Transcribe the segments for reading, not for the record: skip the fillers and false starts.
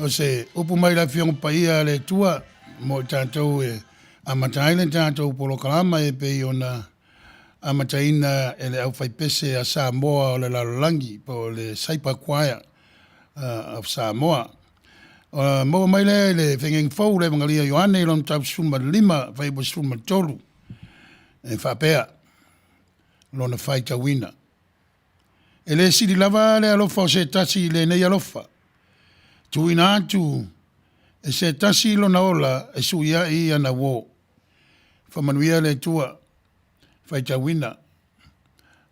O se upu mai le Afioga Paia a le Atua mo i tatou e amata ai le tatou polokalama e pei ona amataina e le aufaipese a Samoa o le lalolagi po o le Cyber Choir of Samoa. Maua mai lea i le Feagaiga Fou le Evagalia a Ioane i lona mataupu 15 fuaiupu 13 e faapea lona faitauina. E le sili lava le alofa o se tasi i lenei alofa, tuuina atu e se tasi lona ola e suiaʻi ana uō. Faamanuia le Atua, faitauina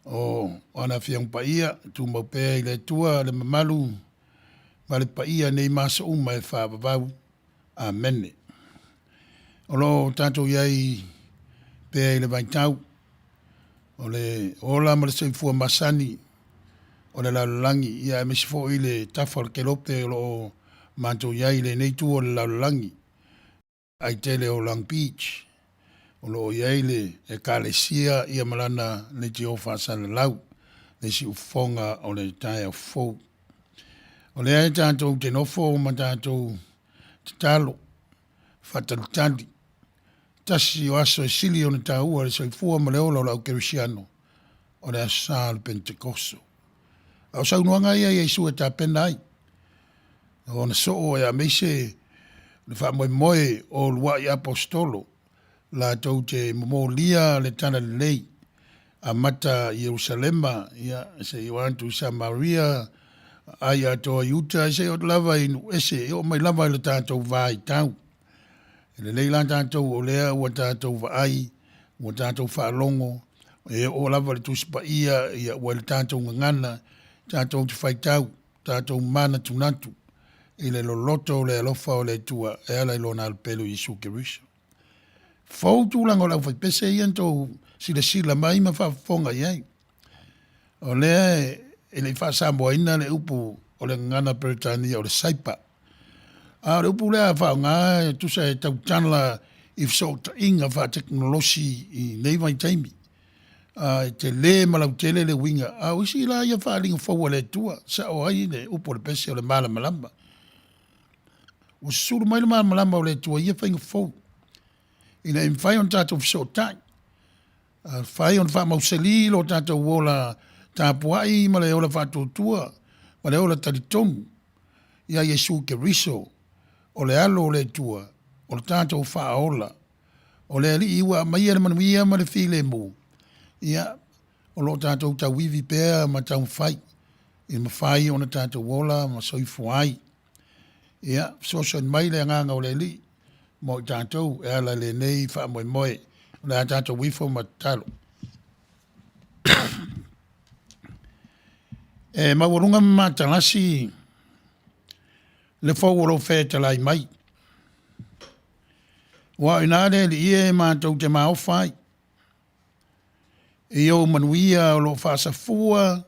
o ana Afioga Paia, tumau pea i le Atua le mamalu ma le paia nei ma aso uma e faavavau. Amene. O lo o tatou i ai pea i le vaitau o le ola ma le soifua masani o le lalolagi, ia aemaise foi le tafa o le kelope o lo o matou i ai i lenei itu o le lalolagi, ai tele o Long Beach, o lo o i ai le Ekalesia ia ma lana leitio faasalalau, le siufofoga o le taeao fou. O lea e tatou te nofo ma tatou tatalo, faatalitali, tasi o aso e sili ona taua le soifua ma le ola o le au kerisiano. o le Aso Sa o le Penetekoso. A o saunoaga ia Iesu e tapena ai, ona soo e aemaise le faamoemoe o uluai aposetolo latou te momolia le Tala Lelei, amata i Ierusalema, ia, seia oo atu i Samaria, ai atoa i uta, seia oo atu lava i nuu ese, e oo mai lava i le tatou vaitau. E lelei la tatou o lea ua tatou vaai, ua tatou faalogo, e oo lava i le Tusi Paia, ia ua i le tatou gagana, tatou te faitau, tatou manatunatu i le loloto o le alofa o le Atua e ala i Lona Alo Pele o Iesu Keriso. Fou tulaga o le aufaipese ia na tou silasila mai ma faafofoga i ai. O lea e le i faasamoaina le upu o le gagana Peretania o le saipa. A o le upu lea a faaaoga e tusa e tautala i fesootaiga faatekonolosi i nei vaitaimi. A e tele ma lautele le uiga, a o isi la ia faaaliga fou a le Atua, sao ai le upu o le pese o le malamalama. Ua susulu mai le malamalama o le Atua i ia faiga fou, ina ia mafai ona tatou fesootai, mafai ona faamausali lo tatou ola tapuai ma le ola faatuatua ma le ola talitonu ia Iesu Keriso, o le Alo o le Atua, o le tatou Faaola, o le Alii ua aumaia le manuia ma le filemu, ia, o lo o tatou tauivi pea ma taumafai i mafai ona tatou ola ma soifua ai. Ia, fesoasoani mai le Agaga o le Alii mo i tatou e ala i lenei faamoemoe. O le a tatou ifo ma tatalo. E maualuga ma matalasi le fou o lou fetalai mai. Ua o ina le Alii e matou te maofa ai i ou manuia o lo o faasafua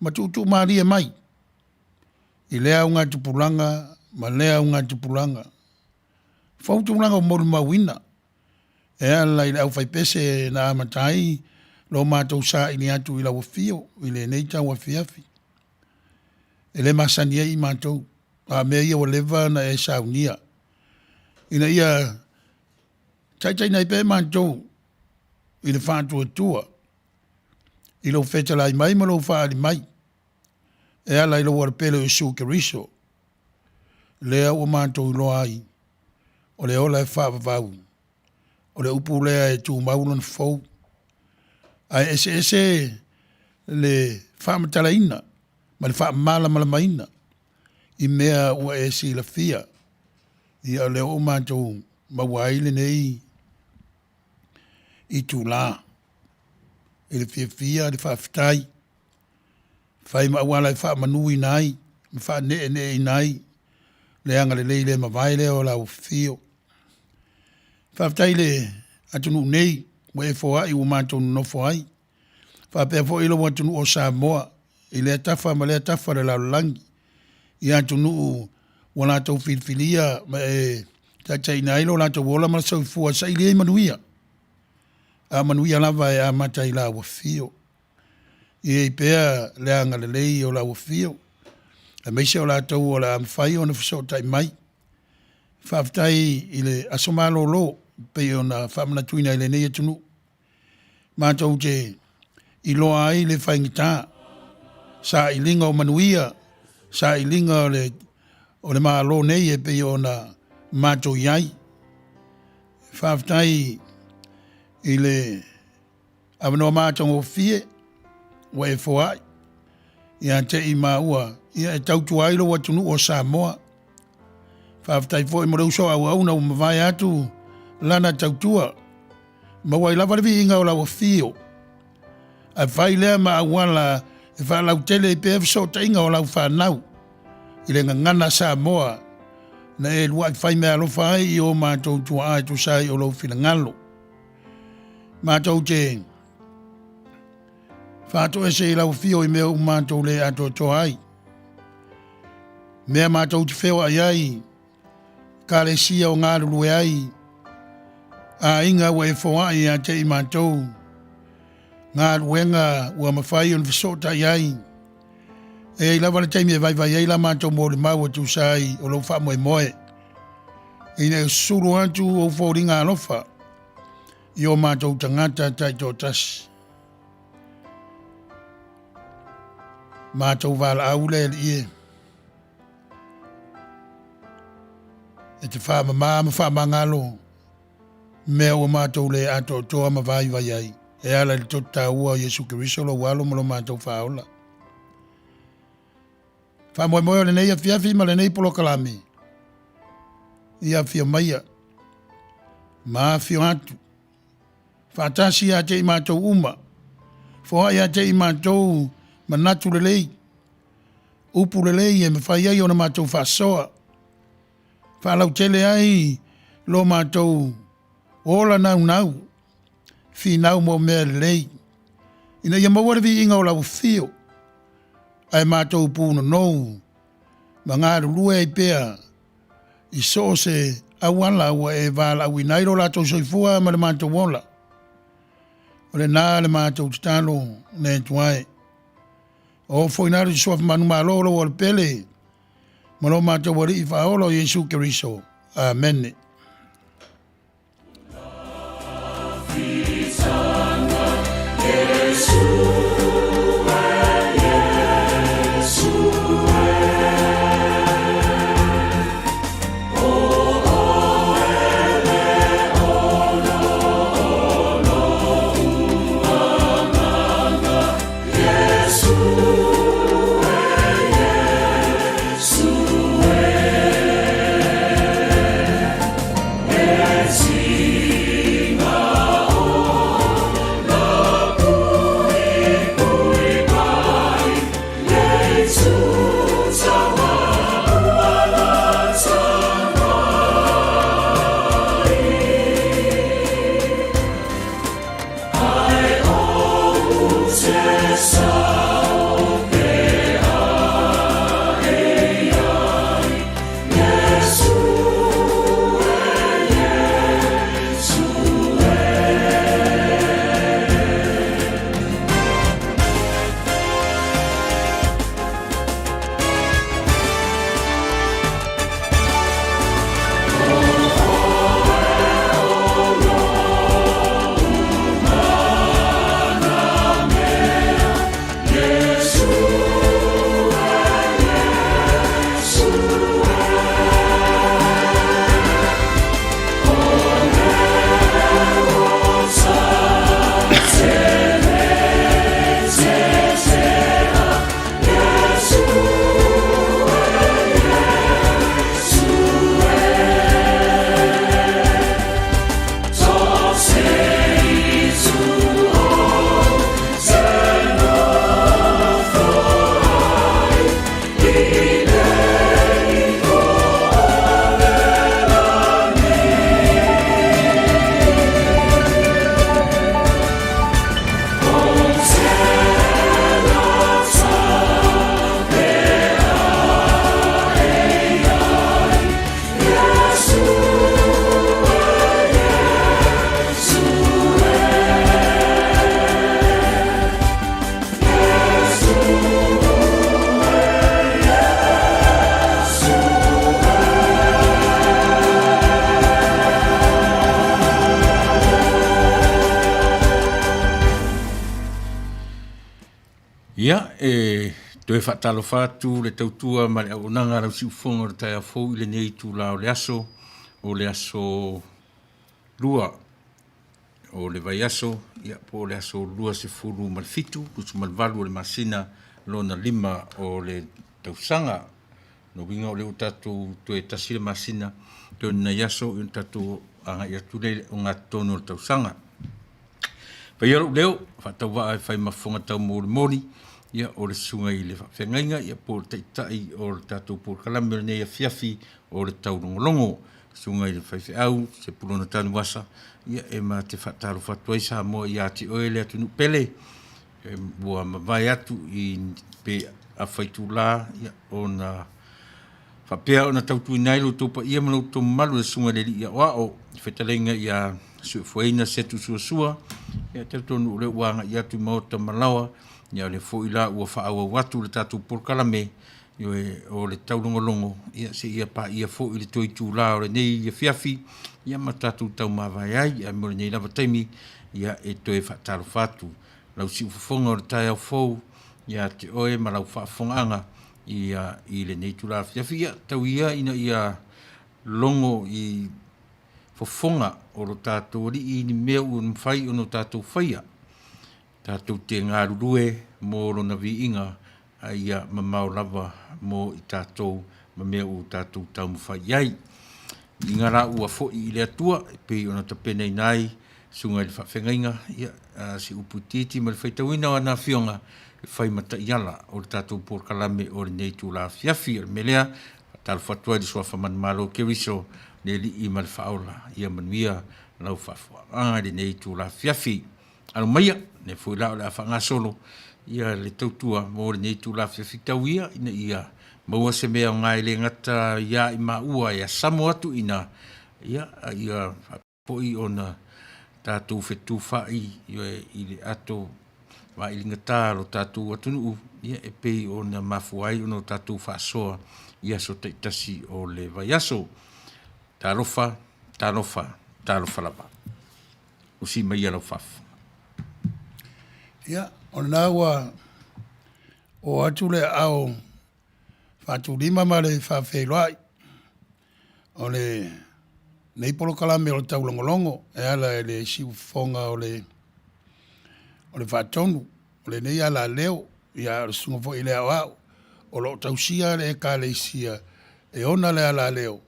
ma tuutuumalie mai i lea augatupulaga ma lea augatupulaga. Fou tulaga ua molimauina e ala i le aufaipese na amata ai lo matou saili atu i lau afio i lenei tauafiafi. E le masani ai i matou, a o mea ia ua leva ona e saunia, ina ia taitaiina ai pea matou i le faatuatua i lou fetalai mai ma lou faaali mai e ala i lou Alo Pele o Iesu Keriso, lea ua matou iloa ai o le ola e faavavau, o le upu lea e tumau lona fou, ae eseese le faamatalaina ma le faamalamalamaina i mea ua e silafia. Ia o lea ua matou maua ai lenei itula i le fiafia, le faafetai, fai ma auala e faamanuina ai ma faaneeneeina ai le agalelei le mavae lea o lau afio. Faafetai i le atunuu nei ua e foai ua matou nonofo ai, faapea foi lou atunuu o Samoa i lea tafa ma lea tafa o le lalolagi, i atunuu ua latou filifilia ma e taitaiina ai lo latou ola ma le soifua e saili ai manuia, a o manuia lava e amata i lau afio. I ai pea le agalelei o lau afio, aemaise o latou o le a mafai ona fesootai mai. Faafetai i le aso malolo pei ona faamanatuina i lenei atunuu. Matou te iloa ai le faigata, sailiga o manuia, sailiga o le, o le Malo nei e pei ona matou i ai. Faafetai i le avanoa matagofie ua e foai ia te i maua ia e tautua ai lou atunuu o Samoa. Faafetai foi mo le uso a auauna ua mavae atu lana tautua. Maua ai lava le viiga o lau afio. Ae fai lea ma auala e faalautele ai pea fesootaiga o lau fanau i le gagana Samoa na e lua'i fai meaalofa ai i o matou tuaa e tusa ai o lou finagalo. Matou te faatoese i lau afio i mea uma matou le atoatoa ai, mea matou te feoai ai, ekalesia o galulue ai, aiga ua e foai ia te i matou, galuega ua mafai ona fesootai ai. E i ai lava le taimi e vaivai ai la matou molimau e tusa ai o lou faamoemoe, ina ia susulu atu ou foliga alofa i o matou tagata taitoatasi. Matou valaau le Alii e, e te faamama ma faamagalo mea ua matou le atoatoa ma vaivai ai, e ala i le toto taua o Iesu Keriso lou Alo ma lo matou Faaola. Faamoemoe o lenei afiafi ma lenei polokalame, ia afio maia ma afio atu faatasi ia te i matou uma, foai ia te i matou manatu lelei, upu lelei e mafai ai ona matou faasoa, faalautele ai lo matou ola naunau, finau mo mea lelei, ina ia maua le viiga o lau afio, ae matou punonou ma galulue ai pea i so o se auala ua e valaauina ai lo latou soifua ma le matou ola. O lena le matou tatalo le Atua e. O foi na le suafa manumalo o lou Alepele ma lo matou Alii Faaola o Iesu Keriso. Amene. Ia, e toe faatalofa atu le tautua ma le auaunaga a lau siufofoga o le taeao fou i lenei itula o le aso, o le aso 2 o le vaiaso, ia, po o le aso 27, 28 o le masina lona lima o le tausaga. Lona uiga o lea ua tatou toe tasi le masina, toe ni nai aso ona tatou agai atu lea i le ogatotonu o le tausaga. Paia lou leo, faatauvaa e fai ma fofoga taumolimoli, ia o le susuga i le faafeagaiga, ia po o le taitai o le tatou polokalame o lenei afiafi o le taulogologo. Susuga i le faifeau Sepulona Tanuvasa, ia e ma te faatalofa atu ai Samoa ia te oe le atunuu pele, ua mavae atu i pe afa itula, ia ona faapea ona tautuina ai lo outou paia ma lo outou mamalu e le Susuga i le Alii Aoao, le fetalaiga ia Suefuaina Setu Suasua, ia talitonu o lea ua agai atu i maota ma laoa, ia o lea foi la ua faaauau atu le tatou polokalame, Ioe, o le taulogologo, ia seia paia foi le toe itula o lenei afiafi, ia ma tatou taumavae ai. Ae mo lenei lava taimi, ia e toe faatalofa atu lau siufofoga o le taeao fou, ia te oe ma lau faafofogaaga ia i lenei itula afiafi. Ia tau ia ina ia logo i fofoga o lo tatou Alii i ni mea ua mafai ona o tatou faia, tatou te galulue mo Lona viiga, a ia mamao lava mo i tatou ma mea ua tatou taumafai i ai. Viiga la ua foi i le Atua e pei ona tapenaina ai susuga i le faafeagaiga, ia, se upu itiiti ma le faitauina o ana afioga e fai ma taiala o le tatou polokalame o lenei itula afiafi. O le mea lea, faatalofa atu ai i le Suafa Manumalo o Keriso, le Alii ma le Faaola, ia manuia lau faafofoga i lenei itula afiafi. Alo maia, lea foi la o le a faagasolo ia le tautua mo lenei itula afiafi tau ia ina ia maua se mea aoga e le gata ia i maua e asamo atu ina ia, a ia foi ona tatou fetufaai i le ato vailigatā o lo tatou atunuu, ia e pei ona mafua ai ona o tatou faasoa i aso taitasi o le vaiaso. Talofa, talofa, talofa lava. Usi mai ia lau faafofoga. Ia, o lena ua oo atu le aao faatulima ma le faafeiloai o lenei polokalame o le taulogologo e ala i le siufofoga o le o le faatonu o lenei alaleo, ia o le susuga foi i le aoao o lo o tausia le Ekalesia e ona le alaleo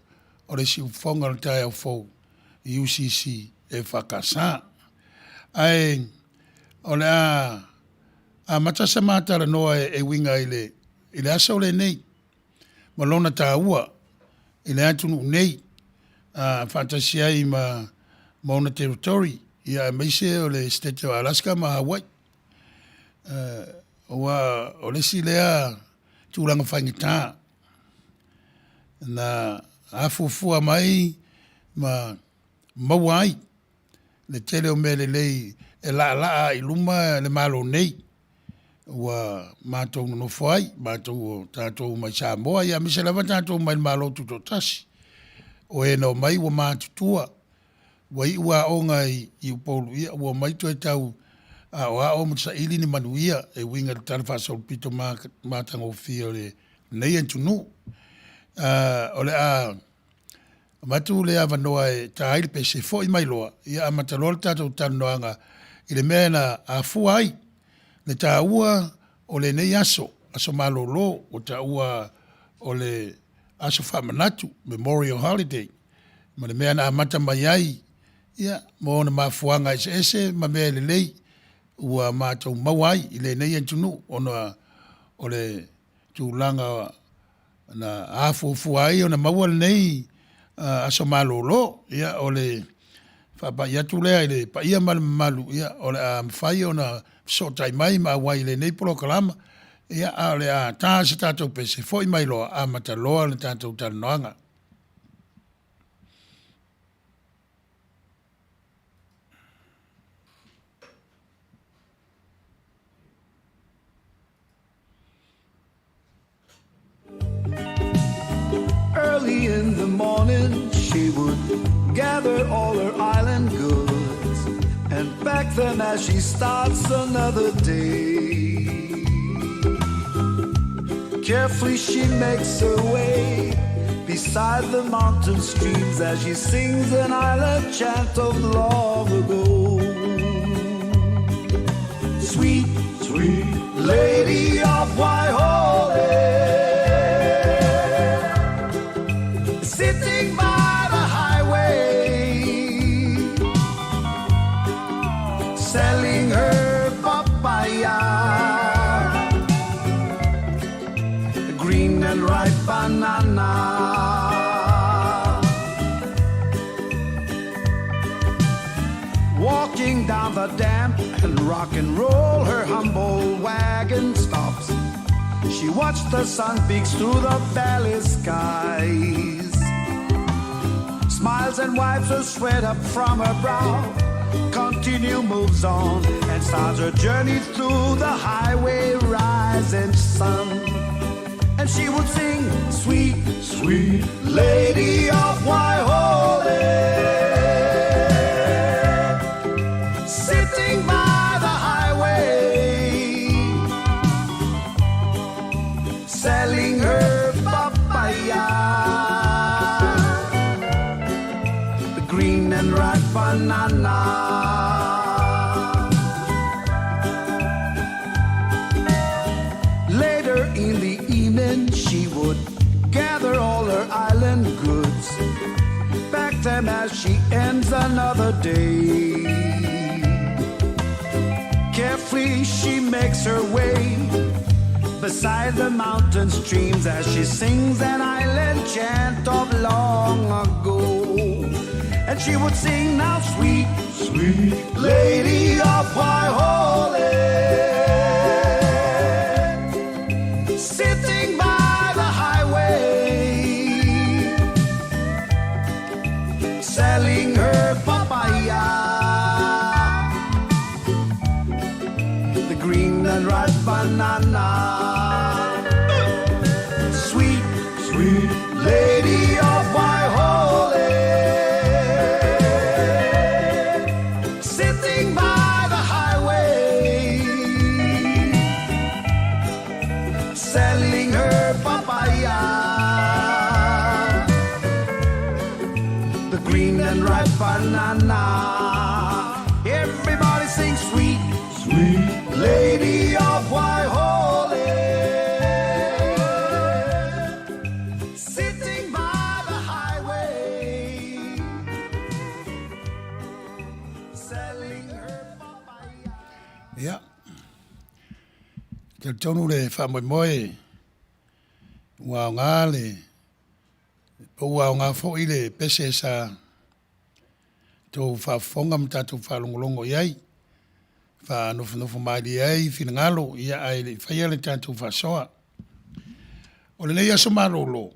o le siufofoga o le taeao fou UCC EFKS. Ae o le a amata sa ma talanoa e uiga i le i le aso lenei ma lona taua i le atunuu nei, a faatasi ai ma ma ona territory, ia aemaise o le Setete o Alaska ma Hawaii. Aua o le isi lea tulaga faigata na afuafua mai ma maua ai le tele o mea lelei e laalaa ai i luma le Malo nei ua matou nonofo ai, matou o tatou mai Samoa, ia aemaise lava tatou mai le Malo Tutoatasi. O e na omai ua matutua, ua iu aoga i Upolu, ia ua omai toe tau aoao ma saili ni manuia e uiga i le talafaasolopito matagofie o lenei atunuu. O le a avatu le avanoa e ta ai le pese, foi mai loa, ia amata loa le tatou talanoaga i le mea na afua ai le taua o lenei aso, aso malolo ua taua o le aso faamanatu, Memorial Holiday, ma le mea na amata mai ai, ia, ma ona mafuaaga eseese ma mea lelei ua matou maua ai i lenei atunuu ona o le tulaga na afuafua ai ona maua lenei aso malolo. Ia, o le faapai atu lea i le paia ma le mamalu, ia, o le a mafai ona fesootai mai ma auai i lenei polokalama, ia, a o le a ta se tatou pese, foi mai loa amata loa le tatou talanoaga. Early in the morning she would gather all her island goods and pack them as she starts another day. Carefully she makes her way beside the mountain streams as she sings an island chant of long ago. Sweet, sweet lady of Waihole, sitting by the highway, selling her papaya, green and ripe banana. Walking down the damp and rock and roll, her humble wagon stops. She watched the sun peeks through the valley skies. Smiles and wipes the sweat up from her brow. Continue moves on and starts her journey through the highway rising sun. And she would sing, sweet, sweet lady of Waihole, sitting by the highway, Banana. Later in the evening, she would gather all her island goods, pack them as she ends another day. Carefully, she makes her way beside the mountain streams as she sings an island chant of long ago. And she would sing now, sweet, sweet lady of Waihole, sitting by the highway, selling her papaya, the green and ripe banana. Sweet, sweet lady of Waihole, sitting by the highway, selling her papaya, the green and ripe banana. Everybody sings sweet, sweet lady of Waihole, sitting by the highway, selling her papaya. Ia, talitonu le faamoemoe ua aoga le po ua aoga foi le pese sa tou faafofoga ma tatou faalogologo i ai, faanofonofo malie ai finagalo, ia ae le i faia le tatou faasoa. O lenei aso malolo,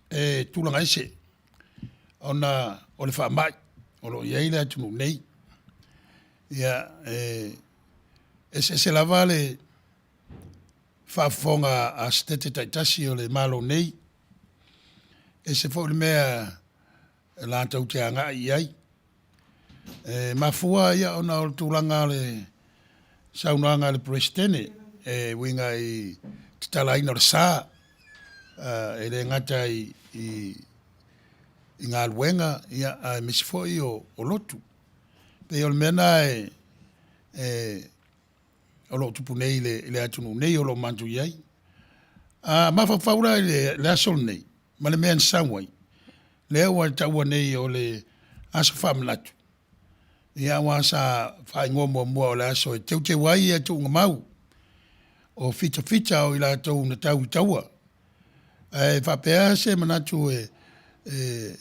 e tulaga ese ona o le faamai o lo o i ai le atunuu nei. Ia, e eseese lava le faafofoga a Setete taitasi o le Malo nei, ese foi le mea latou te agai i ai. E mafua ia ona o le tulaga o le saunoaga a le Peresetene e uiga i tatalaina o le sa, e le gata i galuega aemaise foi o lotu. E pei o le mea lena o lo o tupu nei i le atunuu nei o lo o matou i ai. A mafaufau la i le aso lenei ma le mea na sau ai, lea ua taua nei o le aso faamanatu, ia aua sa faaigoa muamua o le aso e teuteu ai ia tuugamau o fitafita o i latou na tau i taua. Ae faapea se manatu e, e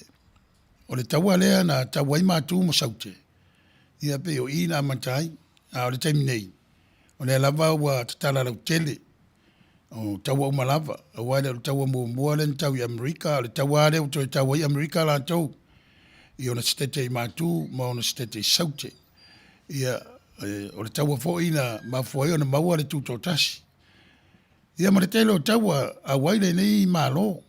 o le taua lea na tau ai Matu ma Saute, ia pei o i na amata ai. A o le taimi nei, o lea lava ua tatala lautele, o taua uma lava, aua e le o le taua muamua lea na tau i Amerika, a o le taua lava lea ua toe tau ai Amerika latou i ona setete i Matu ma ona setete i Saute. Ia, o le taua foi na mafua ai ona maua le Tutoatasi. Ia ma le tele o taua auai lenei Malo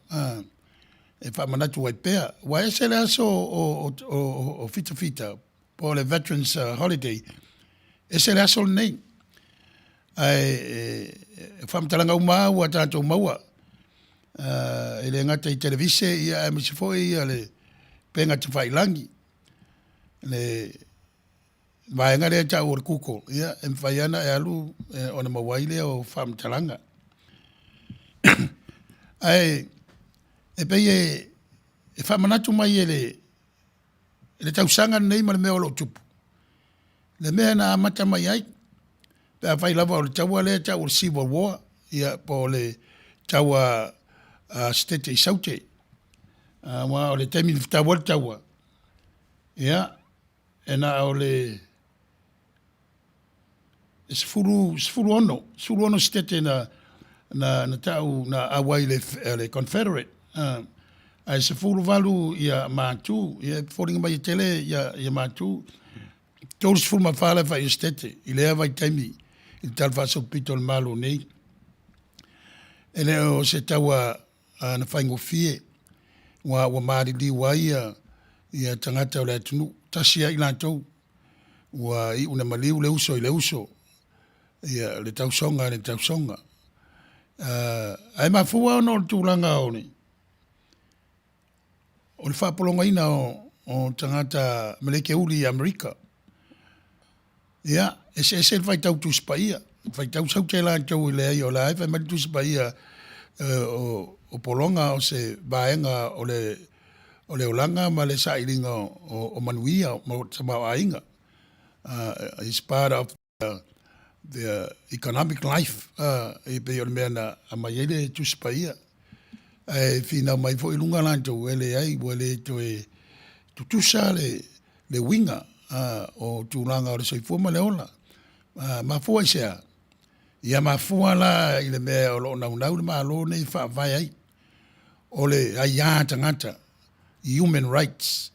e faamanatu ai pea. Ua ese le aso o, o, o, o Fitafita po o le Veterans Holiday, ese le aso lenei. Ae e, faamatalaga uma lava ua tatou maua e le gata i televise ia aemaise foi ia le upega tafailagi le vaega lea e tau o le Google, ia e mafai lava ona e alu ona maua ai lea o faamatalaga. Ae e pei e faamanatu mai e le, le tausaga lenei ma le mea o lo o tupu, le mea na amata mai ai, pe afai lava o le taua lea e tau o le Civil War, ia po o le taua a Setete i Saute, aua o le taimi na fetau ai le taua, ia, e na o le 16, 16 setete na, na, na tau na auai le, le Confederate. Uh, ae 18 ia Matu, ia e foliga mai e tele ia, ia Matu. 34 le fai setete i lea vaitaimi i le tala faasolopito o le Malo nei. E le o se taua na faigofie, ua, ua maliliu ai ia, ia tagata o le atunuu, tasi ai latou, ua iu na maliu le uso i le uso, ia le tausoga i le tausoga. Uh, ae mafua ona o le tulaga o le, o le faapologaina o, o tagata Meleke Uli i Amerika. Ia, eseese le faitau Tusi Paia. Faitau saute latou i leai o la e fai mai le Tusi Paia o, o pologa o se vaega o le, o le olaga ma le sailiga o, o, o manuia ma o tamaoaiga. Is part of the, the economic life e pei o le mea na aumai ai le Tusi Paia. Ae finau mai foi i luga latou e leai ua le toe tutusa le, le uiga o tulaga o le soifua ma le ola. Mafua i se a? Ia mafua la i le mea o lo o naunau le Malo nei e faavae ai o le aia tagata, human rights.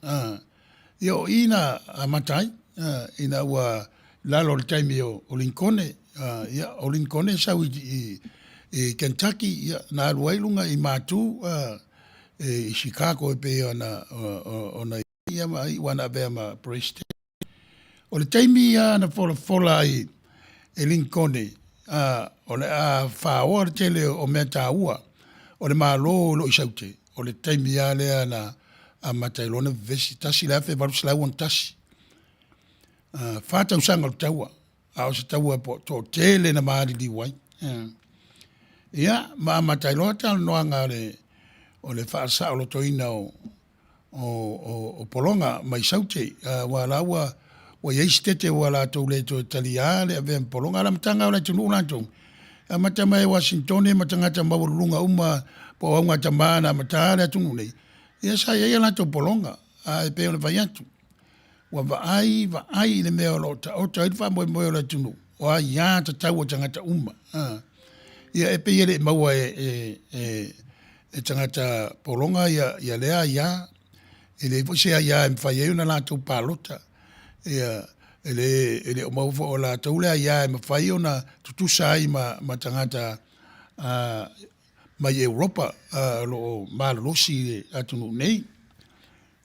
Ia o i na amata ai ina ua lalo o le taimi o Linkone, ia o Linkone sau i Kentucky, ia na alu ai luga i Matu i Chicago e pei ona ia ma iu ana avea ma President. O le taimi ia na folafola ai e Linkone, o le a faoa le tele o mea taua o le Malo o lo o i Saute, o le taimi lava lea na amata ai lona vevesi, 1861. Fa tausaga o le taua, a o se taua toatele na maliliu ai. Ia, ma amata ai loa talanoaga o le faasaolotoina o o pologa mai Saute, aua la ua ua i ai se tete ua latou le toe taliā le avea ma pologa. A o le amataga o le atunuu latou, e amata mai e Uasinitone ma tagata maualuluga uma po o augatama na amata le atunuu nei, ia sa i ai a latou pologa, ae pei ona fai atu, ua vaai vaai i le mea o lo o taoto ai le faamoemoe o le atunuu, o aiā tatau a tagata uma. Ia e pei e le i maua e, e, e, e tagata pologa ia, ia lea aiā. E leai foi se aiā e mafai ai ona latou palota. Ia, e le, e le o maua foi o latou le aiā e mafai ona tutusa ai ma, ma tagata mai Europa o lo o malolosi i le atunuu nei.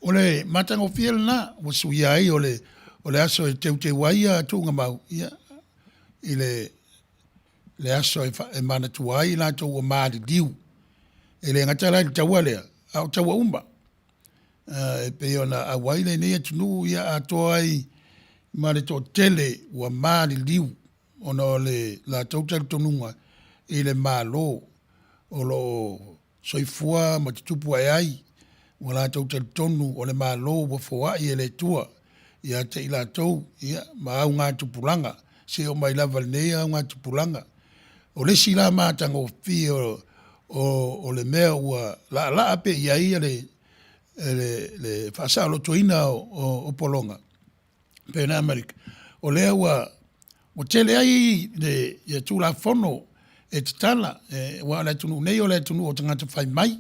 O le matagofie lena ua suia ai o le, o le aso e teuteu ai ia tuugamau, ia, i le, le aso e, e manatua ai i latou ua maliliu. E le gata la i le taua lea, a o taua uma. E pei ona auai lenei atunuu ia atoa ai ma le toatele ua maliliu ona o le latou talitonuga i le Malo o lo o soifua ma tutupu ae ai, ua latou talitonu o le Malo ua foai e le Atua ia te i latou, ia, ma augatupulaga, seia oo mai lava i lenei augatupulaga. O le isi la matagofie o, o, o le mea ua laalaa pea i ai le, le, le faasaolotoina o, o, o pologa, pei ona Amerika, o lea ua ua tele ai le ia Tulafono e tatala, e, aua o le atunuu nei o le atunuu o tagata fai mai.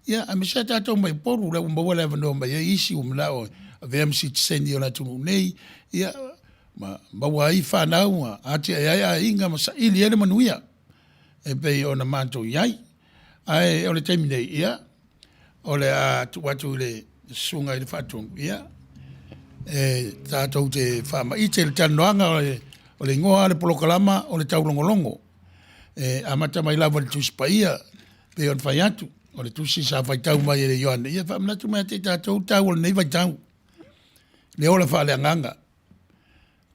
Ia, aemaise lava tatou mai Upolu, lea ua maua le avanoa mai ai isi ua manao e avea ma sitiseni o le atunuu nei, ia, ma maua ai fanau ma atiae ai aiga ma saili ai le manuia e pei ona matou i ai. Ae o le taimi nei, ia, o le a tuu atu i le susuga i le Faatonu, ia, e tatou te faamaite le talanoaga o le, o le igoa o le polokalama o le taulogologo. E amata mai lava i le Tusi Paia, pei ona fai atu, o le tusi sa faitau mai e le Ioane, ia faamanatu mai ia te i tatou le taua o lenei vaitau, le ola faaleagaga,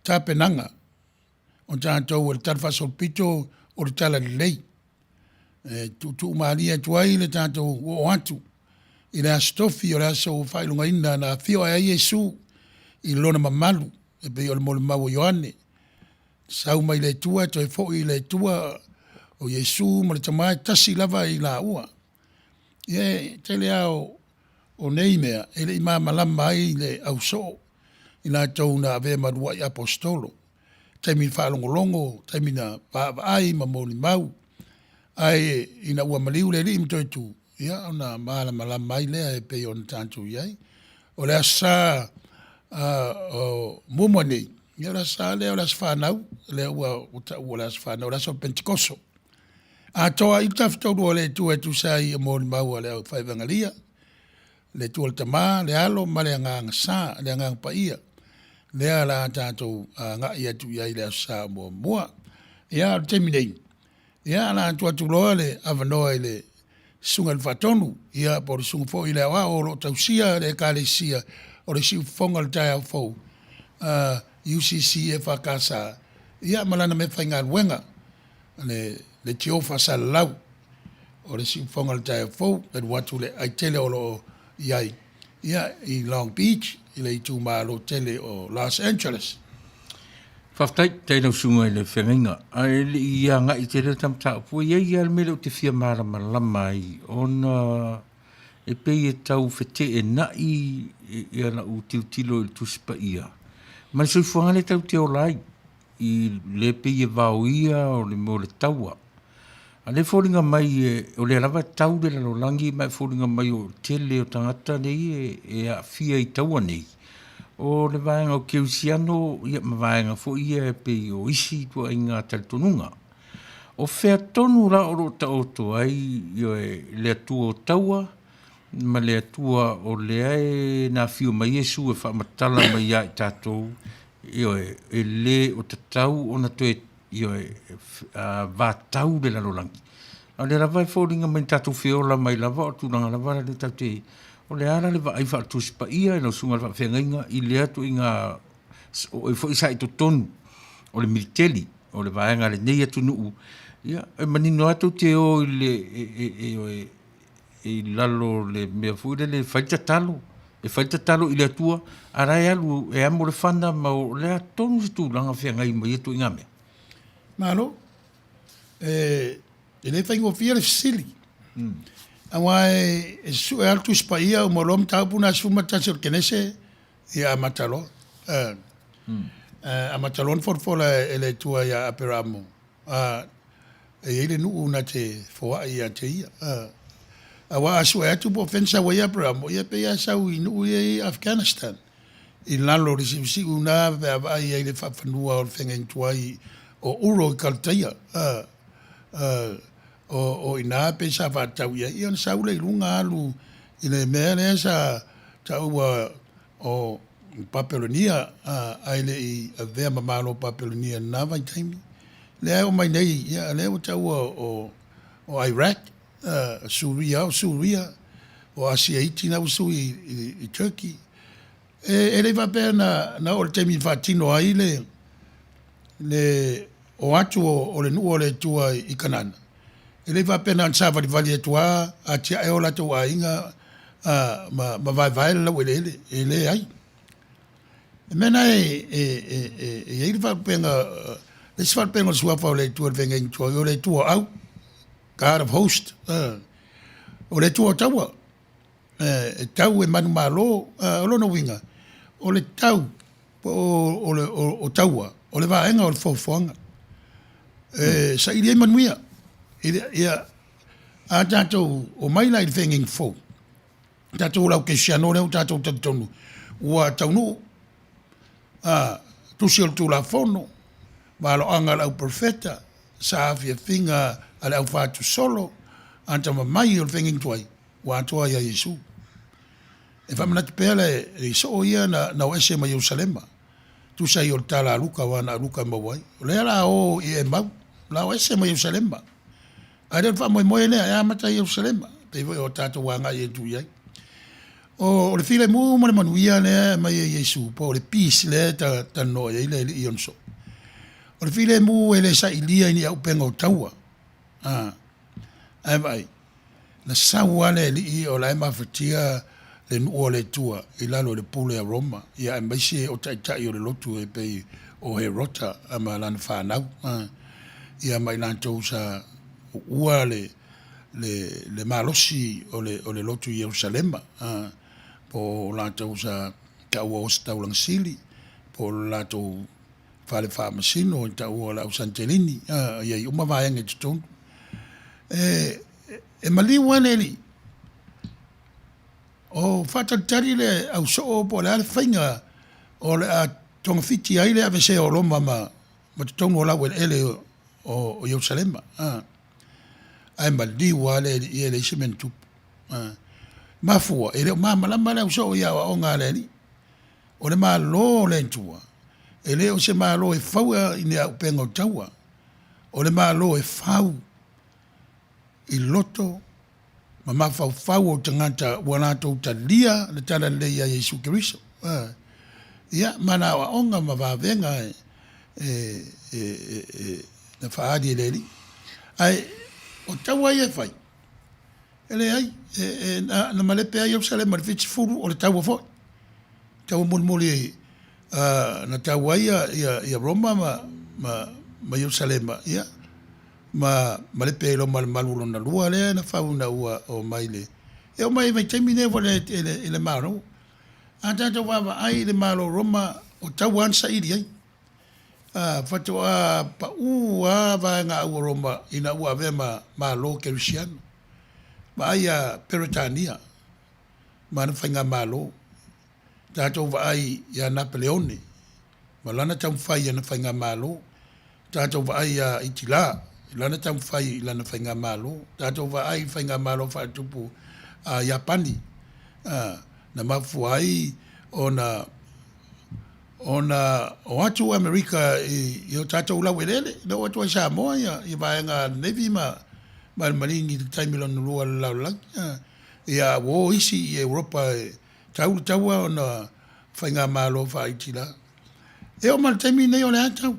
tapenaga o tatou o le talafaasolopito o le talalelei. E tuutuu malie atu ai le tatou oo atu i le Aso Tofi, o le aso ua faailogaina na afio ae ai Iesu i lona mamalu, e pei o le molimau a Ioane, sau mai le Atua toe foi i le Atua, o Iesu ma le Tama e tasi lava i laua. Ia e tele lava o, o nei mea e le i malamalama ai le ausoo i latou na avea ma lua'i aposetolo, taimi faalogologo, taimi na vaavaai ma molimau, ae ina ua maliu le Alii ma toe tu, ia ona malamalama ai lea e pei ona tatou i ai. O le Aso Sa o muamua nei, ia o le Aso Sa lea o le aso fanau, lea ua taua o le aso fanau, o le aso o le Pentekoso. Atoa ai le Tafatolu o le Atua e tusa ai o molimau a le aufaivaegalia, le Atua le Tama, le Alo ma le Agaga Sa, le Agaga Paia, lea o le a tatou agai atu i ai i le Aso Sa o muamua. Ia, o le taimi nei, ia, o le a tuu atu loa le avanoa i le Susuga i le Faatonu, ia, po o le Susuga foi i le Aoao o lo o tausia le Ekalesia o le Siufofoga o le Taeao Fou, UCC EFKS, ia ma lana meafaigaluega, le Leitio Faasalalau o le Siufofoga o le Taeao Fou, e alu atu le ai tele o lo o i ai ia i Long Beach i le itumalo tele o Los Angeles. Faafetai, faafetai lau susuga i le feagaiga. Ae le i agai tele le ta mataupu, e i ai lava le mea lea ou te fia malamalama ai, ona e pei e tau feteenai ia lau tilotilo i le Tusi Paia ma le soifuaga lea tatou te ola ai, i lea pei e vaoia o le mea o le taua. A o lea e foliga mai o lea lava e tau le lalolagi ma e foliga mai o le tele o tagata nei e aafia i taua nei, o le vaega o kerisiano ia ma vaega foi ia e pei o isi ituaiga talitonuga. O fea tonu la o lo o taoto ai le Atua o taua ma le Atua o lea e na afio mai Iesu e faamatala mai ia i tatou, ioe, e le o tatau ona toe ioe, vatau le lalolagi. A o lea lava e foliga mai na tatou feola mai lava o le tulaga lava lea tatou te, o le a la le vaai faale-Tusi Paia i lau susuga i le faafeagaiga i lea ituaiga, o oe foi sa i totonu o le militeli o le vaega a lenei atunuu, ia e manino lava tou te o i le, ioe, i lalo o le mea foi lele e fai le tatalo, e fai le tatalo i le Atua, a la e alu e amo le fana ma o le a tonu se tulaga feagai ma ia ituaiga mea? Malo. E, e le faigofie le fesili. Aua e, e sue lava le Tusi Paia uma loa mataupu na 11 o le Kenese, ia amata loa. Amata loa ona folafola e le Atua ia Aperamo, e i ai le nuu na te foai ia te ia. Aua a sue atu po o fea na sau ai Aperamo, ia pei lava sau i nuu ia i Afghanistan, i lalo o le siusiu na pe a vaai ai i le faafanua o le feagaiga tuai o Uro i Kalataia. O i ina pei sa faatatau i ai, ia ona sau lea i luga alu i le mea lea sa taua o Papelonia, ae le i avea ma Malo o Papelonia i lena vaitaimi. Lea e oo mai nei, ia lea ua taua o Iraq, Suria, o Suria, o Asia Iti na ua sui i Turkey. E le i faapea na oo i le taimi na faatino ai le o atu o le nuu o le Atua i Kanana. E le i faapea na ona savalivali atu lava atiae o latou aiga ma vaevae le laueleele, e leai. O le mea lena e i ai le faalupega, le isi faalupega o le Suafa o le Atua i le Feagaiga Tuai, o le Atua o Au, God of Host, o le Atua o Taua, e tau e manumalo. O lona uiga, o le tau po o taua, o le vaega o le foafoaga e saili ai manuia. Ia, a tatou omai la i le feagaiga fou, tatou lau kerisiano lea ua tatou talitonu ua taunuu tusi o le Tulafono, valoaga a le au perofeta, saafiafiga a le aufatusolo, atamamai o le feagaiga tuai, ua atoa ia Iesu. E faamanatu pea le soo ia na o ese mai Ierusalema, tusa ai o le tala a Luka aua na o Luka e maua ai. O lea o le a o i Emau, o le a o ese mai Ierusalema. Ae le o le faamoemoe lea e amata i Ierusalema, pei foi o tatou agai atu i ai. O le filemu ma le manuia lea e aumai e Iesu, po o le peace lea e talanoa i ai le Alii ona soo. O le filemu e le sailia i ni auupega o taua. Ae vaai, na sau lava le Alii o la e mafatia le nuu o le Atua i lalo o le pule a Roma, ia aemaise o taitai o le lotu e pei o Herota ma lana fanau, ia ma i latou sa uua le malosi o le lotu i Ierusalema, po o latou sa taua o Ositaulaga Sili, po o le latou fale faamasino e taua o le au Sanitelini, e i ai uma vaega i totonu. E maliu lava le Alii, o faatalitali le au soo po o le a le faiga o le a togafiti ai le aveesea o Roma ma totonu o laueleele o Ierusalema. Ae maliu lava le Alii e leai se mea na tupu. Mafua, e le o malamalama le au soo i aoaoga a le Alii. O le Malo o le Atua, e le o se Malo e faua i ni auupega o taua. O le Malo e fau i loto ma mafaufau o tagata ua latou talia le Talalelei ia Iesu Keriso. Ia, ma na aoaoga ma vavega e, e, e, e, e, na faaali e le Alii. Ae o taua ia e fai, e leai, e, e, na, na malepe ai Ierusalema i le 70, o le taua foi. Taua mulimuli uh, na tau ai ia, ia, ia Roma ma, ma, ma Ierusalema, ia, ma malepe ai Roma i le malu lona lua lea na fau ina ua omai le, e omai i vaitaimi nei foi i le, i le Malo. A tatou vaavaai i le Malo o Roma, o taua lava na saili ai. A, faatoa pau lava vaega au o Roma ina ua avea ma Malo Kerisiano. Vaai ia Peretania ma ana faigamalo. Tatou vaai ia Napeleone ma lana taumafai i ana faigamalo. Tatou vaai ia Itilā i lana taumafai i lana faigamalo. Tatou vaai i faigamalo faatupu a Iapani, a, na mafua ai ona ona o atu Amerika i, i o tatou laueleele, na oo atu ai Samoa ia, ia vaega a le Navy ma, ma le Marine i le taimi lona lua o le lalolagi. A, ia ua o isi i Europa e tau le taua ona o faigamalo faa-Itilā. E oo mai i le taimi lenei o le a tau?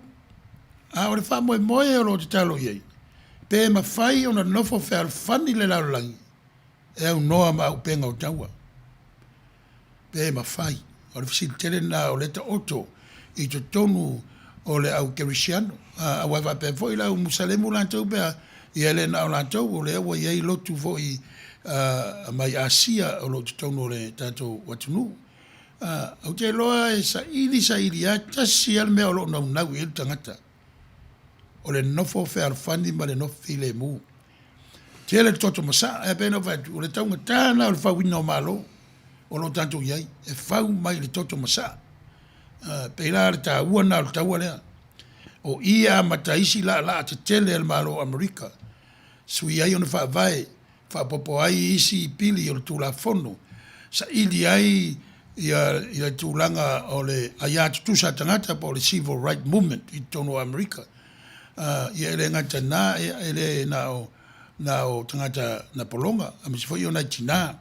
A o le faamoemoe o lo o tatalo i ai, pe mafai ona nofo fealofani le lalolagi e aunoa ma auupega o taua. Pe mafai. O le fesili tele lena o lea e taoto i totonu o le au kerisiano. Aua e faapea foi le au Musalemu latou pe a, ia e le na o latou, o lea ua i ai lotu foi mai Asia o lo o i totonu o le tatou atunuu. Ou te iloa e saili saili lava, tasi lava le mea o lo o naunau i ai le tagata, o le nofo fealofani ma le nofo filemu. Tele le toto masaa, ae pei ona ou fai atu, o le taugata lena o le fauina o Malo o lo o tatou i ai, e fau mai i le toto masaa. E pei la le taua lena o le taua lea. O i e amata ai isi laalaa tetele a le Malo o Amerika, sui ai ona faavae faaopoopo ai isi pili o le Tulafono, saili ai ia le tulaga o le aia tutusa a tagata po o le Civil Right Movement i totonu o Amerika. Ia e le gata i lena, e le na o na o tagata na pologa, aemaise foi o nai tina,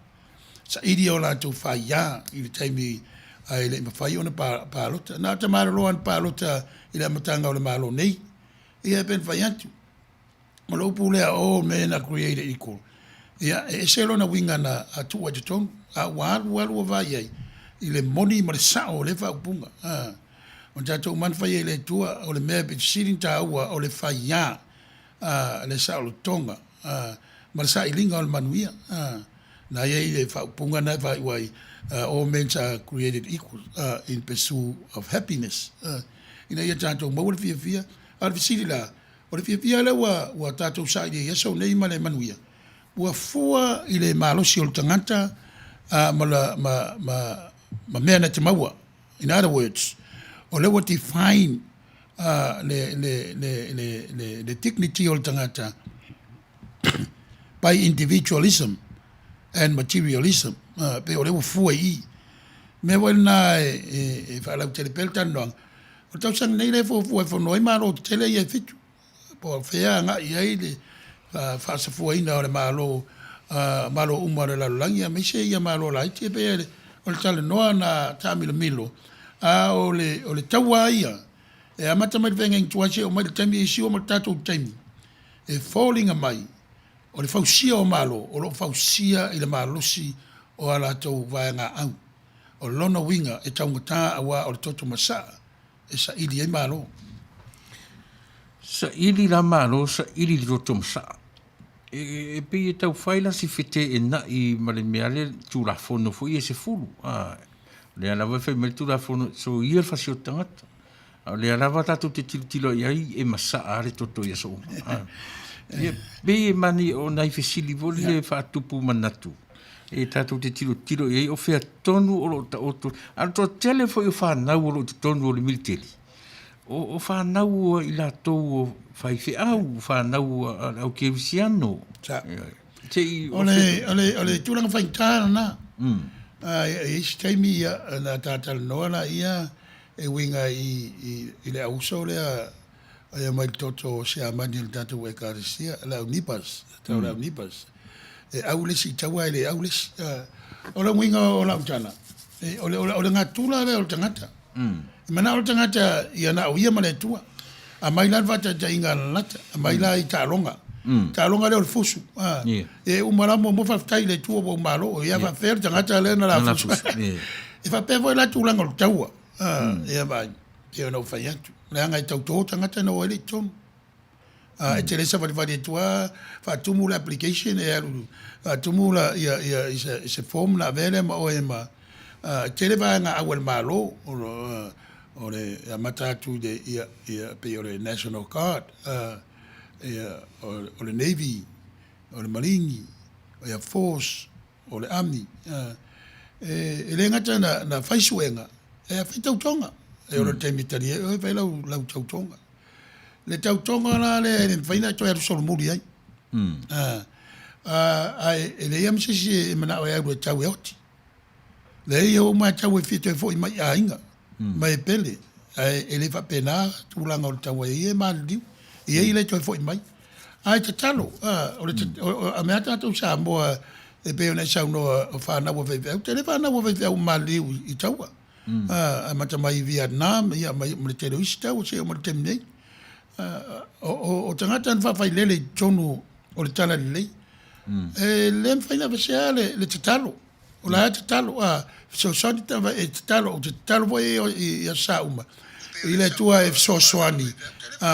saili o latou faia i le taimi ae le i mafai ona palota. Na o tamaloloa na palota i le amataga o le Malo nei. Ia e pei ona fai atu, O le upu lea all men are created equal, ia, e ese lona uiga na tuu ai i totonu, a ua alu alu ua vaai ai i le moni ma le sao o lea faaupuga. A, o tatou uma lava na fai ai e le Atua, o le mea e pito sili ona taua o le faiā, a, le saolotoga, a, ma le sailiga o le manuia. A, na i ai le faaupuga na e faaiu ai, all men are created equal, a, in pursuit of happiness, a, ina ia tatou maua le fiafia. A o le fesili la, O le fiafia lea ua, ua tatou saili ai i aso nei ma le manuia, ua fua i le malosi o le tagata a, ma, la, ma, ma, ma mea na te maua. In other words, o lea ua define uh, le, le, le, le, le, le dignity o le tagata by individualism and materialism. Uh, pei o lea ua fua i i. Mea foi lena e, e, e faalautele pea le talanoaga, O le tausaga nei lea e fuafua e fono ai Malo tetele ia e fitu, po o fea agai i ai le faasafuaina o le Malo, Malo uma o le lalolagi aemaise ia Malo laiti. E pei o le talanoa na taamilomilo, a o le, o le taua lava ia e amata mai le feagaiga tuai seia oo mai le taimi e isiua ma le tatou taimi e foliga mai o le fausia o Malo o lo o fausia i le malosi o a latou vaegaau. O lona uiga e taugata aua o le toto masaa e saili ai Malo. Saili la Malo, saili le toto masaa. E, e pei e tau fai la si feteenai ma le mea le Tulafono foi e 10. A, lea lava e fai mai le Tulafono, soia le fasi o tagata. A o lea lava tatou te tilotilo i ai e masaa le toto i aso uma. Ah. Ia, pei e mani o nai fesili foi le faatupu manatu. E tatou te tilotilo i ai o fea tonu o lo o taoto. A o le toatele foi o fanau o lo o i totonu o le militeli. O, o fanau a i latou o faifeau, o fanau a le au kerisiano. Sa. Se i, o le, o le, o le tulaga faigata lena. Mm. Uh, i isi taimi ia, na tātalanoa la ia, E uiga i, i le auso lea e omai le toto o Siamani o le tatou Ekalesia, le au Nipas, tau le au Nipas. E au le isi i taua e le au le isi. O le uiga o lau tala, E, o le, o le, o le natura lea o le tagata. E manao le tagata ia na o ia ma le Atua. Aumai la le faataitaiga a lalata, aumai la i taaloga. Taaloga lea o le fusu. A, Yeah. e uma la muamua faafetai i le Atua ua ou malo. Ia faapefea le tagata lea na Na la fusu. fusu, yeah. E faapea foi la tulaga o le taua. A, ia vaai, pei ona ou fai atu. Leaga e tauto tagata na o ai le i totonu. A, e te le savalivali atu lava faatumu le application e alu faatumu la ia ia i se i se form ona avea lea ma oe ma a, e tele vaega au a le Malo o lo o le amata atu i le ia ia pei o le National Guard a, ia o le Navy, o le Marine, Air Force, o le Army. A, e, e le gata na, na fai suega, e fai tautoga. E oo i le taimi e tali ai oe, fai lau, lau tautoga. Le tautoga la lea e le mafai ona toe alu solomuli ai. A, a, ae e leai lava ma se isi e manao e alu e tau e oti. Leai e oo uma lava e tau e fia toe foi mai i aiga, ma e pele. Ae e le faapena tulaga o le tau ai e maliliu. E i ai le toe foi mai. Ae tatalo, a, o le, o, a mea tatou Samoa e pei ona e saunoa o fanau a faifeau, tele fanau a faifeau maliliu i taua. Amata mai i Vietnam, ia, ma le tele o isi tau seia oo mai i le taimi nei. O tagata na faafailele i totonu o le Talalelei, e le mafai ona aveesea le tatalo. O la e tatalo, a, fesoasoani e tatalo, ou te tatalo foi i aso sa uma i le Atua e fesoasoani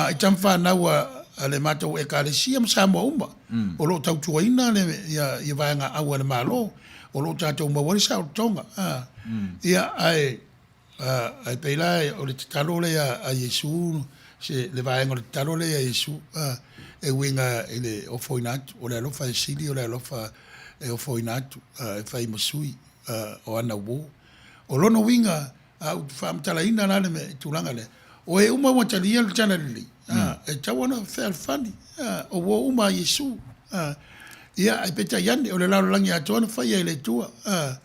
i tama fanau a le matou Ekalesia ma Samoa uma o lo o tautuaina le ia vaega au a le Malo. O lo o tatou maua ai le saolotoga. A, ia, ae, a, ae pei la o le tatalo lea a Iesu, se, le vaega o le tatalo lea ia Iesu, a, e uiga i le ofoina atu, o le alofa e sili o le alofa e ofoina atu, a, e fai ma sui, a, o ana uō. O lona uiga, a ou faamatalaina la le mea, tulaga lea, o e uma ua talia le talalelei, a, e tatau ona fealofani, a, o uō uma a Iesu. A, ia, ae peitai ane, o le lalolagi atoa na faia e le Atua, a,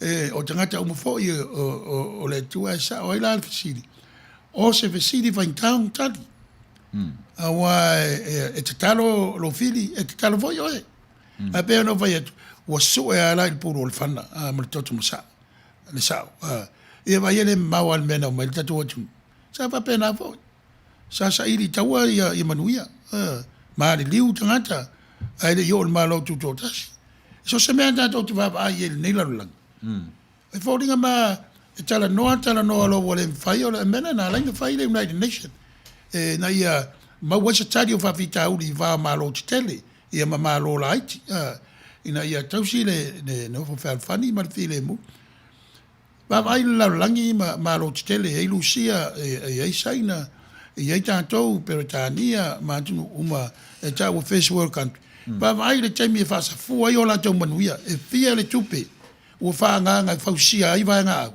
e, o tagata uma foi o, o, o le Atua, e sao ai la le fesili, o se fesili faigata ona tali. Aua e, e, e tatalo lou fili, e tatalo foi oe. Ae pei ona ou fai atu, ua sue lava la i le pulu o le fana, a, ma le toto masaa. Le sao. A, ia vaai e le mamao lava le mea na omai ai le tatou atunuu. Sa faapena foi. Sa saili i taua ia, ia manuia. A, maliliu tagata, ae le i oo i le Malo Tutoatasi. So o se mea tatou te vaavaai i ai i lenei lalolagi, e foliga ma e talanoa, talanoa loa ua le mafai, o le mea lena na ala ai ona fai le United Nation, ina ia maua ai se tali o faafitauli i va o Malo tetele, ia ma Malo laiti, ina ia tausi le nofo fealofani ma le filemu. Vaavaai i le lalolagi ma Malo tetele, e i ai Lusia, e i ai Saina, e i ai tatou, Peretania ma atunuu uma e taua first world country. Vaavaai i le taimi e faasafua ai o latou manuia, e fia le tupe ua faaagaaga e fausia ai vaegaau.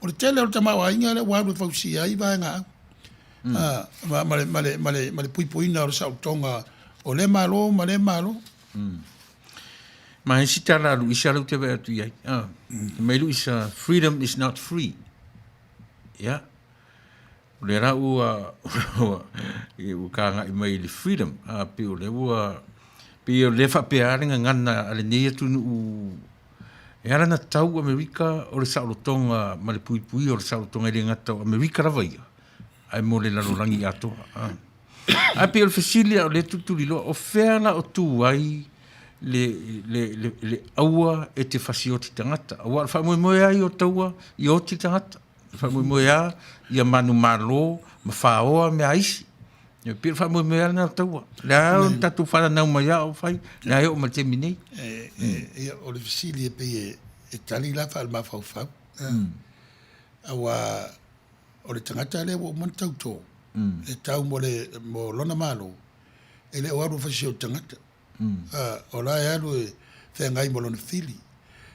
O le tele o le tamaoaiga lea ua alu e fausia ai vaegaau ma le puipuiga o le saolotoga o lea Malo ma lea Malo. Ma isi tala a Luisa lea ou te vaai atu i ai. Ah, mai Luisa, freedom is not free. Ia. O lea la ua, ua, ua kāgaʻi mai i le freedom. Ah, pei o lea ua, pei o lea faapea le gagana a lenei atunuu e ala ona tau Amerika o le saolotoga ma le puipuia o le saolotoga e le gata o Amerika lava ia, ae mo le lalolagi atoa. Ah. Ae pei o le fesili a o lea tulituliloa, o fea la o tu ai le, le, le, le aua e te fasioti tagata? Aua o le faamoemoe lava ia o taua ia oti tagata. O le faamoemoe lava ia manumalo ma faoa mea a isi. E pei o le faamoemoe lava lena o taua. O le a le tatou fananau mai lava o fai, lea e oo mai i le taimi nei. E, e, ia, o le fesili e pei e, e tali la faalemafaufau. Aua o le tagata lea ua uma ona tauto, e tau mo le mo lona Malo, e le o alu e fai se tagata. O la e alu e feagai ma lona fili.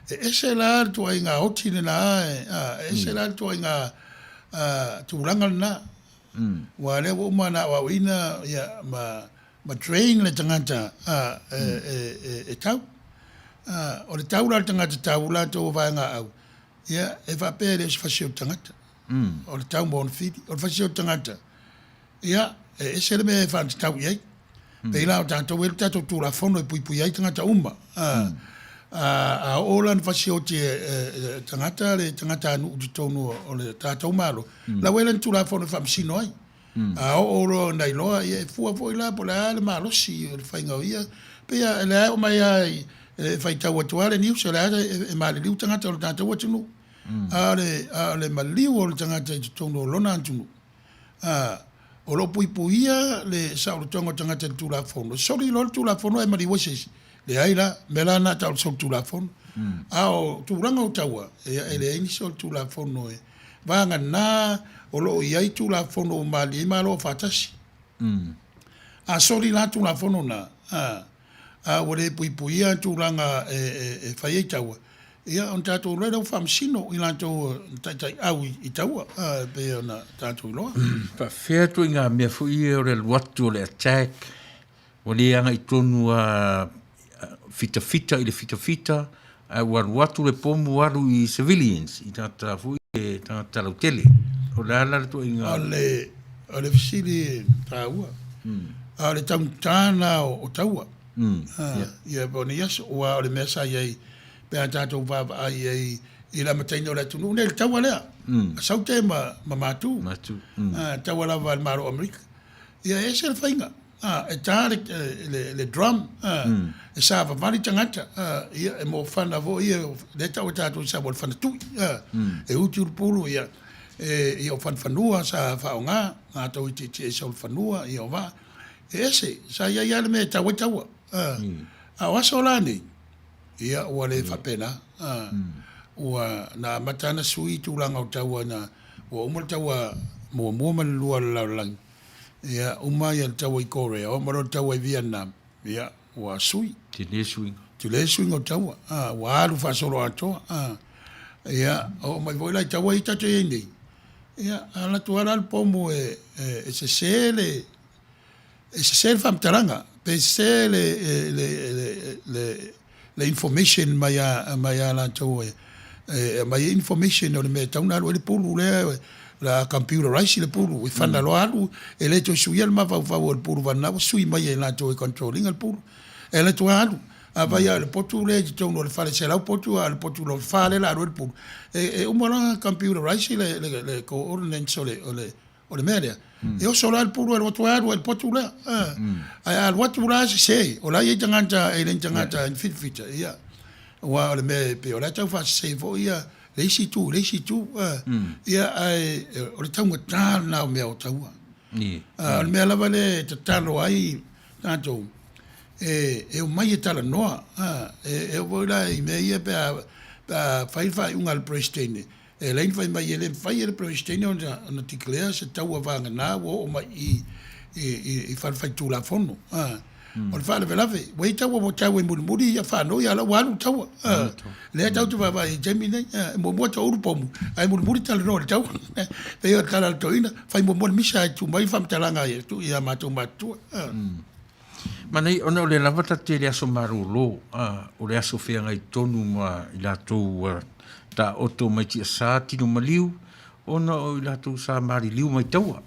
E ese la le ituaiga oti lena, e ese la le ituaiga tulaga lena. Aua lea ua uma ona aoaoina ia ma ma train le tagata e tau. O le tau la a le tagata tau latou o vaegaau, Ia, e faapea e le o se fasi o le tagata. O le tau ma ona fili. O le fasi o le tagata, ia, e ese le mea e faatatau i ai. Pei la o tatou e i ai le tatou Tulafono e puipuia ai tagata uma. A oo la ina fasioti e e tagata le tagatanuu i totonu o le tatou Malo, la ua i ai lana Tulafono e faamasino ai. A oo loa ina iloa, ia e fua foi la po o le a le malosi o le faiga o ia. Pei lava, o lea e oo mai lava i, e faitau atu lava le news, o lea e maliliu tagata o le tatou atunuu. A o le, a o le maliu o le tagata i totonu o lona atunuu, a, o lo o puipuia le saolotoga o tagata i le Tulafono, soli loa le Tulafono ae maliu ai se isi. Leai la, o le mea la lena e tau o le solitulafono. A o tulaga o taua, ia e leai ni solitulafono e vagana o lo o i ai Tulafono ua malilie ai Malo Aufaatasi. A soli la Tulafono na, a, a ua le puipuia tulaga e fai ai taua, ia ona tatou iloa lea ua faamasino i latou na taitaiau i taua, e pei ona tatou iloa. Faafefea ituaiga mea foi ia o le alu atu o le attack Ua le agai tonu a fitafita i le fitafita, ae ua alu atu le pomu alu i civilians, i tagata foi ia, tagata lautele. O le a la le ituaiga? O le, o le fesili taua, a o le taugata lena o taua. Ia po o nei aso, aua o le mea sa i ai pe a tatou vaavaai i ai i le amataina o le atunuu nei, le taua lea, a Saute ma Matu, taua lava a le Malo o Amerika. Ia e ese le faiga. A, e ta le, le, le drum, a, e savavali tagata, a, ia, e mofana foi ia, lea e tau e tatou i Samoa o le fanatui, a, e uti ulupulu, ia, e, ia o fanafanua sa faaaoga, latou e tietie i solofanua, ia o vaa. E ese, sa i ai lava le mea e tau ai taua, a, a o aso la nei, ia, ua le faapena, a, ua, na amata lava ona sui tulaga o taua ina ua uma le taua muamua ma le lua o le lalolagi, Ia, uma ia le taua i Korea, oo mai loa le taua i Vietnam, ia, ua sui. Tele suiga. Tele suiga o taua, a, ua alu faasoloatoa, a. Ia, oo mai foi la i taua ia tatou i ai nei, ia, a alu atu lava la le pomu e, e, e sese le, e sese le faamatalaga, pe sese le, le, le, le, le information mai a mai a latou e aumai ai information o le mea e tatau ona alu ai le pulu lea o le a computerize le pulu e fana loa alu e le toe suia le mafaufau o le pulu vana ua sui mai e latou e control ina le pulu e alu atu lava alu afai lava o le potu lea i totonu o le fale 100 potu a o le potu lona fa lea o le a alu ai le pulu e uma loa ona computerize le coordinates o le O le mea lea, e oso la le pulu e alu atu ai alu ai i le potu lea. Ae a alu atu la sese, o la e i ai tagata e le ni tagata ni fitafita, ia, aua o le mea e pei o la e tau faasese foi ia le isi itu i le isi itu. Ia, ae o le taugata lena o mea o taua. O le mea lava lea e tatalo ai tatou, e omai e talanoa. E oo foi la i mea ia pe a fai le faaiuga a le Peresetene, E ala ai ona fai mai e le mafai e le Peresetene ona declare se taua vagana ua oo mai i i fale faitulafono. O le faalavelave, ua i ai taua ua tau ai mulimuli ia fanoi a o la ua alu le taua. Lea tatou te vaavaai i le taimi lenei, e muamua toulu pomu ae mulimuli talanoa i le taua. E pei o le tala a le toeaina, fai muamua le misa ae tuu mai le faamatalaga ia matou matutua. Manaia, ona o lea lava tatou te i le aso malolo, a, o le aso feagai tonu ma i latou ua taoto mai tiasa tino maliu, ona o i latou sa maliliu mai taua.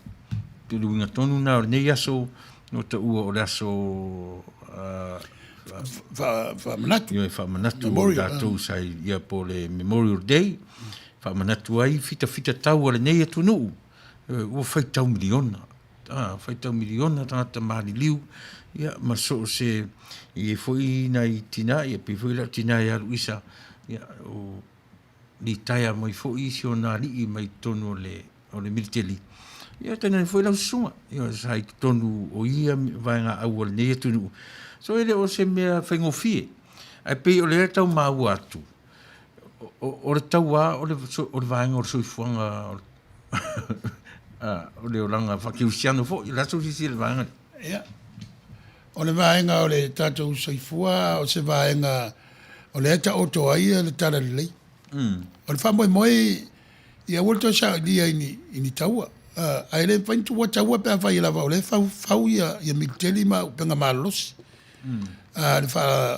Pei o le uiga tonu lena o lenei aso, no taua o le aso Faamanatu. Ioe, faamanatu o i latou sa ia po o le Memorial Day, faamanatu ai fitafita tau a lenei atunuu, ua faitau miliona. A, faitau miliona tagata maliliu, ia, ma so o se, e i ai foi nai tina, ia, pei foi lau tina ia Luisa, ia, o litaea mai foi isi o nā alii mai totonu o le, o le militeli, ia, tainane foi lau susuga, ia, sa i totonu o ia vaega au a lenei atunuu. So, e le o se mea faigofie, ae pei o lea e tau maua atu, o le tauā o le, o le vaega o le soifuaga o le olaga faakerisiano foi, o le a sou silasila i le vaega lea? Ia, o le vaega o le tatou soifua o se vaega o lea e taoto ai le talalelei. O le faamoemoe ia aua le toe sailia i ni, i ni taua. Ae le mafai ona tuua taua pe afai lava o lea e fau, fau ia, ia militeli ma upega malolosi.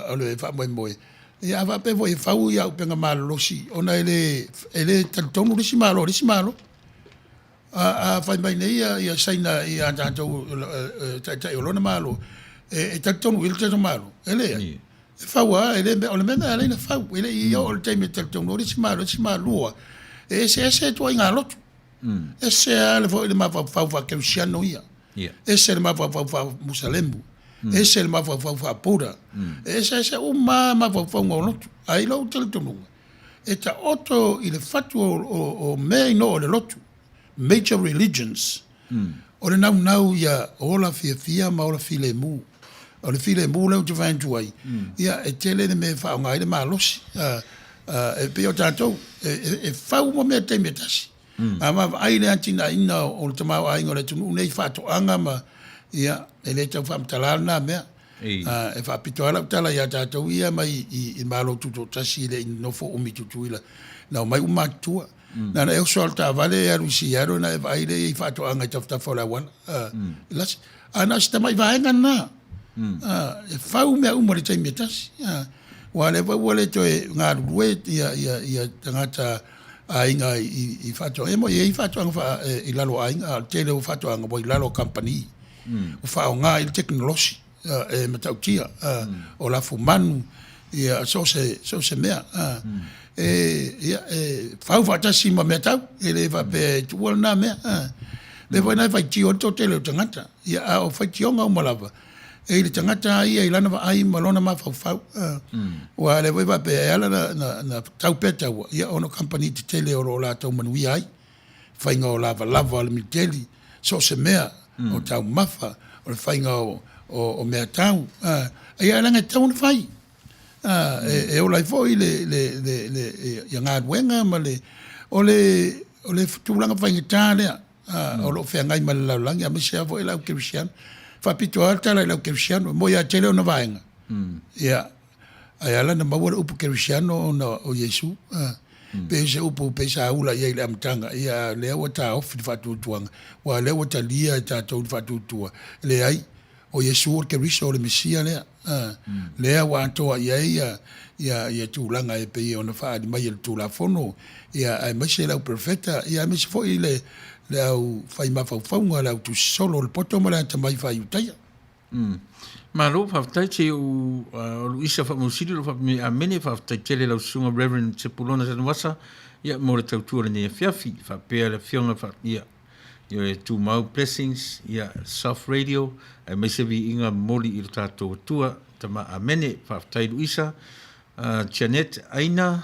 O le faamoemoe, Ia a faapea foi e fau ia auupega malolosi ona e le, e le talitonu le isi Malo i le isi Malo. A, a fai mai nei ia, ia Saina ia tatou taitai o lona Malo, e, e talitonu i le tatou Malo? E leai. E fau lava, e le mea, o le mea lena e ala ai ona fau, e le i oo i le taimi e talitonu ai le isi Malo, isi Malua, e eseese ituaiga lotu. Ese lava foi le mafaufau faa-kerisiano ia, ese le mafaufau faa-musalemu, ese le mafaufau faa-Buddha, e eseese uma lava mafaufauga o lotu. Ae i lou talitonuga, e taoto i le fatu o mea i o le lotu, major religions, o le naunau ia ola fiafia ma ola filemu. O le filemu lea ou te vaai atu ai, ia e tele le mea e faaaoga ai le malosi. E pei o tatou, e fau uma mea i le taimi e tasi. A vaavaai i le atinaeina o le tamaoaiga o le atunuu nei i faatoaga ma, ia, e le tau faamatala lena mea. E faapito lava lau tala ia tatou ia mai i Malo Tutoatasi e le i nonofo umi i Tutuila, na omai uma matutua. Na ona e oso lava i le taavale e alu i Seattle ona e vaai lea i faatoaga i tafatafa o le auala. Ae na o si tamai vaega lena. E fau mea uma i le taimi e tasi. Aua o lea foi ua le toe galulue ia tagata aiga i faatoaga. E moni e i ai faatoaga i lalo o aiga, a o le tele o faatoaga ua i lalo o kamupani. Ua faaaoga ai le tekonolosi e matautia, o lafumanu, ia so o se mea. E fau faatasi ma meatau, e le faapea e tuua lena mea. O lea foi la e faitio ai le toatele o tagata, ia a o faitioga uma lava, e i le tagata lava ia i lana vaai ma lona mafaufau. Aua o lea foi e faapea e ala ona tau pea taua, ia ona o kamupani tetele o lo o latou manuia ai. Faiga o lavalava o le militeli, so o se mea, o taumafa, o le faiga o meatau, ia leaga e tatau ona fai. E ola ai foi le galuega ma le, o le tulaga faigata lea o lo o feagai ma le lalolagi aemaise lava foi le au kerisiano. E faapito lava le tala i le au kerisiano, e moni lava e tele ona vaega, ia, ae ala ona maua le upu kerisiano ona o Iesu. Pei o se upu pei sa ula i ai i le amataga, ia a o lea ua taofi le faatuatuaga, aua o lea ua talia e tatou le faatuatua, leai, O Iesu o le Keriso, o le Mesia lea, lea ua atoa i ai ia tulaga e pei ona faaali mai e le Tulafono, aemaise le au perofeta, aemaise foi le au fai mafaufauga, le au tusi solo, le poto ma le atamai faa-Iutaia. Malo faafetai se i ou o Luisa Faamausili o lo o faapea mai Amene faafetai tele lau susuga Reverend Sepulona Tanuvasa ia mo le tautua i lenei afiafi faapea le afioga fa ia Ioe tumau blessings ia soft radio aemaise viiga momoli i lo tatou Atua tama amene faafetai Luisa Janet Aina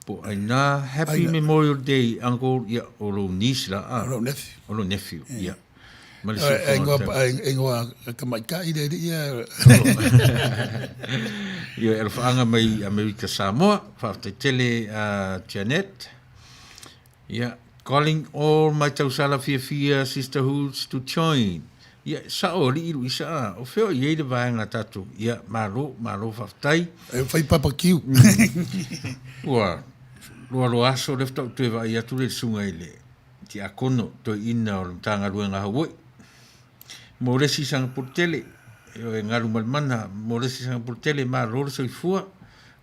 po Aina happy Aina. Memorial Day uncle ia o lou niece la a o lou nephew o lou nephew ia ma le soifua ingoa tamaitai le alii ia ia alofaaga mai Amerika Samoa faafetai tele Janet. Ia, calling all my tausala fiafia sisterhoods to join. Ia, sao alii Luisa a, o fea o i ai le vaega a tatou? Ia, malo, malo faafetai. E fai papakiu. Ua loaloa aso lea faatoa ou toe vaai atu le susuga i le tiakono toeaina o le Matagaluega a Hawaii. Mo le isi Sangapore tele, e galu ma le mana, mo le isi Sangapore tele, malo le soifua,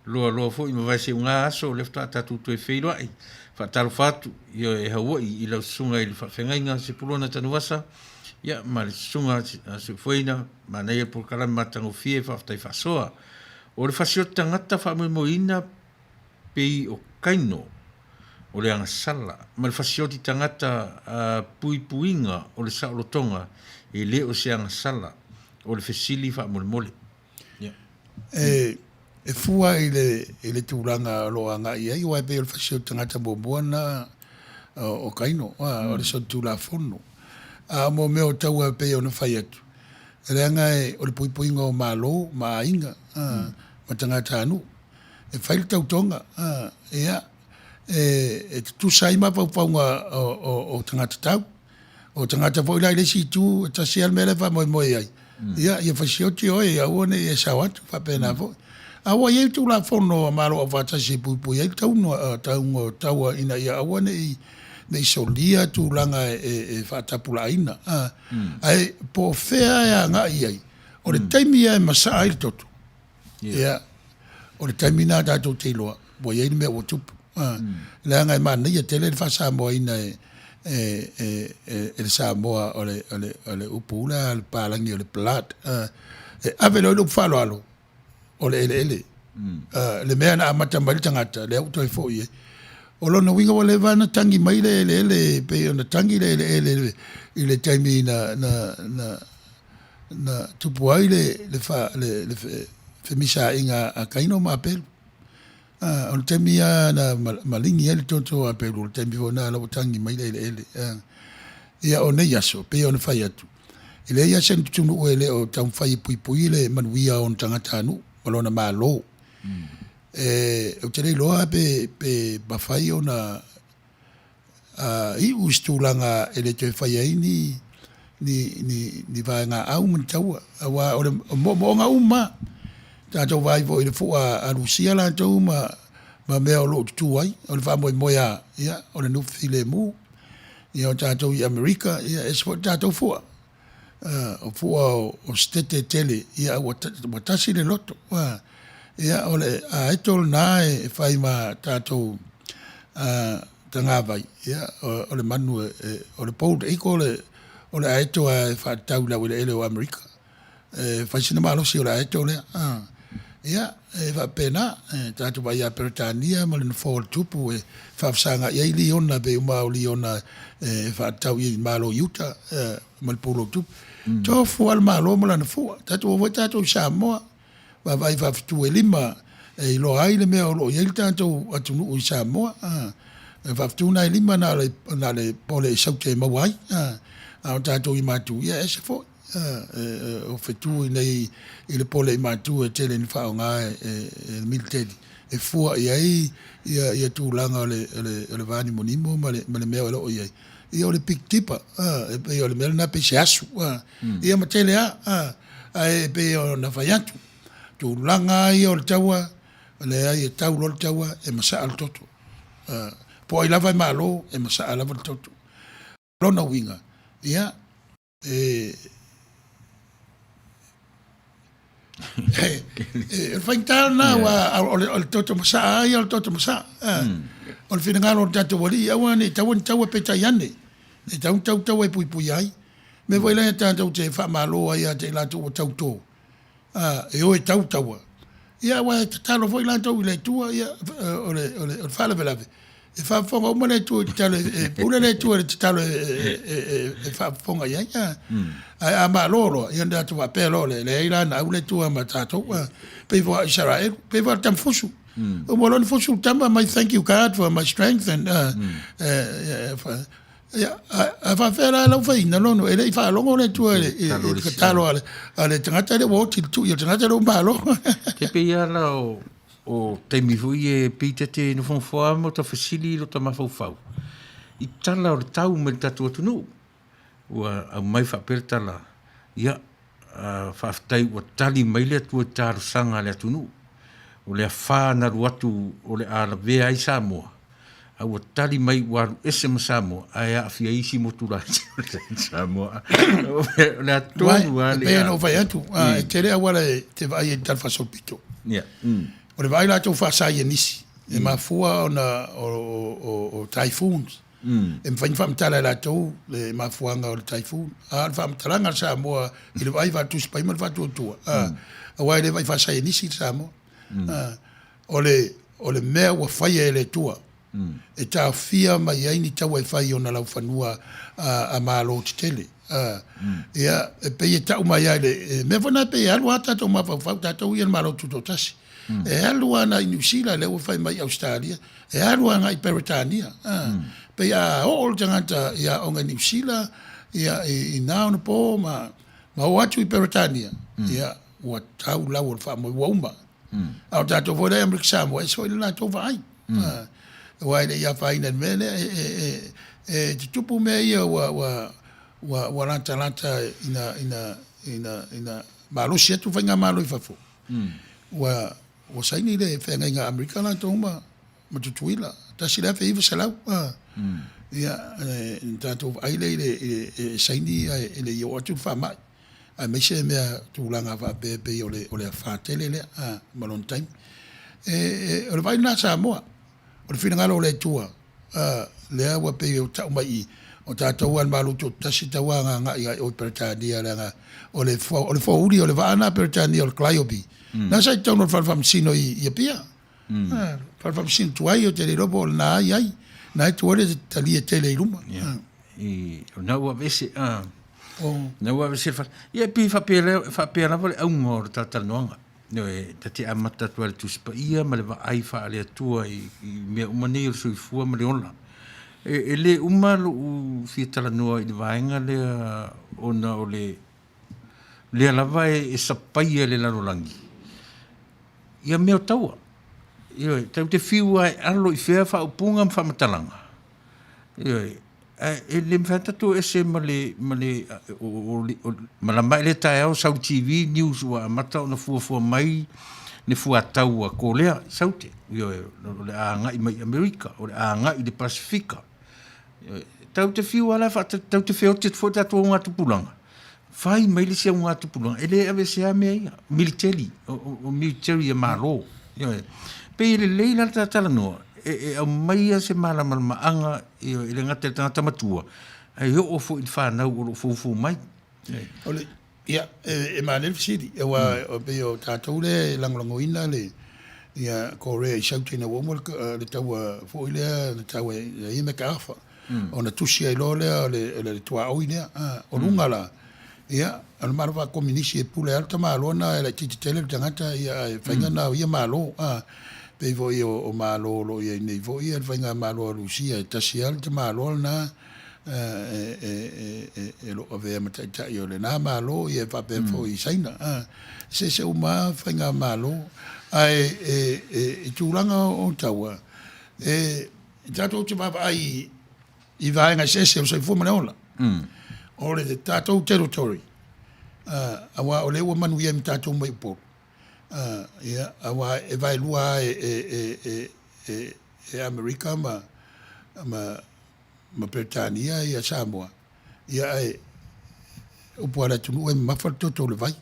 loaloa foi ma vaeseuga aso, o lea faatoa tatou toe feiloai. Faatalofa atu ioe e Hauo'i i lau susuga i le faafeagaiga Sepulona Tanuvasa, ia ma le susuga a Soifuaina, manaia le polokalame matagofie, faafetai faasoa. O le fasioti tagata faamoemoeina pei o Kaino, o le agasala, ma le fasioti tagata puipuiga o le saolotoga, e le o se agasala, o le fesili faamolemole. Yeah. E, e fua i le, i le tulaga o lo o agai i ai, aua e pei o le fasioti tagata muamua lena o, o Kaino, o le solitulafono. A o mea o taua e pei ona fai atu, leaga e, o le puipuiga o Malo ma aiga, ma tagatanuu. E fai le tautoga, ia, e tutusa ai mafaufauga o tagata tau. O tagata foi la i le isi itu, e tasi lava le mea lea e faamoemoe i ai, ia, ia fasioti oe, ia aua ne i e sao atu, faapena foi. A ua i ai Tulafono a Malo Aufaatasi e puipui ai le tauga, tauga o taua ina ia aua ne i, ne i solia tulaga e faatapulaaina. Ae po o fea e agai i ai, o le taimi lava e masaa ai le toto, Ia, o le taimi lena tatou te iloa ua i ai le mea ua tupu. Leaga e manaia tele le faa-Samoaina e, e, e, e le Samoa o le, o le, o le upu ula a le palagi o le blood. E ave loa i le upu faaaloalo, o le eleele. Le mea na amata mai le tagata, lea ua toe foi i ai. O lona uiga ua leva ona tagi mai le eleele e pei ona tagi le eleele i le taimi na na na na tupu ai le le le le femisaaiga a Kaino ma Apelu. O le taimi lava na maligi ai le toto o Apelu, o le taimi foi lena la ua tagi mai le eleele. Ia o nei aso, pei ona fai atu, e leai lava se atunuu e le o taumafai e puipui le manuia o ona tagatanuu ma lona Malo. Ou te le iloa pe pe mafai ona iu i se tulaga e le toe faia ai ni ni ni ni vaegaau ma ni taua, aua o le moomooga uma lava. Tatou vaai foi i le fua a Rusia latou ma ma mea o lo o tutu ai, o le faamoemoe lava, ia, o le nupu filemu. Ia o tatou i Amerika, ia e ese foi le tatou fua. O fua o Setete tele, ia ua tasi le loto. Ia o le aeto lena e fai ma tatou tagavai, ia o le manu o le bald eagle o le aeto lava e faatatau i laueleele o Amerika. E fai sina malosi o le aeto lea. Ia, e faapena, e tatou vaai ia Peretania ma le nofoa o le Tupu e faafesagai ai liona e pei uma lava o liona e faatatau i Malo i uta ma le pulu o le tupu. Tofu lava le Malo ma lana fua. Tatou o foi tatou i Samoa, vaavaai i faafetu e lima e iloa ai le mea o lo o i ai le tatou atunuu i Samoa. O faafetu na e lima na o le pole i Saute e maua ai, a o tatou i Matu, ia e ese foi. O fetu i inei i le pole i Matu e tele ina faaaoga e le militeli e fua i ai ia tulaga o le vanimonimo ma le mea o lo o i ai. Ia o le Big Dipper, e pei o le mea lena pei se asu, ia ma tele lava. Ae pei ona fai atu, tulaga lava ia o le taua, leai e tau loa le taua e masaa le toto. Po o ai lava e malo, e masaa lava le toto. O lona uiga, ia, e o le faigata lena aua o le toto masaa lava ia o le toto masaa. O le finagalo o le tatou Alii, aua ne i taua ni taua peitai ane, e tatau ona tau taua e puipuia ai. O le mea foi lea tatou te faamalo ai ia te i latou ua tautō, e o e tau taua, ia aua e tatalo foi latou i le Atua, ia o le faalavelave, e faafofoga uma le Atua i tatalo, e pule le Atua i le tatalo e faafofoga i ai. Ae a malo loa, ia ona tatou faapea loa lea, leai la na au le Atua ma tatou. Pei foi o Isaraelu, pei foi o le tamafusu. Uma loa ona fusu le tama, mai thank you God for my strength and Ia, a faapefea la lau faiina Lono, e le i faalogo le Atua i le tatalo a le tagata lea ua oti i le tui o le tagata lea ua malo. Te pei lava la o taimi foi ia e pei ta te nofonofo lava ma ta fesili i lota mafaufau i tala o le tau mai le tatou atunuu. Ua aumai faapea le tala, ia, faafetai ua tali mai le Atua i talosaga a le atunuu. O le afa na alu atu o le a lavea ai Samoa, a ua tali mai ua alu ese ma Samoa ae aafia ai isi motu laiti o le Samoa. O le a tonu lava le... E pei ona ou fai atu, e tele auala e te vaai ai i le talafaasolopito. O le vaai latou faasaienisi, e mafua ona o typhoons. E mafai ona faamatala e latou le mafuaaga o le typhoon. A o le faamatalaga a le Samoa i le vaai faatusi pai ma le faatuatua, aua e le vaai faasaienisi le Samoa. O le, o le mea ua faia e le Atua e taofia mai ai ni taua e fai i ona laufanua a Malo tetele. Ia, e pei e tau mai lava i le mea foi lena e pei e alu lava tatou mafaufau, tatou ia i le Malo Tutoatasi. E alu lava agai i Niu Sila, lea ua fai mai i Ausetalia, e alu agai i Peretania. Pei a oo le tagata i aoga i Niu Sila, ia, i na ona po ma oo atu i Peretania, ia, ua tau lau o le faamoe, ua uma. A o tatou foi la i Amerika Samoa, e ese foi le latou vaai. Aua e le i afaina i le mea lea, e tutupu mea ia ua latalata ina malosi atu faigamalo i fafo, ua saini le feagaiga a Amerika latou ma Tutuila, 1900. Ia, na tatou vaai lea i le saini ae le i oo atu le faamai. aemaise mea tulaga faapea e pei o le o le afa tele lea ma lona taimi. E, o le vaai lena a Samoa, o le finagalo o le Atua, lea ua pei e tau mai i i, O tatou lava i le Malo Tutoatasi e tatau lava ona agai i o i Peretania leaga o le o le fouli o le vaa lena a Peretania o le Calliope, lena sa i totonu o le Fale Faamasino i Apia. Fale Faamasino tuai ou te le iloa po o lena i ai. Na e tu ai le talia tele i luma. I, o lena ua aveese, a. O. Na ua aveese le fale. Ia, e pei faapea, faapea lava le auga o le talatalanoaga. Ioe, ta te amata atu ai i le Tusi Paia ma le vaai faale-Atua i, i mea uma nei o le soifua ma le ola. E, e le uma lou fia talanoa i le vaega lea ona o le lea lava e, e sapaia e le lalolagi ia mea o taua. Ioe, tatou te fiu lava e alo i fea faaupuga ma faamatalaga. Ioe, ae e le mafai lava ona tatou o ese ma le, ma le, malama ae lea taeao sau i le TV news ua amata ona fuafua mai le fuatau a Kolea i Saute, ioe, o le a agai mai i Amerika, o le a agai i le Pasefika. Ioe, tatou te fiu lava la e faatali, tatou te feoti atu foi le tatou augatupulaga, fai mai le isi augatupulaga, e le aveesea mea ia, militeli, o military a Malo. Ioe. Pei e lelei la le talatalanoa e aumaia se malamalamaaga, ioe, e le gata i le tagata matua, ae oo foi i le fanau o lo o foufou mai. O le, ia, e manaia le fesili, aua e pei o tatou lea e lagolagoina le, ia, Korea i Saute ina ua uma le taua foi lea na taua e ia MacArthur. Ona tusi ai loa lea o le tuaoi lea. O luga la, ia, o le Malo Faakominisi e pule lava le tamaloa lena e laitiiti tele le tagata, ia, ae faiga lena o ia Malo. Pei foi o Malo o lo o i ai nei foi le Faigamalo a Rusia, e tasi lava le tamaloa lena e lo o avea ma taitai o lena Malo, ia e faapea foi i Saina. Eseese uma lava Faigamalo, ae i tulaga o taua, e tatou te vaavaai i vaega eseese o le soifua ma le ola. O le tatou territory, aua o lea ua manuia ai ma tatou mai Upolu, ia, aua e vaelua lava e Amerika ma Peretania ia Samoa, ia ae upu a le atunuu e mamafa le toto o le vai.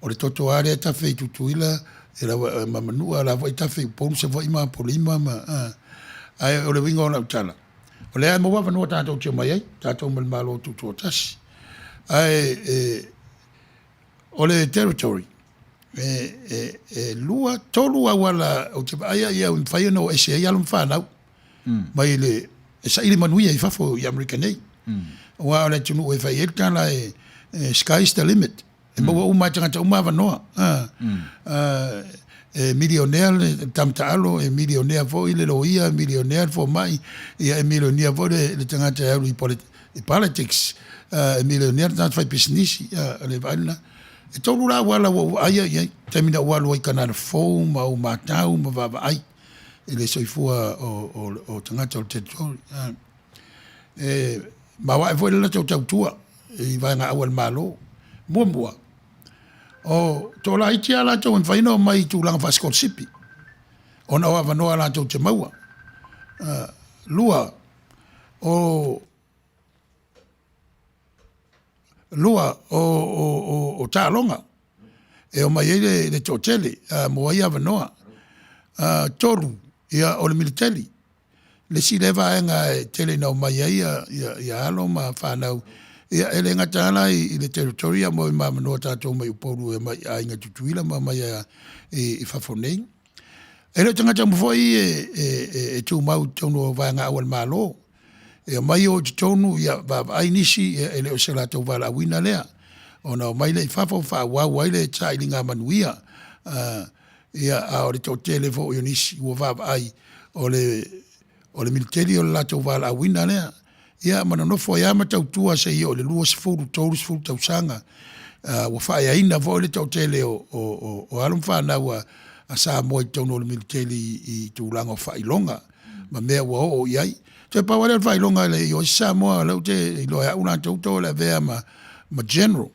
O le toto lava lea e tafe i Tutuila ma Manua, o la foi e tafe i Upolu, Savaii ma Apolima ma, ae o le uiga o lau tala, o lea e maua avanoa tatou te omai ai, tatou ma le Malo Tutoatasi. Ae e, o le territory, e, e, 2, 3 auala ou te vaai au e mafai ona o ese ai alo ma fanau mai le, e saili manuia i fafo i Amerika nei. Aua o le atunuu e fai ai le tala e, sky is the limit. E maua uma e tagata uma avanoa. E milionea le tama taalo, e milionea foi le loia, e milionea le fomai, ia e milionea foi le tagata e alu i politics, e milionea le tagata faipisinisi. O le vaai lena. E tolu la auala ua ou vaaia i ai, taimi na ou alu ai i Kanada Fou ma ou matau ma vaavaai i le soifua o tagata o le territory. E maoae foi le latou tautua i vaega au a le Malo. Muamua, o toalaiti lava latou e mafai ona omai i tulaga faasikolasipi ona o avanoa latou te maua. Lua, o Lua, o taaloga e omai ai le toatele maua ai avanoa. Tolu, ia o le militeli, le isi lea vaega e tele ina omai ai ia alo ma fanau, ia e le gata lava la i le territory a ua maua ai ma avanoa tatou mai Upolu e omai i aiga i Tutuila ma omai i fafo nei. E le o tagata uma foi e tumau i totonu o vaega au a le Malo. E omai o i totonu, ia vaavaai nisi, ia e le o se latou valaauina lea. Ona omai lea i fafo faaauau ai le sailiga manuia. Ia, a o le toatele foi o nisi ua vaavaai o le o le militeli o le latou valaauina lea. Ia ma nonofo ai lava ma tautua seia oo i le 20, 30 tausaga. Ua faaeaina foi le toatele o alo ma fanau a Samoa i totonu o le militeli i tulaga o faailoga ma mea ua oo i ai. Toe pau lava lea o le faailoga e le i oo ai se Samoa, o lea ou te iloa e au latou toe o le avea ma general.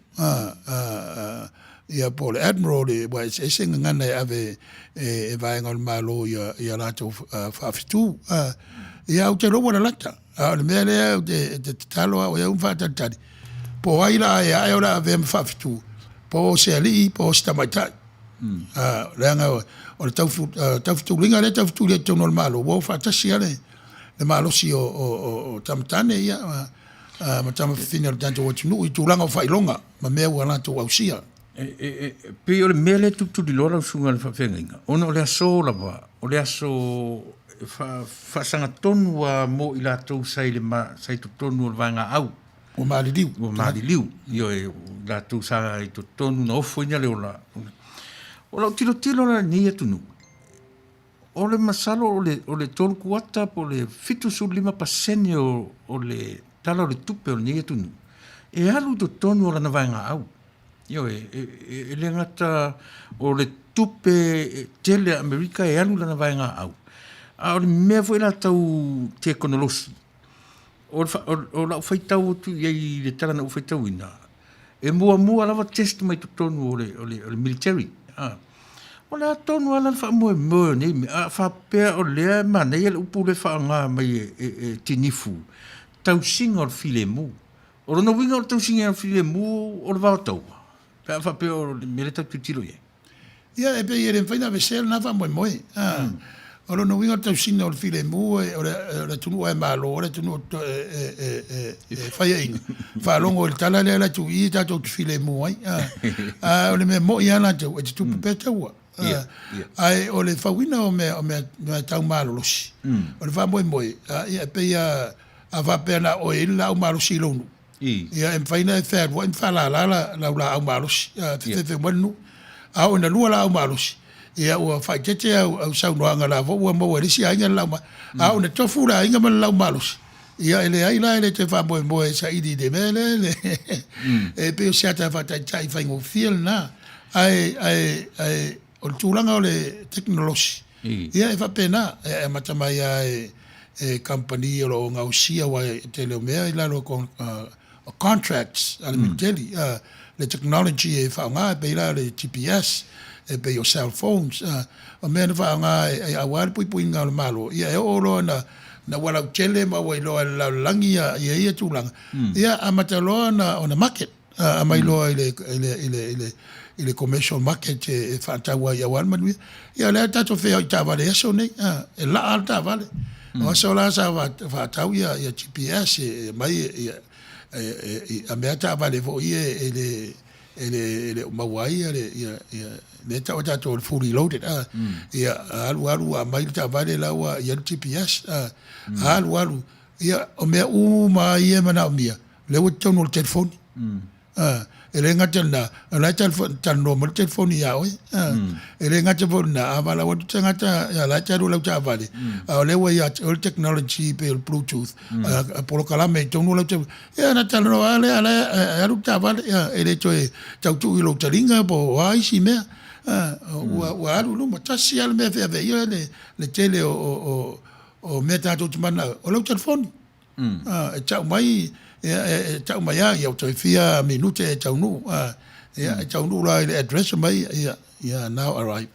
Ia po o le Admiral, aua e eseese gagana e ave e vaega o le Malo i a latou faafetu. Ia ou te iloa ua lalata, a o le mea lea ou te tatalo au ia ma faatalitali, po o ai la e ae o le a avea ma faafetu, po o se alii po o se tamaitai. Leaga o le taufetuliga lea e taufetuli ai i totonu o le Malo, ua o faatasi lava le malosi o tama tane ia. ma tama fafine o le tatou atunuu i tulaga o faailoga ma mea ua latou ausia. E pei o le mea lea e tulituliloa lau susuga i le faafeagaiga, ona o le aso lava, o le aso e faasagatonu lava mo i latou sa i le sa i totonu o le vaegaau. Ua maliliu. Ua maliliu, ioe, o i latou sa i totonu na ofoina le ola. O lau tilotilo la i lenei atunuu, o le masalo o le o le tolu kuata po o le 75% o le Tala o le Tupe o lenei atunuu e alu i totonu o lana vaegaau. Ioe, e le gata o le tupe tele a Amerika e alu i lana vaegaau, a o le mea foi la tau tekonolosi, o lau faitau atu i ai i le tala na ou faitauina, e muamua lava test mai totonu o le military. O le a tonu lava la le faamoemoe o nei mea, a faapea o lea e manaia le upu lea e faaaoga mai e Tinifu, tausiga o le filemu. O lona uiga o le tausiga o le filemu o le vaotaua, pe a faapea o le mea lea tatou te tilotilo i ai. Ia, e pei e le mafai ona aveesea lena faamoemoe. O lona uiga o le tausiga o le filemu, o le atunuu lava e malo, o le atunuu e faiaina, faalogo i le tala lea la e tuu i i tatou te filemu ai. A o le mea moni lava latou, e tutupu pea taua. Ae o le fauina o mea tau malolosi, o le faamoemoe, ia e pei lava a faapea na o oe e i ai le laau malosi i lou nuu, Ia e mafai ona e fealuai ma faalala lau laau malosi, fefefe mai le nuu. A oo ina lua laau malosi, ia ua faaeteete au saunoaga o la foi ua maua e le isi aiga le laau malosi. A oo ina tofu le aiga ma le laau malosi, ia e leai la e le toe faamoemoe e saili i le mea lea. E pei o se ata faataitai faigofie lena. Ae, ae, ae o le tulaga o le tekonolosi, ia e faapena, e amata mai lava e kamupani o lo o gaosia aua e tele o mea i lalo o contracts a le militeli, le technology e faaaoga e pei la o le GPS, e pei o cell phones, o mea na faaaoga aua le puipuiga o le Malo, ia e oo loa ina ua lautele ma ua iloa e le lalolagi ia tulaga, ia amata loa ona market. Aumai loa i le commercial market e faatau ai aua le manuia. Ia o lea tatou te feoai i taavale i aso nei, e laa lava le taavale. O aso la sa faatau ia GPS e aumai a mea taavale foi ia e le o maua ai lea e tau e tatou o le fully loaded. Ia alu alu aumai le taavale la ua i ai le GPS. Alu alu Ia, o mea uma lava ia e manaomia, lea ua i totonu o le telefoni. E le gata i lena, o la e talanoa mai le telefoni ia oe. E le gata foi i lena, a valaau atu le tagata o la e te alu i lau taavale, a o lea ua ia te oe le technology pei o le bluetooth, a polokalame i totonu o lau telefoni, ia ona talanoa lava lea o la e alu le taavale, e le toe tau tuu i lou taliga po o a isi mea. Ua alu i luma. Tasi lava le mea e feaveaia ai le tele o O mea tatou te mananao, o lau telefoni. E tau mai, e tau mai lava, ia ua toe fia minute e taunuu. Ia, e taunuu loa i le address mai, ia, ia now arrive.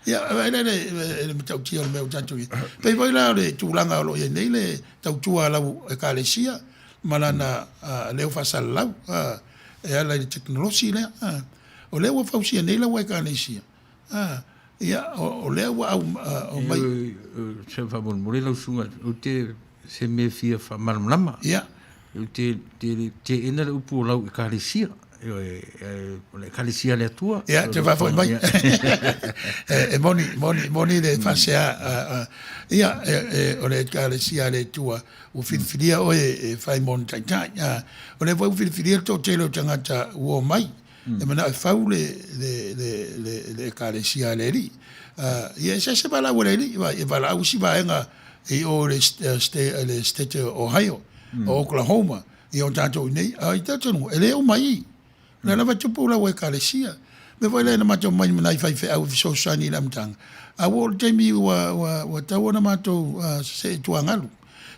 Ia, vaai la i le matautia o le mea ua tatou i ai. E pei foi la o le tulaga o lo o i ai nei le tautua a lau Ekalesia ma lana leo faasalalau e ala i le tekonolosi lea. O lea ua fausia nei lau Ekalesia, A, ia, o lea ua au, mai. Se faamolemole lau susuga, ou te, se mea fia faamalamalama. Ia. Ou te teena le upu o lau ekalesia. Ioe, o le ekalesia a le Atua. Ia, te faafoi mai. E moni, moni, moni le faasea. Ia, o le ekalesia a le Atua, ua filifilia oe e fai mo ona taitai. O lea foi ua filifilia le toatele o tagata ua omai. E manao e fau le Ekalesia a le Alii. Ia eseese valaau a le Alii, e valaau isi vaega i o i le State o Ohio, o Oklahoma, ia o tatou i inei. A i talitonuga, e le uma i i. O lea lava e tupu lau Ekalesia. O le mea foi lea na matou omai ma nai faifeau e fesoasoani i le amataga, a ua oo i le taimi ua tatau ona matou see i tuagalu.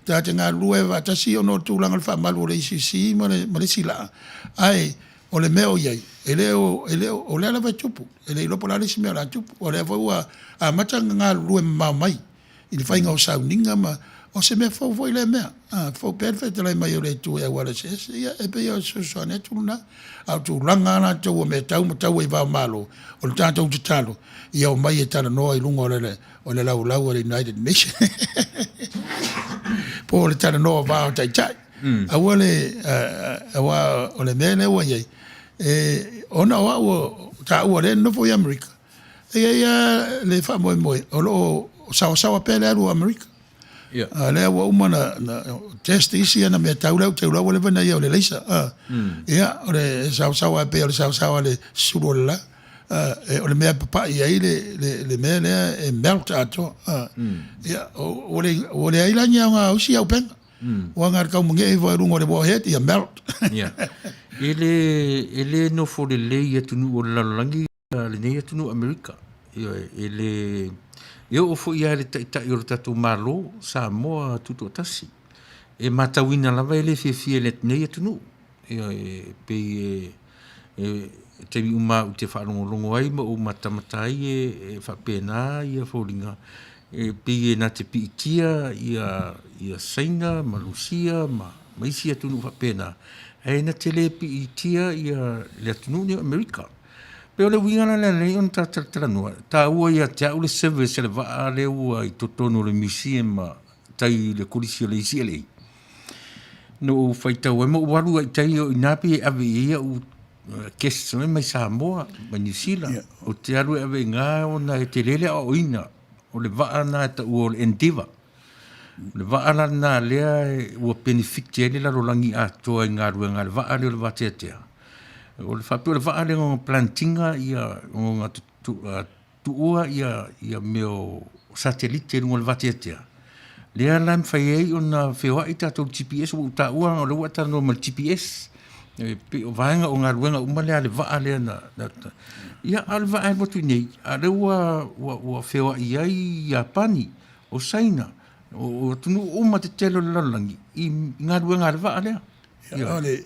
Ta te galulue faatasi ona o le tulaga o le faamalu o le isi ma le isi laa, ae O le mea o i ai, e le o, e le o, o lea lava e tupu. E le iloa po o le a le isi mea o le a tupu. O lea foi ua amata ona galulue mamao mai i le faiga o sauniga ma, o se mea fou foi lea mea. A fou pea le fetalai mai o le Atua i auala eseese, ia e pei o se fesoasoani atu lena. A o tulaga lava latou o mea tau ma taua i va o Malo, o le tatou tatalo, ia omai e talanoa i luga o le laulau a le United Nations po o le talanoa o va o Taitai. Aua le, aua o le mea lea ua i ai, e, ona o au o taua lea e nonofo i Amerika, e i ai lava le faamoemoe o lo o saoasaoa pea le alu o Amerika. Ia. A lea ua uma na, na test isi ana mea tau lea ou te iloa ua leva ona ia o le laser. Ia, o le saosaoa e pei o le saosaoa a le sulu o le la. E, o le mea e papai ai le, le, le mea lea e melt atoa. Ia, ua, le, ua leai la ni aoga o isi auupega. Ua na o le tau magee ifo i luga o le warhead, ia melt. Ia. E le, e le nofo lelei i atunuu o le lalolagi lenei atunuu Amerika. Ioe, e le, e oo foi lava i le taitai o le tatou Malo, Samoa Tutoatasi. E matauina lava e le fiafia i lenei atunuu. Ioe, e pei e, e, e taimi uma ou te faalogologo ai ma ou matamata ai e, e faapena ia foliga, e pei e na te piitia ia, ia Saina ma Rusia ma, ma isi atunuu faapena, ae na te le piitia ia le atunuu nei o Amerika. Pei o le uiga la lea lelei ona ta talatalanoa, taua ia te au le service a le vaa lea ua i totonu o le museum tai i le kolisi o le UCLA. Na ou faitau ai ma ou alu ai i tai o i ina pei e ave i ai au guests mai Samoa mai Niu Sila. Ou te alu e ave i ina ona e tele le aoaoina o le vaa lena e taua o le Endeavour. O le vaa la lena lea ua penefiti ai le lalolagi atoa i galuega a le vaa lea o le vateatea. O le faapea o le vaa lea na plant ina ia ona tuua ia ia mea o satelite i luga o le vateatea. Lea la e mafai ai ona feoai tatou i le GPS ua ou taua o lea ua e talanoa mai i le GPS. E pei o vaega o galuega uma lea a le vaa lea na, na, ia a o le vaa e alu atu i inei, a o lea ua, ua, ua feoai ai Iapani, o Saina, o atunuu uma tetele o le lalolagi i galuega a le vaa lea. Ia, o le,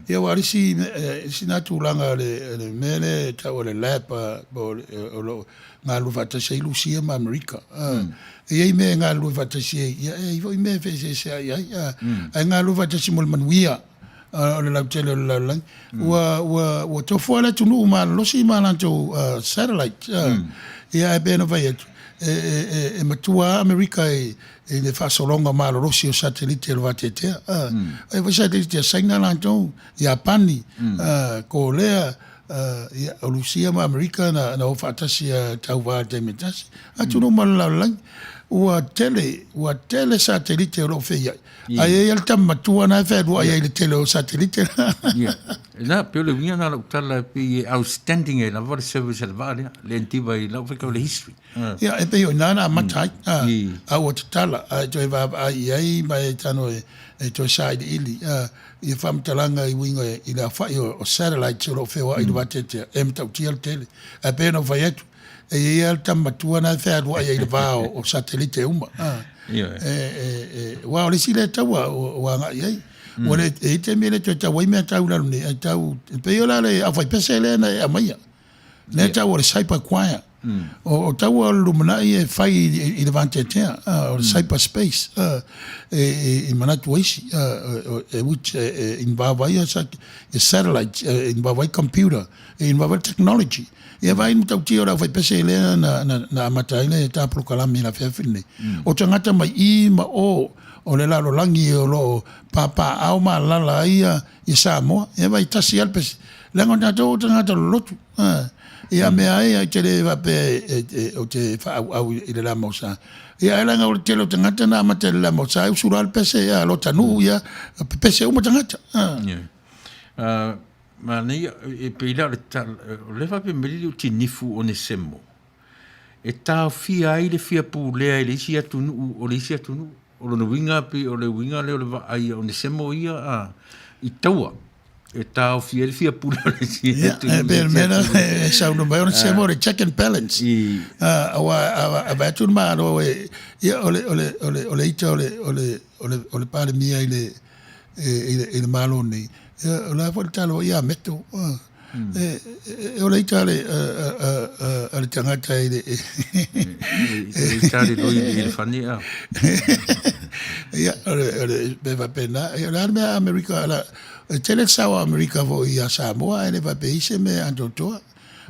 ia aua o le isi, isi na tulaga o le, le mea lea e tau o le lab, po o lo o galulue faatasi ai Rusia ma Amerika. E i ai mea e galulue faatasi ai, ia e i ai foi mea e feeseeseai ai, ae galulue faatasi mo le manuia o le lautele o le lalolagi. Ua, ua, ua tofu lava le atunuu malolosi ma latou satellite. Ia ae pei ona fai atu, e, e, e matua lava Amerika i, i le faasologa malolosi o satelite o le vateatea. E foi satelite a Saina latou, Iapani, Kolea, ia, o Rusia ma Amerika na, na o faatasi a tauva i le taimi e tasi. Atunuu ma le lalolagi, ua tele, ua tele satelite o lo o feiai. Ae i ai lava le tama matua na e fealuai ai i le tele o satelite. Ia. Na, pei o le uiga na o lau tala e pei e outstanding ai lava le service a le vaa lea, le Endeavour i lau faitau i le history. Ia, e pei o i ina na amata ai, a ua tatala, a e toe vaavaai i ai ma e tago e toe sailiili ia faamatalaga i uiga i le aofai o satellites o lo o feoai i le vateatea, e matautia le tele. Ae pei ona ou fai atu, e i ai lava le tama matua na e fealuai ai i le va o satelite uma. Aua o le isi lea taua ua agai i ai. Ua le, e i ai taimi e le toe tau ai mea tau i lalo nei, ae tau, e pei o la le aufaipese lea na e aumaia. Lea e tau o le cyber choir. O taua o le lumanai e fai i le vateatea, o le cyber space, e manatu ai isi, e which e involve ai ia satellites, e involve ai computer, e involve ai technology. Ia vaai i le matautia o le aufaipese lea na amata ai le ta polokalame i le afiafi lenei. O tagata mai i ma o o le lalolagi o lo o papaaao ma alaala ai ia Samoa. Ia vaai, tasi lava le pese. Leaga o tatou o tagata lolotu. Ia mea ai, ai te le faapea ou te faaauau i le la maosa. Ia ae leaga o le tele o tagata na amata i le la maosa, e usu loa le pese, ia lota nuu, ia pepese uma tagata. Yeah. Manaia, e pei la o le tala, o lea faapea mai le o Tinifu Onesemo, e taofia ai le fia pulea i le isi atunuu o le isi atunuu. O lona uiga pei o le uiga lea o le vaai a Onesemo ia a, i taua e taofi ai le fia pule o le isi atunuu. E pei o le mea lea e saunoa mai Onesemo o le check and balance. Aua a vaai atu le Malo e, ia o le, o le, o le, o le ita o le, o le, o le, o le Palemia i le, i le Malo nei, o le a foi le tala ia Meto. O le ita a le tagata i le... E ita le loi i le fane a. Ia, o le mea faapena. O le a le mea a Amerika, e tele le sao a Amerika foi ia Samoa, ae le faapea i se mea atoatoa.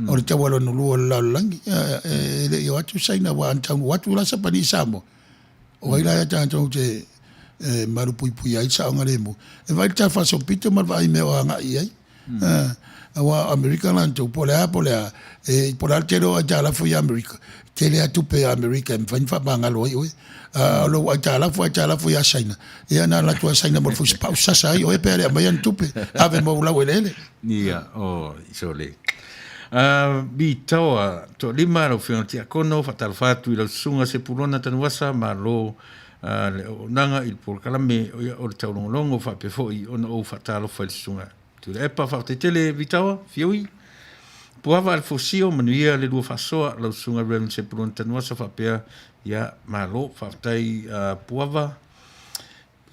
O le taua lona lua o le lalolagi. E le i o atu Saina, aua a na taunuu atu la Sapani i Samoa, o ai la ia tatou te... e malupuipuia ai le saogalemu. E vaai i le tafasopito ma le vaai i mea o agai i ai. Aua o Amerika latou, po o le a po o le a, e, po o le a le tele o aitalafu i Amerika, e tele lava tupe a Amerika e mafai ona faamagalo ai oe. A o lou aitalafu, aitalafu ia Saina, ia na alu atu lava Saina ma le fusipau sasa ai oe pe a le aumaia ni tupe, ave ma ou laueleele. Ia, o, sole. Vitaoa, toalima lau Afioga i le Tiakono, faatalofa atu i lau Susuga Sepulona Tanuvasa, malo le auaunaga i le polokalame o le taulogologo faapea foi ona ou faatalofa i le Susuga Tuilaepa. Faafetai tele Vitaoa, Fiui, Puava Alefosio, manuia le lua faasoa lau Susuga Reverend Sepulona Tanuvasa faapea, ia malo, faafetai Puava.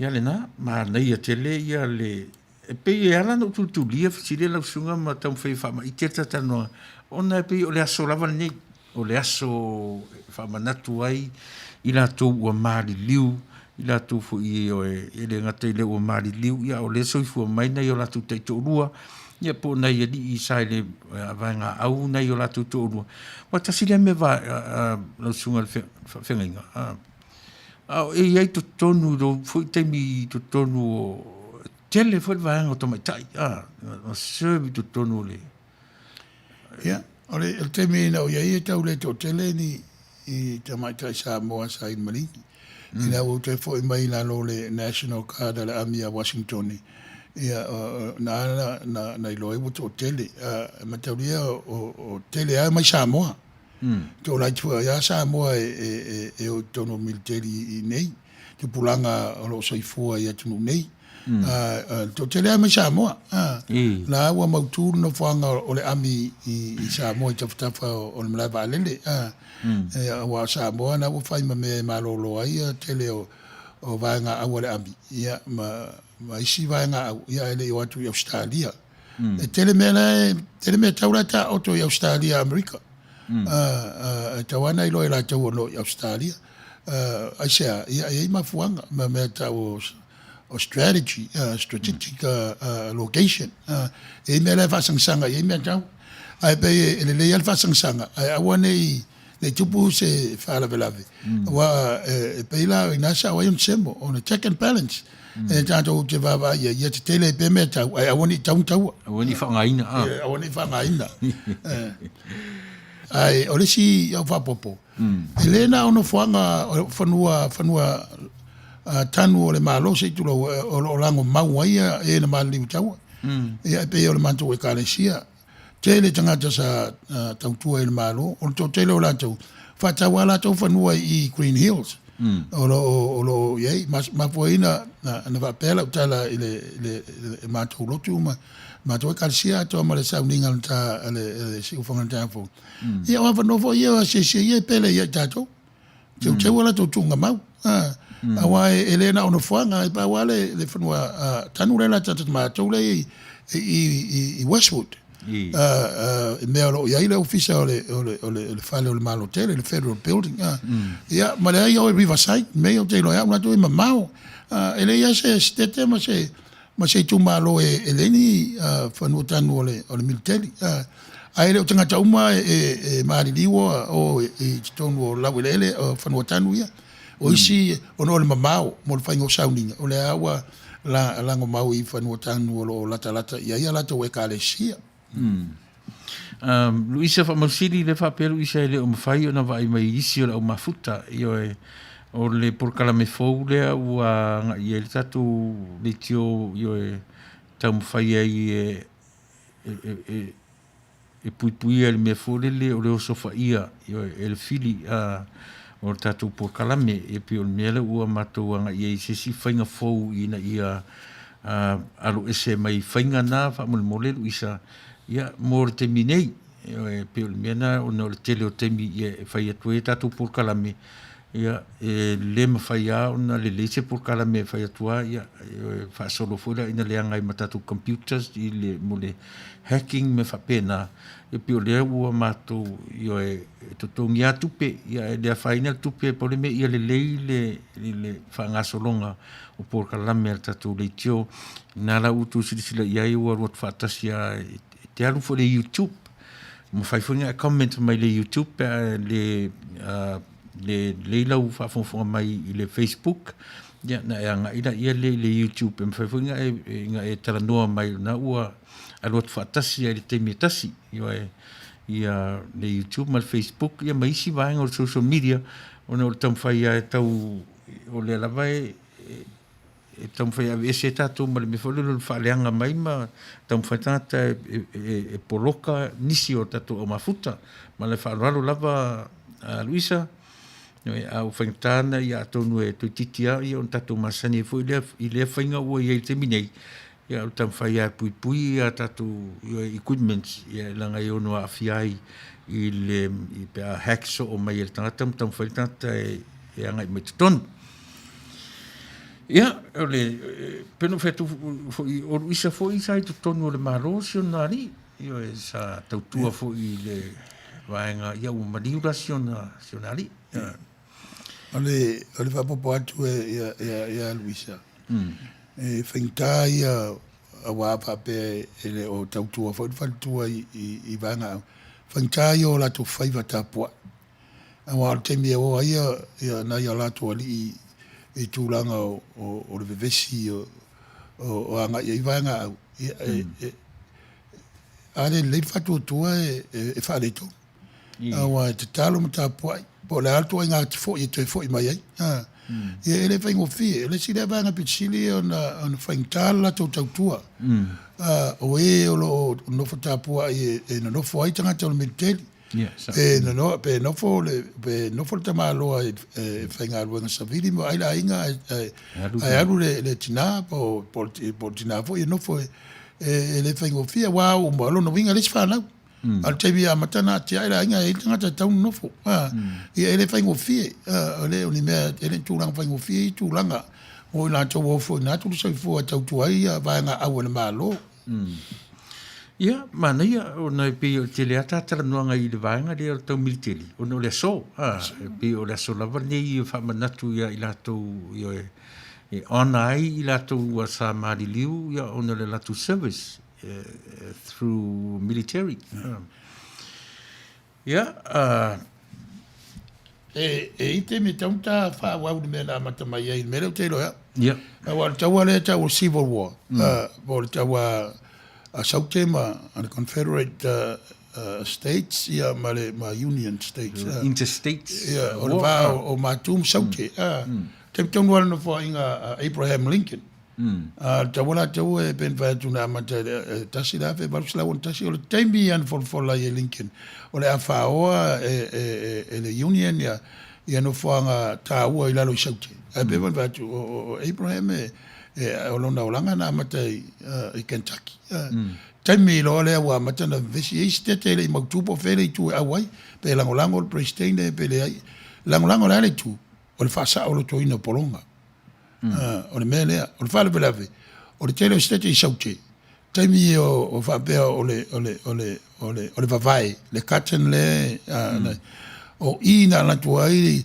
Ia lena, manaia tele ia le e pei e ala ona ou tulitulia fesili lau susuga ma taumafai e faamaite le talatalanoaga, ona e pei o le aso lava lenei, o le aso e faamanatu ai i latou ua maliliu, i latou foi e le gata i lea ua maliliu, ia a o lea e soifua mai nai o latou taitoalua, ia po o nai alii sa i le vaega au nai o latou toalua. Aua tasi lea mea lau susuga i le faafeagaiga, A o e i ai totonu i lou foi taimi i totonu o tele foi le vaega o tamaitai a na serve i totonu o le. Ia, o le taimi na ou i ai e tau le toatele ni i tamaitai Samoa sa i le maligi. Ina ua ou toe foi mai i lalo o le National Guard a le Army a Washington, ia, na ala na iloa ai ua toatele. E mataulia o tele lava mai Samoa. Toalaiti foi ia Samoa e o i totonu o militeli i nei, tupulaga o lo o soifua i atunuu nei. Toatele lava mai Samoa. La ua mautu le nofoaga o le ami i Samoa i tafatafa o le malae vaalele. Aua o Samoa na ua fai ma mea e malolo ai le tele o vaega au a le ami ma isi vaega au, ae le i o atu i Ausetalia. E tele mea la e, tele mea tau la e taoto i Ausetalia Amerika. E tau lava na iloa e latou o lo o i Ausetalia. Aisea, ia e i ai mafuaaga, ma mea tau o strategy, strategic location. E i ai mea la e faasagasaga i ai mea tau. Ae pei e lelei lava le faasagasaga, ae aua ne i ne i tupu se faalavelave, aua e pei la o i ina sao ai ona semo, o le check and balance. E tatou te vaavaai i ai, ia tetele ai pea mea tau, ae aua ne i tau ni taua. Aua ne i faaaogaina. Aua ne i faaaogaina. Ae o le isi au faaopoopo, e le na o nofoaga o fanua, fanua tanu o le Malo se i tulou, o lo o lagomau ai e na maliliu i taua. Ia e pei o le matou Ekalesia, Tele tagata sa tautua i le Malo, o le toatele o latou, faatau lava latou fanua i Green Hills o lo o i ai. Mafua ai na faapea lau tala i le matou lotu ma matou Ekalesia atoa ma le sauniga a le siufofoga o le taeao fou. Ia o avanoa foi ia o asiasi ia e pele ia i tatou. Teuteu a latou tuugamau. Aua e le na o nofoaga, e pau lava le fanua tanu lea latalata matou lea i Westwood. I mea o lo o i ai le ofisa o le fale o le Malo tele, le Federal Building. Ia, ma leai o Riverside, mea ia ou te iloa e au latou e mamao. E leai lava se setete ma se ma se itumalo e leai ni fanua tanu o le militeli. Ae le o tagata uma e maliliu o i totonu o laueleele o fanua tanu ia. O isi ona o le mamao mo le faiga o sauniga, o lea ua lagomau i fanua tanu o lo o latalata i ai a latou ekalesia. Luisa Faamausili, lea faapea Luisa e le o mafai ona vaai mai isi o le au mafuta, ioe, o le polokalame fou lea ua agai i ai le tatou leitio, ioe, taumafai ai e, e, e, e, e puipuia i le mea foi lele o le osofaia, ioe, e le fili a o le tatou polokalame. E pei o le mea lea ua matou agai i ai i se isi faiga fou ina ia alo ese mai faiga na faamolemole Luisa, ia, mo le taimi nei. E pei o le mea na ona o le tele o taimi e fai atu ai a tatou polokalame, ia, e le mafai lava ona lelei se polokalame e fai atu lava, ia, e faasolo foi la ina leaga ai ma tatou computers i le, mo le hacking mea faapena. E pei o lea ua matou, ioe, e totogi lava tupe, ia, e le afaina le tupe, pau le mea ia lelei le, le faagasologa o polokalame a le tatou leitio. Ina la ua outou silasila i ai ua alu atu faatasi lava e te alu foi i le YouTube. Mafai foi ona e comment mai i le YouTube pe a le lelei lau faafogafoga mai i le Facebook. Ia, na e agai laia lea i le YouTube e mafai foi na e, na e talanoa mai na ua alu atu faatasi ai i le taimi e tasi. Ioe, ia le YouTube ma le Facebook ia ma isi vaega o le social media ona o le taumafai lava e tau o lea lava e, e, e taumafai e aveese ai tatou ma le mea foi lele o le faaleaga mai ma taumafai tagata e, e, e, e poloka nisi o tatou aumafuta. Ma le faaaloalo lava a Luisa. A ua faigata ana ia atonu e toeitiiti lava ia ona tatou masani ai foi lea i lea faiga ua i ai i le taimi nei, ia o le taumafai lava e puipui a tatou equipments ia leaga e ono aafia ai i le pe a hack soo mai e le tagata ma taumafai le tagata e agai mai totonu. Ia, o le, pei ona ou fai atu foi, o Luisa foi sa i totonu o le Malo si ona alii. Ioe, sa tautua foi i le vaega, ia ua maliu la si ona, si ona alii. O le, o le faaopoopo atu e, ia, ia, ia Luisa, e faigata ia aua a faapea e le o tautua foi le faletua i, i, i vaega au, faigata ia o latou faiva tapuai. Aua o le taimi e o ai ia, ia nai a latou alii i tulaga o, o, o le vevesi o, o, o agai ai vaega au, ia, e, e, a le lelei le faatuatua e, e, e faaletonu. Aua e tatalo ma tapuai, po o le a le ituaiga foi e toe foi mai ai. A, ia e le faigofie. O le isi lea vaega pito sili ona, ona faigata le latou tautua. A, o e o lo o nofo tapuai e, e nonofo ai tagata o le militeli. Pe nono, pe nofo le, pe nofo le tamaloa i e faigaluega savili ma ai le aiga ae, ae, ae alu le, le tina po, po, po le tina foi e nofo e, e, e le faigofie aua uma, o lona uiga e leai se fanau. A o le taimi e amata ona atiae le aiga, e i ai le tagata e tatau ona nofo. A, ia e le faigofie, a, o le, o ni mea, e le o tulaga faigofie ia tulaga mo i latou ua ofoina atu le soifua e tautua ai ia vaega au a le Malo. Ia, manaia, ona e pei o le tele lava ta talanoaga i le vaega lea o le tau militeli, ona o le aso, a, e pei o le aso lava lenei e faamanatu ia i latou, ioe, e honour ai i latou ua sa maliliu, ia, ona o le latou service through military. Ia, a. E i ai taimi e tatau ona ta faaauau i le mea na amata mai ai i le mea lea ou te iloa e au. Ia. Aua o le taua lea e tau o le Civil War, po o le taua a Saute ma a le Confederate States ia ma le ma Union States. Interstates. Ia, o le va o Matu ma Saute. Taimi tonu lava le nofoaiga a Abraham Lincoln. A o le taua latou e pei ona fai atu na amata i le 1861, o le taimi ia na folafola ai e Lincoln o le a faoa e le Union ia ia nofoaga taua i lalo i Saute. Ae pei ona fai atu o Abraham e o lona olaga na amata i Kentucky. Taimi loa lea ua amata ona vevesi, e i ai se tete e le i mautu po o fea le itu e au ai, pe lagolago le Peresetene pe leai. Lagolago o le a le itu? O le faasaolotoina o pologa. O le mea lea, o le faalavelave, o le tele o Setete i Saute, taimi o faapea o le, o le, o le, o le, o le vavae, le cotton le, o i na alu atu ai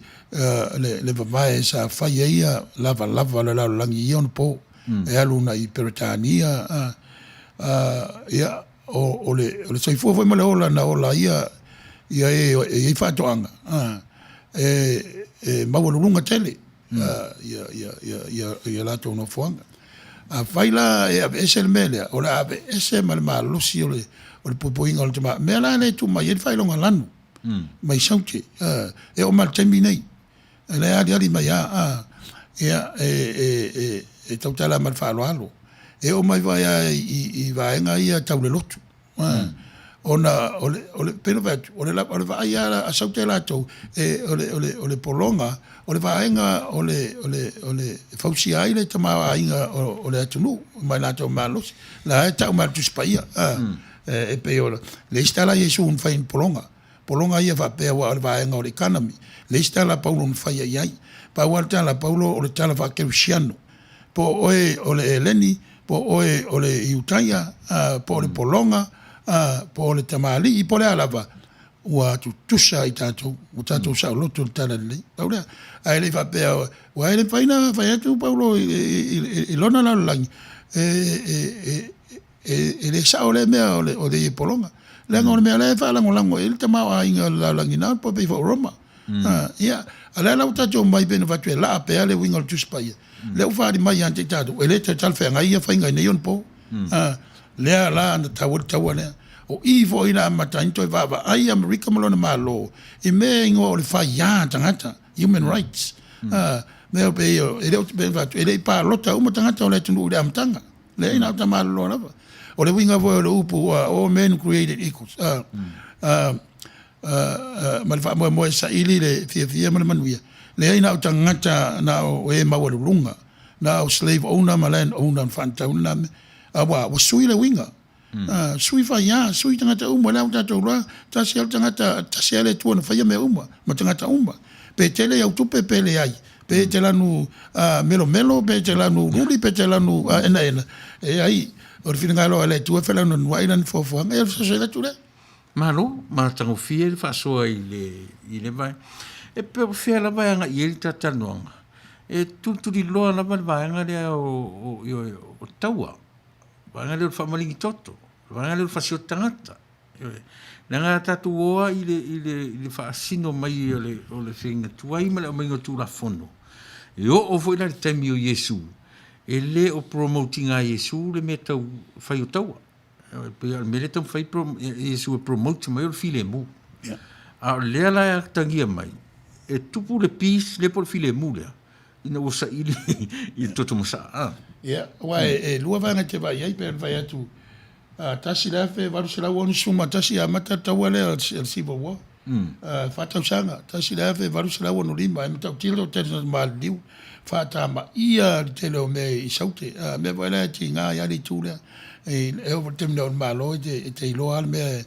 le, le vavae sa fai ai ia lavalava o le lalolagi i ia ona po, e alu agai i Peretania, ia, o, o le, o le soifua foi ma le ola na ola ai ia, ia e e i ai faatoaga, e, e maualuluga tele. Ia latou nofoaga. Afai la e aveese le mea lea, o le a aveese ma le malosi o le puipuiga o le tama. Mea la lea e tuu mai ai le faailoga lanu mai Saute, e oo mai i le taimi nei, o la e aliali mai lava, ia, e tautala ma le faaaloalo. E oo mai foi lava i vaega ia tau le lotu. Ona o le, o le, pei ona fai atu, o le, o le vaai lava a Saute latou, e, o le, o le, o le pologa, o le vaega o le, o le, o le, e fausia ai le tamaoaiga o, o le atunuu ma i latou malosi. La e tau mai le Tusi Paia, e, e pei o le isi tala a Iesu na fai i pologa, pologa ia faapea aua o le vaega o le economy. Le isi tala a Paulo na faia i ai. Pau lava le tala a Paulo o le tala faakerisiano. Po o oe o le Eleni, po o oe o le Iutaia, po o le pologa, po o le tamalii, po o le a lava, ua tutusa i tatou, ua tatou saoloto i le tala lelei. Pau lea. Ae le i faapea, aua e le mafai ona fai atu Paulo i lona lalolagi, e le sao lea mea o le pologa. Leaga o le mea la e faalagolago i ai le tamaoaiga o le lalolagi na, pei foi o Roma. Ia, a o lea la ua tatou omai pei ona fai atu e laa pea le uiga o le Tusi Paia, lea ua faaali mai ia te i tatou, e le toe talafeagai ia faiga i nei ona po. Lea la na tau ai le taua lea. O i foi na amata ai ona toe vaavaai Amerika ma lona Malo i mea e igoa o le faia tagata, human rights. Mea pei e le o, pei ona fai atu, e le i palota uma tagata o le atunuu i le amataga. Leai na o tamāloloa lava. O le uiga foi o le upu all men created equals, ma le faamoemoe e saili le fiafia ma le manuia, leai na o tagata na o e maualuluga, na o slave owner ma land owner na faatatau lena mea. Aua ua sui le uiga, sui faia, sui tagata uma, lea ua tatou iloa, tasi lava le tagata, tasi lava le Atua na faia mea uma ma tagata uma. Pe tele au tupe pe leai, pe e te lanu melomelo, pe e te lanu luli, pe e te lanu enaena, e leai, o le finagalo a le Atua e felaunanuai lana foafoaga, ia o le fesoasoani atu lea. Malo, matagofie le faasoa i le, i le vaega. E pe o fea lava e agai i ai le ta talanoaga, e tulituliloa lava le vaega lea o, o, ioe, o taua, vaega lea o le faamaligi toto, le vaega lea o le fasioti tagata. Ioe. Leaga a tatou o lava i le, i le, i le faasino mai o le, o le feiga tuai ma le aumaiga o Tulafono, e oo foi la i le taimi o Iesu, e le o promote ina e Iesu le mea tau fai o taua. E pei o le mea lea e taumafai Iesu e promote mai o le filemu. A o lea la e atagia mai, e tupu le peace lea po o le filemu lea, ina ua saili i le toto masaa. Ah. Ia, aua e lua vaega e te vaai ai, pei ona fai atu, 1861 e amata le taua lea o le Civil War. Fa tausaga, 1865, e matautia le toatele o tagata maliliu, faatamaia le tele o mea i Saute. O mea foi lea e tiga ai lava le itu lea. E oo foi i le taimi na oo i le Malo e te iloa lava le mea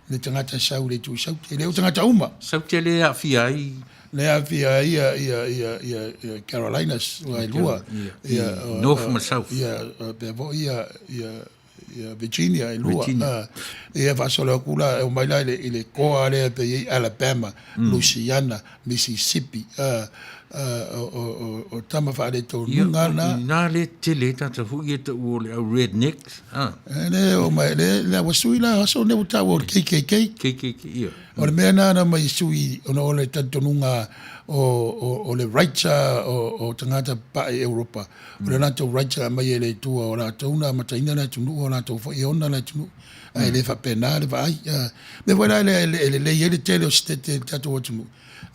le tagata e sau i le itu i Saute. E le o tagata uma. Saute lea e aafia ai. Lea e aafia ai ia Carolinas, aua e lua. North ma South. Ia, faapea foi ia ia Virginia e lua. Virginia. Ia faasolo atu la, e omai la i le koa lea pe i ai Alabama, Louisiana, Mississippi, o tama faaletonuga na. Ina le tele ai tagata foi ia e taua o le au rednecks. E le o mai, le, le ua sui la aso nei ua taua o le KKK. KKK, ia. O le mea na na mai sui ona o le talitonuga o le rights o tagata papae i Europa. O le latou rights e aumai e le Atua, o latou na amataina le atunuu, o latou foi e ona le atunuu, ae le faapena le vaai. O le mea foi la lea e lelei ai le tele o setete i le tatou atunuu,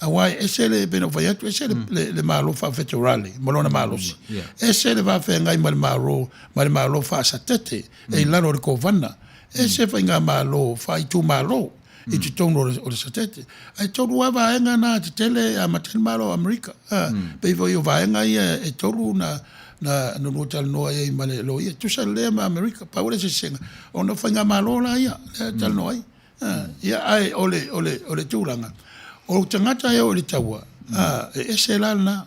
aua e ese le, pei ona ou fai atu, ese le Malo faa-federale ma lona malosi, ese le va feagai ma le Malo, ma le Malo faa-satete e i lalo o le Kovana, ese faigamalo faa-itumalo. i totonu o le satete. Ae tolu lava vaega na tetele e amata ai le Malo o Amerika. Pei foi o vaega ia e tolu na na lua talanoa i ai ma le loia. Tusa lelei ma Amerika, pau le eseesega ona o faigamalo la ia lea e talanoa ai. Ia ae o le o le o le tulaga, o tagata e o i le taua, e ese la lena.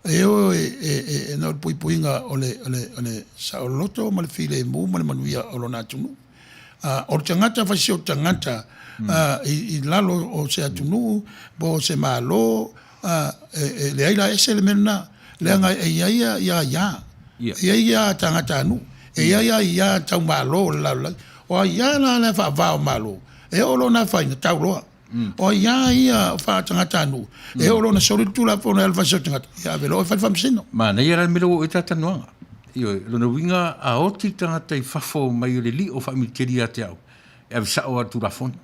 E o e na o le puipuiga o le o le o le saoloto ma le filemu ma le manuia o lona atunuu. O le tagata fasioti tagata i lalo o se atunuu po o se Malo, e leai la ese le mea lena, leaga e i ai ia aia, e i ai ia tagatanuu, e i ai aia tau Malo o le lalolagi. O aia la lea faava o Malo, e oo loa ina afaina, tau loa. O aia ia faatagatanuu, e oo loa ina soli le Tulafono e alu fasioti tagata, ia ave loa e fai le faamasino. Manaia la le mea lea ua oo i ai ta talanoaga. Ioe, o lona uiga a oti le tagata i fafo mai o le lio faamiliteli ia te au, e ave sao lava i le Tulafono.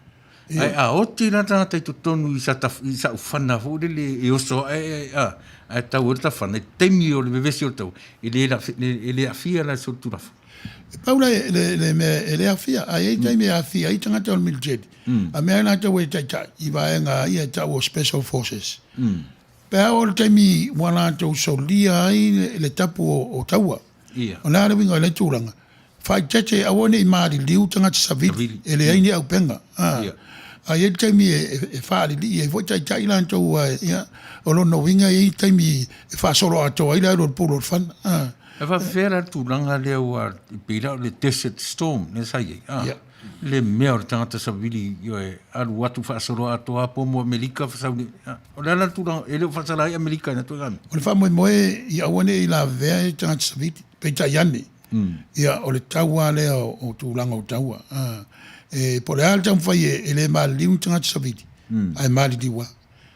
Ae a oti la le tagata i totonu i sa i saufana foi lele e oso ae a, ae tau ai le tafana i le taimi o le vevesi o le taua, e le e le aafia la i le solitulafono. E pau la le mea e le aafia, ae i ai taimi e aafia ai tagata o le militeli, a mea latou e taitai i vaega ia e tau o special forces. Pe a oo i le taimi ua latou solia ai le tapu o taua, o le a le uiga o lea tulaga? Faaeteete aua ne i maliliu tagata savili, e leai ni auupega. A i ai le taimi e faalilii ai foi taitai latou, aua ia, o lona uiga e i ai taimi e faasoloatoa ai le alu a le pulu o le fana. E faapefea la le tulaga lea ua pei la o le Desert Storm lea sa i ai, a? Le mea o le tagata savili ioe alu atu faasoloatoa lava pomu Amerika fasau nei. O le a la le tulaga, e le o faasala ai Amerika i na ituaiga mea? O le faamoemoe ia aua ne i lavevea e tagata savili, peitai ane, ia o le tau lava lea o tulaga o taua. E po o le a le taumafai e le maliliu ni tagata savili, ae maliliu lava.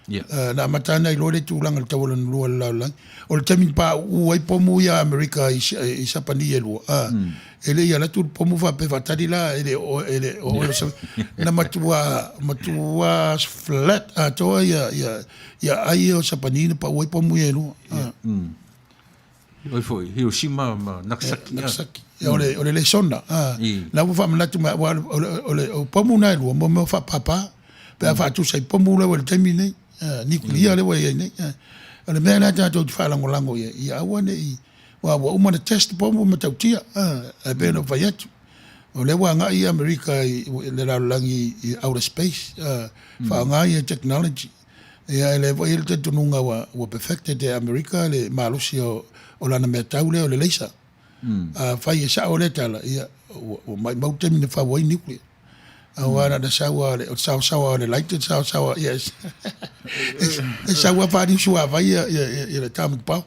Na amata ana iloa le tulaga i le tau o lona lua o le lalolagi. O le taimi na pauu ai pomu ia a Amerika i i Sapani e lua, e le i alu atu le pomu faapea faatali la e le o e le o na matua matua flat atoa ia ia ia ai o Sapani na pau ai pomu ia e lua. Oi foi, Hiroshima ma Nagasaki. Nagasaki. O le o le lesona. La ua faamanatu mai aua o le o le o pomu na e lua mo mea faapapa pe a faatusa i pomu lea ua i le taimi nei, nuclear lea ua i ai nei. O le mea lea tatou te faalagolago i ai, ia aua ne i aua ua uma ona test pomu ma matautia, ae pei ona ou fai atu, o lea ua agai Amerika i le lalolagi i outer space, faaaoga ia technology. Ia e lea foi e i ai le talitonuga ua ua perfected e Amerika le malosi o o lana meatau lea o le laser. Afai e sao lea tala, ia ua ua maumau le taimi na fau ai nuclear. Aua na ona sau lava o le saosaoa o le light, saosaoa ia e sau lava faaliu suavai ia ia ia le atomic bomb.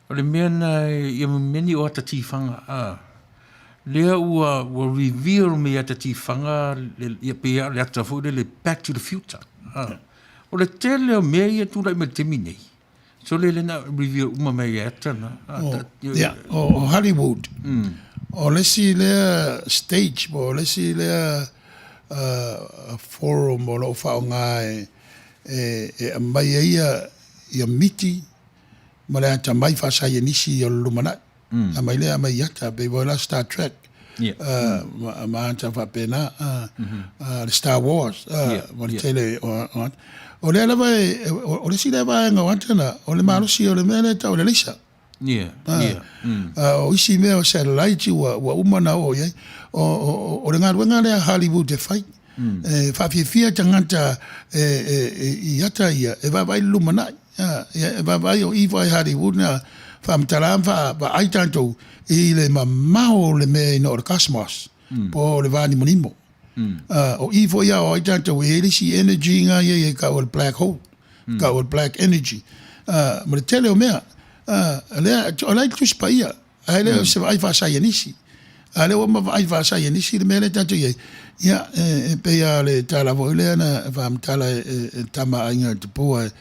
O le mea na ia meni o ata tifaga a lea ua ua reveal mai ata tifaga ia pei lava o le ata foi lele Back to the Future a. O le tele o mea ia tulai mai le taimi nei. So le le na reveal uma mai e ata na. Ia, o Hollywood. O le isi lea stage po o le isi lea forum o lo o faaaoga e e aumai ai ia miti ma le atamai faasaienisi o le lumanai. Aumai lea aumai i ata, pei foi la Star Trek ma ata faapena, le Star Wars ma le tele o ata. O lea lava, o le isi lea vaega o ata na, o le malosi o le mea lea e tau o le laser. O isi mea o satellite ua uma ona oo i ai. O le galuega lea a Hollywood e fai, e faafiafia tagata i ata ia e vaavaai i le lumanai. Ia, e vaavaai o i foi Hollywood na faamatala ma vaai tatou i le mamao o le mea ina o le cosmos, po o le vanimonimo. O i foi a o ai tatou e i ai le isi energy na i ai e tau o le black hole, tau o le black energy, ma le tele o mea. Lea, o la e i le Tusi Paia, Ae le o se vaai faasaienisi. A o lea ua vaai faasaienisi le mea lea tatou i ai, ia, e pei lava o le tala foi lea na faamatala e le tama a aiga o Tupua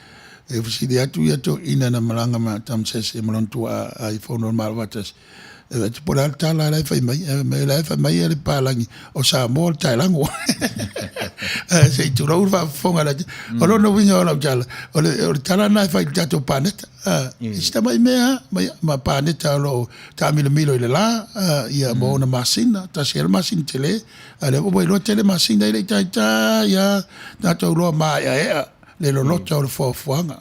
e fesili atu ia toeaiina na malaga ma Tamasese ma lona tuaa i Fono o le Malo Faatasi, e vaai atu po o le a le tala la e fai mai, ae fai mai o la e fai mai le papalagi o Samoa o le taelago. Se i tulou le faafofoga a le atunuu. O lona uiga o lau tala, o le tala lena e fai i le tatou paneta. I si tamai mea lava, ma paneta o lo o taamilomilo i le la, ia ma ona masina, tasi lava le masina tele, a o lea foi ua iloa tele masina e le i taitai lava tatou iloa maeaea le lolota o le fuafuaga.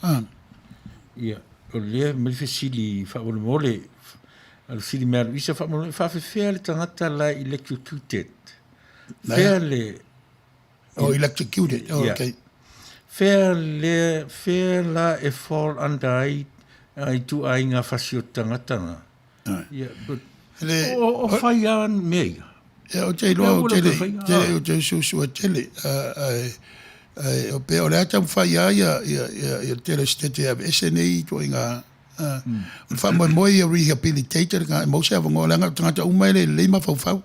Ia, o lea e aumai le fesili faamolemole, o le fesili mai a Luisa faamolemole, e faafefea le tagata la e electrocuted? Fea le... Oh, electrocuted. Oh, okay. Fea le, fea la e fall under ai ituaiga fasi o tagata na? Ia, but, le, o, o fai a mea ia. Ia, o te iloa o tele, tele, o te usuusua tele. Ae, ae, o pea o le a taumafai lava ia, ia, ia, ia tele setete e aveese nei ituaiga O le faamoemoe ia rehabilitate le tagata, e maua se avanoa leaga o tagata uma e le lelei mafaufau.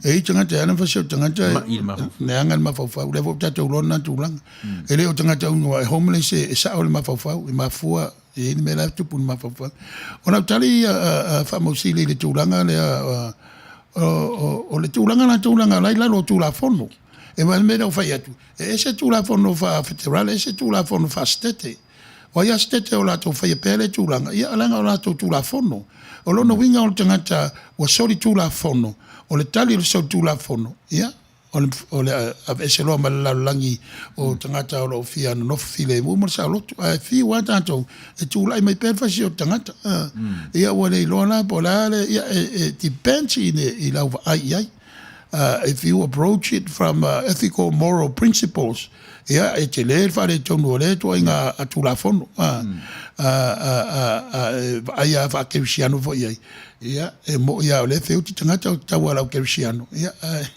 E i ai tagata e ala ona fasi o tagata e leaga le mafaufau, lea foi ua tatou iloa lena tulaga. E le o tagata uma e homeless e sao le mafaufau, e mafua, e i ai le mea la e tupu i le mafaufau. O lau tali ia Faamausili i le tulaga lea, o le tulaga latou leaga o la e i lalo o Tulafono. E aua o le mea lea ua fai atu, e ese Tulafono faa-Federal, ese Tulafono faa-Setete. O ai a setete o latou faia pea lea tulaga? Ia, leaga o latou tulafono. O lona uiga o le tagata ua soli tulafono, o le tali o le soli tulafono, ia, o le, o le aveese loa ma le lalolagi o tagata o lo o fia nonofo filemu ma le saoloto. Ae fiu lava tatou e tulai mai pea le fasi o le tagata. Ia, ua le iloa la po o le a le, ia, e depends i le, i lau vaai i ai. If you approach it from ethical moral principles, ia, e tele le faaletonu o lea ituaiga Tulafono, e vaai lava faa-kerisiano foi i ai, ia, e moni lava o lea e feoti tagata o tau a lau kerisiano, ia, ae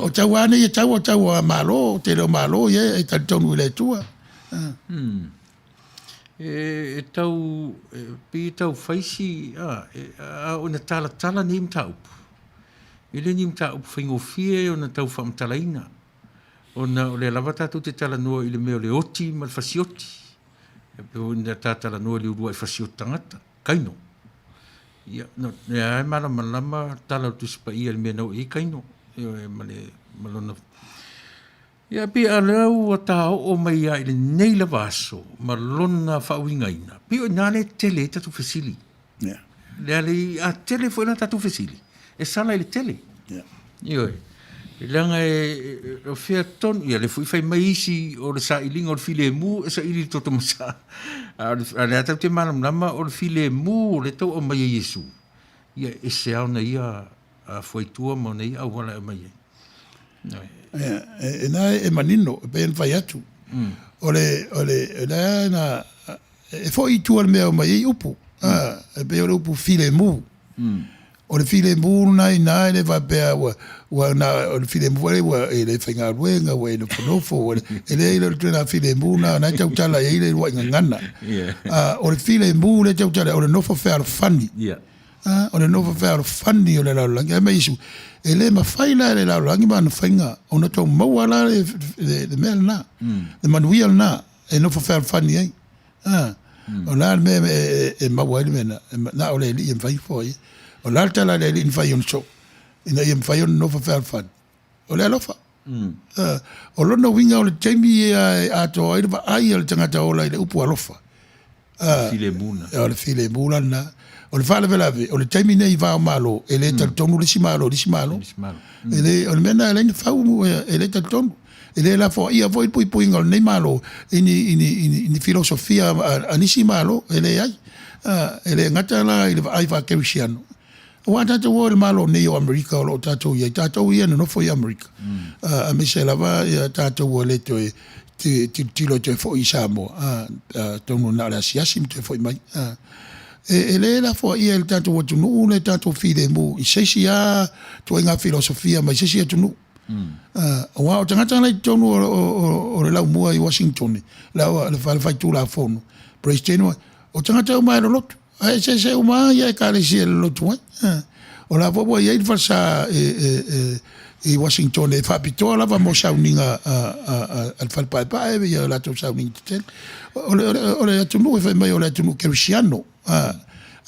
o tau lava nei e tau o tau a Malo, o tele o Malo ia e talitonu i le Atua. E tau, e pei e tau fai si, a, a o ina talatala nei mataupu, e le ni mataupu faigofie ona tau faamatalaina. Ona o lea lava tatou te talanoa i le mea o le oti ma le fasioti. E pei foi ona ta talanoa i le uluai fasioti tagata, Kaino. Ia, no, lea lava e malamalama tala o le Tusi Paia i le mea na oo i ai Kaino, ioe, ma le, ma lona Ia, pei a lea ua ta oo mai lava i lenei lava aso ma lona faauigaina, pei o i ina lea e tele ai tatou fesili. Yeah. Lea le, a tele foi la tatou fesili, e sala i le tele. Yeah. Ioe. Leaga e, o fea tonu, ia lea foi fai mai isi o le sailiga o le filemu e saili i le toto masaa. A o le, a o lea tatou te malamalama o le filemu o lea tau aumai e Iesu, ia e ese lava ona ia fuaitua ma ona ia auala e aumai ai. Ioe. E, na e manino, e pei ona fai atu. O le, o le, o lea na, e foi i tua le mea e omai ai upu. E pei o le upu filemu. O le filemu lena i ina e le faapea ua, ua na, o le filemu foi lea ua e le faigaluega, ua e nofonofo, ua le, e leai o le ituaiga filemu lena, na e tautala i ai le uluai gagana. O le filemu lea e tautala, o le nofo fealofani. O le nofo fealofani o le lalolagi. Ae mai Iesu, e le mafai la e le lalolagi ma ana faiga ona tou maua la le, le, le mea lena, le manuia lena e nofo fealofani ai. A, o le a le mea e, e, e maua ai le mea lena? Na o le Alii e mafai ona foaia. O le a le tala a le Alii na fai i ona soo ina ia mafai ona nofo fealofani? O le alofa. A, o lona uiga o le taimi ia e atoa ai le vaai a le tagata ola i le upu alofa. A, Filemu na. O le filemu la lena. O le faalavelave, o le taimi nei i va o Malo, e le talitonu le isi Malo i le isi Malo. Isi Malo. E le, o le mea lena e ala ai ona fau, e le talitonu. E le lafoaia foi le puipuiga o lenei Malo i ni, i ni, i ni filosofia a nisi Malo, e leai. E le gata la i le vaai faakerisiano, aua a tatou o i le Malo nei o Amerika o lo o tatou i ai, tatou ia e nonofo i Amerika, aemaise lava ia tatou ua le toe tilotilo e toe foi i Samoa, atonu na o le asiasi ma toe foi mai. E le lafoaia e le tatou atunuu le tatou filemu i se isi lava ituaiga filosofia mai se isi atunuu. Aua o tagata la i totonu o le laumua i Washington, le fale faitulafono, President, o tagata uma e lolotu, ae eseese uma lava ia ekalesia e lolotu ai. O la foi ua i ai le falesa i Washington e faapitoa lava mo sauniga a le fale paepae ia latou sauniga tetele. O le atunuu e fai mai o le atunuu kerisiano,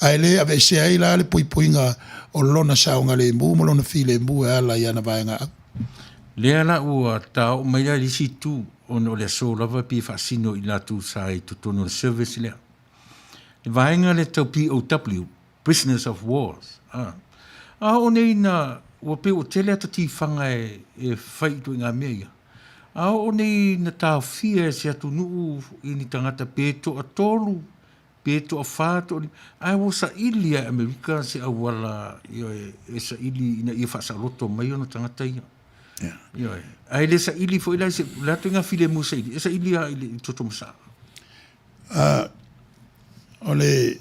ae le aveesea ai la le puipuiga o lona saogalemu ma lona filemu e ala i ana vaegaau. Lea la ua taoo mai la i le isi itu ona o le aso lava pei e faasino i latou sa i totonu o le service lea. Le vaega lea tau POW, Prisoners of Wars, a. A oo nei ina ua pei ua tele ata tifaga e fai i ituaiga mea ia. A oo nei ina taofia e se atunuu i ni tagata pe toatolu pe toafa, toalima, ae ua saili lava e Amerika se auala ioe, e saili ina ia faasaoloto mai ona tagata ia. Ioe. Ae le saili foi la i se, o le a ituaiga filemu e saili? E saili lava i le toto masaa. O le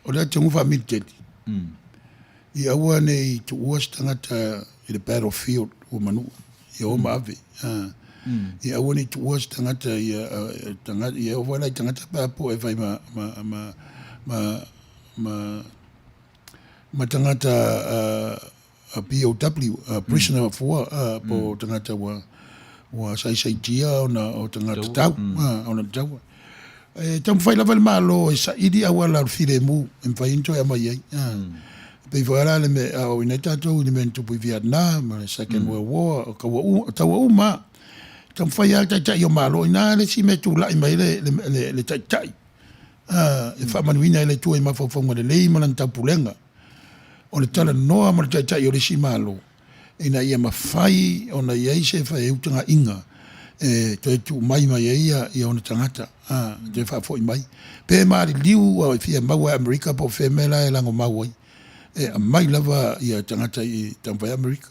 o le atunuu faamiliteli, ia aua ne i tuua se tagata i le battlefield ua manua, ia o ma ave. Ia aua ne i tuua se tagata ia tagata ia oo foi la i tagata pe a poe fai ma ma ma ma ma ma tagata POW, Prisoner of War, po o tagata ua ua saisaitia ona o tagata tau, ona taua. E taumafai lava le Malo e saili auala o le filemu e mafai ai ona toe aumai ai. E pei foi la le mea, a oo ina tatou i le mea na tupu i Vietnam ma le Second World War, o taua uma, o taua uma lava. E taumafai lava le Taitai o Malo, inā le isi mea e tulai mai ai le Taitai e faamanuina e le Atua i mafaufauga lelei ma lana taupulega. O le talanoa ma le Taitai o le isi Malo ina ia mafai ona i ai se feutagaiga e toe tuu mai mai ai ia ona tagata, a, toe faafoi mai. Pe maliliu e fia maua e Amerika po o fea mea la e lagomau ai, e aumai lava ia tagata i taumafai Amerika.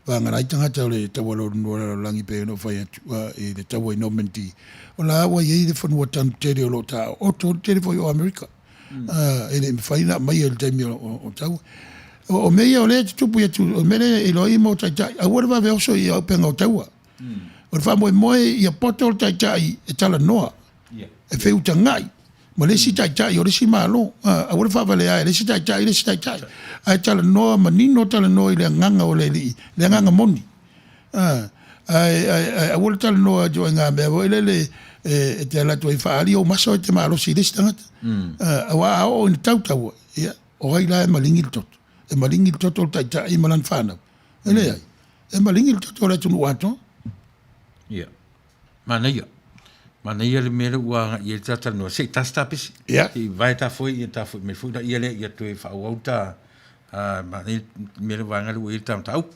Vagana ai tagata o le taua lua lalolagi pei ona ou fai atu i le taua i Normandy. O la ua i ai le fanua tanu tele o lo o taooto le tele foi o Amerika. E le i mafai ona aumaia i le taimi o taua. O mea ia o lea e tutupu i atu, o le mea lea e iloa ai mo taitai, aua le vave oso i auupega o taua. O le faamoemoe ia poto le taitai e talanoa, e feutagai ma le isi taitai o le isi Malo. Aua le faavalea e le isi taitai le isi taitai, ae talanoa manino, talanoa i le agaga o le Alii, le agaga moni. A, ae, ae, ae aua le talanoa i ituaiga mea foi lele e, e te alu atu ai e faaali ou maso ae te malosi i le isi tagata. A, aua a oo ina tautaua, ia, o ai la e maligi le toto? E maligi le toto o le taitai ma lana fanau? E leai. E maligi le toto o le atunuu atoa. Ia. Manaia. Manaia le mea lea ua agai i ai le talatalanoa. Se i tasi ta pese. Ia. Se i vae ta foe ia ta foi mai foi laia lea ia toe faaauau ta manaia le mea lea vaega lea ua i ai le ta mataupu.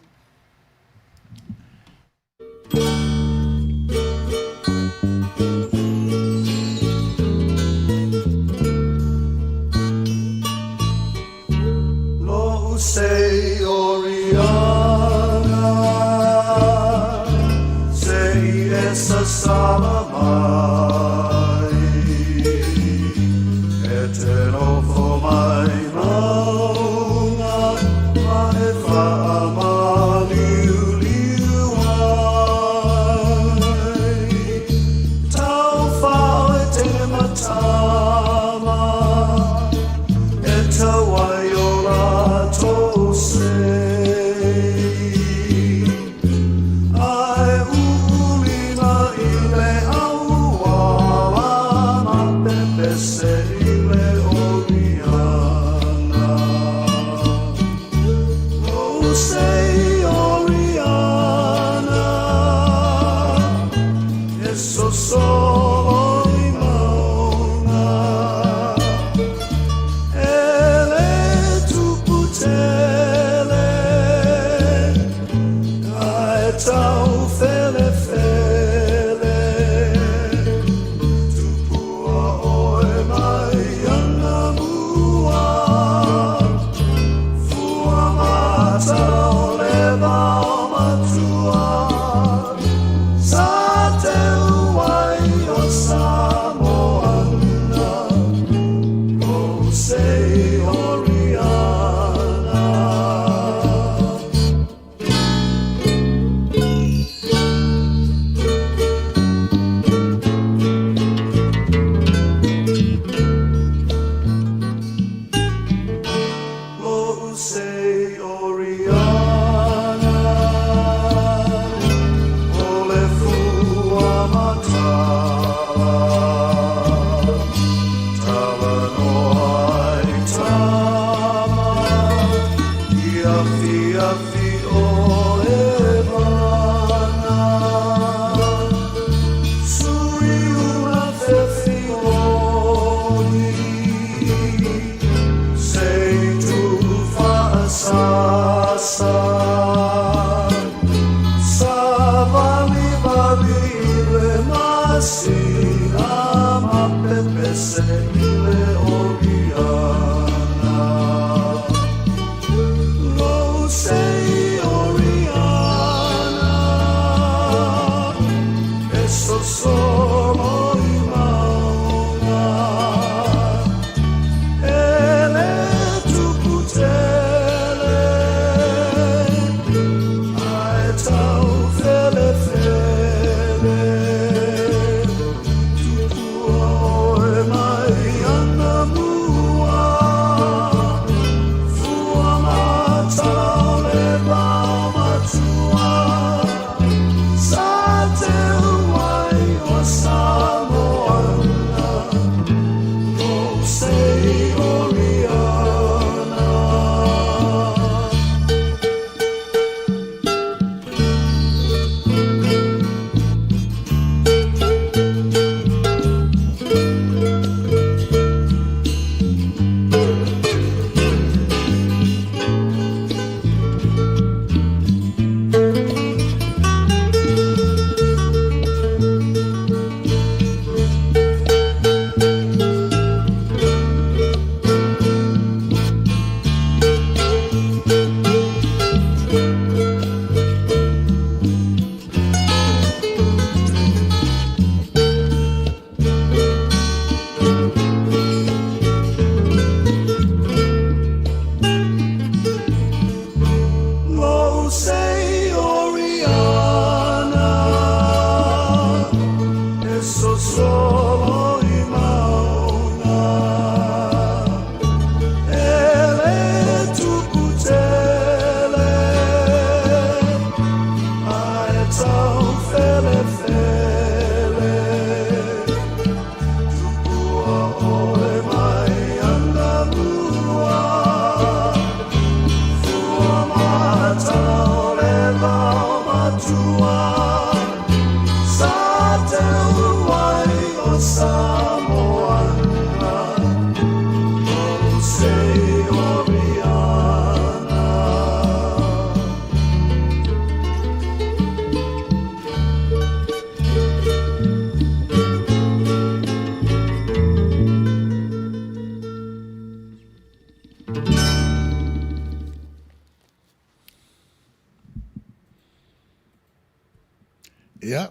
Ia,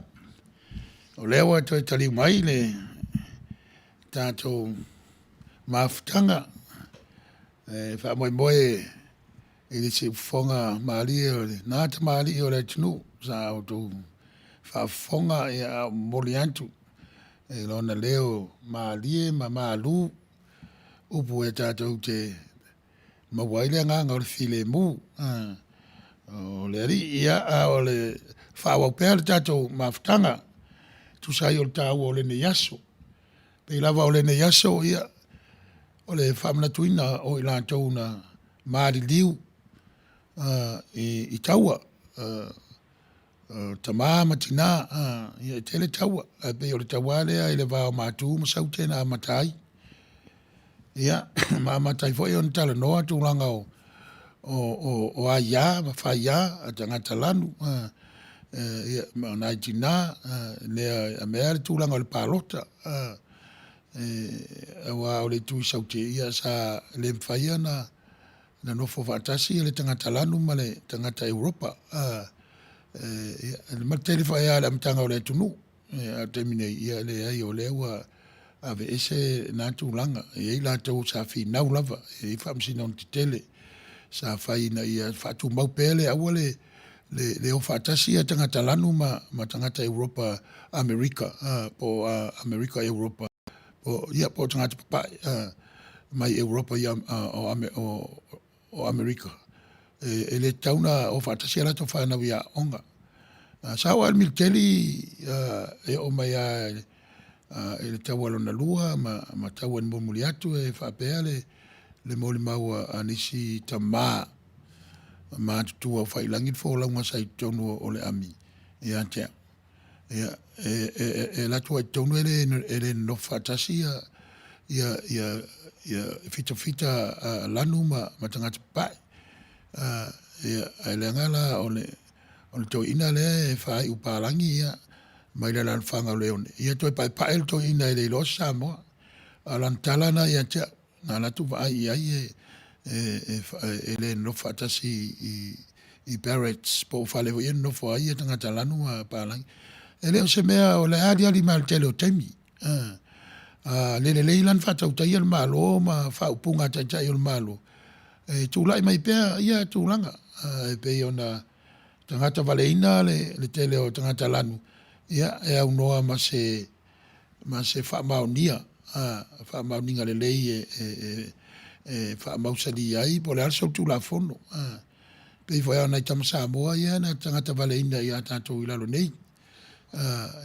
o lea ua toe taliu mai le tatou mafutaga e faamoemoe i le siufofoga malie o lena tamalii o le atunuu sa outou faafofoga a o momoli atu i lona leo malie ma malu upu e tatou te maua ai le agaga o le filemu o le Alii. Ia, a o le faaauau pea le tatou mafutaga e tusa ai o le taua o lenei aso. E pei lava o lenei aso, ia, o le faamanatuina o i latou na maliliu i taua, o tama ma tina, ia e tele taua, ae pei o le taua lava lea i le va o Matu ma Saute na amata ai. Ia, ma amata ai foi ona talanoa tulaga o aia ma faia a tagata lanu, ia, ma nai tina lea e avea le tulaga o le palota, aua o le itu i Saute, ia sa le mafai ona nonofo faatasi le tagata lanu ma le tagata Europa. Ia, ma le tele foi lava i le amataga o le atunuu. A o le taimi nei, ia e leai o lea ua aveese na tulaga. E i ai latou sa finau lava, e i ai faamasinoga tetele sa fai ina ia faatumau pea le aua le o faatasi tagata lanu ma tagata Europa Amerika po o Amerika Europa ia po o tagata papae mai Europa o Amerika e le tatau ona o faatasi a latou fanau i aoga. Sa oo lava i le militeli e oo mai lava i le taua lona lua ma taua na mulimuli atu e faapea le molimau a nisi tama matutua ua faiilagi le folauga sa i totonu o le ami ia te au, ia, e alu atu lava i totonu e le nonofo faatasi ia fitafita lanu ma tagata papae. Ia, ae leaga la o le toeaina lea e faaiu palagi mai le alaalafaga o Leone, ia toe paepae le toeaina e le iloa se Samoa. A o lana tala lena ia te au, na alu atu vaai i ai e le nonofo faatasi i barracks po o fale foi ia e nonofo ai tagata lanu ma palagi. E le o se mea o la e aliali mai lava i le tele o taimi. A le lelei la ona faatautaia le Malo ma faaupuga a Taitai o le Malo, e tulai mai pea ia tulaga e pei ona tagata valeina le tele o tagata lanu, ia e aunoa ma se ma se faamaonia, faamaoniga lelei e faamausali ai po o le a le solitulafono. E pei foi lava o nai tama Samoa ia na tagata valeina ia tatou i lalo nei.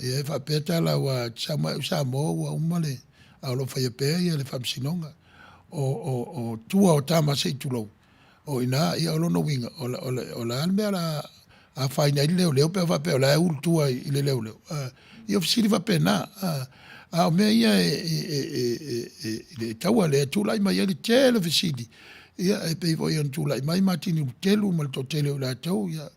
Ia e faapea tala aua e te sau mai au i Samoa ua uma le, a o lo o faia pea le faamasinoga. O tua o tama se i tulou, o i ina, ia o lona uiga, o le a le mea o le a afaina ai le leoleo pe a faapea o la e ulu tua i le leoleo. Ia o fesili faapena. A o mea ia i le taua lea e tulai mai ai le tele o fesili, ia e pei foi ona tulai mai Matini Lutelu ma le toatele o i latou, ia,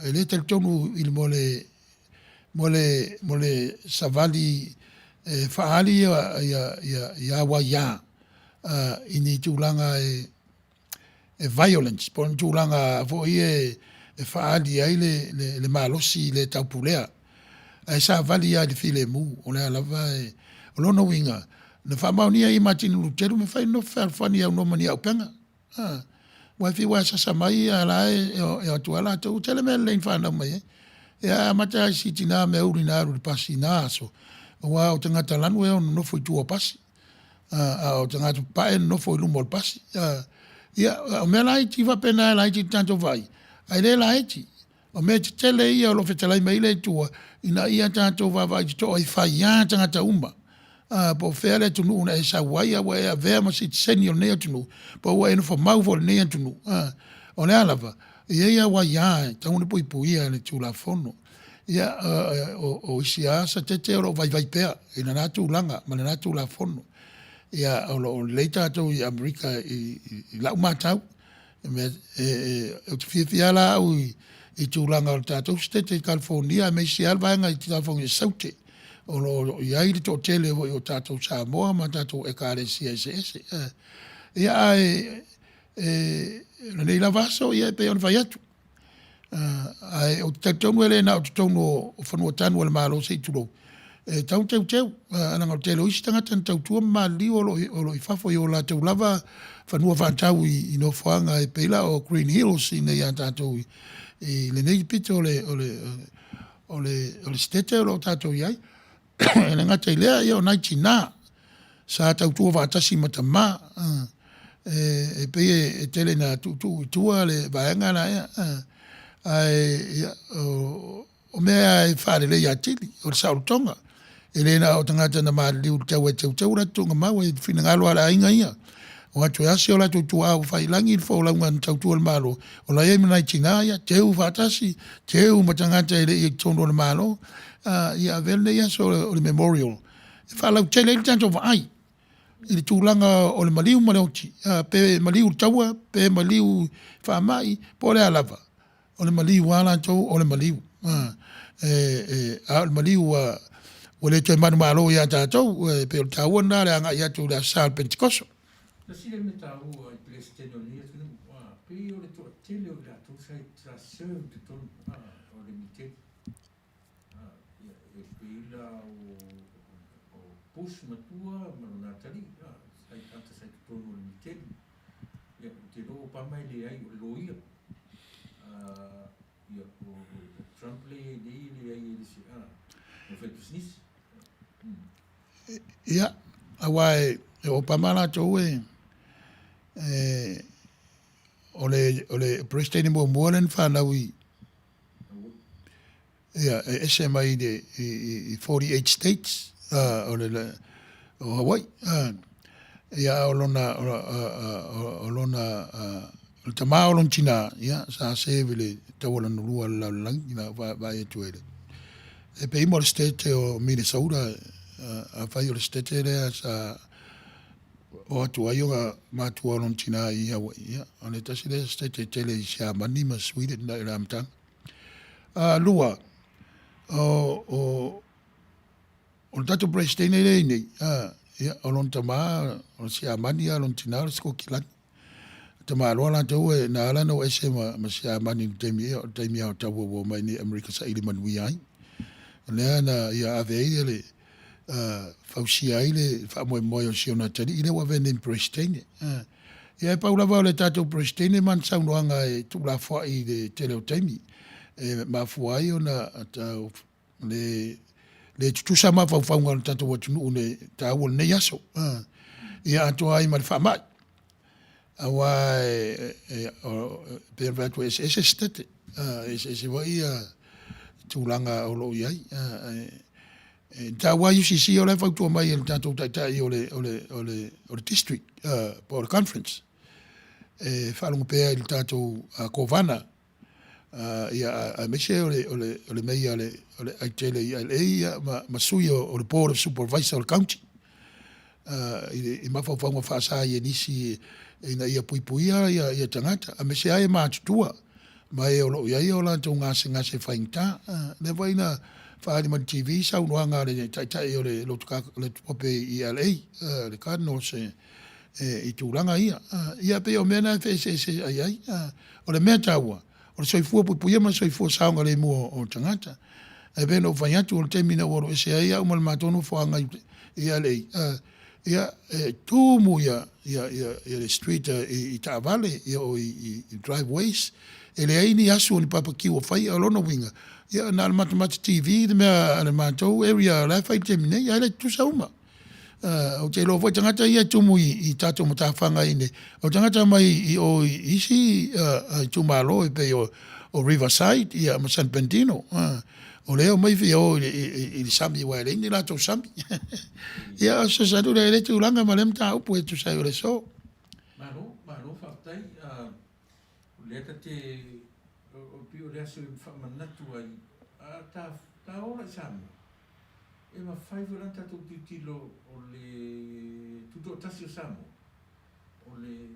e le talitonu i le mo le mo le savali e faaali ia auaiā i ni tulaga e violence po o ni tulaga foi ia e faaali ai le malosi le taupulea. Ae savali lava i le filemu, o le a lava e... O lona uiga, na faamaonia ai e Matini Lutelu, e mafai ona nofo fealofani e aunoa ma ni auupega. Aua e fiu lava e sasa mai a o la e o atu lava latou. E tele mea lelei na fanau mai ai. Ia ae amata lava i si tina meaulu na alu i le pasi i na aso, aua o tagata lanu e ono nofo i tua o pasi, a o tagata papae e nonofo i luma o le pasi. Ia, o mea laiti faapena e laiti i le tatou vaai, ae le laiti. O mea tetele ia o lo o fetalai mai ai le Atua ina ia tatou vaavaai totoa i faiā tagata uma, po o fea le atunuu na e sau ai a ua e avea ma sitiseni o lenei atunuu, po ua e nofo mau foi i lenei atunuu, o le a lava, e i ai au aiā e tatau ona puipuia e le Tulafono. Ia, o isi lava satete o lo o vaivai pea i lena tulaga ma lena Tulafono. Ia, o lo o lelei tatou i Amerika i lau matau. Ou te fiafia lava la au i tulaga o le tatou Setete i Kalifonia aemaise lava le vaega i Kalifonia i Saute o lo o i ai le toatele foi o tatou Samoa ma tatou Ekalesia eseese. Ia ae o lenei lava aso, ia e pei ona fai atu, Ae ou te talitonu e le na o totonu o fanua tanu a le Malo se i tulou, e tatau ona teuteu, leaga o le tele o isi tagata na tautua ma maliliu o lo o i fafo i o latou lava fanua faatau i nofoaga e pei la o Green Hills i inei ia tatou i lenei pito o le o le Setete o lo o tatou i ai. E le gata i lea, ia o nai tina sa tautua faatasi ma tama, e pei e tele ina tuutuu i tua le vaega lea, ae ia, o mea lava e faaleleia atili, o le saolotoga. E le na o tagata na maliliu i le taua e teuteu o latou tuugamau, e finagalo lava le aiga ia, o atu e asi o latou tuaa ua faiilagi le folauga na tautua i le Malo, o la e i ai ma nai tina ia, teu faatasi, teu ma tagata e le i i totonu o le Malo, ia avea lenei aso o le memorial e faalautele ai le tatou vaai i le tulaga o le maliu ma le oti, pe maliu i le taua, pe maliu i faamai, po o le a lava, o le maliu lava latou o le maliu. A o le maliu ua le toe manumalo ia tatou, e pei o le taua lena o le agai atu i le Aso Sa o le Penitekoso. Tasi lea mea taua i Peresetene o lenei atunuu, pei o le toatele o i latou sa serve i totonu o le militeli. E pei la o Bush matua ma lona atalii, sa i tagata sa i totonu o le militeli. Ia, ou te iloa o Obama e leai, o le loia. Ia, o Trump lea e i ai nei e leai e le se, o le faipisinisi. Ia, aua e Obama latou e o le Peresetene muamua lea na fanau i, ia, e ese mai i le 48 States o le o Hawaii. Ia, a o lona, o lona, o le tama o lona tina, ia, sa serve i le taua lona lua o le lalolagi, na ou vaai atu ai e pei uma o le state o Minnesota, afai o le state lea sa o atu ai ona matua o lona tina i Hawaii, ia, o le tasi lea state e tele i Siamani ma Sweden i le amataga. Lua, o le tatou Peresetene lea e i ai nei, ia, o lona tama o le Siamani a o lona tina o le Sikoki-lani. O tamaloa latou na ala ona o ese ma Siamani i le taimi, ia o le taimi lava o taua ua omai i Amerika e saili manuia ai. O lea na ia ave ai le fausia ai le faamoemoe o si ona atalii lea ua avea nei ma Peresetene. Ia e pau lava o le tatou Peresetene ma ana saunoaga e tuulafoai i le tele o taimi e mafua ai ona tau le le tutusa mafaufauga o le tatou atunuu i le taua o lenei aso. Ia atoa ai ma le faamai. Aua e pei ona fai atu e eseese Setete, e eseese foi tulaga o lo o i ai. E taua lava UCC o la e fautua mai e le tatou taitai o le district po o le conference e faalogo pea i le tatou Kovana, ia aemaise o le meia o le aitele i LA ma sui o le Board of Supervisor o le County i mafaufauga faasa i nisi ina ia puipuia ia tagata, aemaise lava e matutua ma e o lo o i ai o latou gasegase faigata. O lea foi na faaali mai i le TV saunoaga a le taitai o le lotu Pope i LA, le Cardinals i tulaga ia. Ia pei o mea na e feeseeseai ai. O le mea taua, o le soifua puipuia ma le soifua saogalemu o tagata. Ae pei ona ou fai atu, o le taimi na ou alu ese ai au ma le matou nofoaga i LA, ia, e tumu le street i taavale, i driveways, e leai ni asu o ni papakiu o faia. O lona uiga, ia na o le matamata TV le mea a le matou area o la e fai i le taimi nei, ae le tutusa uma. Ou te iloa foi tagata ia e tumu i tatou matafaga i inei, o tagata mai i o i isi itumalo e pei o Riverside ia ma San Bernardino. O lea e omai fia o i le sami aua e leai ni latou sami. Ia o se fesoasoani lea i lea tulaga ma lea mataupu e tusa ai o le aso. Malo, malo faafetai. O lea ta te, pei o le aso e faamanatu ai, a ta ola i Samoa, E mafai foi la ona tatou tilotilo o le tutoatasi o Samoa, o le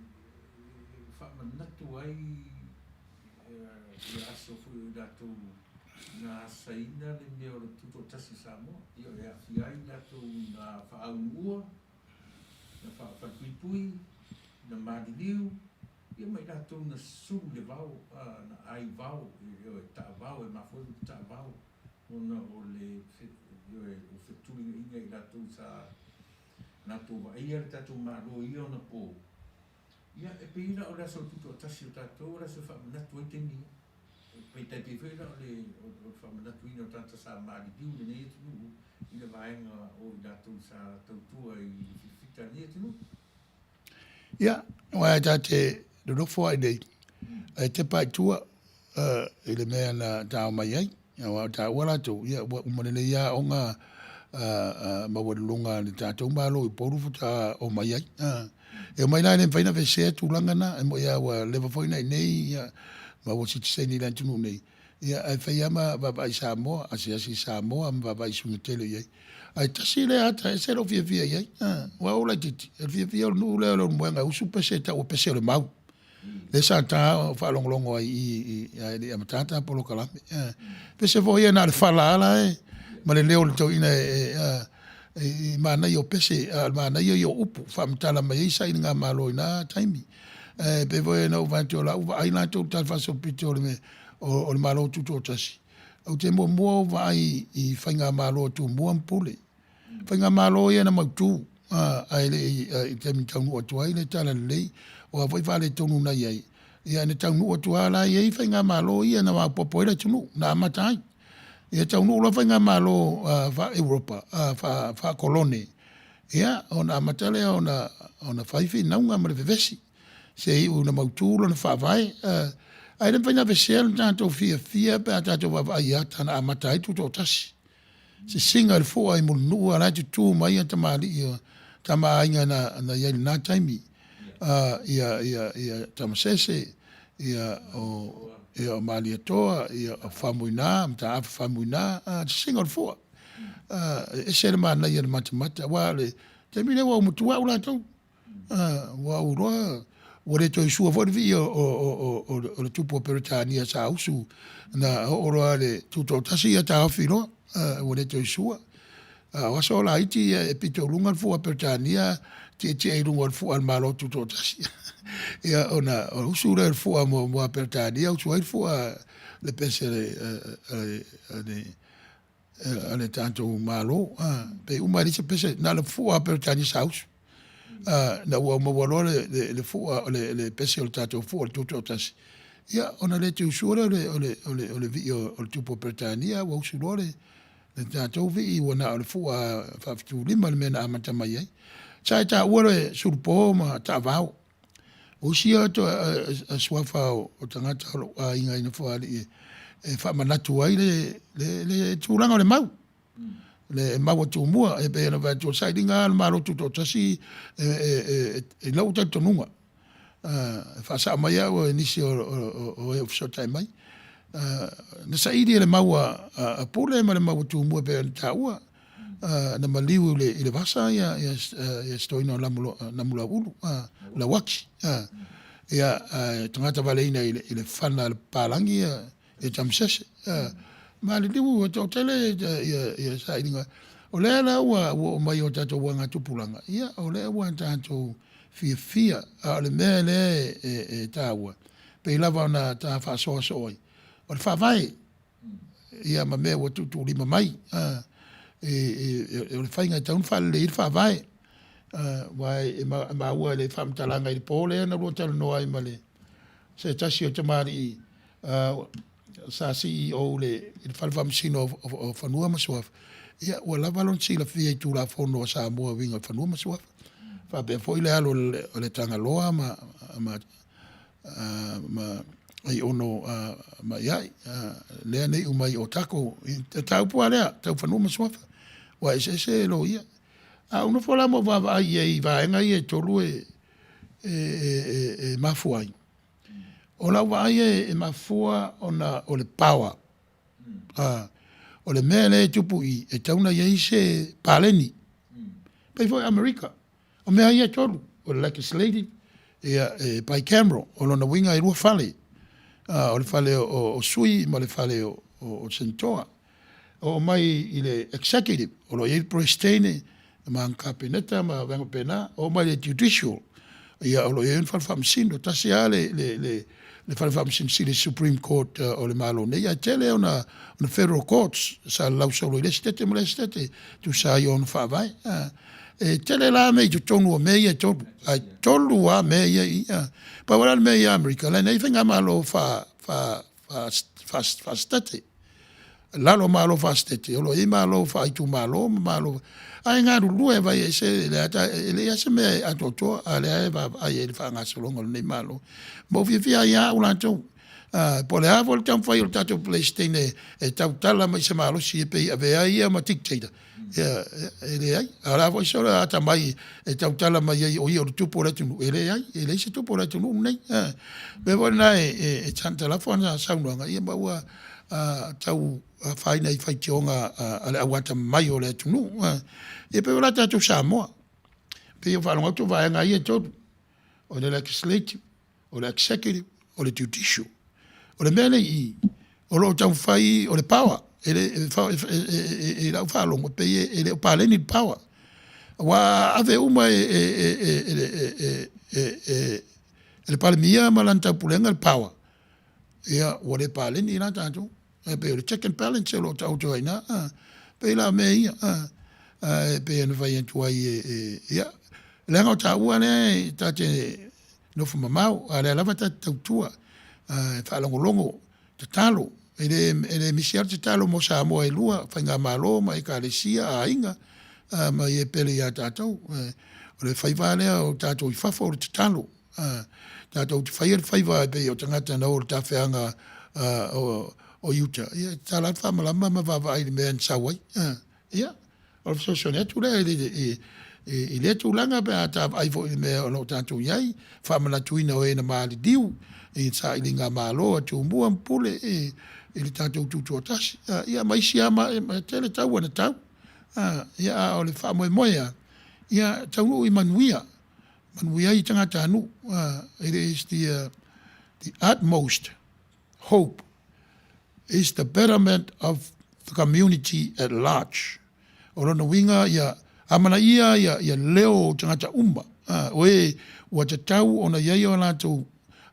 faamanatu ai ia aso foi o i latou na asaina le mea o le tutoatasi o Samoa, ia e aafia ai i latou na faaunuua, na faafalepuipui, na maliliu. Ia ma i latou na sulu i le vao, na ai vao, ioe, taavao, e mafua ai le taavao, ona o le, ioe, o fetulinaiga i latou sa latou vaaia le tatou Malo i ia ona po. Ia, e pei la o le aso tutoatasi o tatou o le aso e faamanatu ai taimi ia. E tai pei foi la o le faamanatuina o tagata sa maliliu i lenei atunuu i le vaega o i latou sa tautua i le filifita a lenei atunuu. Ia, aua e ta te nonofo lava i inei, ae tepa lava i tua i le mea na ta omai ai, aua o taua latou, ia ua uma lelei lava aoga maualuluga a le tatou Malo i Upolu faatoa omai ai. E omai la e le mafai ona aveesea tulaga na, e moni lava ua leva foi ona i inei ma ua sitiseni i le atunuu nei, ia ae fai lava ma vaavaai Samoa, asiasi i Samoa ma vaavaai i suiga tele o i ai. Ae tasi lea ata e ese lou fiafia i ai, aua ua ou laitiiti, o le fiafia o le nuu lea o Leulumoega e usu pese e tau o pese o le mau. Lea sa ta faalogologo ai i i ae le i amata ta polokalame. Pese foi ia na o le fala lava la e ma le leo o le toeaina e manaia o pese, a o le manaia ia o upu e faamatala mai ai sailigamalo i na taimi. Ae pei foi ona ou fai atu o lau vaai latou i le talafaasolopito o le Malo Tutoatasi, ou te muamua ou vaai i faigamalo a Tumua ma Pule. Faigamalo ia na mautu ae le i i le taimi na taunuu atu ai le talalelei, o a foi faaletonu na i ai, ia na taunuu atu lava la e i ai faigamalo ia na maopoopo ai le atunuu na amata ai. Ia taunuu loa faigamalo faa-Europa faa-Kolone, ia ona amata lea ona fai finauga ma le vevesi seia iu ina mautu lona faavae. Ae le mafai ona aveesea le tatou fiafia pe a tatou vaavaai i ata na amata ai le Tutoatasi. Sisina le fua i Mulinuu a o la e tutu mai tamalii o Tama a Aiga na i ai i lena taimi, ia Tamasese, o Malietoa, o Faumuina, Mataafa Faumuina, sisina o le fua. E ese le manaia o le matamata aua o le taimi lea ua ou matua au latou. Ua ou iloa ua le toe usua foi le vii o le tupu o Peretania sa usu na oo loa i le Tutoatasi ia taofi loa, ua le toe usua. A o aso laiti e pito i luga le fua a Peretania tietie i luga o le fua a le Malo Tutoatasi. Ia ona usu lea o le fua muamua a Peretania usu ai le fua le pese a le a le tatou Malo, pei uma e leai se pese, na o le fua a Peretania sa usu. Ina ua maua loa le fua, le pese o le tatou fua o le Tutoatasi, ia ona le toe usua lea o le vii o le Tupu o Peretania ua usu loa le tatou vii ua na o le fua faafitulima le mea na amata mai ai. Sa e taua le sulupo ma taavao. O isi ia suafa o tagata o lou aiga i Nofoalii e faamanatu ai le tulaga o le mau, le mau a Tumua. E pei ona fai atu, o le sailiga lava a le Malo Tutoatasi i lou talitonuga, e faasao mai au e nisi o e o fesootai mai, na saili e le mau a Pule ma le mau a Tumua e pei ona taua, na maliu i le vasa si toeaina o Namulauulu, Lauaki. Ia, ae tagata valeina i le fana a le papalagi ia Tamasese. Maliliu e toatele ia sailiga. O lea la ua oo mai i o tatou augatupulaga, ia o lea ua tatou fiafia, a o le mea lea e taua, pei lava ona ta faasoa soo ai, o le faavae. Ia ma mea ua tuutuulima mai. O le faiga e tatau ona faalelei ai le faavae. Aua e maua i le faamatalaga i le po lea na lua talanoa ai ma le se tasi o tamalii sa CEO i le Fale Faamasino o Fanua ma Suafa, ia ua lava lona silafia i Tulafono a Samoa e uiga i Fanua ma Suafa. Faapea foi le alu o le Tagaloa ma ma Aiono Ma'ia'i lea na iu mai o Otago i le mataupu lava lea tau fanua ma suafa, ua eseese loia. A ou nofo la ma ou vaavaai i ai i vaega ia e tolu e mafua ai, o lau vaai e mafua ona o le power. O le mea lea e tupu i i, e tatau ona i ai se paleni, pei foi o Amerika. O mea ia e tolu, o le Legislative, ia, e bicameral, o lona uiga e lua fale, o le fale o sui ma le fale o Senatoa. Oo mai i le Executive, o lo o i ai le Peresetene ma ana Kapeneta ma vaega faapena. Oo mai i le Judicial, Ia, o lo o i ai ona fale faamasino. Tasi lava le, le, le, le fale faamasino sili, Supreme Court o le Malo nei, ae tele ona, ona Federal Courts sa lalau solo i le isi sitete ma le isi sitete e tusa ai o ona faavae. E tele la mea i totonu o mea ia e tolu, ae tolu lava mea ia i i. Pau lava la le mea ia Amerika, leaga e i ai faigamalo faa, faa, faa, faa, faa-sitete. Lalo o Malo faa-Setete, o lo o i ai Malo faa-itumalo ma Malo, ae galulue vai ese le ata, e leai lava se mea e atoatoa, a o lea e vaavaai i ai i le faagasologa o lenei Malo. Ma ou fiafia ai lava au latou. Po o le a foi le taumafai o le tatou Peresetene e tautala mai i se malosi e pei e avea ai ia ma dictator, ia, e leai. A o le a foi se atamai e tautala mai ai o ia o le tupu o le atunuu, e leai, e leai se tupu o le atunuu lenei. O le mea foi lena e taga lafo ana saunoaga, ia ma ua tau afaina i faitioga a le au atamamai o le atunuu. Ia pei o la tatou Samoa, pei e faalogo atu o vaega ia e tolu, o le legislative, o le executive, o le judicial. O le mea lea i i, o lo o taumafai, o le power, e le, i lau faalogo, e pei e le o paleni le power. Aua a ave uma e le Palemia ma lana taupulega le power, ia ua le paleni la tatou. Ae pei o le check and balance o lo o taoto ai i ina. E pei la o mea ia, ae pei ona fai atu ai, ia, leaga o taua lea e ta te nofo mamao, a o lea lava ta te tautua, e faalogologo, tatalo. E le misi lava le tatalo mo Samoa e lua, faigamalo ma ekalesia, aiga ma e pele ia tatou. O le faiva lava lea o tatou i fafo o le tatalo. Tatou te faia le faiva e pei o tagata na o i le tafeaga o i uta, ia e tatala lava le faamalama ma vaavaai i le mea na sau ai. Ia, o le fesoasoani atu lea i lea tulaga pe a ta vaai foi i le mea o lo o tatou i ai, faamanatuina o e na maliliu i sailigamalo a Tumua ma Pule i le tatou Tutoatasi, ia ma isi lava, e tele taua na tau. Ia, a o le faamoemoe lava, ia taunuu i manuia, manuia ai tagatanuu. It is the utmost hope is the betterment of the community at large. O lona uiga ia amanaia ia leo o tagata uma, o e ua tatau ona i ai o latou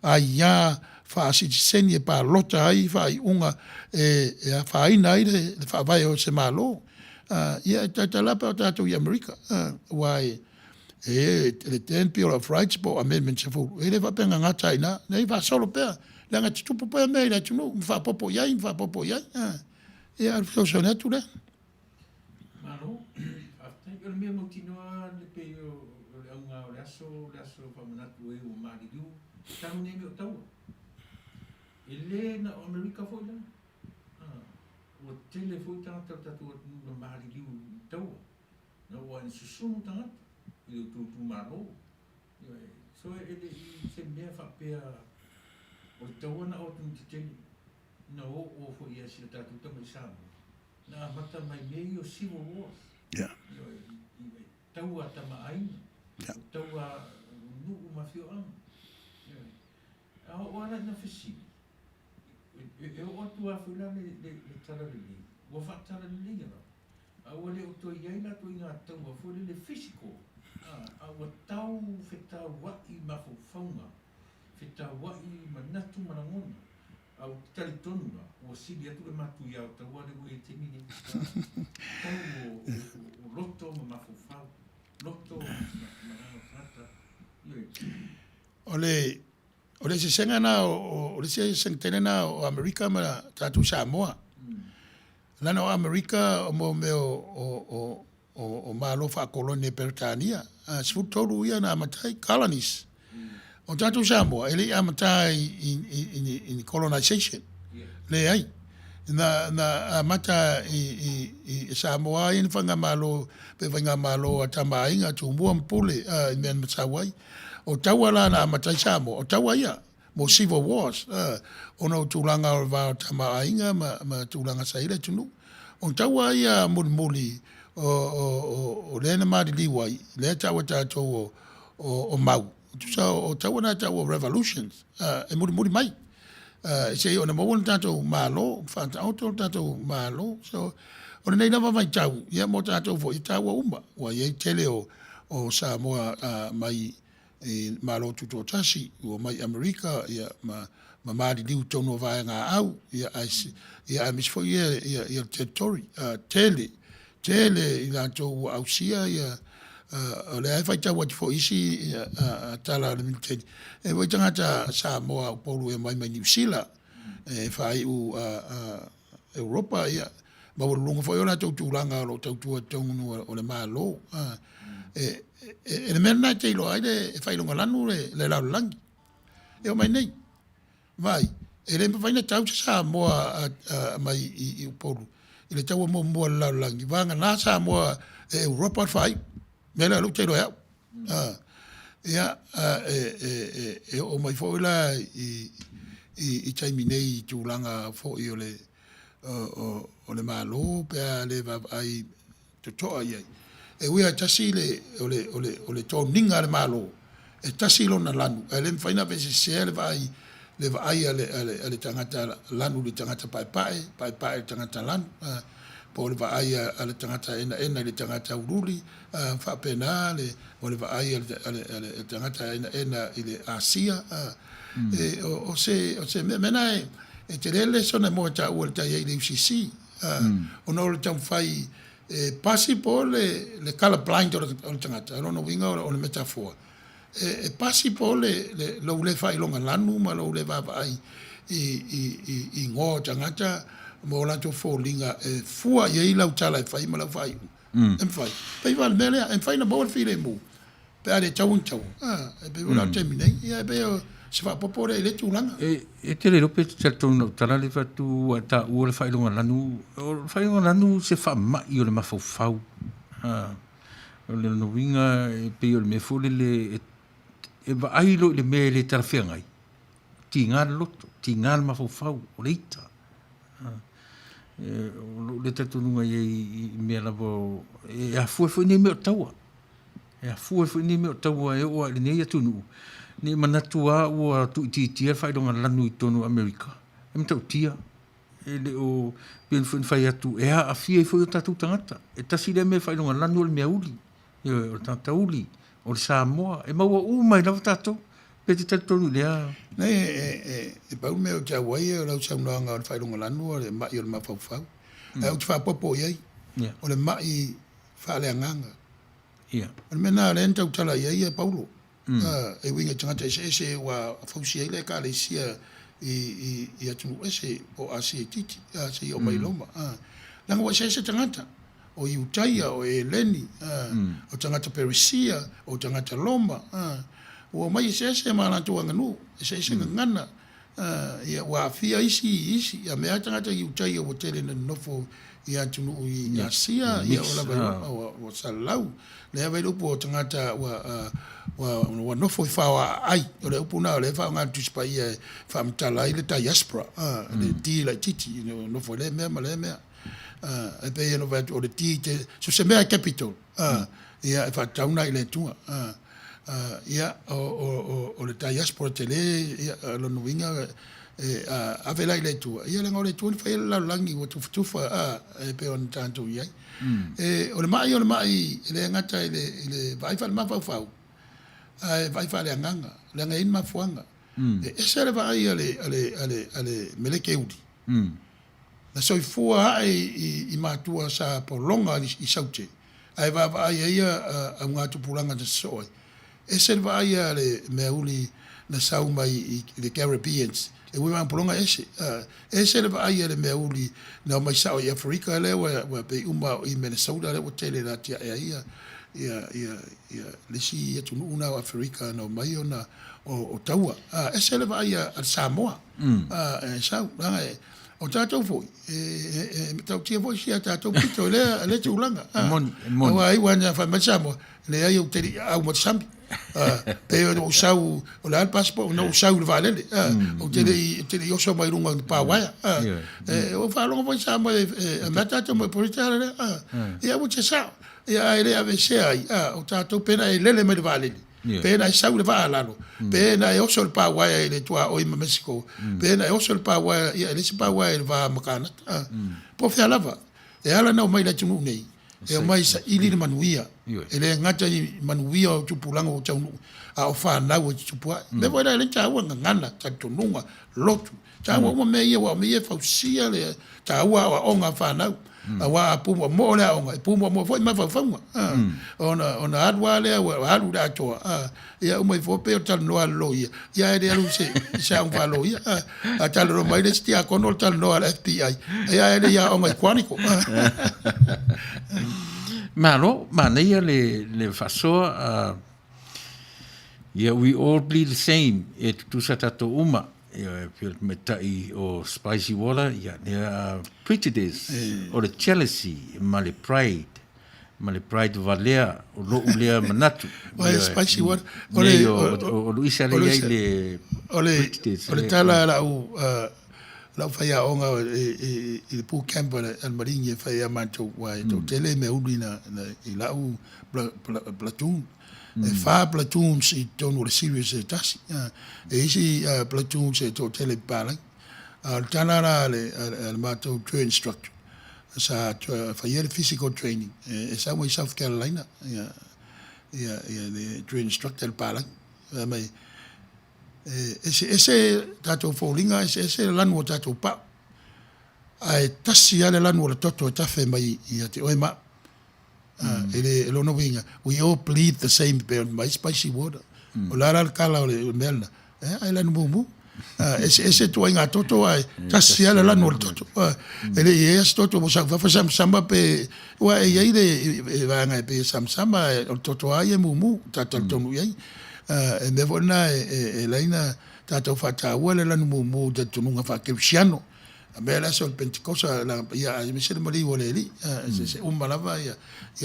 aiā faasitiseni e palota ai faaiuga e afaina ai le faavae o se Malo. Ia e tautala lava pe a o tatou i Amerika, aua e le 10 Bill of Rights po o Amendment 10, e le faapea na gata ai i ina, leai, faasolo pea, leaga e tutupu pea mea i le atunuu ma faaopoopo i ai ma faaopoopo i ai. Ia, o le fesoasoani atu lea. Malo, faafetai. O le mea mautinoa le pei o le auga o le aso, o le aso faamanatu e ua maliliu talu nei mea o taua. E le na o Amerika foi la. Ua tele foi tagata o le tatou atunuu na maliliu i taua. Na ua ina susunu tagata i le tou itumalo. Ioe. So e le i se mea faapea o le taua na o atunuu tetele na oo foi ia si o tatou tama i Samoa na amata mai mea ia o civil wars. Yeah. Ioe, i taua a tama aiga, yeah. Taua nuu ma afioaga. Ioe. A oo lava la ina fesili, e oo atu lava foi la le talalelei, ua faatalaleia lava. A ua le o toe i ai latou i ngā taua foi lele physical, ā, a ua tau fetaua'i mafaufauga, fetaua'i manatu ma lagona, a ou te talitonu la, ua sili atu le matuia o taua lea ua i ai i le taimi nei, ā, tau o, o, o loto ma mafaufau, loto ma, ma agaga o tagata, ioe. O le, o le eseesega na o, o le isi eseesega tele na o Amerika ma tatou Samoa. Leaga o Amerika mo mea o, o, o Malo faakolone Peretania, 13 ia na amata ai, colonies. O tatou Samoa, e le i amata i, i, i, i, ni colonization. Leai. Na, na amata i, i, i Samoa ai ni faigamalo, pe faigamalo a Tama a Aiga, Tumua ma Pule, i mea na sau ai. O taua la na amata ai Samoa, o taua ia mo civil wars, ona o tulaga o le va o Tama a Aiga ma, ma tulaga sa i ai le atunuu. O taua ia mulimuli o, o, o, o lea na maliliu ai, lea e taua e tatou o, o, o mau. Tusa o, o taua na e taua o revolutions, e mulimuli mai. Se i ona maua le tatou Malo, faataoto le tatou Malo. So, o lenei lava vaitau, ia mo tatou foi, e taua uma. Ua i ai tele o, o Samoa mai. i Malo Tutoatasi, ua omai i Amerika, ia, ma, ma maliliu i totonu o vaega au, ia, ae, ia, aemaise foi ia, ia, ia le territory. Tele, tele i latou ua ausia ia, o lea e faitau atu foi i isi ia, tala a le militeli, e foi tagata Samoa Upolu e omai mai Niu Sila, e faaiu Europa, ia, maualuluga foi o latou tulaga o lo o tautua i totonu o le Malo. E, e, e le mea lena e te iloa ai le e faailoga lanu le, le lalolagi. E oo mai nei, vaai, e le mafai ona tau se Samoa a, a, mai i, i Upolu i le taua muamua o le lalolagi, vagana Samoa e Europa le faaiu. Mea lea o lea ou te iloa e au. Ia, e, e, e, e oo mai foi la i, i, i taimi nei i tulaga foi o le, o, o, o le Malo pe a le vaavaai totoa i ai. E ui lava e tasi le, o le, o le, o le toniga a le Malo, e tasi lona lanu, ae le mafai ona aveesesea le vaai, le vaai a le, a le, a le tagata lanu i le tagata paepae, paepae i le tagata lanu, a, po o le vaai a, a le tagata enaena i le tagata uliuli, a, faapena le, o le vaai a le, a le, a le tagata enaena i le Asia, a, e, o, o se, o se mea, mea na e, e tele le lesona e moe taua i le tai ai i le UCC, a, ona o le taumafai e pasi po o le, le colour blind o le, o le tagata, o lona uiga o le metafoa, e, e pasi po o le, le, lou le faailoga lanu ma lou le vaavaai i, i, i, i igoa o tagata ma o latou foliga e fua i ai lau tala e fai ma lau faaiuga. E mafai. Pei lava o le mea lea, e mafai ona maua le filemu pe a le taua ni taua. E pei o le taimi nei, ia e pei o se faaopoopo lea i lea tulaga. E te le iloa pe e te talitonu i lau tala lea e fai atu ua e taua le faailoga lanu. O le faailoga lanu se faamai o le mafaufau. O lona uiga e pei o le mea foi lele e vaai loa i le mea e le talafeagai, tiga le loto, tiga le mafaufau, o le ita. O lou lea talitonuga i ai i mea lava e afua ai foi nei mea o taua. E afua ai foi nei mea o taua e oo lava i lenei atunuu, ne i manatu lava ua tuuitiitia le faailoga lanu i totonu o Amerika, e matautia. E le o, pei foi ona fai atu, e aafia ai foi o tatou tagata. E tasi lea mea faailoga lanu o le mea uli. Ioe, o le tagata uli, o le Samoa, e maua uma ai lava tatou. Pe te talitonu i lea? Nei, e, e, e pau le mea ou te auai o lau saunoaga o le faailoga lanu o le ma'i o le mafaufau. Ae ou te faaopoopo i ai, o le ma'i faaleagaga. O le mea lena lea na tautala i ai Paulo, e uiga i tagata eseese ua fausia ai le Ekalesia i atunuu ese po o Asia itiiti seia oo mai i Roma. Leaga ua eseese tagata, o Iutaia, o Eleni, o tagata Peresia, o tagata Roma, ua omai eseese ma latou aganuu, eseese gagana. Ia, ua aafia isi i isi, a mea lava tagata Iutaia ua tele ina nonofo i atunuu i Asia, ia ua lava i ua, ua salalau. Lea vai le upu o tagata ua, ua, ua nofo i faoaaai. O le upu lena o lea e faaaoga e le Tusi Paia e faamatala ai le diaspora, le D laitiiti, ua nofo i lea mea ma lea mea. E pei ona fai atu o le D te, so o se mea e capital, ia e faatatau lena i le Atua. Ia, o le diaspora tele, ia, o lona uiga, e ave la i le Atua, ia leaga o le Atua na faia le lalolagi ua tufatufa, e pei ona tatou i ai. O le ma'i o le ma'i e le gata i le vaai faale-mafaufau, ae vaai faaleagaga, leaga e i ai ni mafuaaga. E ese le vaai a le meleke uli, Na soifua ae i matua sa pologa i Saute, ae vaavaai ai augatupulaga na sosoo ai. Ese le vaai a le meauli na sau mai i le Caribbeans, e ui mai pologa ese. Ese le vaai a le meauli na omai sao i Aferika lea ua pei uma i Minnesota lea ua tele ina atiae ai le isi atunuu na o Aferika na omai ona o taua. Ese le vaai a le Samoa e sau, leaga e O tatou foi, e matautia foi si a tatou pito i lea, lea tulaga. E moni, e moni. Aua ai ua na fai mai Samoa, leai ou te le i aau ma le sami. Pe ona ou sau, o le a le passport, ona ou sau i le vaalele. Ou te le i, te le i oso mai luga o ni pa uaea. E, ua faalogo foi Samoa e aumai tatou mai Polita lea. Ia ua te sao. Ia ae le aveesea ai, o tatou pe na e lele mai le vaalele. Pe na e sau i le vaa a lalo, pe na e oso i le pa uaea i le tuaoi ma Mexico, pe na e oso i le pa uaea, ia e leai se pa uaea i le va ma Kanata. Po o fea lava, e ala ona omai i le atunuu nei, E omai e saili le manuia. E le gata i manuia o tupulaga ua taunuu, a o fanau e tutupu ae. O le mea foi lea e ala ai ona taua gagana, talitonuga, lotu, taua uma mea ia aua o mea ia e fausia le taua aoaoga a fanau. Aua a pumuamo'o le aoga, e pumuamo'o foi mafaufauga. Ona ona alu lava lea ua alu i le atoa, ia uma ifo pei o le talanoa a le loia, ia ae le alu i se i se aoga faaloia. A talanoa mai le isi tiakono o le talanoa a le FBI, ia ae le i aoga i Quantico. Malo, manaia le le faasoa. Ia, we all bleed the same, e tutusa tatou uma. Ia, e pei o le tamaitai o Spicy Water, ia, lea prejudice, o le jealousy ma le pride, ma le pride valea o lo'u lea manatu. Oi, Spicy Water. O le, o Luisa lea i ai le prejudice. O le tala a lau, lau faiaoga i le boot camp a le Marine e fai ia matou, aua e toatele mea ulu i lau platoon. E fa platoons i totonu o le series e tasi. E isi platoons e toatele i papalagi. A o le tala la a le matou drill instructor, sa faia le physical training, e sau mai South Carolina le drill instructor i le palagi. Fai mai, e eseese tatou foliga, eseese le lanu o tatou pau, ae tasi lava le lanu o le toto e tafe mai ia te oe ma au. E le, o lona uiga, we all bleed the same pei ona mai spicy water. O le a la le kala o le mea lena? Ia, e lanu mumu. Eseese ituaiga toto ae tasi lava le lanu o le toto. E le i i ai lava se toto ua sau i fafo samasama pe, aua e i ai le vaega e pei e samasama ae o le toto lava ia e mumu, ta talitonu i ai. E mea foi lena e ala ai ona tatou faataua le lanu mumu i talitonuga faa-kerisiano. A mea le aso o le Pentekosa, ia aemaise le maliu o le Alii, eseese uma lava ia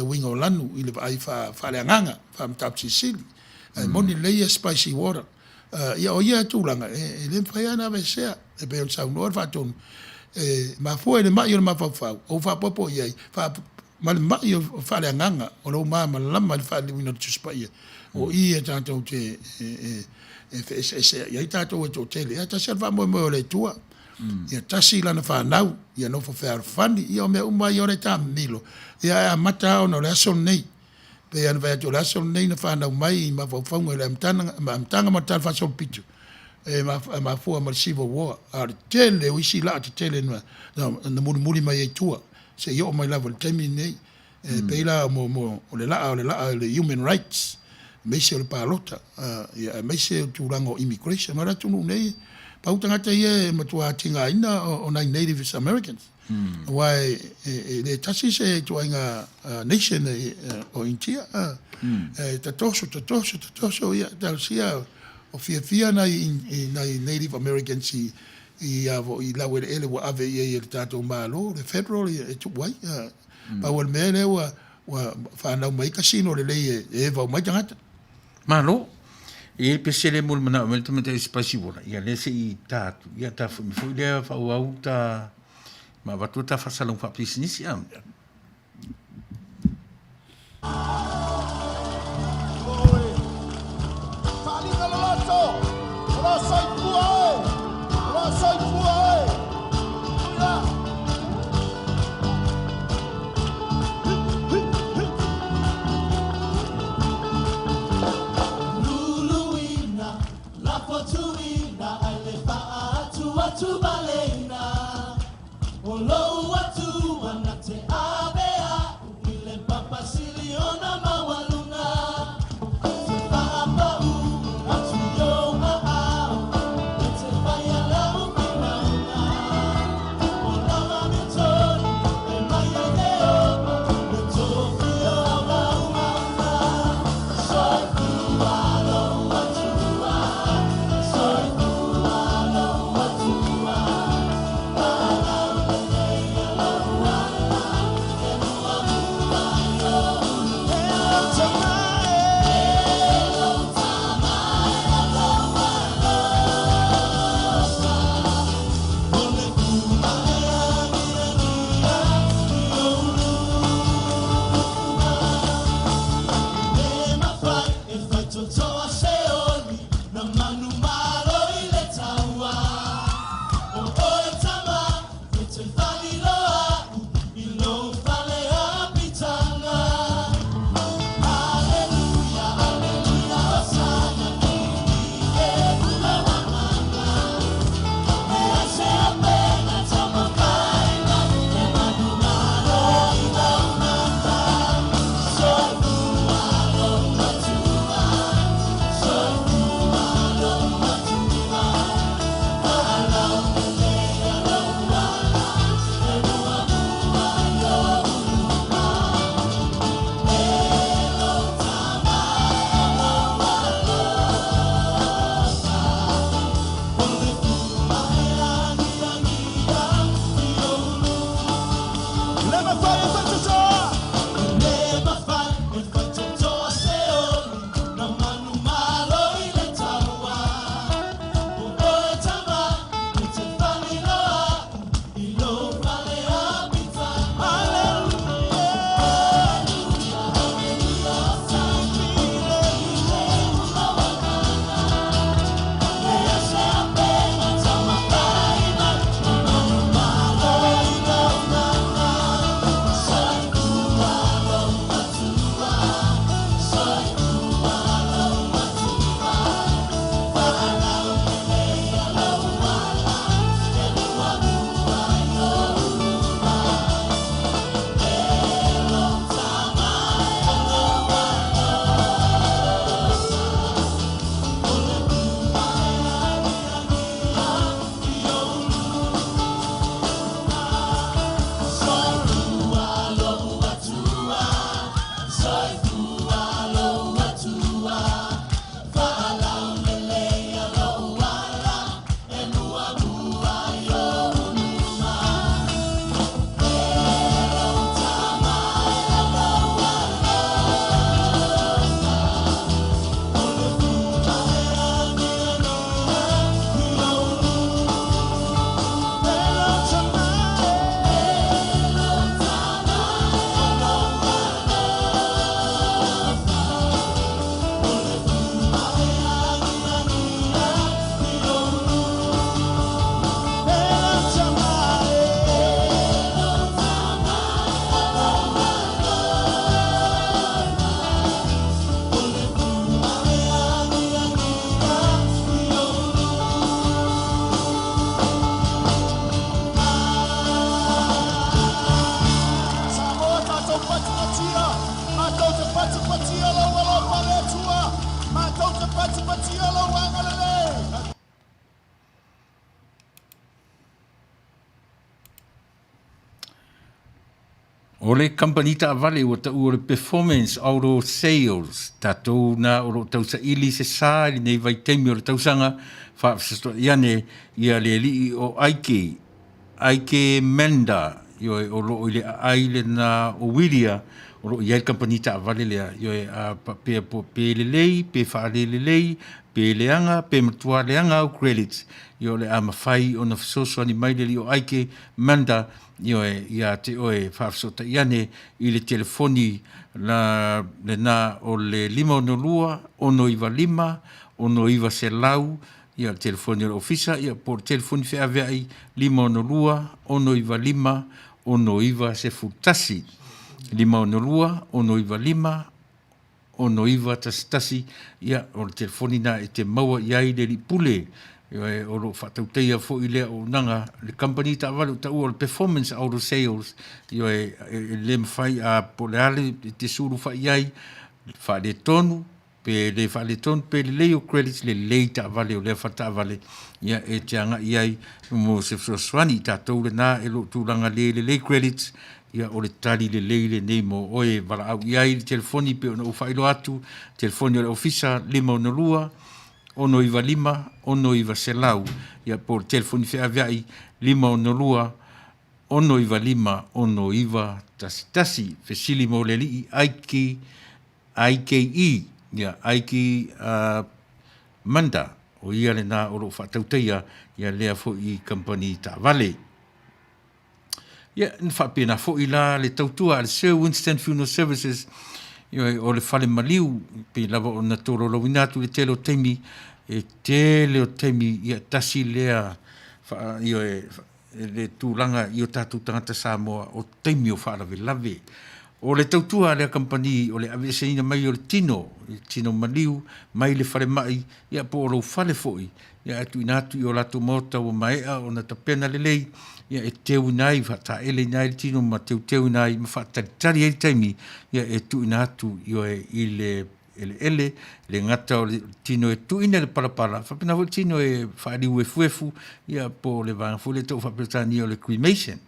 uiga o lanu i le vaai faaleagaga, faa-mataupu silisili. Ae moni lelei ia spicy water. Ia o ia tulaga e le mafai lava ona aveesea. E pei ona saunoa le Faatonu, e mafua i le mai o le mafaufau, ou faaopoopo i ai, ma le mai faaleagaga o lou malamalama i le faaliliuina o le Tusi Paia, o i e tatou te feeseeseai ai tatou e toatele. Ia tasi lava le faamoemoe o le Atua, ia tasi lana fanau, ia nofo fealofani, ia o mea uma ia o le taamilo, ia ae amata lava ona o le aso lenei. Pei lava ona fai atu o le aso lenei na fanau mai i mafaufauga i le amataga ma le talafaasolopito e mafua mai le Civil War, a o le tele o isi laa tetele na mulimuli mai ai i tua seia oo mai lava i le taimi lenei. E pei la mo o le laa o le laa o le human rights, aemaise o le palota, aemaise o le tulaga o immigration. O le atunuu nei, pau tagata ia e matua tigaina o nai Natives Americans. Aua e le tasi se ituaiga nation o Initia. E tatoso, tatoso, tatoso, ia talosia o fiafia nai Native Americans i i laueleele ua ave i ai e le tatou Malo, le federal e tuu ai. Pau o le mea lea ua fanau mai ai casino lelei e eva uma ai tagata. Malo. E i ai pesele mo le manao mai le tamaitai spicy water, ia lea se i ta atu, ia ta foi foi lea faaauau ta ma avatu ta faasalaga faapisinisi a. Faaaliga loloto, o lo soifua oe, o lo soifua oe. Tuila. Luluina, lafo tuina, ai le paa atu atu baleina. O lou Atua na te ave a'u i le papa sili ona maualuga, Te faapa'u atu i ou aao, Tatou te patipatia lou agalelei. O le kamupani taavale ua taua o le Performance Auto Sales, tatou na o lo o tausaili se sa i lenei vaitaimi o le tausaga, faafesoasoa'i ane ia le alii o Aike, Aike Menda, ioe, o lo o i le aai lena o Wilia, o lo o i ai le kamupani taavale lea, ioe, a faapea po pe lelei, pe faalelelei, pe leaga, pe matua leaga au credits, ia o le a mafai ona fesoasoani mai le alii o Aike Menda, Ioe, ia te oe, faafesootai ane i le telefoni la, lena o le 562 695 6900, ia le telefoni o le ofisa, ia po o le telefoni feaveai 562 695 6911. 562 695 6911, ia, o le telefoni lena e te maua i ai le alii pule, ioe, o lo o faatautaia foi lea auaunaga, le kamupani taavale ua taua o le Performance Auto Sales, ioe, e le mafai a po o le a le te sulufai i ai, faaletonu, pe le faaletonu, pe lelei o credits, lelei taavale o lea faletaavale, ia, e te agai i ai mo se fesoasoani i tatou lena e lo o tulaga le lelei credits, Ia, o le tali lelei lenei mo oe e valaau i ai i le telefoni pei ona ou faailoa atu, telefoni o le ofisa 562 695 6900, ia po o le telefoni feaveai 562 695 6911. Fesili mo le alii Aiki, IKE, ia Aiki uh, Manda, o ia lena o lo o faatautaia ia lea foi kamupani taavale. Ia, na faapena foi la le tautua a le Sir Winston Funeral Services, ioe, o le fale maliu, pei lava ona tolaulauina atu i le tele o taimi, e tele o taimi, ia, tasi lea, fa, ioe, le tulaga i o tatou tagata Samoa, o taimi o faalavelave. O le tautua a lea kamupani, o le aveeseina mai o le tino, le tino maliu, mai le falemai, ia po o lou fale foi, ia ae tuuina atu i o latou maota ua maea ona tapena lelei, ia e teuina ai, faataeleina ai le tino ma teuteuina ai ma faatalitali ai le taimi, ia e tuuina atu ioe i le eleele, le gata o le tino e tuuina i le palapala, faapena foi le tino e faaliuefuefu, ia po o le vaega foi lea e tau faa-Peretania o le cremation.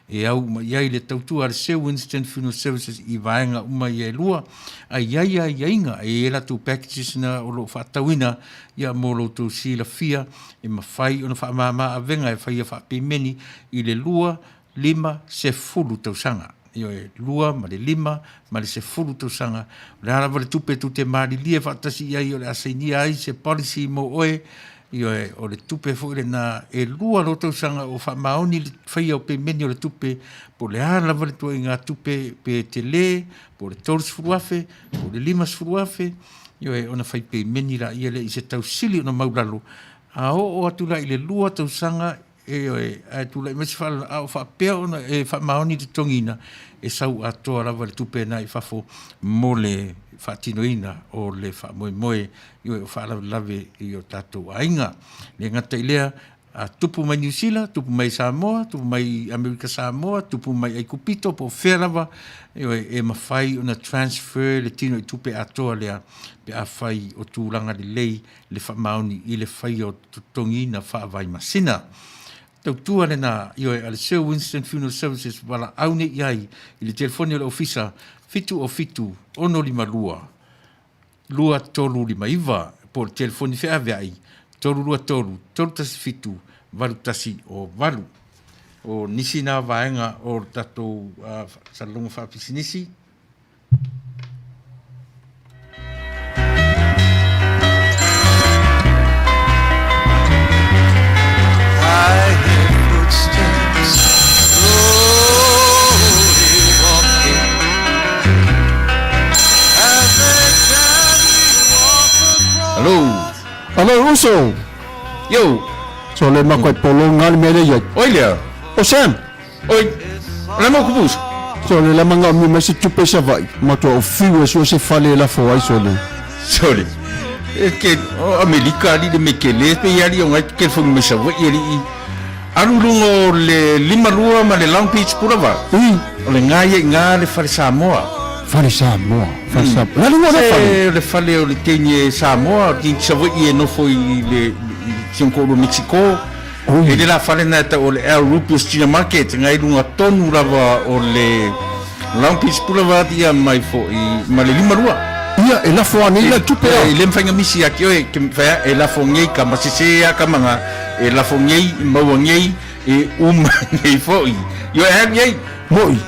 E au uma i ai le tautua a le Sir Winston Funeral Services i vaega uma ia e lua, a i ai aiaiga, e i ai latou packages na o lo o faatatauina ia mo lo outou silafia e mafai ona faamama avega e faia faapemeni i le 2, 5, 10 tausaga. Ioe, 2 ma le 5 ma le 10 tausaga. O le a lava le tupe tou te malilie faatasi i ai o le a sainia ai se policy mo oe, Ioe, o le tupe foi lena, e lua loa tausaga o faamaoni le faia o pemeni o le tupe, po o le a lava le tuaiga tupe, pe tele, po o le $30,000, po o le $50,000, ioe, ona fai pemeni laia lea i se tausili ona maulalo, a oo atu la i le lua tausaga, Ioe, ae tulai mai se faalala, a o faapea ona e faamaoni le totogiina, e sau atoa lava le tupe na i fafo mo le faatinoina o le faamoemoe, ioe, o faalavelave i o tatou aiga. Le gata i lea, a tupu mai Niu Sila, tupu mai Samoa, tupu mai Amerika Samoa, tupu mai Aikupito, po o fea lava, ioe, e mafai ona transfer le tino i tupe atoa lea pe afai o tulaga lelei le faamaoni i le faia o totogiina faavaimasina. Tautua lena, ioe, a le Sir Winston Funeral Services valaau nei i ai i le telefoni o le ofisa 707 652 2359 po o le telefoni feaveai 323 317 8108. O nisi na vaega o le tatou uh, salaloga faapisinisi. Hello. Hello uso. Yo. So le makoe polo ngali mele ia. Oi lea. O Sam. Oi, o le a mau kupusa? Sole la manaomia mai se tupe i Savaii, matua o fiu e sue se fale e lafo ai sole. Sole, e ke, o Amelika alii le mea kele pe ia alii o ngai telefoni mai Savaii alii. Alu i luga o le 52 ma le Long Beach Boulevard. Ui. O le nga ia i nga le fale Samoa. Fale Samoa, Fale Samoa. Le a le igoa o lea fale? Se o le fale o le teine Samoa, o le teine Savaii e nofo i le i si ona toalua Mexico. Oi. E le la fale na e tau o le El Rupios China Market, na i luga tonu lava o le Long Beach Boulevard ia mai foi ma le 52. Ia, e lafo a nei la tupe a. E le mafai na misi ia te oe, ke mafai a e lafo nei ka masese a ka manga, e lafo nei, maua nei, e uma nei foi. Ioe, e alu i ai. Moi,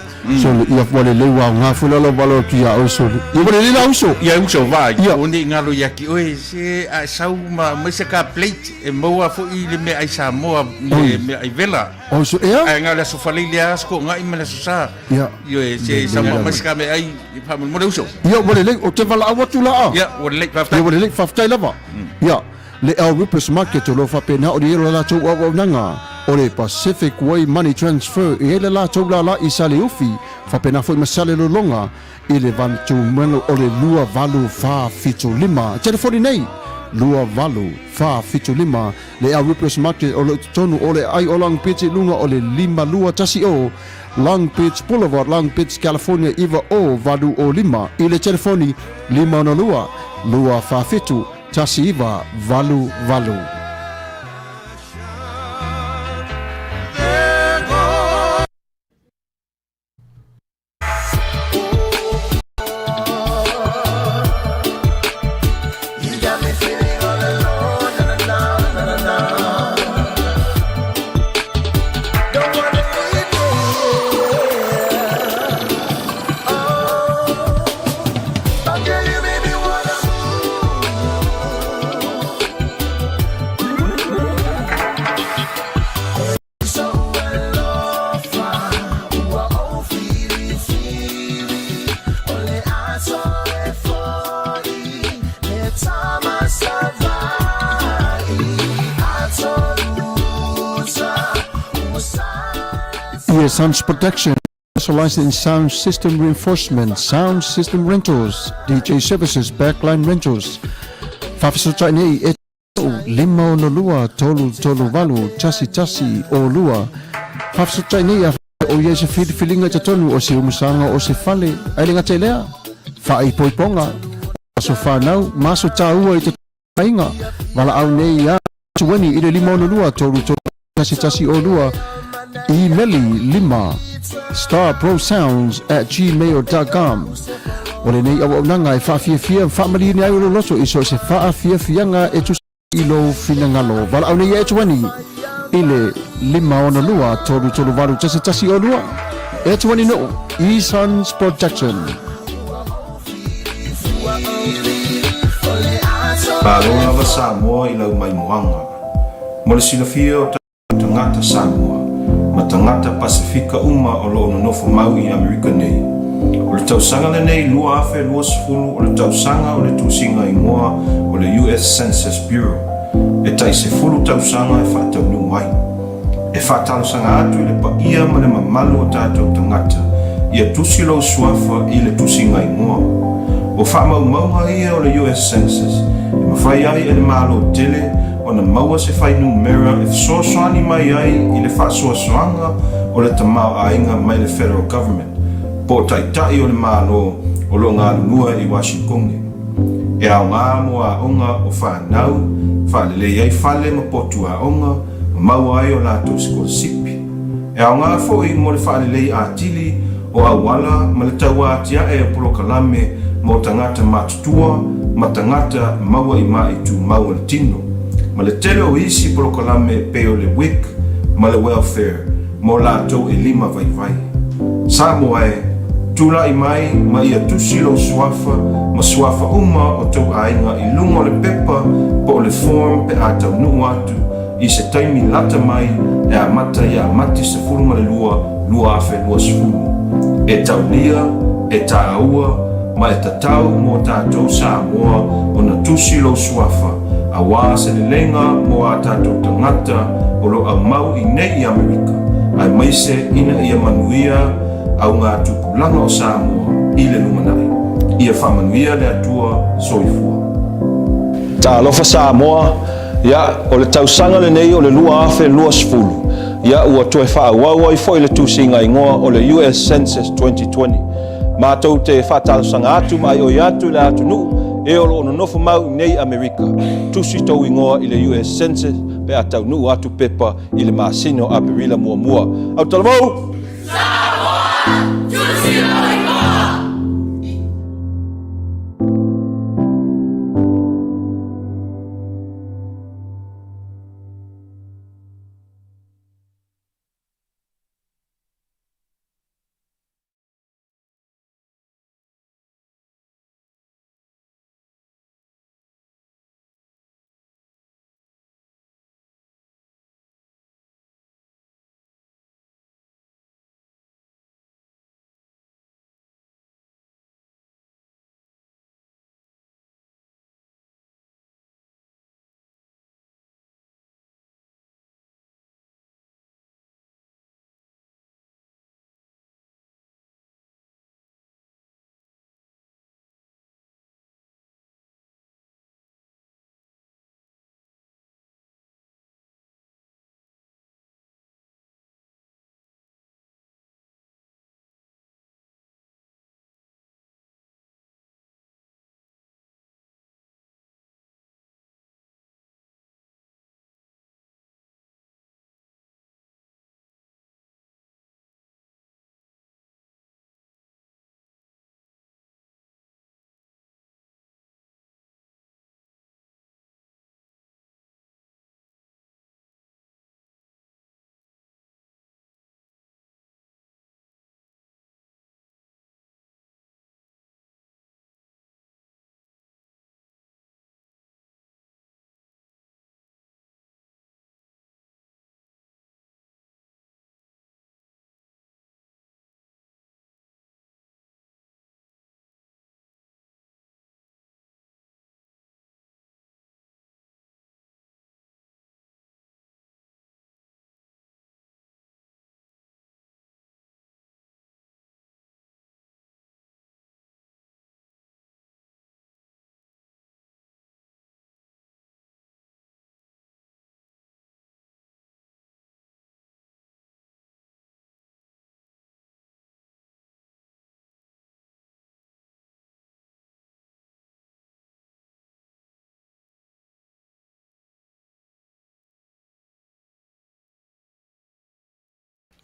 sole, ia ua lelei ua aoga foi la lau valo atu ia oe sole. Ia ua lelei la uso. Ia uso vaai, Ia. ua nei galo ia te oe, se a e sau ma aumai se ka plate e maua foi le meaai Samoa, le meaai vela. O uso, ea? Ae na o le aso Faleile lava, aso Toonai ma le aso Sa. Ia. Ioe, se sau ma aumai se ka meaai faamolemole uso. Ia, ua lelei, ou te valaau atu la a. Ia, ua lelei, faafetai. Ia, ua lelei, faafetai lava. Ia. Le El Rupes Market o lo o faapena ona i ai lo latou auaunaga o le Pacific Way Money Transfer e i ai le latou lala i Saleufi faapena foi ma Salelologa i le vatumanu o le 2875. Telefoni nei 2875 Le El Rupes Market o lo o i totonu o le aai o Long Beach i luga o le 5210 Long Beach Boulevard, Long Beach, California 90805 i le telefoni 562 247 1988. Ia Sounds Production specialized in sound system reinforcement, sound system rentals, DJ services, backline rentals. Faafesootai nei e 562 338 11 02. Faafesootai nei a o ia i se filifiliga i totonu o se umusaga o se fale, ae le gata i lea, faaipoipoga, aso fanau ma aso taua i totonu o aiga. Valaau nei ia Tueni i le 562 33 11 02 Imeli 5 starprosounds@gmail.com. O lenei auaunaga e faafiafia ma faamalieni ai o lou loto i so o se faafiafiaga e tusa i lou finagalo. Valaau nei ia e Tuani i le 562 338 11 02. E Tuani Nuu, E-Sons Production. Malo lava Samoa i lau maimoaga. Mo le silafia o tatou tagata Samoa ma tagata Pasefika uma o lo o nonofo mau i Amerika nei, o le tausaga lenei 2020 o le tausaga o le tusiga igoa o le US Census Bureau e tai sefulu tausaga e faataunuu ai. E faatalosaga atu i le paia ma le mamalu o tatou tagata ia tusi lou suafa i le tusiga igoa. O faamaumauga ia o le US Census e mafai ai e le Malo tele ona maua se fuainumera e fesoasoani mai ai i le faasoasoaga o le tamaoaiga mai le Federal Government po o taitai o le Malo o lo o galulue i Washingtone. E aoga mo aoga o fanau, faalelei ai fale ma potu aoga, ma maua ai o latou sikolasipi. E aoga foi mo le faalelei atili o auala ma le tauatiae o polokalame mo tagata matutua ma tagata maua i maʻi tumau o le tino, ma le tele o isi polokalame e pei o le WIC ma le Welfare mo latou e lima vaivai. Samoa e, tulai mai ma ia tusi lou suafa ma suafa uma o tou aiga i luga o le pepa po o le form pe a taunuu atu i se taimi lata mai e amata ia Mati 12, 2020. E taulia, e tāua, ma e tatau mō tātou Samoa ona tusi lou suafa auā se leleiga mō ā tātou tagata o lo aumau i nei i Amerika, aemaise ina ia manuia au ngā tupulaga o Samoa i le lumanai. Ia faamanuia le Atua soifua. Talofa Samoa, ia, o le tausaga lenei o le 2020, ia, ua toe faaauau ai foi le tusiga igoa o le US Census 2020. Matou te faatalosaga atu ma aioi atu i le atunuu e o lo o nonofo mau i nei Amerika, tusi tou igoa i le US Census pe a taunuu atu pepa i le masina o Aperila muamua. Autalavou! Samoa! Tusi lou igoa!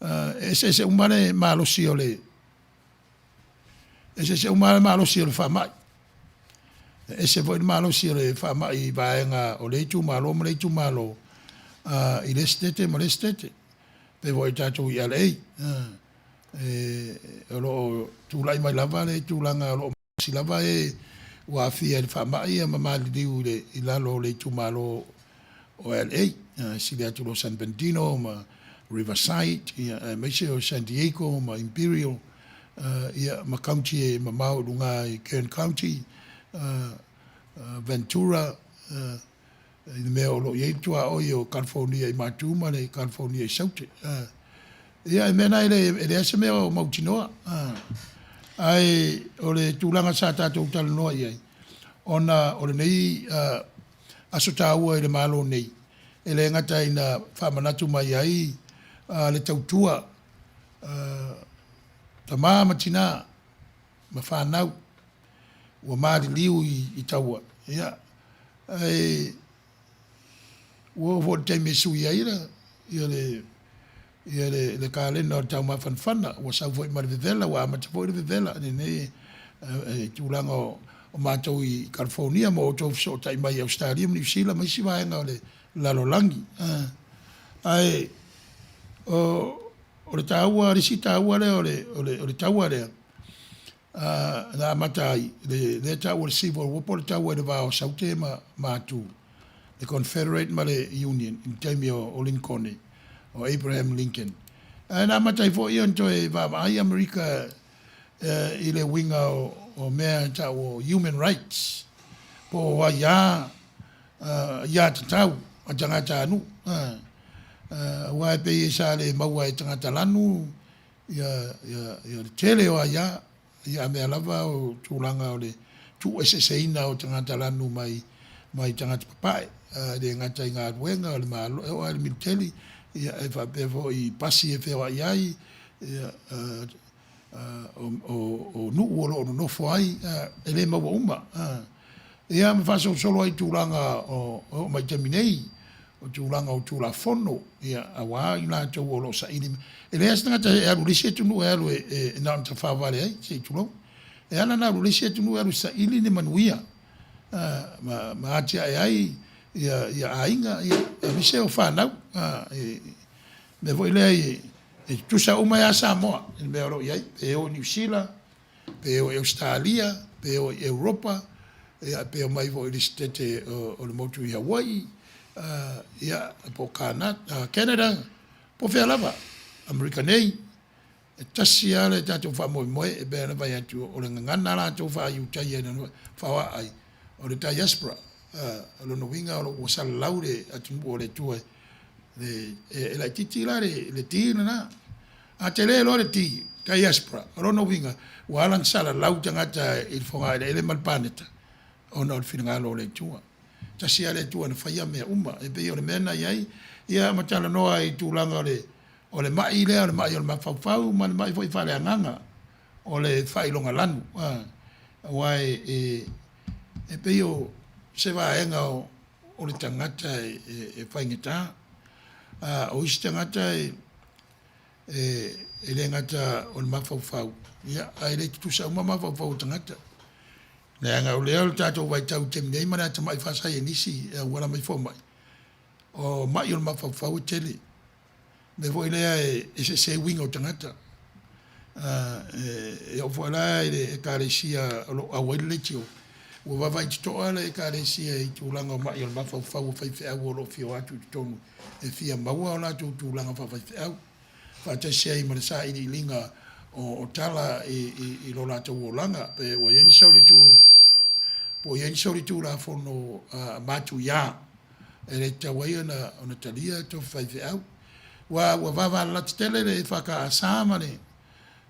E eseese uma le malosi o le eseese uma le malosi o le faamai. E ese foi le malosi o le faamai i vaega o le itumalo ma le itumalo i le Setete ma le Setete. Pei foi tatou i LA, o lo o tulai mai lava le tulaga o lo o malosi lava e ua aafia i le faamai ma maliliu i lalo o le itumalo o LA, e sili atu loa San Bernardino ma Riverside, aemaise o San Diego ma Imperial, ia ma county e mamao i luga i Kern County, Ventura, i le mea o lo o i ai le tuaoi o California i Matu ma le California i Saute. Ia, e mea na e leai se mea o mautinoa. Ae o le tulaga sa tatou talanoa i ai, ona o lenei aso taua i le Malo nei, e le gata ina faamanatu mai ai le tautua tama ma tina ma fanau ua maliliu i taua, ia, ae ua oo foi i le taimi e sui ai le ia le kalena o le taumafanafana, ua sau foi ma le vevela, ua amata foi le vevela i lenei tulaga o matou i Kalifonia ma outou fesootai mai i Ausetalia ma Niu Sila ma isi vaega o le lalolagi. Ae o le taua, le isi taua lea o le taua lea, na amata ai lea e taua o le Civil War po o le taua i le va o Saute ma Matu, le Confederate ma le Union i le taimi o Linkone, o Abraham Lincoln. Ae na amata ai foi ona toe vaavaai Amerika i le uiga o mea e tau o human rights, po o aiā, aiatatau a tagatanuu. Aua e pei sa le maua e tagata lanu ia le tele o aia, ia a mea lava o tulaga o le tuueseeseina o tagata lanu mai mai tagata papae, e le gata i galuega o le Malo, e oo lava i le militeli, ia e faapea foi i pasi e feoai ai, ia. O nuu o lo o nonofo ai, e le maua uma. Ia ma faasolosolo ai i tulaga o oo mai taimi nei, o tulaga o Tulafono, ia, aua i latou o lo o saili mai. E leai lava se tagata e alu i le isi atunuu e alu e na ona tafao vale ai, se i tulou. E ala ona alu i le isi atunuu e alu e saili ni manuia, ma atiae ai ia aiga, ia, aemaise o fanau. I mea foi lea e tutusa uma ai lava Samoa i le mea o lo o i ai, pe o i Niu Sila, pe o i Ausetalia, pe o i Europa, ia, pe omai foi i le Setete o le motu i Hawaii, ia, po o Canada, po o fea lava, Amerika nei, e tasi lava le tatou faamoemoe, e pei ona fai atu, o le gagana latou faa-Iutaia i lona faoaa ai, o le diaspora, o lona uiga o lo o ua salalau le atunuu o le Atua e laitiiti la le D lena. A tele loa le D, diaspora, o lona uiga ua ala ona salalau tagata i le fogaeleele ma le paneta ona o le finagalo o le Atua. Tasi lava le Atua na faia mea uma. E pei o le mea na i ai, ia ma talanoa i tulaga o le o le ma'i lea, o le ma'i o le mafaufau ma le ma'i foi faaleagaga o le faailoga lanu, aua e e pei o se vaega o o le tagata e faigata. O isi tagata e le gata o le mafaufau, ia, ae le tutusa uma mafaufau o tagata. Leaga o lea o le tatou vaitau i le taimi nei ma le atamai faasaienisi e auala mai fomai, o mai o le mafaufau e tele. O le mea foi lea e eseese ai uiga o tagata. E oo foi la i le Ekalesia o lo o auai le leitio, ua vaavaai totoa le Ekalesia i tulaga o mai o le mafaufau o faifeau o lo o fia o atu i totonu e fia maua o latou tulaga faafaifeau, faatasi ai ma le sailiiliga o tala i lo latou olaga, pe ua i ai ni po o i ai ni solitulafono matuia e le tatau ai ona talia tofi faifeau. Ua ua vavalalata tele le EFKS ma le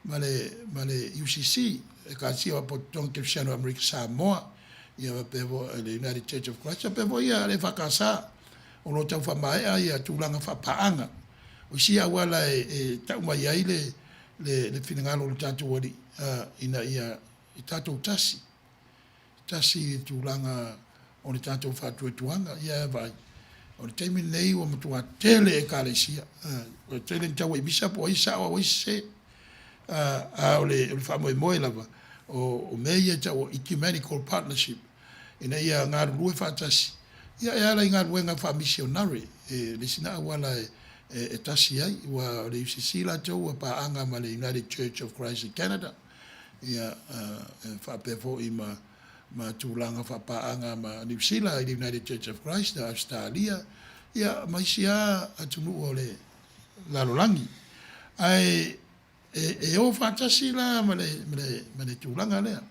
ma le ma le UCC, Ekalesia o Apototoga Kerisiano o Amerika Samoa, ia faapea foi le United Church of Christ, faapea foi ia le EFKS o lo o tau faamaea ia tulaga faapaaga. O isi auala e e tau mai ai le le le finagalo o le tatou Alii ina ia i tatou tasi. tasi i le tulaga o le tatou faatuatuaga. Ia vaai, o le taimi lenei ua matua tele Ekalesia, ua tele ina tau ai misa po o ai sao a o ai sese. A o le faamoemoe lava, o mea ia e tau o ecumenical partnership, ina ia galulue faatasi, ia e ala i galuega faamisionare, e le isi lena auala e tasi ai, aua o le UCC latou ua paaga ma le United Church of Christ in Canada, ia e faapea foi ma ma tulaga faapaaga ma Niu Sila i le United Church of Christ, Ausetalia, ia ma isi lava atunuu o le lalolagi. Ae e, e o faatasi la ma le, ma le, ma le tulaga lea.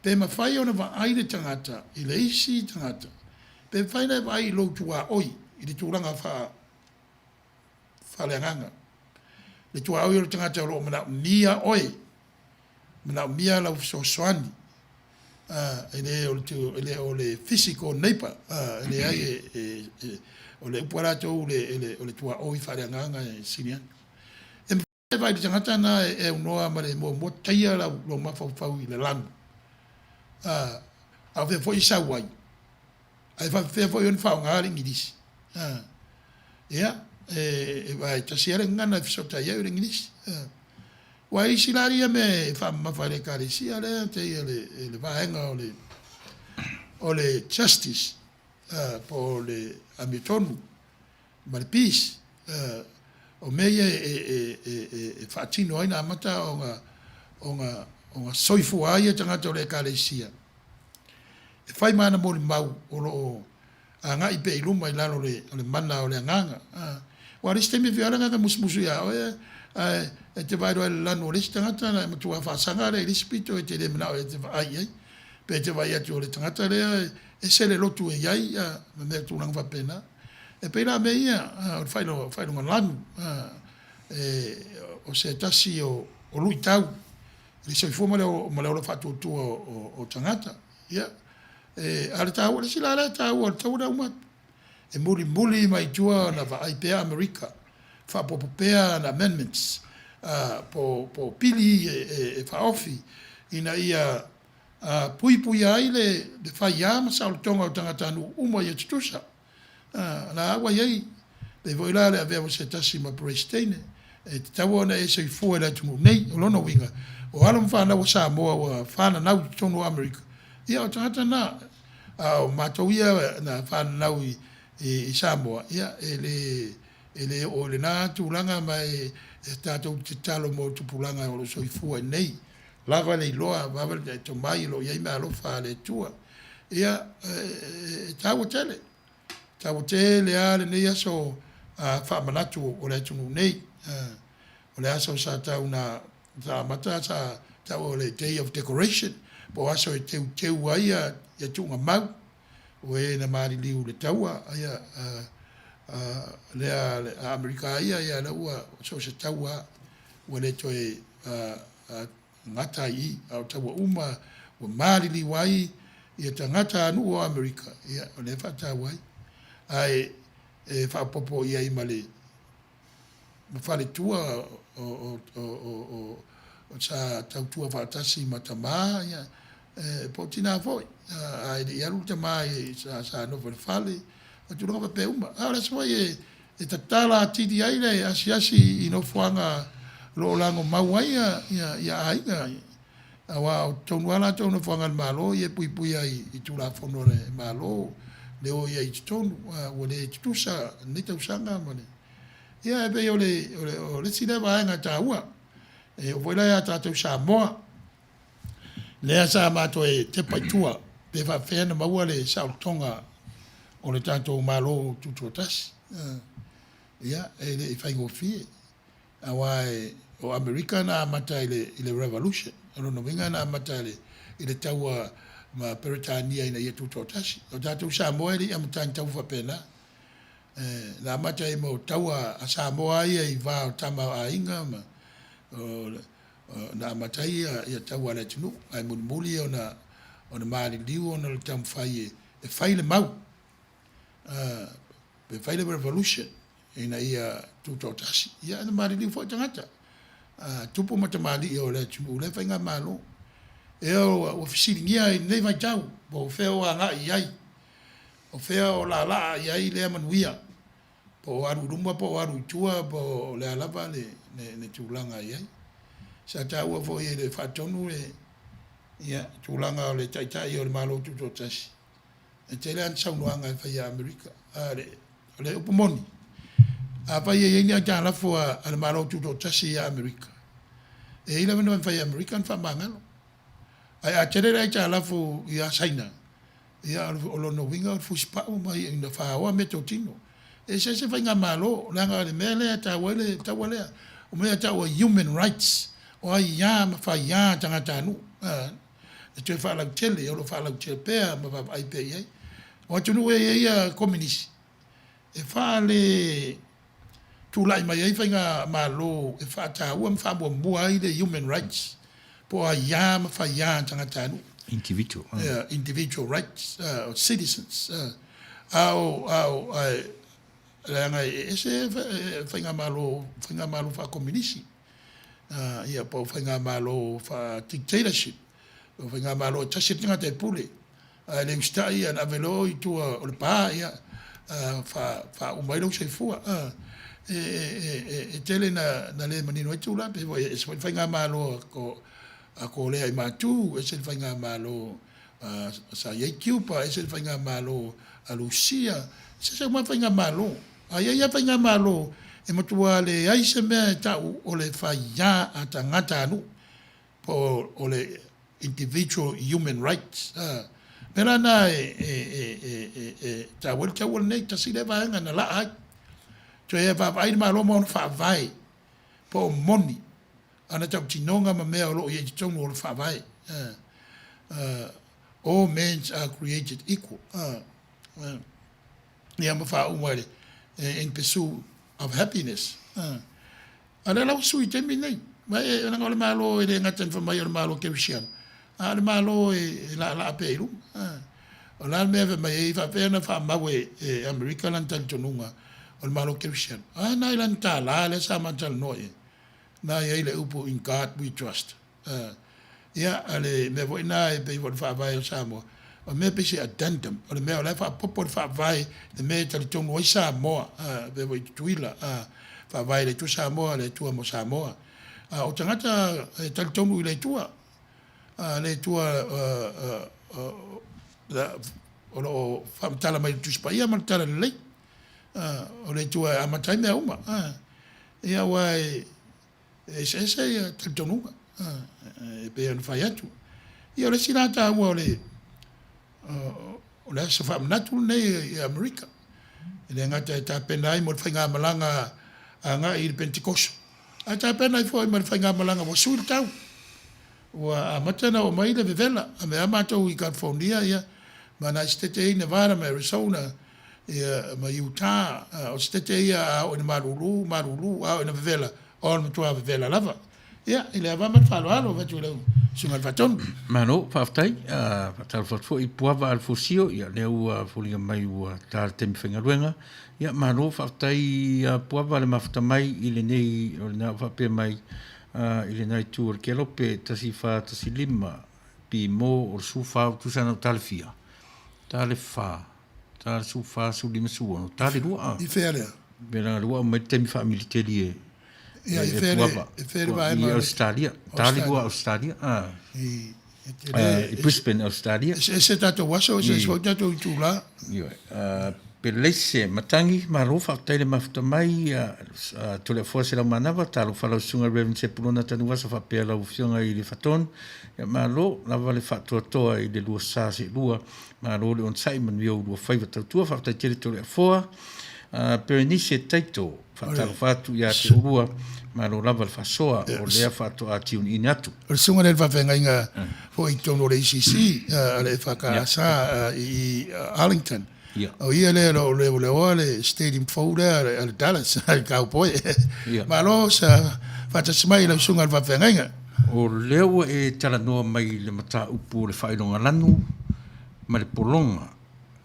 Pe mafai ona vaai le tagata i le isi tagata, pe mafai ona e vaai i lou tuaoi i le tulaga faa faaleagaga. Le tuaoi o le tagata o lo o manaomia oe, manaomia lau fesoasoani, e le o le, e le o le physical neighbor, e leai e, e, e, o le upu a latou le, le, o le tuaoi faaleagaga e sili atu. E mafai e vaai le tagata na e aunoa ma le muamua taia lau, lou mafaufau i le lanu. A o fea foi e sau ai? Ae faapefea foi ona faaaoga le Igilisi? Ia, e, e tasi lava le gagana e fesootai ai o le Igilisi. Ua isi la ia mea e faamamafa i le Ekalesia lea pei o le, le vaega o le, o le justice, po o le amiotonu ma le peace. O mea ia e, e, e, e faatino ai na amata ona, ona, ona soifua ai ia tagata o le Ekalesia. E fai ma ana molimau o lo o agai pea i luma i lalo o le mana o le Agaga. Aua o le isi taimi e fiu lava le Agaga e musumusu ia oe, ae e te vaai loa i le lanu o le isi tagata, ona e matua faasaga lea i le isi pito e te le manao e te vaai i ai. Pe e te vaai atu o le tagata lea e ese le lotu e i ai, ma mea tulaga faapena. E pei la mea ia, o le faailoga lanu, o se tasi o luitau i le soifua ma le ola faatuatua o tagata. Ia, e, a o le taua, le isi la lea taua, o le taua lea uma atu. E mulimuli mai tua ona vaai pea Amerika, faaopoopo pea ana amendments. po o pili e faaofi ina ia puipuia ai le faia ma saolotoga o tagatanuu uma ia tutusa. A la ua i ai, pei foi la le avea o se tasi ma Peresetene, e tatau ona e soifua i le atunuu nei. O lona uiga, o alo ma fanau a Samoa ua fananau i totonu o Amerika, ia o tagata na. A o matou ia na fananau i Samoa, ia e le e le oo i lena tulaga ma e tatou te tatalo mo tupulaga o lo o soifua i nei. Lava le iloa, lava le tomai o lo o i ai meaalofa a le Atua. Ia, e taua tele, taua tele lava lenei aso faamanatu o le atunuu nei. O le aso sa tau na sa amata sa taua o le Day of Decoration, po o aso e teuteu ai ia tuugamau o e na maliliu i le taua, ia, lea a Amerika ia, ia lea ua so o se taua lava ua le toe gata ai i i, a o taua uma ua maliliu ai ia tagatanuu o Amerika, ia, o lea e faataua ai. Ae e faaopoopo i ai ma le ma faletua o, o, o, o, sa tautua faatasi ma tama, ia, e, po o tinā foi, a e le i alu le tama i, sa, sa nofo i le fale, o tulaga faapea uma. A o le aso foi e, e tatala atili ai le asiasi i nofoaga o lo o lagomau ai ia, ia, ia aiga, aua o totonu lava latou nofoaga a le Malo ia e puipuia ai i Tulafono a le Malo, le o i ai i totonu, a ua le tutusa lenei tausaga ma le Ia e pei o le, o le, o le isi lea vaega taua, e oo foi la ia tatou Samoa, lea sa matou e tepa i tua, pe faapefea ona maua le saolotoga o le tatou Malo Tutoatasi. Ia, e le i faigofie, aua e, o Amerika na amata i le, i le Revolution, o lona uiga na amata i le, i le taua ma Peretania ina ia tutoatasi. O tatou Samoa e le i amata i ni taua faapena. Na amata ai mo taua a Samoa ia i va o tama o aiga ma o, na amata ai ia, ia taua a le atunuu, ae mulimuli ona, ona maliliu ona o le taumafai e, e fai le mau, pe fai le revolution ina ia tutoatasi. Ia, na maliliu foi tagata, tupu ma tamalii o le atunuu lea faigamalo. Ea ua, ua fesiligia i lenei vaitau, po o fea ua agai i ai O fea o laalaa i ai lea manuia? Po o alu i luma po o alu i tua po o le a lava le, le, le tulaga e i ai. Sa taua foi e le Faatonu le ia, tulaga o le Taitai o le Malo Tutoatasi, e tele lava ni saunoaga e fai ia Amerika. A le, o le upu moni, afai e i ai ni aitalafu a, a le Malo Tutoatasi ia Amerika, e i ai lava ni mea e mafai e Amerika ona faamagalo. Ae a tele le aitalafu ia Saina, ia o lona uiga o le fusipau ma ina faoa meatotino. E eseese faigamalo, leaga o le mea lea e taua ai le taua lea, o mea e tau o human rights, o aiā ma faiā a tagatanuu, e toe faalautele, o lo o faalautele pea ma vaavaai pea i ai. O atunuu e i ai ia Kominisi, e faale tulai mai ai faigamalo e faataua ma faamuamua ai le human rights po o aiā ma faiā a tagatanuu. Individual. Yeah, individual rights, citizens. A o, a o, a, leaga e ese faigamalo, faigamalo faakominisi, ia, po o faigamalo faa-dictatorship, o faigamalo e tasi le tagata e pule. Ae le usitai ia na ave loa i tua o le pa ia faauma ai lou soifua. E tele na le manino ai tulaga, pei foi e ese foi le faigamalo a Korea i Matu, ese le faigamalo sa i ai Cuba, ese le faigamalo a Lusia, eseese uma lava faigamalo. A i ai lava faigamalo e matua leai se mea e tau o le faiā a tagatanuu po o le individual human rights. A mea la na e, e, e, e, e, e taua ai le taua lenei, tasi lea vaega na laa ai. Toe vaavaai le Malo ma ona faavae po o moni ana tautinoga ma mea o lo o i ai i totonu o le faavae. All men are created equal. Ia ma faauma i le in pursuit of happiness. A o lea la ua sui i taimi nei. Ma e, leaga o le Malo e le gata ina fai mai o le Malo Kerisiano, a o le Malo e, e laalaa pea i luma. A. O le a le mea e fai mai ai, e faapea ona faamau e, e Amerika lana talitonuga o le Malo Kerisiano. A na i lana tālā lea sa ma talanoa i ai. Na e i ai le upu In God We Trust. Ia, a le mea foi na e pei foi o le Faavae o Samoa, o le mea pei se addendum, o le mea o la e faaopoopo le Faavae, le mea e talitonu ai Samoa, e pei foi i Tutuila, Faavae i le Atua Samoa, le Atua mo Samoa. A o tagata e talitonu i le Atua, le Atua o lo o faamatala mai i le Tusi Paia ma le Tala Lelei, o le Atua e amata ai mea uma. Ia aua e eseese ia talitonuga e pei ona fai atu. Ia o le isi la taua o le o le aso faamanatu lenei i Amerika. E le gata e tapena ai mo le faigamalaga agai i le Penetikoso, ae tapena ai foi ma le faigamalaga ua sui le tau. Ua amata ona oo mai le vevela, a mea lava matou i California ia ma nai setete ia i Nevada ma Arizona ia ma Utah, o setete ia a oo ina malulu, malulu, a oo ina vevela, o le matua vevela lava. Ia, i le ava ma le faaaloalo avatu i lau Susuga i le Faatonu. Malo, faafetai. Faatalofa atu foi i Puava Alefosio, ia lea ua foliga mai ua ta le taimi faigaluega. Ia malo, faafetai ia Puava le mafuta mai i lenei, o lena ua faapea mai i lena itu o le kelope 1415 pimo o le 14 ua tusa na o ta le fia? Ta le fa, ta le 14, 15, 16, ta le lua. I fea lea? Pena lua mai le taimi faamiliteli e Ia, i fea le, i fea le vaega? I Australia. Ta le lua Australia. I, I Brisbane, Australia. Eseese tatou aso, eseese foi tatou itula. Ioe. Peleise Matangi, malo faafetai le mafuta mai, Toleafoa Selaumanava, talofa lau susuga Rev Sepulona Tanuvasa faapea lau afioga i le Faton, ia malo lava le faatoatoa i le lua sa seelua, malo le onosai, manuia o ulua faiva tautua, faafetai tele Toleafoa. Berenice Taito, faatalofa atu ia te oulua, malo lava le faasoa, o lea faatoa tiuniini atu. O le susuga lea i le faafeagaiga foi i totonu o le ACC a le EFKS i Arlington. O ia lea o lo o leoleoa le stadium fou lea a le Dallas, a le Cowboy. Malo sa faatasi mai i lau susuga i le faafeagaiga. O lea ua e talanoa mai i le mataupu o le faailoga lanu ma le pologa.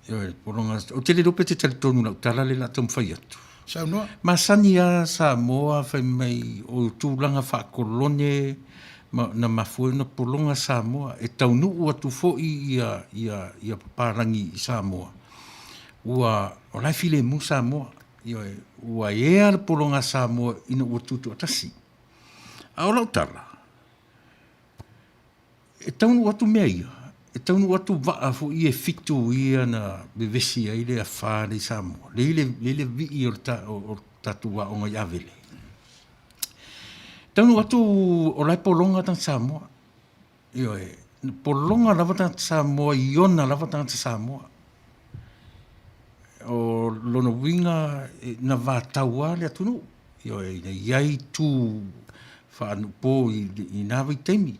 Ioe, pologa. Ou te le iloa pe te talitonu i lau tala lea o le a taumafai atu. Saunoa. Masani lava Samoa fai mai o tulaga faakolone ma na mafua ai ona pologa Samoa. E taunuu atu foi ia, ia, ia papalagi i Samoa, ua, o la e filemu Samoa. Ioe, ua ea le pologa a Samoa ina ua tutoatasi. A o lau tala, E taunuu atu mea ia, e taunuu atu vaa foi ia e fitu ia na vevesi ai le afa lea i Samoa, lea i le vii o le tatou aoga i Avele. E taunuu atu o la e pologa tagata Samoa. Ioe, pologa lava tagata Samoa i ona lava tagata Samoa. O lona uiga na vatau lava le atunuu. Ioe, ina i ai tu faaanuupo i na vaitaimi,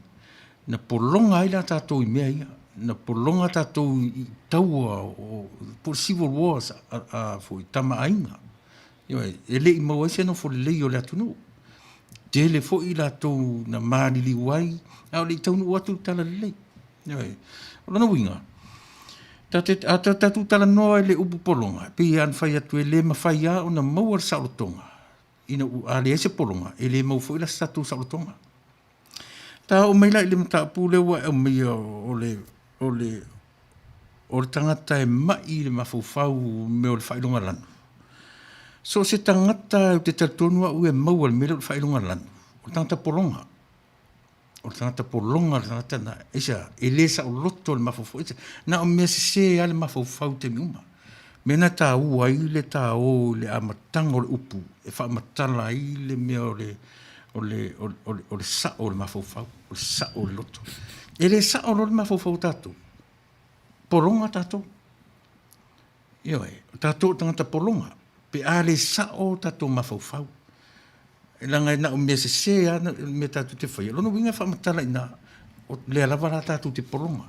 na pologa ai la tatou i mea ia, na pologa tatou i taua o, po o le civil war a foi Tama a Aiga. Ioe, e le i maua ai se nofo lelei o le atunuu. Tele foi i latou na maliliu ai, a o le i taunuu atu le talalelei. Ioe, o lona uiga, a tatou talanoa i le upu pologa, e pei lava ona fai atu e le mafai lava ona maua le saolotoga ina ua, a leai se pologa, e le maua foi la se tatou saolotoga. Ta oo mai la i le mataupu lea ua e aumaia o le, o le, o le tagata e mai i le mafaufau i mea o le faailoga lanu. So o se tagata ou te talitonu au e maua i le mea lea o le faailoga lanu, o le tagata pologa. O le tagata pologa le tagata lena. Aisea? E le saoloto le mafaufau. Aisea? Na o mea sese lava le mafaufau i taimi uma. Mea na taua ai le taō i le amataga o le upu e faamatala ai le mea o le, o le, o le, o le sao o le mafaufau, o le sao o le loto. E le sao loa le mafaufau o tatou, pologa tatou. Ioe, o tatou o tagata pologa, pe a le sao o tatou mafaufau. Leaga e na o mea sese lava le mea tatou te faia. O lona uiga e faamatala i ina, o lea lava la tatou te pologa.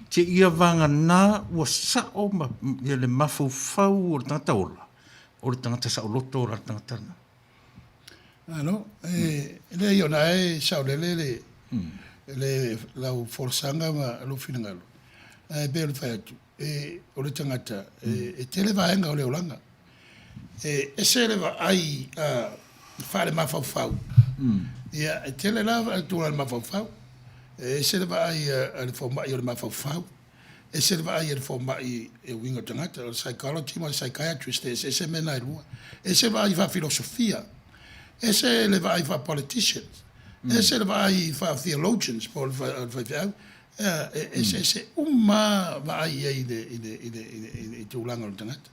Seia vagana ua sao ma, ia le mafaufau o le tagata ola, o le tagata saoloto la le tagata lena. Malo, e leai o lena e saolele le, le lau folasaga ma lou finagalo, ae pei ona fai atu, e, o le tagata, e, e tele vaega o le olaga. E ese le vaai faalemafaufau. Ia, e tele la le tulaga o le mafaufau. E ese le vaai a le fomai o le mafaufau, ese le vaai a le fomai e uiga o tagata, o le psychology ma le psychiatrist, e eseese mea na e lua. Ese le vaai faa-filosofia, ese le vaai faa-politicians, ese le vaai faa-theologians po o le faifeau. E eseese uma lava vaai i ai i tulaga o le tagata.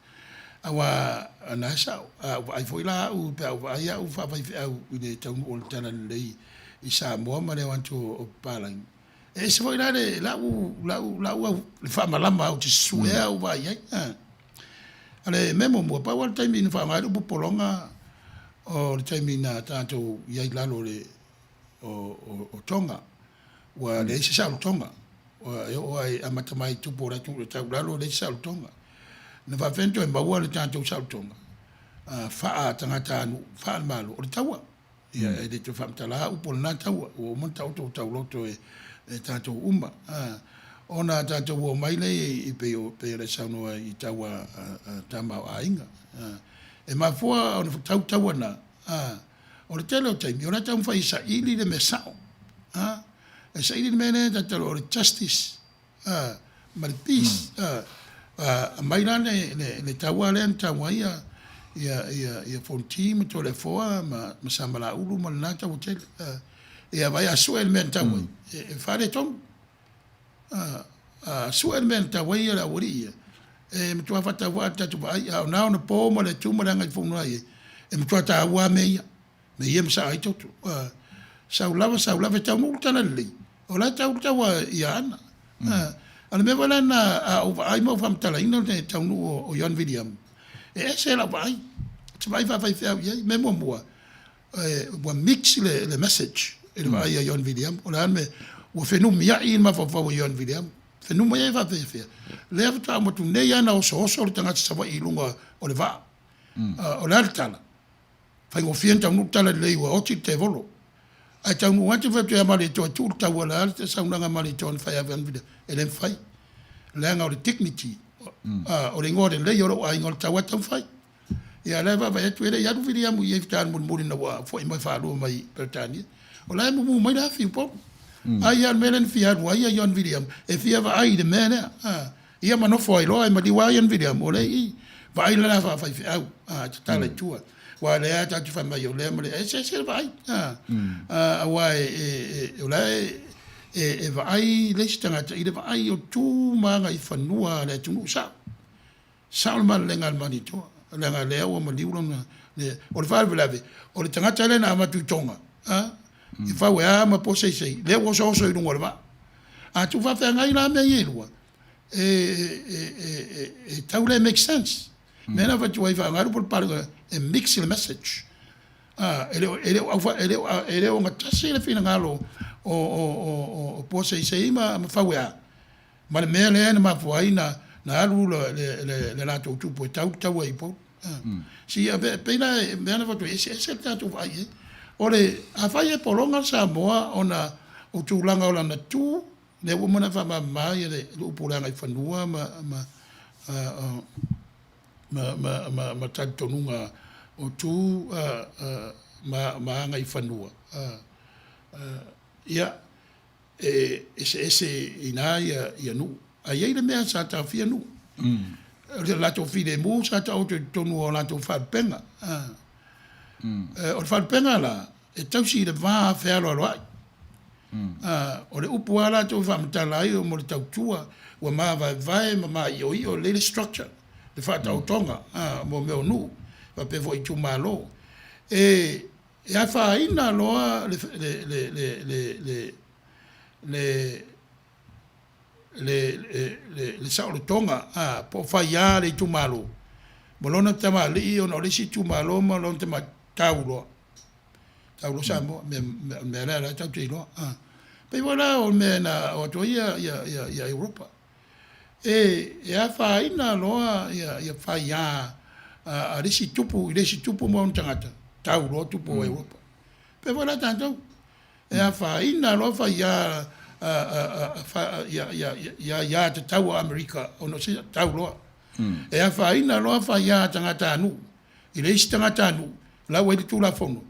Aua o lena e sao, a ou vaai foi la au pe a ou vaai au faafaifeau i le taunuu o le Talalelei i Samoa ma le o atu o papalagi, e ese foi la le lau lau lau au le faamalama ou te susuea ou vaai ai. O le mea muamua, pau lava le taimi na faaaoga ai lou popologa o le taimi na tatou i ai i lalo o le o Tonga, ua leai se saolotoga. E oo lava i amata mai tupu o le atunuu i le tau lalo, leai se saolotoga. Na faapefea ona toe maua le tatou saolotoga faa-tagatanuu, faale-Malo? O le taua. Ia, e le toe faamatala upu o lena taua, ua uma ona taoto tauloto e tatou uma. Ona tatou oo mai lea i pei o pei ona e saunoa i taua a tama o aiga. E mafua ona tau taua na, O le tele o taimi, o la e taumafai e saili le mea sao. A? E saili le mea lea e tatalo o le justice a, ma le peace. A, a, aumai la le, le, le taua lea na tau ai ia, ia, ia, ia Fonoti ma Toleafoa ma, ma Samalaulu ma lena taua tele. A, ia vaai a sue le mea na tau ai, e, e faaletonu. A, a sue le mea na tau ai le aualii ia, e matua faatauvaa le tatou vaai, a o na ona po ma le tu ma le agaifono ai, e matua taua lava mea ia, mea ia e masaa ai toto. A, sau lava, sau lava, e taunuu le talalelei, o la e tau le taua i Aana. A, o le mea foi la lena, a ou vaai ma ou faamatalaina le taunuu o Ioane Viliamu, e ese lau vaai, ou te vaai faafaifeau i ai. Mea muamua, ua mix le message i le vaai a Ioane Viliamu. O le a le mea? Ua fenumiai le mafaufau o Ioane Viliamu. Fenumai ai faapefea? Lea faatoa uma atu nei lava na osooso le tagata Savaii i luga o le vaa. O le a le tala? Faigofie ona taunuu le tala lelei ua oti le tevolo. Ae taunuu atu fai atu ia Malietoa e tuu le taua, o le a le saunoaga a Malietoa na fai ia Ioane Viliamu? E le mafai. Leaga o le dignity, o le igoa lelei o lou aiga o le taua e taumafai. Ia la e vaavaai atu e le i alu Viliamu i ai faatoa mulimuli ina ua foi mai faalua mai Peretania. O la e mumu mai le afi i Upolu. Ai lava o le mea lea na fia alu ai ia Ioane Viliamu, e fia vaai i le mea lea. Ia ma nofo ai loa e maliu lava Ioane Viliamu o lea e i i. Vaai le la faafaifeau, e tatala i tua. Aua o lea tatou te fai mai o lea ma lea, e eseese le vaai. Aua o la e vaai le isi tagata i le vaai o tu ma agaifanua a le atunuu sao. Sao le malelega a le Malietoa, leaga lea ua maliu lona, le, o le faalavelave, o le tagata lea na avatu i Tonga, a, i fau e a ma poseisei, lea ua osooso i luga o le vaa. A tuufaafeagai la mea ia e lua, e, e, e, e tau le make sense. Mea na avatu ai faaaoga le upu o le Palemene, e mix le message. A, e le o, e le o aufa, e le o, e le o ogatasi le finagalo o, o, o, o poseisei ma, ma fau e a. Ma le mea lea na mafua ai na alu le latou tupu e tau le taua i Upolu. Si e pei la e mea na avatu ai, e eseese le tatou vaai i ai. O le, afai e pologa le Samoa ona o tulaga o lana tu, lea ua uma ona faamama le upu o le agaifanua ma, ma, ma, ma, ma, ma talitonuga o tu ma, ma agaifanua. Ia, E eseese ina ia nuu. Ae i ai le mea sa taofia nuu. O le latou filemu sa taoto i totonu o latou faalupega. O le faalupega la, e tausi i le va fealoaloai. O le upu lava latou e faamatala ai mo le tautua, ua mavaevae ma maioio lelei le structure, le faataotoga mo mea o nuu, faapea foi i itumalo. E E afaina loa le le saolotoga po o faiā le itumalo ma lona tamalii ona o le isi itumalo ma lona tamalii, tau loa. Tau loa Samoa, o le mea lea la tatou te iloa. Pei foi la o le mea na o atu ai ia Europa. E afaina loa ia faiā a le isi tupu i le isi tupu ma ona tagata, tau loa tupu o Europa. Pei foi la tatou, e afaina loa faiā ia aiatatau a Amerika ona o se tau loa. E afaina loa faiā a tagatanuu i le isi tagatanuu, la ua i ai le Tulafono.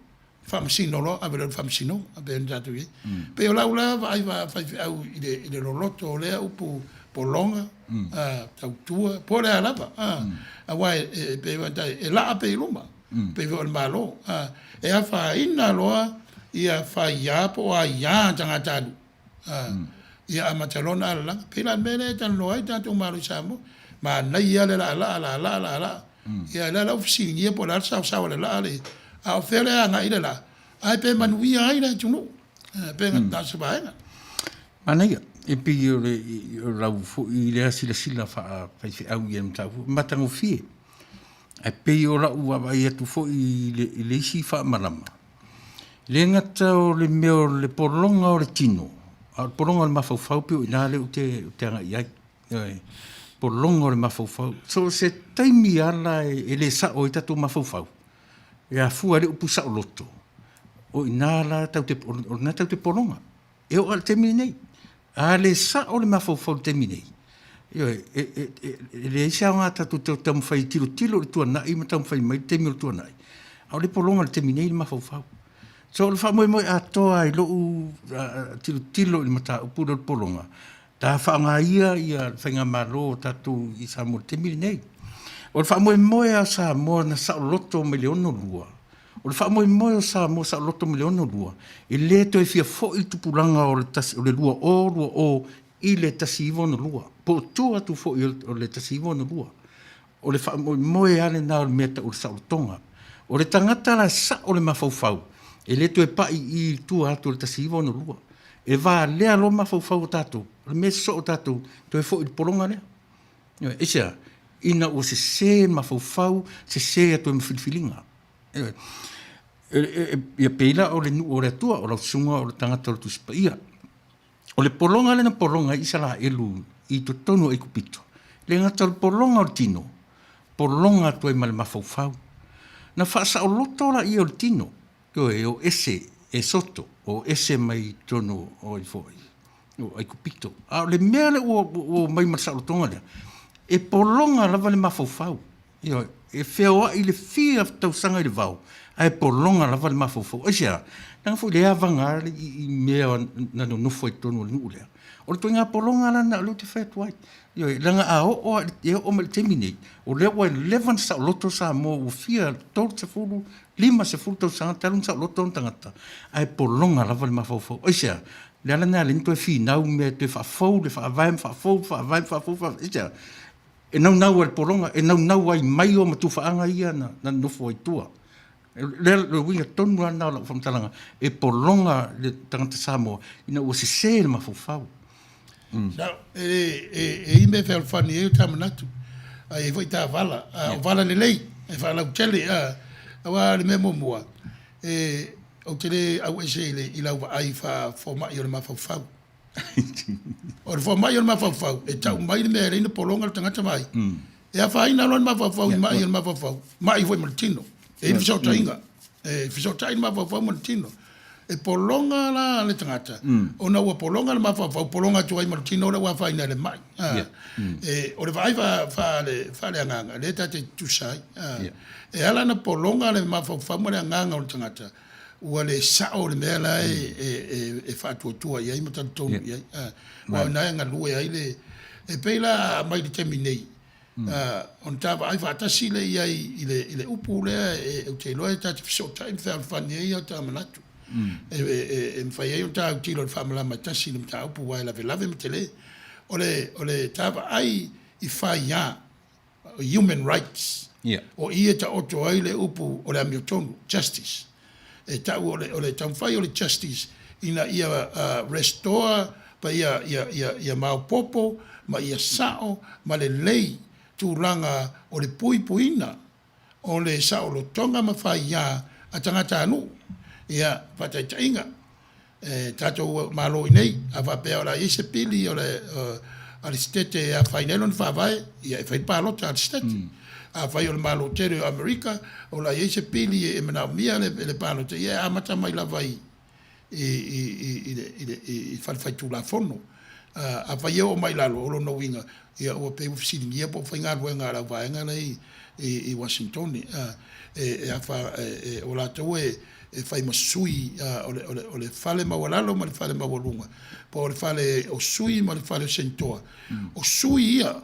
Faamasino loa, ave loa i le Faamasinoga, e pei ona tatou i ai. Pei o lau la vaai faifeau i le, i le loloto o lea upu pologa, a, tautua, po o le a lava, a, aua e, e, pei ona tai, e laa pea i luma, pei foi o le Malo, a, e afaina loa ia faia po o aia a tagatanuu. Ia amata loa ona alalaga. Pei la o le mea lea e talanoa ai tatou Malo i Samoa, manaia lava le laalaa, laalaa, laalaa. Ia lea la ua fesiligia po o le a le saosao a le laa le, a o fea le agai le laa, ae pe manuia ai le atunuu. Pe na o se vaega. Manaia, e pei o le o lau foi lea silasila faafaifeau i le mataupu, matagofie. Ae pei o lau vaavaai atu foi i le isi faamalama, Le gata o le mea o le pologa o le tino, a o le pologa o le mafaufau pei o i ina lea ou te, ou te agai i ai. Ioe. Pologa o le mafaufau. So o se taimi lava la e le sao ai tatou mafaufau, e afua ai le upu saoloto, o i ina la tatou te, o lena tatou te pologa. E oo lava i le taimi lenei. A le sao le mafaufau i le taimi nei, ioe, e, e, e, e leai se aoga tatou te taumafai e tilotilo i le tuanai ma taumafai mai le taimi o le tuanai, a o le pologa i le taimi nei le mafaufau. So o le faamoemoe atoa i lou tilotilo i le mataupu lea o le pologa, ta faaaoga ia ia le faigamalo o tatou i Samoa i le taimi lenei. O le faamoemoe a Samoa na saoloto mai le 62, O le faamoemoe o Samoa saoloto mai le 62, e le toe fia foi le tupulaga o le 2020 i le 1962, po o tua atu foi o le 1962. O le faamoemoe lava lena o le mea e tau o le saolotoga. O le tagata la e sao le mafaufau, e le toe pai i tua atu o le 1962. E valea loa mafaufau o tatou, o le mea e sosoo tatou, toe foi i le pologa lea. Aisea? Ina ua sese mafaufau, sese atu ai ma filifiliga. Ia pei la o le nuu o le Atua, o lau susuga o le tagata o le Tusi Paia. O le pologa lea na pologa ai Isaraelu i totonu o Aikupito, le gata o le pologa o le tino, pologa atu ai ma le mafaufau. Na faasaoloto laia o le tino, ioe, e o ese, e soto, o ese mai totonu o ai foi, o Aikupito. A o le mea lea ua omai ma le saolotoga lea, e pologa lava le mafaufau. Ioe, e feoai i le fia tausaga i le vao, ae pologa lava le mafaufau. Aisea? Leaga foi lea avaga i mea na nonofo ai i totonu o le nuu lea. O le ituaiga pologa la lena o lea ou te fai atu ai. Ioe, leaga a oo lava, e oo mai i le taimi nei, o lea ua leva ona saoloto Samoa ua fia 30, 50 tausaga talu ona saoloto ona tagata, ae pologa lava le mafaufau. Aisea? O le ala lena e ala ai ona toe finau mea e toe faafou le faavae ma faafou le faavae ma faafou le faavae. Aisea? E naunau ai le pologa, e naunau ai mai o matufaaga ia na nonofo ai tua. Le le uiga tonu lava lena o lau faamatalaga, e pologa le tagata Samoa ina ua sese le mafaufau. Sao, e, e, e i mea e fealofani ai o ta manatu, a e i ai foi ta vala, a o vala lelei, e faalautele, a, aua o le mea muamua, e, ou te le auese i le, i lau vaai faa-fomai o le mafaufau. O le fomai o le mafaufau, e tau mai le mea e leai na pologa le tagata vaai. E afaina loa le mafaufau i mai o le mafaufau, mai foi ma le tino. E i ai le fesootaiga. E fesootai le mafaufau ma le tino. E pologa la le tagata, ona ua pologa le mafaufau, pologa atu ai ma le tino lea ua afaina e le mai. E, o le vaai faaleagaga, lea ta te tutusa ai. E ala ona pologa le mafaufau ma le agaga o le tagata, ua le sao le mea la e faatuatua i ai ma talitonu i ai. Aua o i ina e galue ai le... E pei la mai le taimi nei, ona ta vaai faatasi lea i ai i le upu lea ou te iloa e ta te fesootai ma fealofani ai o ta manatu. E mafai ai ona ta autilo i le faamalama e tasi i le mataupu aua e lavelave ma tele. O le ta vaai i faia human rights, o i e taoto ai le upu o le amiotonu, justice. E tau o le, o le taumafai o le justice ina ia restore pa ia, ia, ia, ia maopoopo ma ia sao ma lelei tulaga o le puipuiga o le saolotoga ma faia a tagatanuu. Ia, faataitaiga, e tatou Malo i nei, a faapea o le a i ai se pili o le, a le Setete e afaina ai lona faavae, ia e fai le palota a le Setete. Afai o le Malo tele o Amerika, o le a i ai se pili e manaomia e le palota, ia e amata mai lava i, i, i, i, i, i, i le, i, i fale faitulafono. Afai e oo mai i lalo, o lona uiga, ia ua pei ua fesiligia po o fai galuega a le auvaega la i i Uasintone. E, e afa, e, e, o latou e, e fai ma sui o le, o le, o le fale maualalo ma le fale maualuga, po o le fale o sui ma le fale o senitoa. O sui ia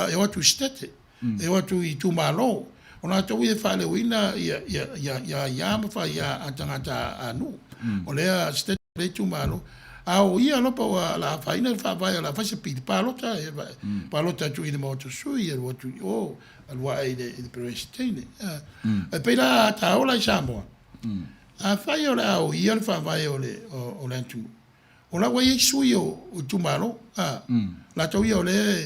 e o atu i Setete, e o atu i itumalo, o latou ia e faaleoina ia, ia, ia, ia aiā ma faiā a tagata a nuu. O lea Setete o lea itumalo, a o ia alofa ua la afaina le faavae o le a fai se pili palota, e palota atu i le Maota Sui, alu atu i o, alu ae i le, i le Peresetene. E pei la a ta ola i Samoa, afai o le a oia le faavae o le, o, o le atunuu, o la ua i ai sui o, o itumalo, a, latou ia o lea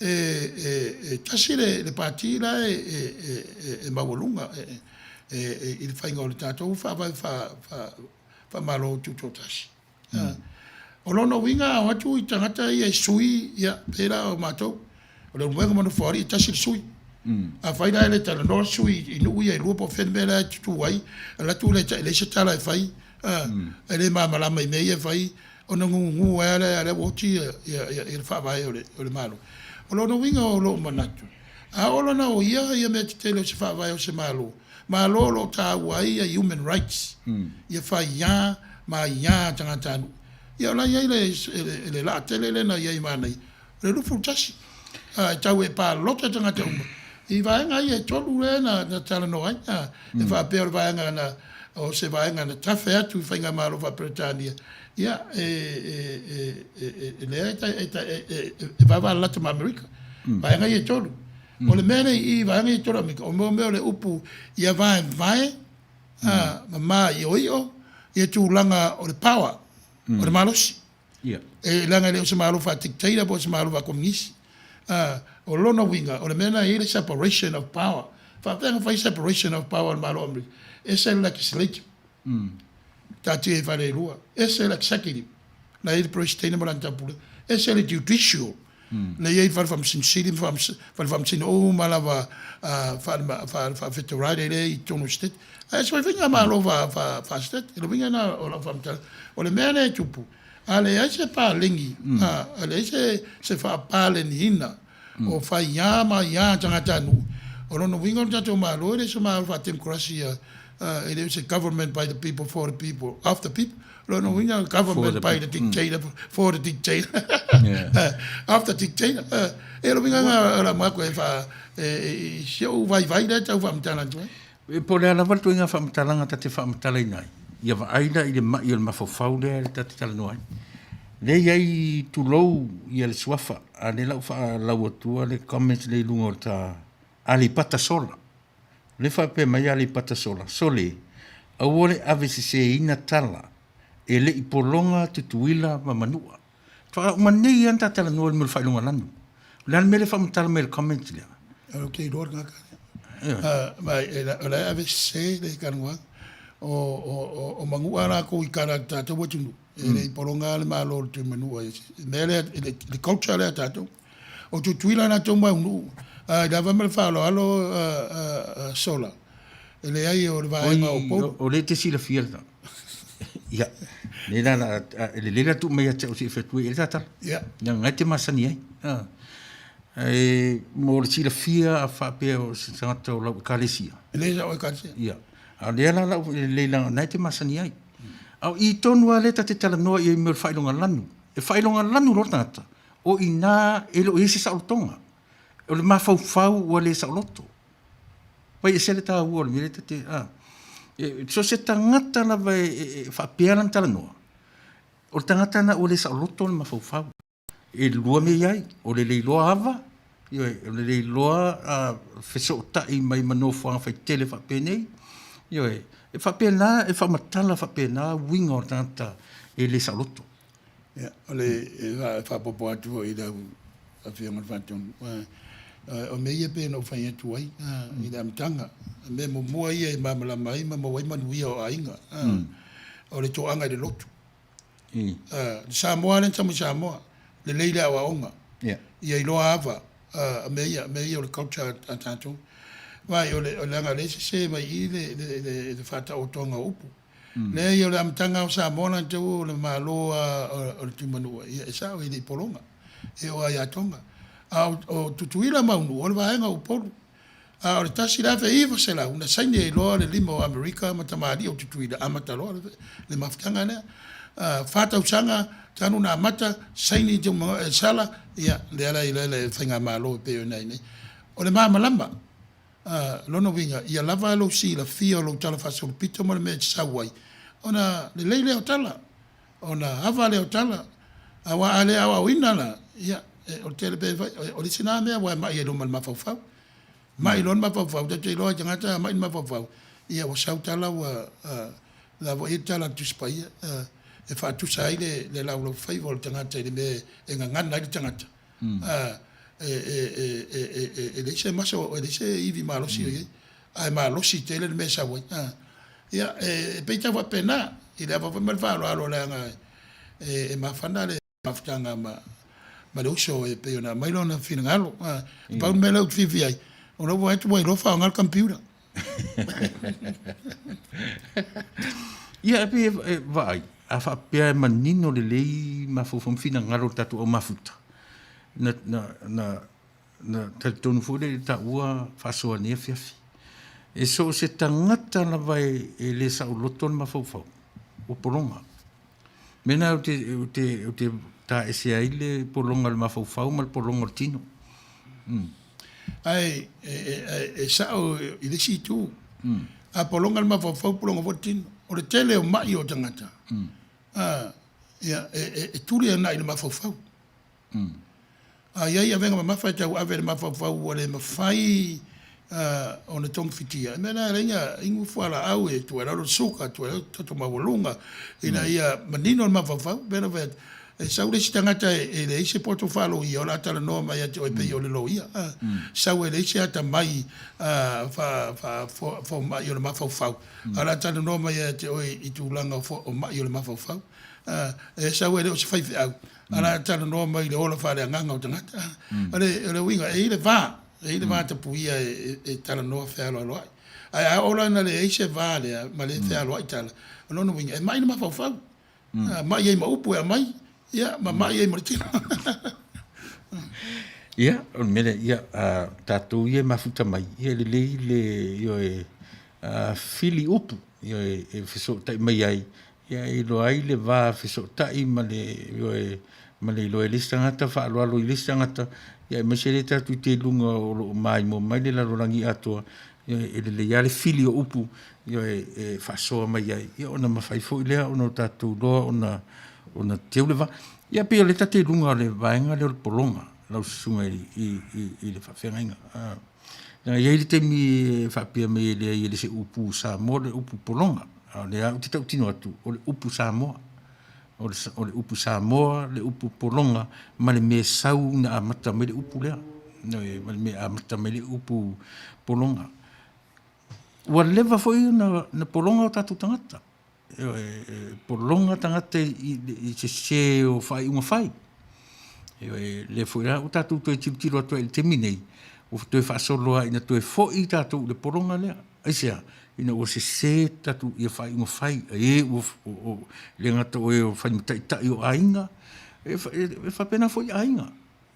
e, e, e tasi le, le pati la e, e, e, e maualuga e, e, e, i le faiga o le tatou faavae fa, fa, faamalo tutoatasi. O lona uiga a o atu i tagata ia i sui, ia, pei la o matou, o le Ulumaega ma Nofoalii e tasi le sui. Afai la e le talanoa le sui i nuu ia e lua po o fea le mea la e tutu ai, alu atu lea e leai se tala e fai, e le malamalama i mea ia e fai, ona gugu ai lava lea, a o lea ua oti le faavae o le Malo. O lona uiga o lou manatu, a oo loa ina oia ia mea tetele o se faavae o se Malo, Malo o lo o taua ai ia human rights, ia faiā ma aiā a tagatanuu. Ia o la e i ai le, le laa tele lea na i ai i manaia, o le 21. A, e tau e palota tagata uma i vaega ia e tolu lea na, na talanoa ai. A, e faapea o le vaega na, o se vaega na tafe atu i Faigamalo faa-Peretania, ia, e, e, e, e, e, lea e, e, e, e, e vavalalata ma Amerika. Vaega ia e tolu. O le mea lea i i vaega ia e tolu Amerika, o mea o le upu ia vaevae ma maioio ia tulaga o le power, o le malosi. E leaga e le o se malo faa-dictator po o se malo faa-kominisi. O lona uiga, o le mea lena e i ai le separation of power. E faapefea ona fai separation of power a le Malo o Amerika? Ese le legislative, taatia i fale e lua, ese le executive, la e i ai le Peresetene ma lana Taupulega, ese le judicial, lea e i ai le Fale Faamasino Sili ma Fale Faamasino uma lava faa-federale lea e i totonu o Setete. Ae ese foi faigamalo faa-Setete. O le uiga lena o lau faamatalaga. O le mea lea e tupu, a leai se paleni, a leai se faapaleniina o faiā ma aiā a tagatanuu, o lona uiga o le tatou Malo e le o se Malo faatemokarasi e le o se government by the people, for the people, of the people. O lona uiga, government by the dictator, for the dictator, of the dictator. E o le uiga lena o lau manatu e faa, i si ou vaivai lea e tau faamatala atu ai. E po o le a lava le ituaiga faamatalaga ta te faamatalaina ai, ia vaai la i le ma'i o le mafaufau lea ta te talanoa ai. Lea e i ai, tulou ia le suafa, a o lea la ua faalau atua le comment lea i luga o le ta Aleipata Sola. O lea e faapea mai Aleipata Sola, Sole, aua le aveseseina tala, e le i pologa Tutuila ma Manua. Faatoa uma nei lava ona ta talanoa i le mea o le faailoga lanu. O le a le mea lea e faamatala mai i le comment lea? Ou te iloa le tagata lea. Ma o la e avesese le talanoaga. O Manua latou i tala a le tatou atunuu, e le i pologa lava le Malo o le Tuimanua i le mea lea, i le culture lea a tatou. O Tutuila latou ma Aunuu, i le ava ma le faaaloalo Sola, e leai o le vaega o Upolu. O lea e te silafia lena. Ia, lea la, la, e lelei la tuu mai ia te au se i fai atu ai i ai le ta tala. Ia. Leaga na e te masani ai. E, mo le silafia a faapea o se tagata o lau ekalesia. E le sa o ekalesia. Ia. A o lea la lau e lelei leaga na e te masani ai. A o i tonu lava lea ta te talanoa i ai i mea o le faailoga lanu. E faailoga lanu loa le tagata, o i ina e le o i ai se saolotoga. O le mafaufau ua le saoloto. Pai ese le taua o le mea lea ta te, a. E, so se tagata lava e, e, e faapea lana talanoa, o le tagata lena ua le saoloto le mafaufau. E lua mea i ai, o le le iloa ava, ioe, o le le iloa fesootai mai ma nofoaga faitele faapenei, ioe, e faapena, e faamatala faapena uiga o le tagata e le saoloto. Ia, o le e faaopoopo atu foi i lau Afioga i le Faatonu, o mea ia pei ona ou fai atu ai i le amataga, o mea muamua ia e malamalama ai ma maua ai manuia o aiga, o le toaga i le lotu. Le Samoa lea na sau mai Samoa, lelei le aoaoga, ia iloa ava, mea ia, mea ia o le culture a tatou. Vaai, o le, leaga o lea e sese mai i i le faataotoga o upu. Leai, o le amataga o Samoa latou o le Malo o le Tuimanua, ia e sao e le i pologa, e oo lava ia Toga. A o Tutuila ma Aunuu o le vaega o Upolu. A o le 1900 na saini ai loa le lima o Amerika ma tamalii o Tutuila amata loa le mafutaga lea. Fa tausaga talu ona amata saini e Sala, ia lea la i le faigamalo e pei ona i ai nei. O le malamalama, lona uiga ia lava lou silafia o lou talafaasolopito ma le mea e te sau ai, ona lelei lea o tala. Ona ava lea o tala, aua a le aoaoina la, ia, o le tele pe fai, o le isi na mea aua e mai ai loa ma le mafaufau. Mai loa le mafaufau, tatou te iloa lava i tagata a mai le mafaufau, ia ua sau tala ua, la foi e i ai le tala a le Tusi Paia, e faatusa ai le laulaufaiva o le tagata i le mea e gagana ai le tagata. E leai se maso, e leai se ivi malosi o i ai, ae malosi tele le mea e sau ai. Ia, e pei tau faapena, i le ava foi ma le faaaloalo leaga e mafana le mafutaga ma le uso e pei ona aumai lona finagalo. Pau le mea lea ou te fiafia ai, o lea ua vaai atu ua iloa faaaoga le computer. Ia, e pei e vaai, a faapea e manino lelei mafaufau ma finagalo o le tatou au mafuta, na, na, na, na talitonu foi lea i le taua faasoa nei afiafi. E so o se tagata lava e, e le saoloto le mafaufau, ua pologa. Mea na ou te, ou te, ou te taese ai le pologa o le mafaufau ma le pologa o le tino. Mm. Ae e sao i le isi itu. A pologa le mafaufau, pologa foi le tino. O le tele o mai o tagata, ia, e tuli agai i le mafaufau. A i ai avega mamafa e tau ave i le mafaufau ua le mafai ona togafitia, e mea lea e ala ai ona inu fualaau e tuu ai i lalo le suka, tuu ai i lalo le toto maualuga, ina ia manino le mafaufau. E pei ona fai atu, e sau le isi tagata e leai se poto faaloia, o le a talanoa mai ia te oe pei o le loia. Sau e leai se atamai faa-fomai o le mafaufau, ae o le a talanoa mai ia te oe i tulaga o mai o le mafaufau. E sau e le o se faifeau, ae o le a talanoa mai i le ola faaleagaga o tagata. O le uiga, e i ai le va, e i ai le va tapuia e talanoa fealoaloai. Ae a oo la ina leai se va lea ma le fealoai tala, o lona uiga, e mai le mafaufau. Mai ai ma upu e aumai, ia, ma mai ai ma le tino. Ia, o le mea lea, ia, tatou ia e mafuta mai, ia e lelei le, ioe, fili upu, ioe, e fesootai mai ai, ia e iloa ai le va fesootai ma le, ioe, ma le iloa e le isi tagata faaaloalo i le isi tagata, ia aemaise lea tatou te i luga o lo o maimoa mai le lalolagi atoa, ioe, e lelei lava le fili o upu, ioe, e faasoa mai ai, ia ona mafai foi lea ona o tatou iloa ona, ona teu le va. Ia pei o lea tatou te i luga o le vaega lea o le pologa, lau susuga i, i, i, i le faafeagaiga. Leaga e i ai le taimi e faapea mai e leai e le se upu Samoa le upu pologa, a o lea ou te tautino atu, o le upu Samoa. O le, o le upu Samoa, le upu pologa, ma le mea sau na amata mai le upu lea. Ma le mea amata mai le upu pologa. Ua leva foi na, na pologa o tatou tagata. E pologa tagata i sese o faaiuga fai. E lea foi la ua tatou toe tilotilo atu ai i le taimi nei, ua toe faasolo lava ina toe foi tatou i le pologa lea. Aisea? Ina ua sese tatou ia faaiuga fai a e ua le gata o e ua fai ma taitai o aiga, e faapena foi aiga.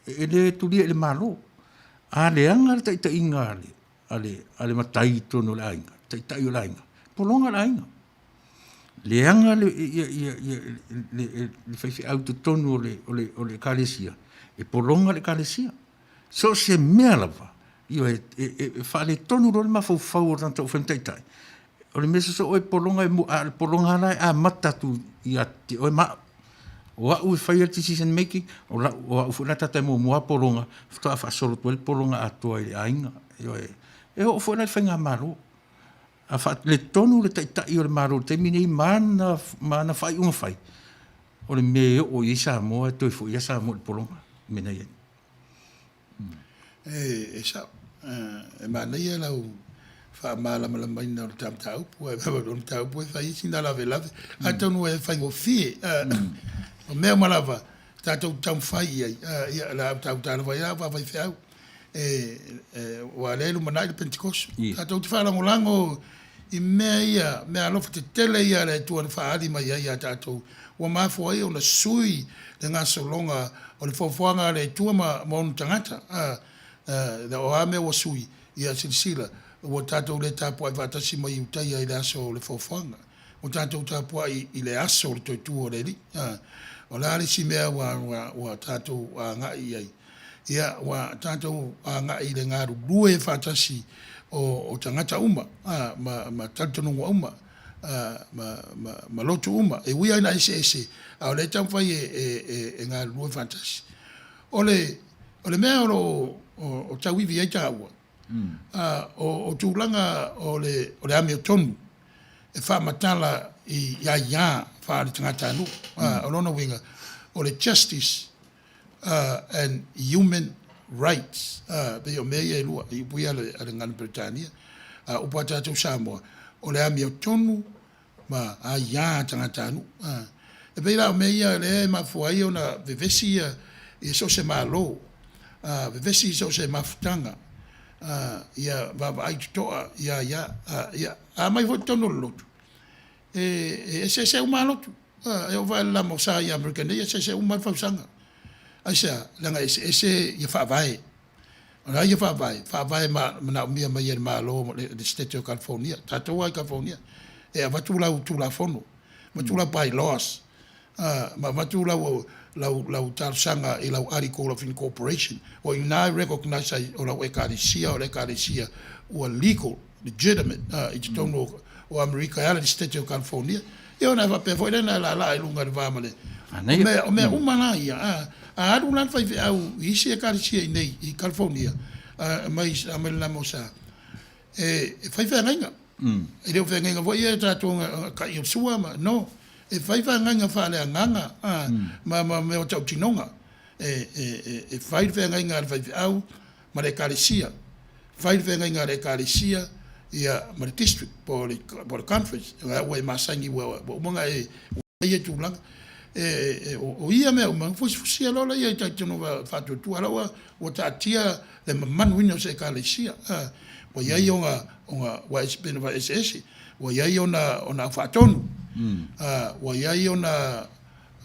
E le tulia i le Malo. A leaga le taitaiga a le matai i totonu o le aiga, taitai o le aiga, pologa le aiga. Leaga le, ia, ia, ia, le, le faifeau i totonu o le, o le, o le ekalesia, e pologa le ekalesia. So o se mea lava, ioe, e, e, e faaletonu loa le mafaufau o le tagata ua fai ma taitai, o le mea sosoo e pologa e a o le pologa la e amata atu ia te oe ma au. O au e faia le decision making, o, lau, o au foi la tata e muamua pologa, faatoa faasolo atu ai le pologa atoa i le aiga. Ioe, e oo foi la i le faigamalo. A faaletonu le Taitai o le Malo i le taimi nei ma ana, ma ana faaiuga fai, o le mea e oo i ai Samoa e toe foi lava Samoa i le pologa, le mea na i ai. E, e sao. E manaia lau faamalamalamaina o le ta mataupu, ae o le mataupu e fai ai sina lavelave. Atonu e faigofie. O mea uma lava tatou te taumafai i ai, ia, o le a tauta lava ai au faafaifeau, aua o lea e lumanai le Pentekoso. Tatou te faalagolago. i mea ia, mea alofa tetele ia a le Atua na faaali mai ai iā tatou, ua mafua ai ona sui le gasologa o le foafoaga a le Atua ma ma ona tagata. A, a, o a mea ua sui, ia silasila, ua tatou le tapuai faatasi ma Iutaia i le aso o le foafoaga. Ua tatou tapuai i le aso o le toe tu o le Alii. A, o le a le isi mea ua, ua, ua tatou agai i ai? Ia, ua tatou agai i le galulue faatasi o, o tagata uma, a, ma, ma talitonuga uma, a, ma, ma, ma lotu uma. E ui lava ina eseese, a o lea e taumafai e, e, e, e galulue faatasi. O le, o le mea o lo o, o, o tauivi ai taua, a, o, o tulaga o le, o le amiotonu e faamatala i aiā faale-tagatanuu. A, o lona uiga, o le justice and human rights, pei o mea ia e lua, i upu ia a le Gagana Peretania, a o upu a tatou Samoa, o le amiotonu ma aiā a tagatanuu. E pei la o mea ia lea e mafua ai ona vevesi ia so o se Malo, vevesi i so o se mafutaga, ia vaavaai totoa i aiā. Ia, a aumai foi i totonu o le lotu, e eseese uma lava lotu. E oo foi i le lamosa i Amerika nei, e eseese uma lava le fausaga. Aisea? Leaga e eseese ia faavae. O le a ia faavae? Faavae manaomia mai e le Malo, le Setete o California. Tatou lava i California, e avatu lau Tulafono, avatu lau By-laws, ma avatu lau, lau, lau talosaga i lau Article of Incorporation. O i ina e recognise ai o lau Ekalesia, o le Ekalesia ua legal, legitimate, i totonu o Amerika e ala i le Setete o California. Ia ona e faapea foi lea na e laalaa i luga i le va ma le... O mea, o mea uma la ia, a, a alu la le faifeau i isi ekalesia i nei i California, mai, mai le lamosa, e, e fai feagaiga. E le o feagaiga foi ia e tatou kai o le sua ma, no. E fai feagaiga faaleagaga, a, ma, ma mea o tautinoga. E, e, e, e fai le feagaiga a le faifeau ma le ekalesia, fai le feagaiga a le ekalesia ia ma le district po o le, po o le conference, ua e masani ua, ua uma ona e ia tulaga. E, e, o, o ia mea uma, fusifusia loa laia i talitonu faatuatua la ua, ua taatia le mamanuina o se ekalesia. A, ua iai ona, ona, ua ese, pei ona faaeseese, ua iai ona, ona au faatonu, a, ua iai ona,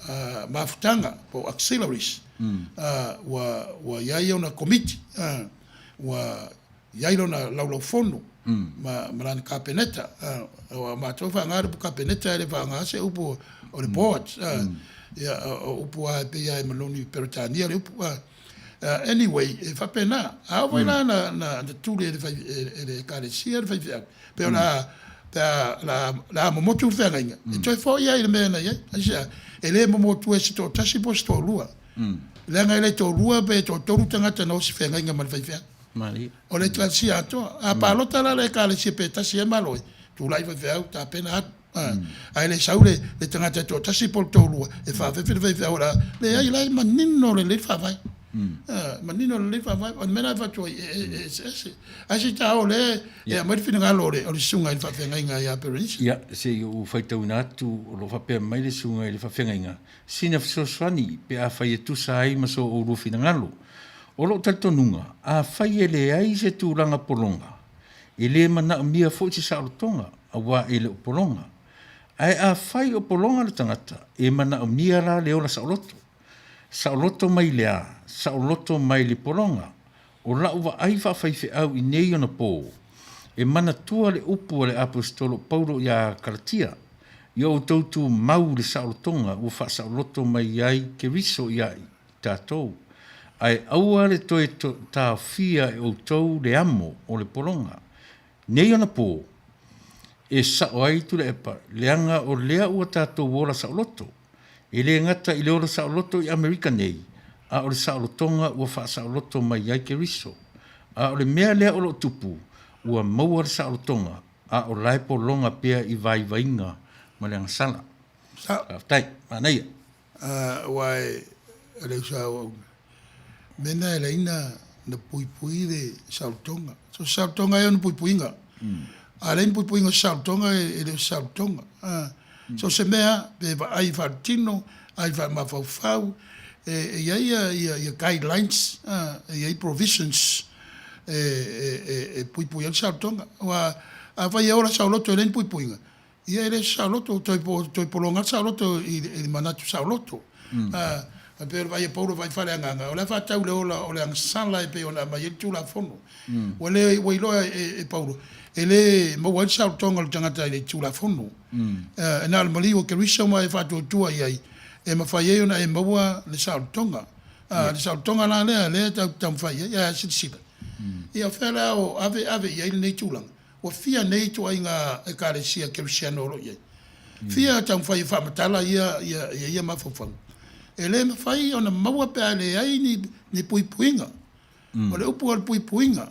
a, mafutaga po o auxiliaries, a, ua, ua iai ona komiti, a, ua iai lona laulaufono ma, ma lana kapeneta. A, o matou faaaoga le upu kapeneta e le faaaoga se upu o le board. A, ia, o upu lava e pei lava e manogi i Peretania le upu. A, anyway, e faapena. A oo foi la na, na, na tuli e le fai, e le Ekalesia le faifeau, pe o le a, pe a, la, la a momotu le feagaiga, e toe foi ai i le mea na i ai. Aisea? E le momotu e se toatasi po o se toalua. Leaga e le toalua pe toatolu tagata na osi feagaiga ma le faifeau. O le Ekalesia atoa. A palota la le Ekalesia pe tasi ea malo ai, tulai faifeau, tapena atu. Ae le sau le tagata e toatasi po o le toalua e faafefe le faifeau o le a, leai, la e manino lelei le faavae. Manino lelei le faavae. O le mea la e avatu ai, e eseese. Ae se i ta o lea e aumai le finagalo o le susuga i le faafeagaiga ia Berenice. Ia, se i ou faitauina atu, o lo o faapea mai le susuga i le faafeagaiga, sina fesoasoani pe afai e tusa ai ma so oulua finagalo. O lou talitonuga, afai e leai se tulaga pologa, E le manaomia foi se saolotoga, aua e le o pologa. Ae afai o pologa le tagata, e manaomia la le ola saoloto. Saoloto mai le a? Saoloto mai le pologa. O la'u vaai faafaifeau i nei ona pō, e manatua le upu a le Aposetolo Paulo iā Kalatia, I o outou tumau i le saolotoga ua faasaoloto mai ai Keriso iā tatou, ae aua le toe taofia e outou le amo o le pologa. Nei ona pō, e sao ai Tuilaepa, leaga o lea ua tatou ola saoloto. E le gata i le ola saoloto i Amerika nei, a o le saolotoga ua faasaoloto mai ai Keriso. A o le mea lea o lo o tupu, ua maua le saolotoga, a o la e pologa pea i vaivaiga ma le agasala. Faafetai. Manaia. Aua e le uso a auauna, mea na e leai na puipui le saolotoga. So se saolotoga e ona puipuiga. A leai ni puipuiga o se saolotoga e le o se saolotoga. So se mea pe vaai faaletino, ai faamafaufau, e i ai ia guidelines, e i ai provisions e puipui ai le saolotoga. Aua Afai e ola saoloto e leai ni puipuiga, ia e le se saoloto, toe po, toe pologa le saoloto i, i le manatu saoloto. A, e pei o le vaai a Paulo vaai faaleagaga, o le a faatatau i le ola o le agasala e pei ona aumai ai le Tulafono. Ua le, ua iloa e, e Paulo, e le maua ai le saolotoga o le tagata i le Tulafono. E na o le maliu o Keriso ma e faatuatua i ai, e mafai ai ona e maua le saolotoga. A, le saolotoga la lea, lea e tatou te taumafai i ai, ae a silasila, ia o fea la o ave, ave i ai lenei tulaga? Ua fia nei ituaiga Ekalesia Kerisiano o lo o i ai? Fia taumafai e faamatala ia, ia, ia, ia mafaufauga? E le mafai ona maua pe a leai ni, ni puipuiga. O le upu o le puipuiga,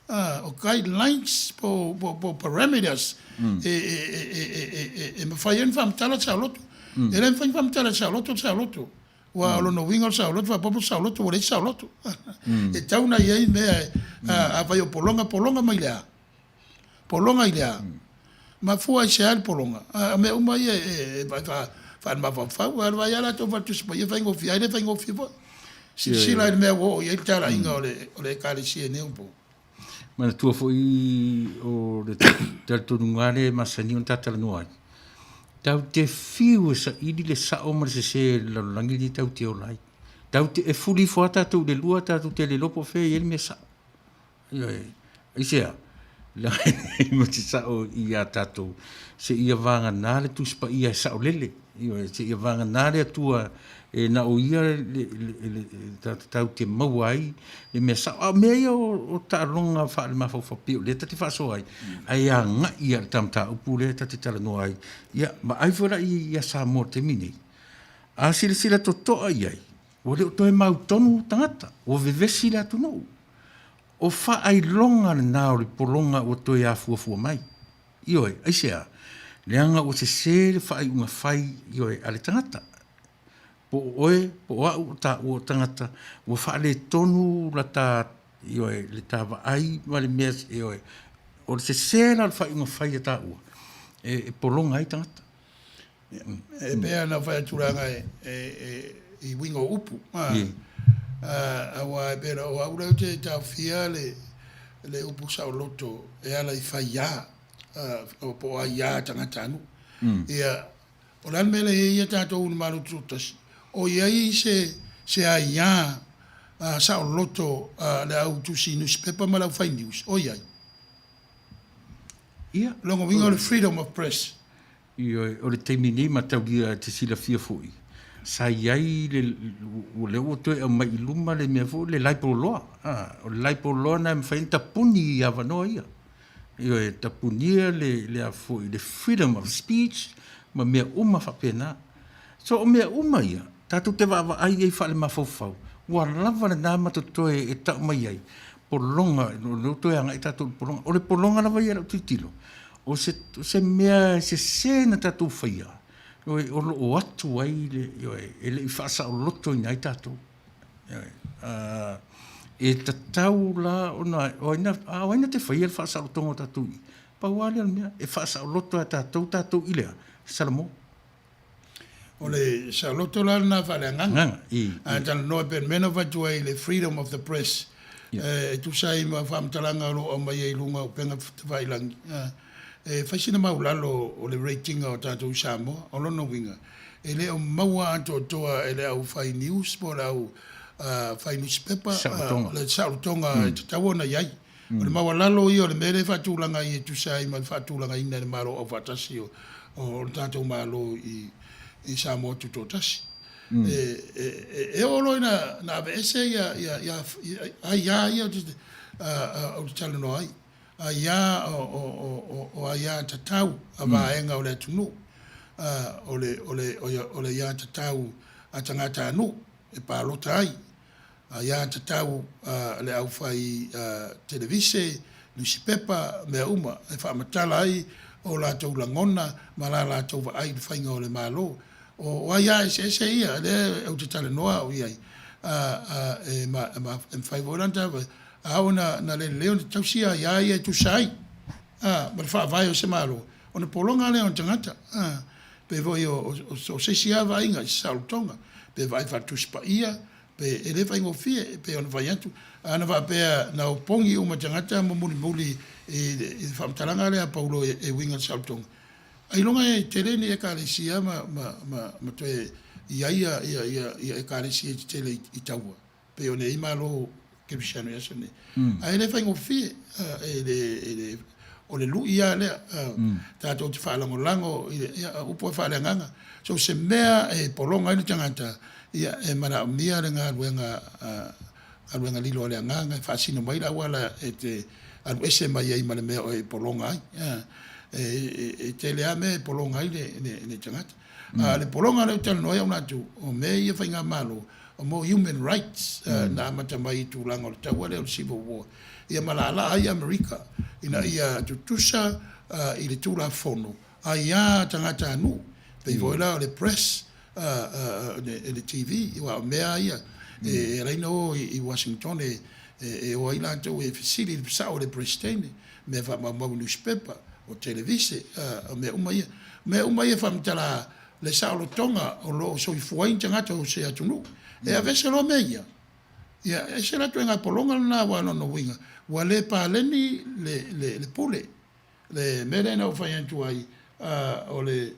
a, o guidelines po, po, po parameters e, e, e, e, e, e, e mafai ai ona faamatala le saoloto. E le mafai ona faamatala e le saoloto le saoloto. Aua o lona uiga o le saoloto, faaopoopo le saoloto, ua leai se saoloto. E tatau ona i ai mea, afai o pologa, pologa mai le a? Pologa i le a? Mafua i se a le pologa? O mea uma ia e faale-mafaufau. A o le vaai lava latou fale-Tusi Paia e faigofie, ae le faigofie foi. Silasila i le mea ua oo i ai le talaiga o le Ekalesia i nei ona po. Manatua foi o le talitonuga lea e masani ona ta talanoa ai, tatou te fiu e saili le sao ma le sese i le lalolagi lenei tatou te ola ai. Tatou te, e fuli ifo lava tatou i le lua, tatou te le iloa po o fea e i ai le mea sao. Ioe. Aisea? Leaga e leai ma se sao ia tatou, seia vagana le Tusi Paia e saolele. Ioe, seia vagana le Atua e na o Ia le, le, le, tatou te maua ai le mea sao. A o mea ia o, o taaloga faalemafaufau pei o lea ta te faasoa ai, ae agai i le ta mataupu lea ta te talanoa ai. Ia, vaai foi la ia Samoa i le taimi nei, a silasila totoa i ai, ua le o toe mautonu tagata, ua vevesi le atunuu. O faailoga lena o le pologa ua toe afuafua mai. Ioe, aisea? Leaga ua sese le faaiuga fai, ioe, a le tagata. Po o oe, po o au, o taua o tagata, ua faaletonu la ta, ioe, le ta vaai ma le mea, ioe, o le sese la o le faaiuga fai a taua, e, e pologa ai tagata. E pei lava ona fai atu leaga i uiga o upu, aua e pei o au lea ou te taofia le upu saoloto e ala i faiā, po o aiā a tagatanuu. Ia, o le a le mea lea e i ai ia tatou i le Malo Tutoatasi, o i ai se aiā saoloto a le au tusi nusipepa ma le au fai news, o i ai? Ia. Lona uiga o le freedom of press. Ioe, o le taimi nei mataulia e te silafia foi, sa i ai le, o lea ua toe aumai i luma le mea foi le libel law. Ah, o le libel law na e mafai ona tapuni i avanoa ia. Ioe, tapunia le, le a foi, le freedom of speech ma mea uma faapena. So o mea uma ia, tatou te vaavaai i ai faalemafaufau, ua lava lena ma totoe e tau mai ai, pologa, o lea ua toe agai tatou i le pologa. O le pologa lava ia i lau tilotilo, O se, o se mea sese na tatou faia, ioe, o lo o atu ai le, ioe, e le i faasaolotoina ai tatou. Ioe. Uh, e tatau la ona, o ai na, a o ai na te faia le faasaolotoga o tatou i? Pau lava lea o le mea, e faasaoloto e tatou, tatou i le a? Salamo. O le saoloto la lena faaleagaga. A talanoa pei o le mea na ou fai atu ai i le freedom of the press, e tusa ai ma faamatalaga o lo o aumaia i luga o upega tafailagi, e fai sina maulalo o le rate ina o tatou i Samoa. O lona uiga, e le o maua atoatoa e le au fai news po o le au fai nusipepa le saolotoga e tatau ona i ai. O le maualalo ia o le mea lea e faatulaga ai e tusa ai ma le faatulagaina e le Malo Aufaatasi o le tatou Malo i Samoa Tutoatasi. E oo loa ina aveese ia aia ia ou te talanoa ai, aia o aiatatau a vaega o le atunuu, o le aiatatau a tagatanuu e palota ai, aiatatau a le aufai televise, nusipepa, mea uma e faamatala ai o latou lagona ma la latou vaai i le faiga o le Malo. O aia eseese ia lea ou te talanoa au i ai, e mafai foi la ona taumafai, a oo ina le lelei ona tausi aia ia e tusa ai ma le faavae o se Malo, ona pologa lea o le tagata. Pei foi o se isi lava vaaiga i se saolotoga, pe vaai faale-Tusi Paia, Pe e le faigofie, e pei ona fai atu, ana faapea na opogi uma tagata ma mulimuli i le faamatalaga lea a Paulo e uiga i le saolotoga, ailoga e tele ni ekalesia ma, ma, ma, ma toe i ai ia, ia, ia, ia ekalesia tetele i taua, pei ona i ai Malo Kerisiano i aso nei. Ae le faigofie, e le, e le, o le lui lava lea, tatou te faalagolago i le, ia, upu e faaleagaga. So se mea e pologa ai le tagata, ia, e manaomia le galuega, galuega lilo a le Agaga e faasino mai le auala e te alu ese mai ai ma le mea e pologa ai. E tele lava mea e pologa ai le, le, le tagata. A o le pologa lea ou te talanoa ai au latou, o mea ia faigamalo, o mo human rights na amata mai i tulaga o le taua lea o le Civil War, ia ma laalaa ai Amerika ina ia tutusa i le Tulafono aia tagatanuu, pei foi la o le press, le TV, aua o mea ia e ala ai ona o i Washington e o ai latou e fesili i le sao o le Peresetene, mea faamaumau i nusipepa, o televise, o mea uma ia. O mea uma ia e faamatala le saolotoga o lo o soifua ai ni tagata o se atunuu. E aveese loa mea ia, ia e ese la ituaiga pologa lena aua o lona uiga ua le paleni le pule. Le mea lea na ou fai atu ai, o le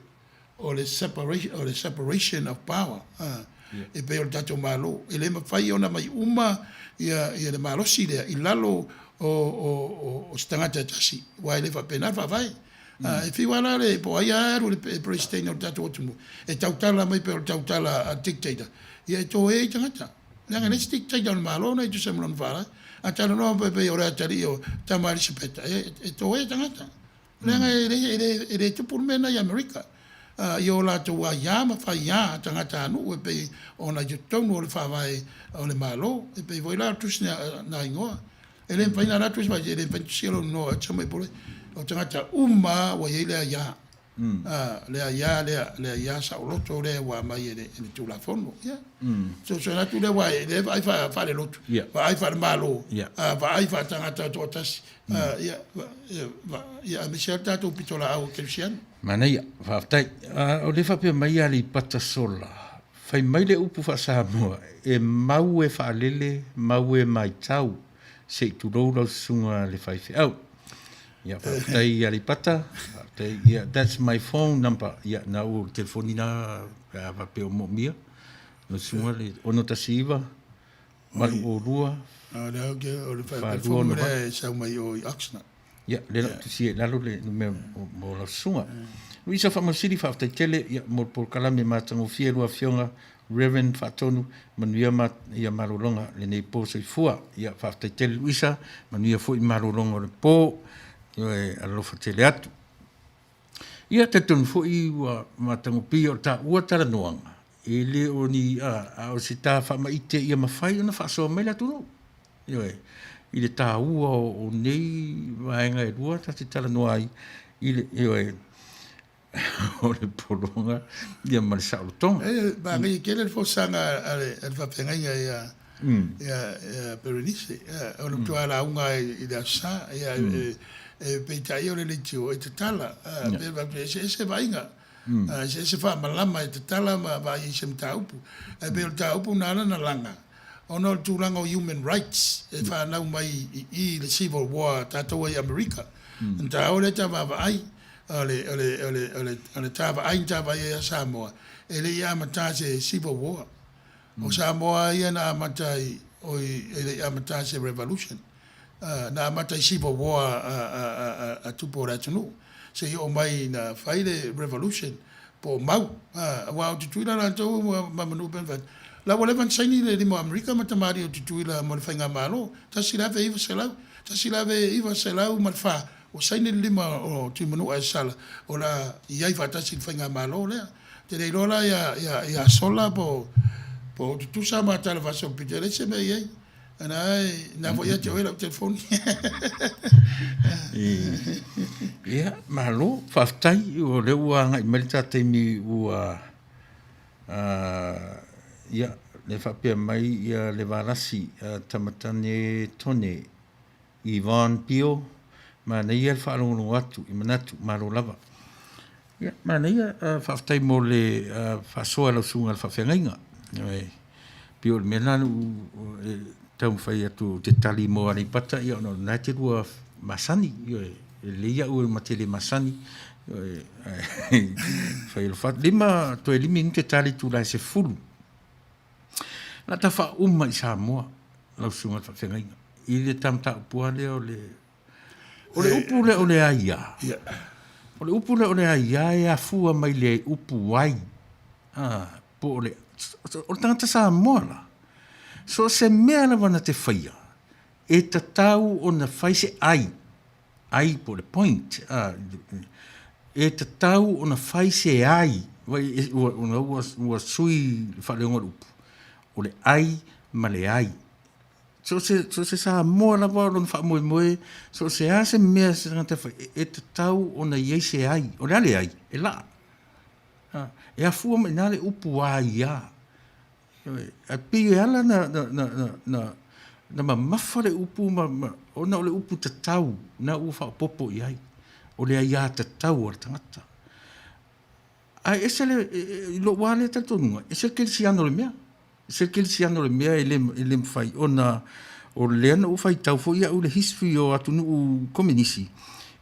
o le separation, o le separation of power, e pei o le tatou Malo, e le mafai ona aumai uma ia, ia le malosi lea i lalo o, o, o, o se tagata e tasi, aua e le faapena le faavae. E fiu lava la le, po o ai lava e alu i le Peresetene o le tatou atunuu, e tautala mai pei o le tautala a le dictator, ia e toe ai tagata. Leaga e leai se dictator o le Malo lenei e tusa ma lona faalae. A talanoa mai pei o le atalii o Tama Elisapeta, e toe tagata. Leaga e le, e le, e le tupu le mea lena i Amerika. I o latou aiā ma faiā tagatanuu e pei ona i totonu o le faavae o le Malo. E pei foi la o le tusi na igoa. E le mafai ona alu atu isi e le mafai ona tusia lou igoa e te mai pole. O tagata uma ua i ai le aiā. Le aiā lea, le aiā saoloto lea ua aumai e le, e le Tulafono. Ia. Fesoasoani atu lea aua e le vaai faalelotu, vaai faalemalo, vaai faatagata toatasi, ia, ia aemaise lava le tatou pitolaau kerisiano. Manaia, faafetai. O lea e faapea mai Aleipata Sola, fai mai le upu faa-Samoa, e mau e faalele, mau e maitau, se i tulou lau susuga le faifeau. Ia, faafetai Aleipata, faafetai. Ia, that's my phone number. Ia, na ua telefoni na, pe a faapea o moomia. Lau susuga le 619 802 O lea ou te, o le telefoni lea e sau mai o i Oxnard. Ia, lea la ou tusia i lalo le numera mo lau susuga. Luisa Faamausili, faafetai tele ia, mo le polokalame matagofie lua afioga Reverend Faatonu, manuia ma ia malologa lenei po soifua. Ia, faafetai tele Luisa, manuia foi malologa o le po. Ioe, alofa tele atu. Ia, talitonu foi ua matagofie o taua talanoaga, e le o ni, a, a o se ta faamaite ia mafai ona faasoa mai le atunuu. Ioe, i le taua o nei vaega e lua ta te talanoa ai i le, ioe, o le pologa ia ma le saolotoga. E manaia tele le folasaga a le faafeagaiga ia ia Berenice. O le matua lauga i le Aso Sa. Ia e peitai o le leitio e tatala. E eseese vaaiga. Eseese faamalama e tatala ma vaai i se mataupu. Ae pei o le mataupu na ala ona laga, ona o le tulaga o human rights e fanau mai i i le civil war a tatou ai i Amerika. Na taua lea ta vaavaai, o le, o le, o le, o le, o le ta vaai na ta vaai ai ia Samoa, e le i amata se civil war. O Samoa ia na amata ai, oi, e le i amata se revolution. Na amata i civil war a tupu o le atunuu, se i oo mai na fai le revolution po o mau. Aua o Tutuila latou ma Manua pei ona fai atu, la ua leva ona saini le lima o Amerika ma tamalii o Tutuila mo le faigamalo, 1900, 1904 ua saini le lima o Tuimanua e Sala o le a i ai faatasi i le faigamalo lea. Ou te le iloa la ia Sola po o tutusa ma tala faasolopito, e leai se mea i ai. Ana ai, na foi ia te oe lau telefoni. Ia, malo, faafetai, o lea ua agai mai le ta taimi ua, ia, le faapea mai ia le Valasi, Tamatane Tone, Yvonne Pio, manaia le faalogologo atu i manatu, malo lava. Ia, manaia, faafetai mo le faasoa i lau susuga i le faafeagaiga. Pei o le mea lena na ou taumafai atu ou te tali mo Aleipata, ia ona o lena e te lua masani, ioe, e lelei au ma te le masani, ioe, ae fai alofa atu. Lima, toe lima minute ta le itula e 10. La ta faauma i Samoa, lau susuga i le faafeagaiga, i le ta mataupu lava lea o le O le upu lea o le aia, o le upu lea o le aia e afua mai le upu ai, po o le, o le tagata Samoa la, so o se mea lava na te faia, e tatau ona fai se ai, ai po o le point, e tatau ona fai se ai, ua, ua, ua sui le faaleoga o le upu, o le ai ma le ai. So o se, so o se Samoa lava o lona faamoemoe, so o se a se mea se tagata e fai, e tatau ona i ai se ai. O le a le ai? E laa. A, e afua mai i ina le upu aia. Ioe. Ae pei e ala na, na, na, na, na, na mamafa le upu ma, ma, ona o le upu tatau na ua faaopoopo i ai. O le aiā tatau a le tagata. Ae ese le, i lou lava lea talitonuga, ese le kerisiano o le mea. Ese le kerisiano o le mea e le, e le mafai ona, o lea na ou faitau foi au i le history o atunuu komenisi,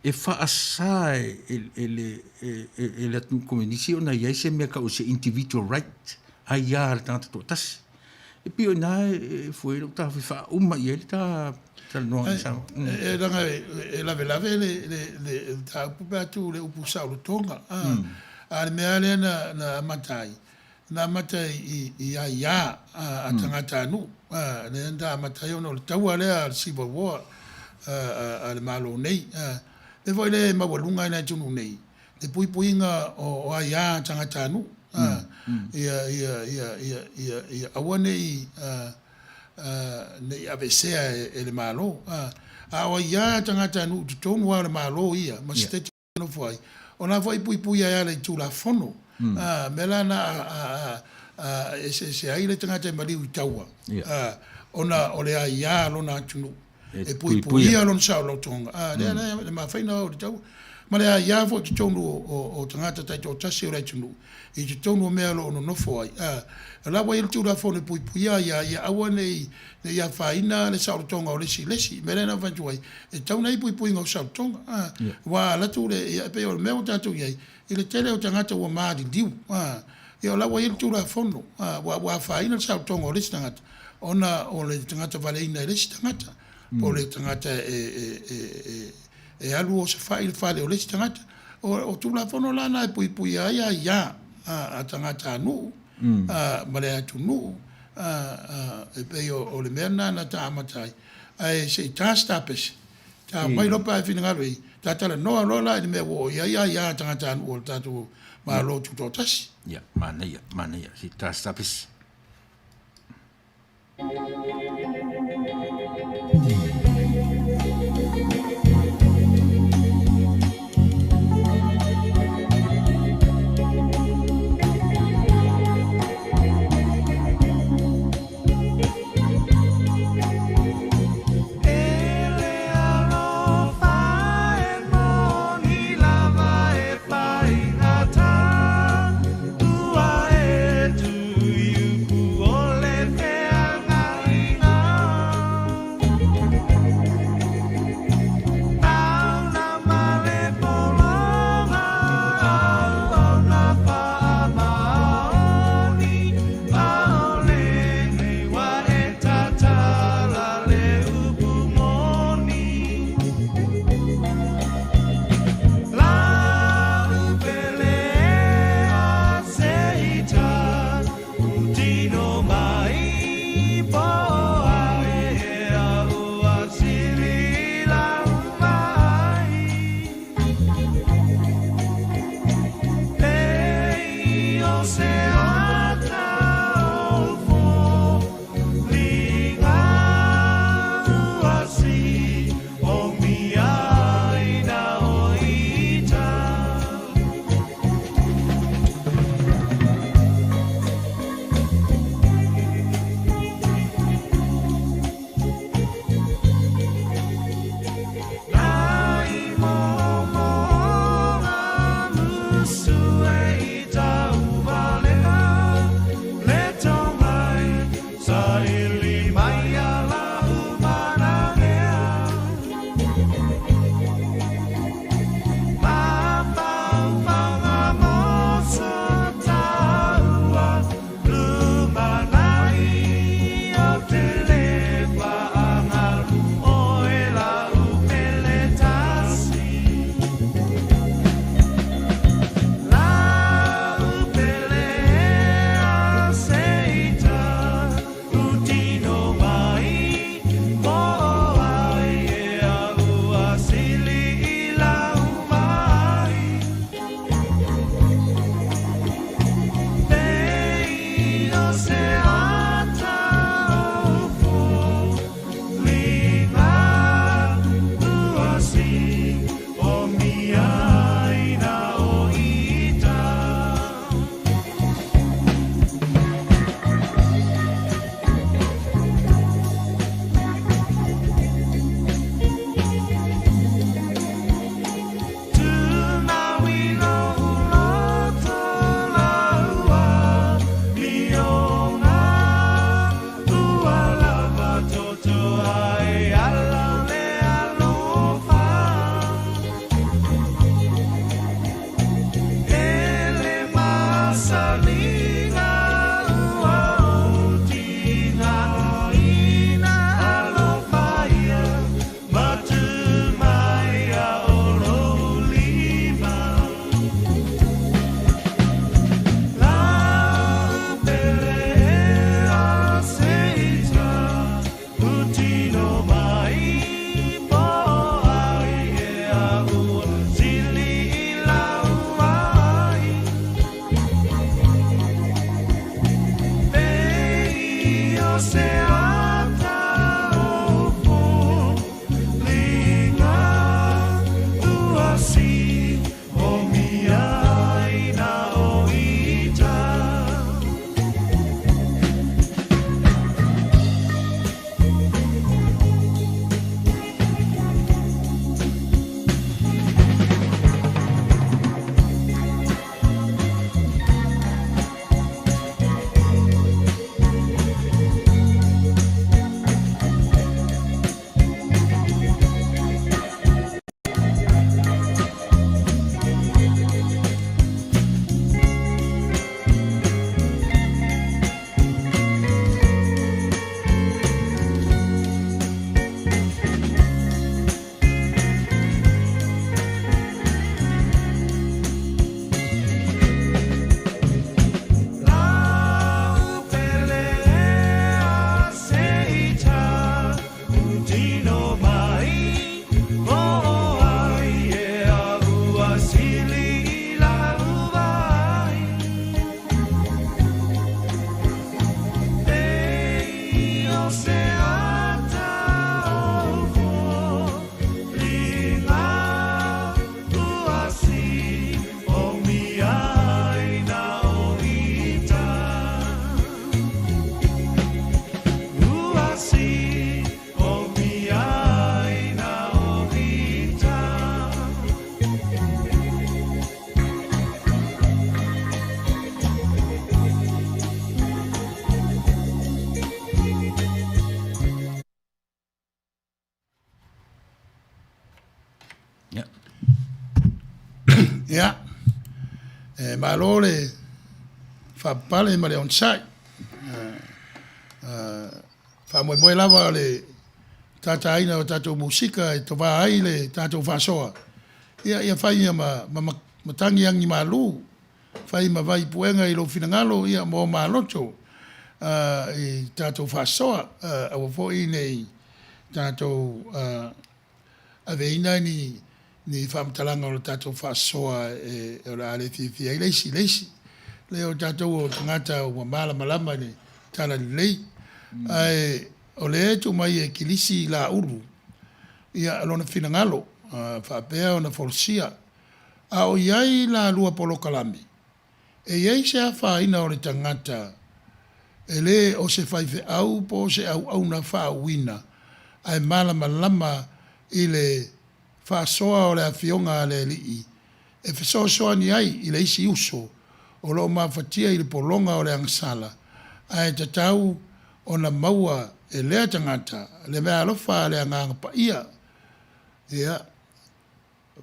e faasa e, e, e, le, e, e, e le atunuu komenisi ona i ai se mea tau o se individual right, aiā a le tagata toatasi. E pei o i ina e fua ai lou taofi e faauma i ai le ta talanoaga i Samoa. E leaga e lavelave le mataupu pe a tuu i le upu saolotoga. A o le mea lava lea na amata ai, na amata i aiā a tagatanuu, lea na amata ai ona o le taua lea a le Civil War a le Malo nei. O le mea foi lea e maualuga i le atunuu nei, le puipuiga o aiā a tagatanuu, ia aua ne i aveesea e le Malo. A o aiā a tagatanuu i totonu lava o le Malo ia ma Setete e nofo ai, o la foi e puipuia e ala i Tulafono. A mea la na a eseese ai le tagata e maliu i taua, ona o le aiā a lona atunuu. E puipuia lona saolotoga, a lea la e mafai ona o i le taua. Ma le aia foi i totonu o tagata taitoatasi o le atunuu, i totonu o mea o lo o nonofo ai, a o la ua i ai le Tulafono e puipuia ai ia aua ne i afaina le saolotoga o le isi i le isi. O le mea lea na avatu ai, e tatau ona i ai puipuiga o saolotoga, a aua a alu atu le, ia e pei o le mea ua tatou i ai, i le tele o tagata ua maliliu, a ia o la ua i ai le Tulafono, a ua afaina le saolotoga o le isi tagata, ona o le tagata valeina e le isi tagata, po o le tagata e alu osofai i le fale o le isi tagata. O Tulafono la na e puipuia ai aiā a tagatanuu ma le atunuu, e pei o le mea lena na ta amata ai. Ae se i ta se tapese, ta omai loa pe a e finagalo i ai, ta talanoa loa la i le mea ua oo i ai aiā a tagatanuu o le tatou Malo Tutoatasi. Ia, manaia, manaia, se i ta se tapese. Ia. Ia, e malo le faapapale ma le onosai. Faamoemoe lava le tātāina o tatou musika e tovā ai le tatou faasoa. Ia, ia fai ia ma, ma, ma tagi agi malū, fai ma vai puega i lou finagalo, ia, mo maloto i tatou faasoa. Aua foi ne i tatou aveina ni ni faamatalaga o le tatou faasoa e o le a le fiafia ai le isi i le isi. Leai o tatou o tagata ua malamalama i le Tala Lelei. Ae o lea e tuu mai e Kilisi Laulu ia lona finagalo faapea ona folasia. A o i ai la lua polokalame, e i ai se afaina o le tagata e le o se faifeau po o se auauna faauuina ae malamalama i le faasoa o le Afioga a le Alii e fesoasoani ai i le isi uso o lo o mafatia i le pologa o le agasala, ae tatau ona maua e lea tagata le meaalofa a le Agaga Paia. Ia,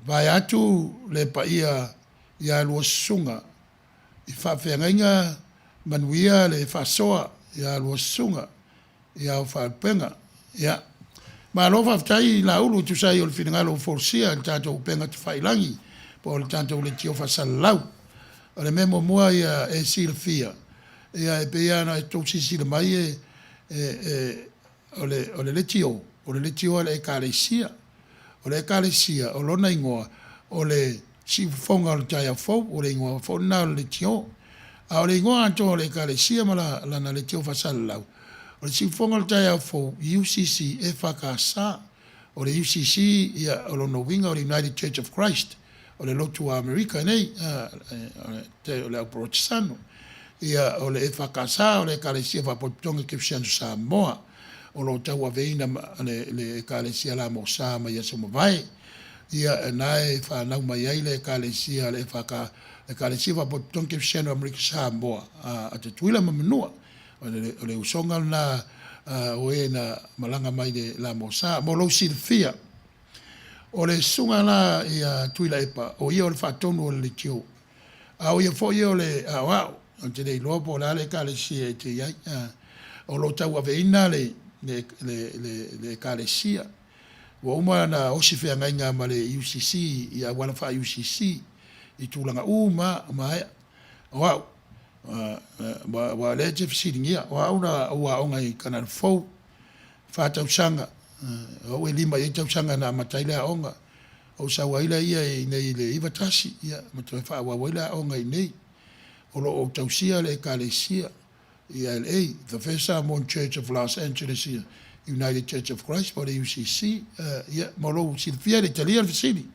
vaeatu le paia ia lua susuga i faafeagaiga manuia le faasoa ia lua susuga i ao faalupega. Ia, malo faafetai Laulu e tusa ai o le finagalo ua folasia i le tatou upega tafailagi po o le tatou leitio faasalalau. O le mea muamua ia e silafia, ia e pei lava ona outou silasila mai e, e, e, o le, o le leitio, o le leitio a le Ekalesia. O le Ekalesia, o lona igoa, o le Siufofoga o le Taeao Fou, o le igoa foi lena o le leitio. A o le igoa atoa o le Ekalesia ma la, lana leitio faasalalau, o le Siufofoga o le Taeao Fou, UCC, EFKS. O le UCC, ia, o lona uiga o le United Church of Christ, o le lotu a Amerika nei, o le au Polotesano. Ia, o le EFKS, o le Ekalesia Faapotopotoga Kerisiano Samoa, o lo o tauaveina le, le Ekalesia La Mosa mai aso mavae. Ia, na e fanau mai ai le Ekalesia, le EFK, Ekalesia Faapotopotoga Kerisiano Amerika Samoa, a, a Tutuila ma Manua. O le, o le usoga lena o e na malaga mai le La Mosa. Mo lou silafia, O le susuga la ia Tuilaepa, o ia o le faatonu o le leitio, a o ia foi o le aoao, ou te le iloa po o le a le ekalesia e te i ai, o lo o tauaveina le, le, le, le, le ekalesia. Ua uma ona osi feagaiga ma le UCC i auala faa-UCC i tulaga uma maea. O au, aua o lea e te fesiligia, o au na ou aoga i Kanana Fou, fa tausaga, o au e lima i ai tausaga na amata ai le aoga. Ou sau ai laia i inei i le 91, ia, ma toe faaauau ai le aoga i inei. O lo o ou tausia le Ekalesia i LA, The First Samoan Church of Los Angeles United Church of Christ po o le UCC. Ia, mo lou silafia e le i talia le fesili.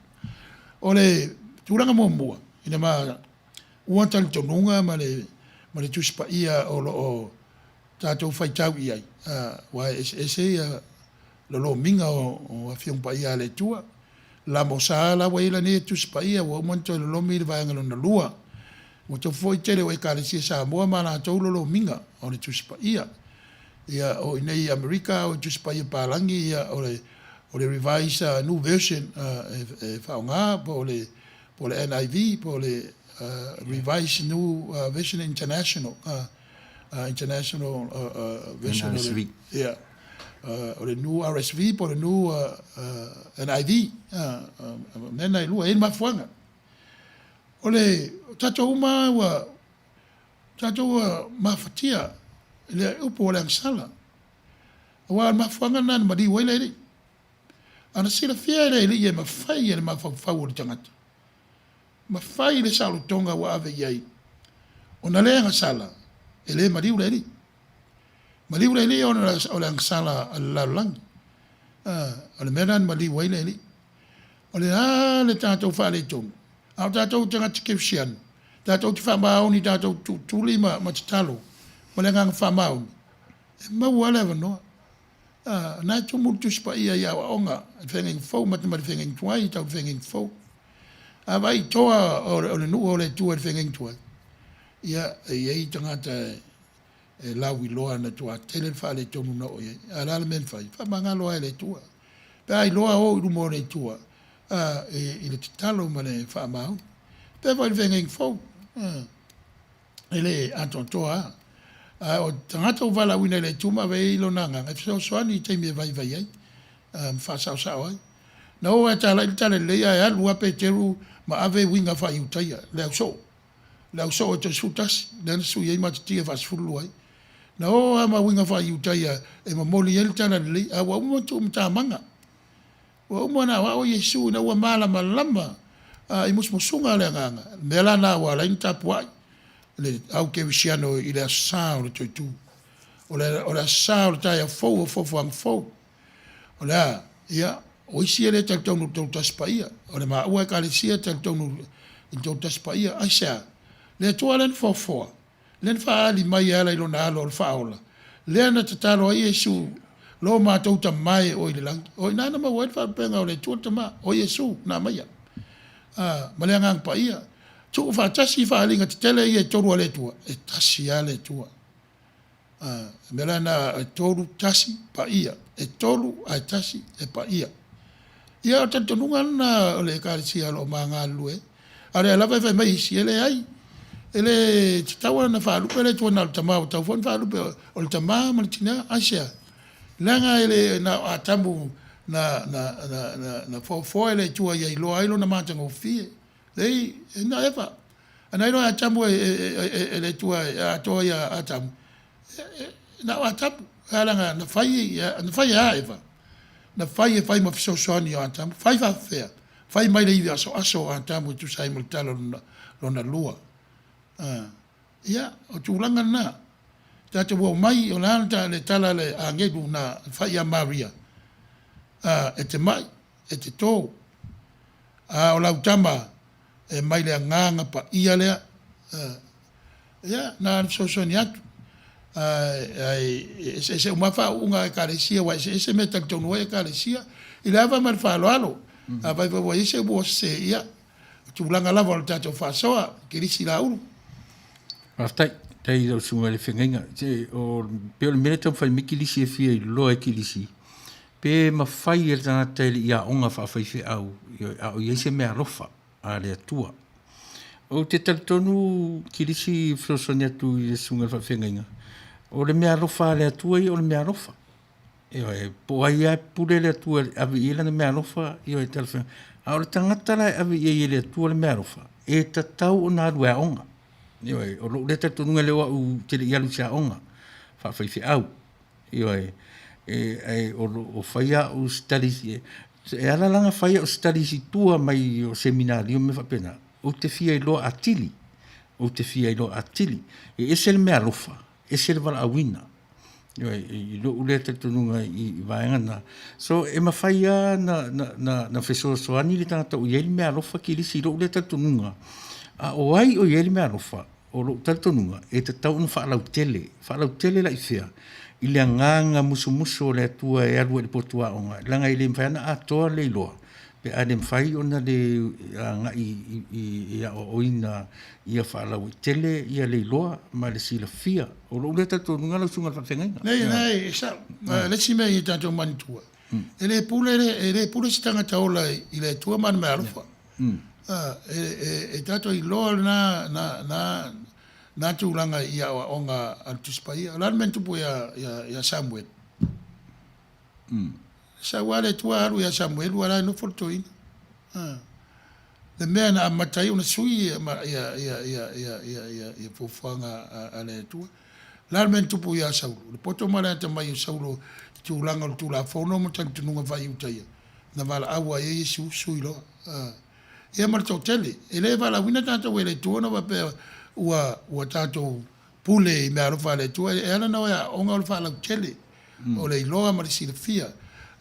O le tulaga muamua, ina ma ua talitonuga ma le, ma le Tusi Paia o lo o tatou faitau i ai, aua e eseese ia lolomiga o Afioga Paia a le Atua. Lamo sa la ua i ai lanei e Tusi Paia, ua uma ona toe lolomi i le vaega lona lua. Ua tofu foi tele o Ekalesia Samoa ma latou lolomiga o le Tusi Paia. Ia, o i nei i Amerika o Tusi Paia Palagi, ia, o le, o le Revised New Version e faaaoga, po o le, po o le NIV, po o le Revised New Version International. International Version NRSV. Yeah. O le New RSV po o le New NIV. Mea na e lua, e i ai le mafuaaga. O le tatou uma ua tatou ua mafatia i le upu o le agasala. Aua o le mafuaaga lena na maliu ai le Alii. A na silafia e le Alii e mafai e le mafaufau o le tagata Mafai le saolotoga ua ave i ai ona le agasala, e le maliu le Alii. Maliu le Alii ona o le agasala a le lalolagi. O le mea lena na maliu ai le Alii. O le a le tatou faaletonu, a o tatou tagata kerisiano, tatou te faamaoni, tatou tutuli ma, ma tatalo ma le agaga faamaoni, e maua lava le avanoa. O na e tumu le Tusi Paia i aoaoga, i le feagaiga fou, amata mai le feagaiga tuai, tau le feagaiga fou. A vaai i toa o le nuu o le Atua i le feagaiga tuai, ia, e i ai tagata e lauiloa na matua tele le faaletonu na oo i ai. A o le a le mea na fai? Faamagalo lava e le Atua. Pe a iloa o i luma o le Atua, i le tatalo ma le faamaoni. Pea foi i le feagaiga fou, e le atoatoa lava. A o tagata ua valaauina e le Atua ma ave i ai Lona Agaga e fesoasoani i taimi e vaivai ai ma faasaosao ai. Na oo lava e talai le talalelei ae alu lava Peteru ma ave uiga faa-Iutaia, le ausoo, le ausoo e toe 11, lea na sui ai Matatia e faasefululua ai. Na oo lava ma uiga faa-Iutaia e momoli ai le talalelei, a ua uma ona tuu matamaga. Ua uma ona aoao Iesu ina ua malamalama i musumusuga a le Agaga, le mea la lena ua ala ai ona tapuai le au kerisiano i le Aso Sa o le Toetu. O le, o le Aso Sa o le taeao fou o fuafuaga fou. O le a? Ia, o isi e le talitonu i le Toulu Tasi Paia. O le maua Ekalesia e talitonu i le Toulu Tasi Paia. Aisea? Le Atua lea na foafoa lea na faaali mai e ala i Lona Alo o le Faaola, lea na tatalo ai Iesu, Lo matou Tama e o i le lagi. O i ina na maua ai le faalupega o le Atua le Tama, o Iesu na aumaia, a, ma le Agaga Paia. Tuu faatasi i faaaliga tetele ia e tolu a le Atua, e tasi lava le Atua. A, o le mea la lena, e tolu, tasi, paia. E tolu ae tasi, e paia. Ia, o le talitonuga lena o le Ekalesia o lo o ma galulue ai. A o lea lava e fai mai isi, e leai, e le tatau ona faalupe le Atua na o le Tama, ua tatau foi ona faalupe o le Tama ma le Tina. Aisea? Leaga e le na o Atamu na, na, na, na, na foafoa e le Atua ia iloa ai lona matagofie. Leai, e na Eva. A na iloa e Atamu e, e, e, e le Atua e atoa ia Atamu, e, e, na o Atamu. A leaga na fai, na fai e a Eva? Na fai e fai ma fesoasoani o Atamu. Fai faafefea? Fai mai le ivi asoaso o Atamu e tusa ai ma le tala lona lua. A, ia, o tulaga lena. Tatou o mai, o le a le tala a le agelu na fai ia Maria? A, e te mai, e te tō. A o lau tama e mai le agaga paia lea. Ia, na ona fesoasoani atu. Ae eseese uma lava faauuga a Ekalesia, aua e eseese mea e talitonu ai Ekalesia. I le ava ma le faaaloalo, afai foi ua i ai se upu ua sese, ia, o tulaga lava o le tatou faasoa, Kilisi Laulu. Faafetai. Faafetai i lau susuga i le Feagaiga. Se, o, pei o le mea lea e taumafai mai Kilisi e fia iloa e Kilisi, pe mafai e le tagata e le i aoga faafaifeau, a o i ai se meaalofa a le Atua. Ou te talitonu Kilisi e fesoasoani atu i le susuga i le faafeagaiga, o le meaalofa a le Atua ia o le meaalofa. Ioe, po o ai lava e pule le Atua e ave i ai lana meaalofa, ioe, talafeaga. A o le tagata la e ave i ai e le Atua le meaalofa, e tatau ona alu e aoga. Ioe, o lou lea talitonuga e le o au ou te le i alu i se aoga faafaifeau. Ioe, e, e, o lo o fai au studies, e, e ala la ona fai au studies i tua mai o seminario ma mea faapena, ou te fia iloa atili, ou te fia iloa atili. E ese le meaalofa, ese le valaauina. Ioe, i lou lea talitonuga i, i vaega na. So, e mafai lava na, na, na, na fesoasoani le tagata o i ai le meaalofa kilisi i lou lea talitonuga. A o ai o i ai le meaalofa, O lou talitonuga, e tatau ona faalautele. Faalautele la i fea? I le agaga musumusu o le Atua e alu ai i le potu aoga, leaga e le mafai ona atoa le iloa pe a le mafai ona le agai i aoaoina ia faalauaitele ia le iloa ma le silafia. O lou lea talitonuga lau Susuga i le Faafeagaiga. Leai, leai, e sao. O le isi mea ia tatou manatua, e le pule, e le pule se tagata ola i le Atua ma ana meaalofa. E tatou iloa lena, na, na, na tulaga i aoaoga a le Tusi Paia. O le a le mea na tupu ia, ia, ia Samuelu? Sau lava le Atua alu ia Samuelu a o la e nofo le toeaina. Le mea na amata ai ona sui ia, ia, ia, ia, ia, ia, ia, ia fuafuaga a, a le Atua. O le a le mea na tupu ia Saulo? Le poto ma le atamai o Saulo i tulaga o le Tulafono ma talitonuga faa-Iutaia, na valaau ai e Iesu, sui loa. Ia ma le toatele. E le valaauina tatou e le Atua ona faapea ua, ua tatou pule i meaalofa a le Atua. E ala ona o e aoga o le faalautele, o le iloa ma le silafia.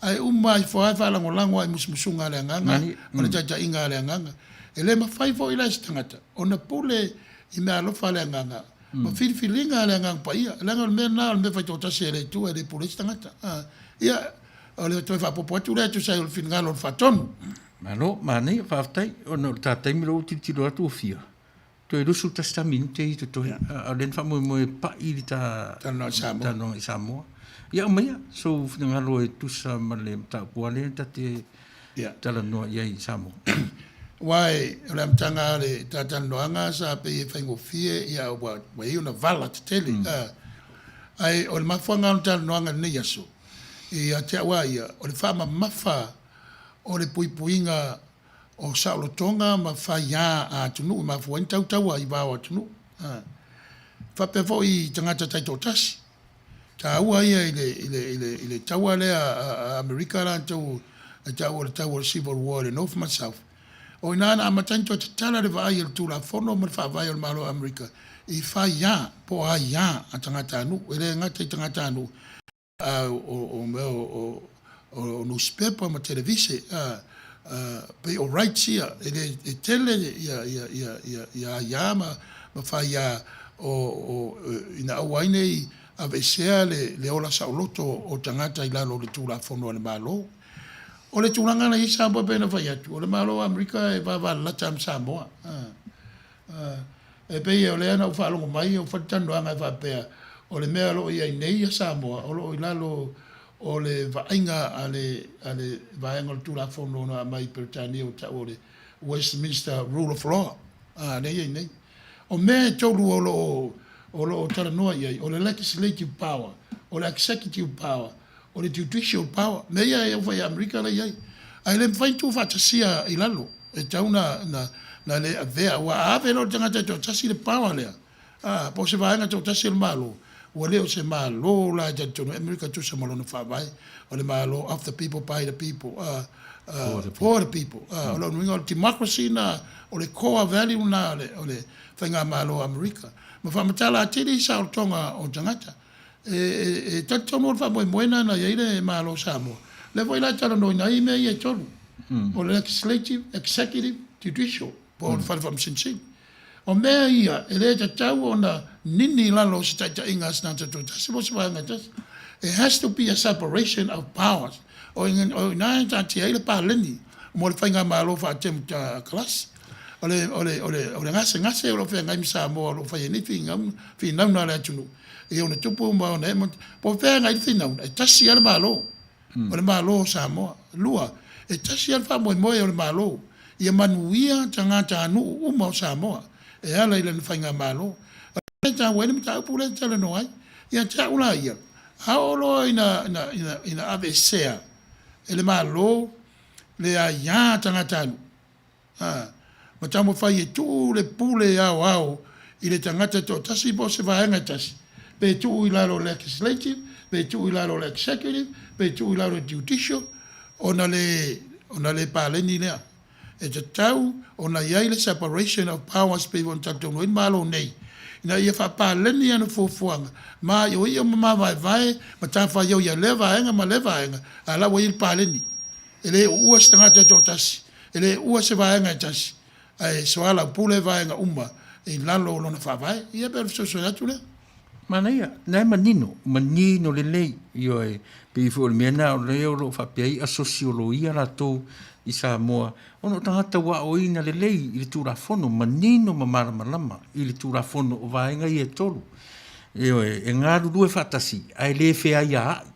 Ae uma ifo lava e faalagolago lava i musumusuga a le Agaga ma le taitaiga a le Agaga. E le mafai foi la e se tagata ona pule i meaalofa a le Agaga ma filifiliga a le Agaga Paia, leaga o le mea lena o le mea faitoatasi e le Atua, e le pule ai se tagata. Ia, O le toe faaopoopo atu lea e tusa ai o le finagalo o le Faatonu. Malo, manaia, faafetai. Ona o le ta taimi lea ua ou tilotilo atu ua fia, toe 21 ta minute i totoe, a o lea na faamoemoe e pai le ta talanoaga i Samoa. Ia aumaia sou finagalo e tusa ma le mataupu lea ta te Talanoa i ai i Samoa. Aua o le amataga o le talatalanoaga sa pei e faigofie, ia ua i ai ona vala tetele. Ae o le mafuaaga o le talanoaga i lenei aso, ia te au lava ia, o le faamamafa o le puipuiga o saolotoga ma faia a atunuu e mafua ai ona tautaua i va o atunuu. Faapea foi i tagata taitoatasi. Taua ia i le, i le, i le, i le taua lea a Amerika latou e taua o le taua o le Civil War i le North ma le South. O i ina na amata ai ona toe tatala le vaai a le Tulafono ma le Faavae o le Malo o Amerika i faia po o aia a tagatanuu, e le gata i tagatanuu, a o mea o nusipepa ma televise, pei o rights ia, e le, e tele ia aia ma faia o, ina aua ai ne i aveesea le ola saoloto o tagata i lalo o le Tulafono a le Malo. O le tulaga la e i ai Samoa e pei ona fai atu, o le Malo o Amerika e vavalalata lava ma Samoa. E pei o lea na ou faalogo mai o fai le talanoaga e faapea, o le mea o lo o i ai nei ia Samoa, o lo o i lalo o le vaaiga a le a le vaega o le Tulafono na aumai i Peretania ua taua o le Westminster Rule of Law, a, lea e i ai nei. O mea e tolu o lo o o lo o talanoa i ai, o le legislative power, o le executive power, o le judicial power, mea ia e au fai Amerika la e i ai. Ae le mafai ona tuufaatasia i lalo, e tatau ona na, na le avea, aua a ave loa le tagata e toatasi le power lea, a, po o se vaega toatasi o le Malo, ua le o se Malo la e talitonu ai Amerika e tusa ma lona faavae, o le Malo of the people, by the people, a, a, for the people. A, o lona uiga o le democracy lena, o le core value lena o le, o le Faigamalo a Amerika. Ma faamatala atili saolotoga o tagata. E talitonu o le faamoemoe lena na i ai le Malo o Samoa. O lea foi la e talanoaina ai mea ia e tolu, o le Legislative, Executive, Judicial, po o le Fale Faamasino Sili. O mea ia e le tatau ona nini i lalo o se taitaiga a se tagata toatasi po o se vaega e tasi. It has to be a separation of powers. O ina e taatia ai le paleni mo le faigamalo faatemokarasi. O le, o le, o le, o le gasegase o lo o feagai ma Samoa o lo o fai ai nei finauga a le atunuu i ona tupu ma ona ee, po o fea e agai le finauga, e tasi lava le Malo, o le Malo o Samoa. Lua, e tasi lava le faamoemoe o le Malo, ia manuia tagatanuu uma o Samoa e ala i lana faigamalo. O le mea e taua ai le mataupu lea e talanoa ai. Ia te au la ia, a oo loa ina, ina, ina, ina aveesea e le Malo le aia tagatanuu, Ā, ma taumafai e tuu le pule aoao i le tagata e toatasi po o se vaega e tasi, pe tuu i lalo o le Legislative, pe tuu i lalo o le Executive, pe tuu i lalo o le Judicial, ona le, ona le paleni lea. E tatau ona i ai le separation of powers pei ona talitonu ai le Malo nei, ina ia faapaleni ana fuafuaga ma ioio ma mavaevae matafaioi a lea vaega ma lea vaega, a la ua i ai le paleni. E le uua se tagata e toatasi, e le uua se vaega e tasi, ae soalaupule vaega uma i lalo o lona faavae. Ia pei o le fesoasoani atu lea. Manaia, na e manino, manino lelei, ioe, pei foi o le mea lena o lea o lo o faapea ai asosi o loia latou i Samoa, ona o tagata ua aoaoina lelei i le Tulafono, manino ma malamalama i le Tulafono o vaega ia e tolu. Ioe, e galulue faatasi ae le feaiaai.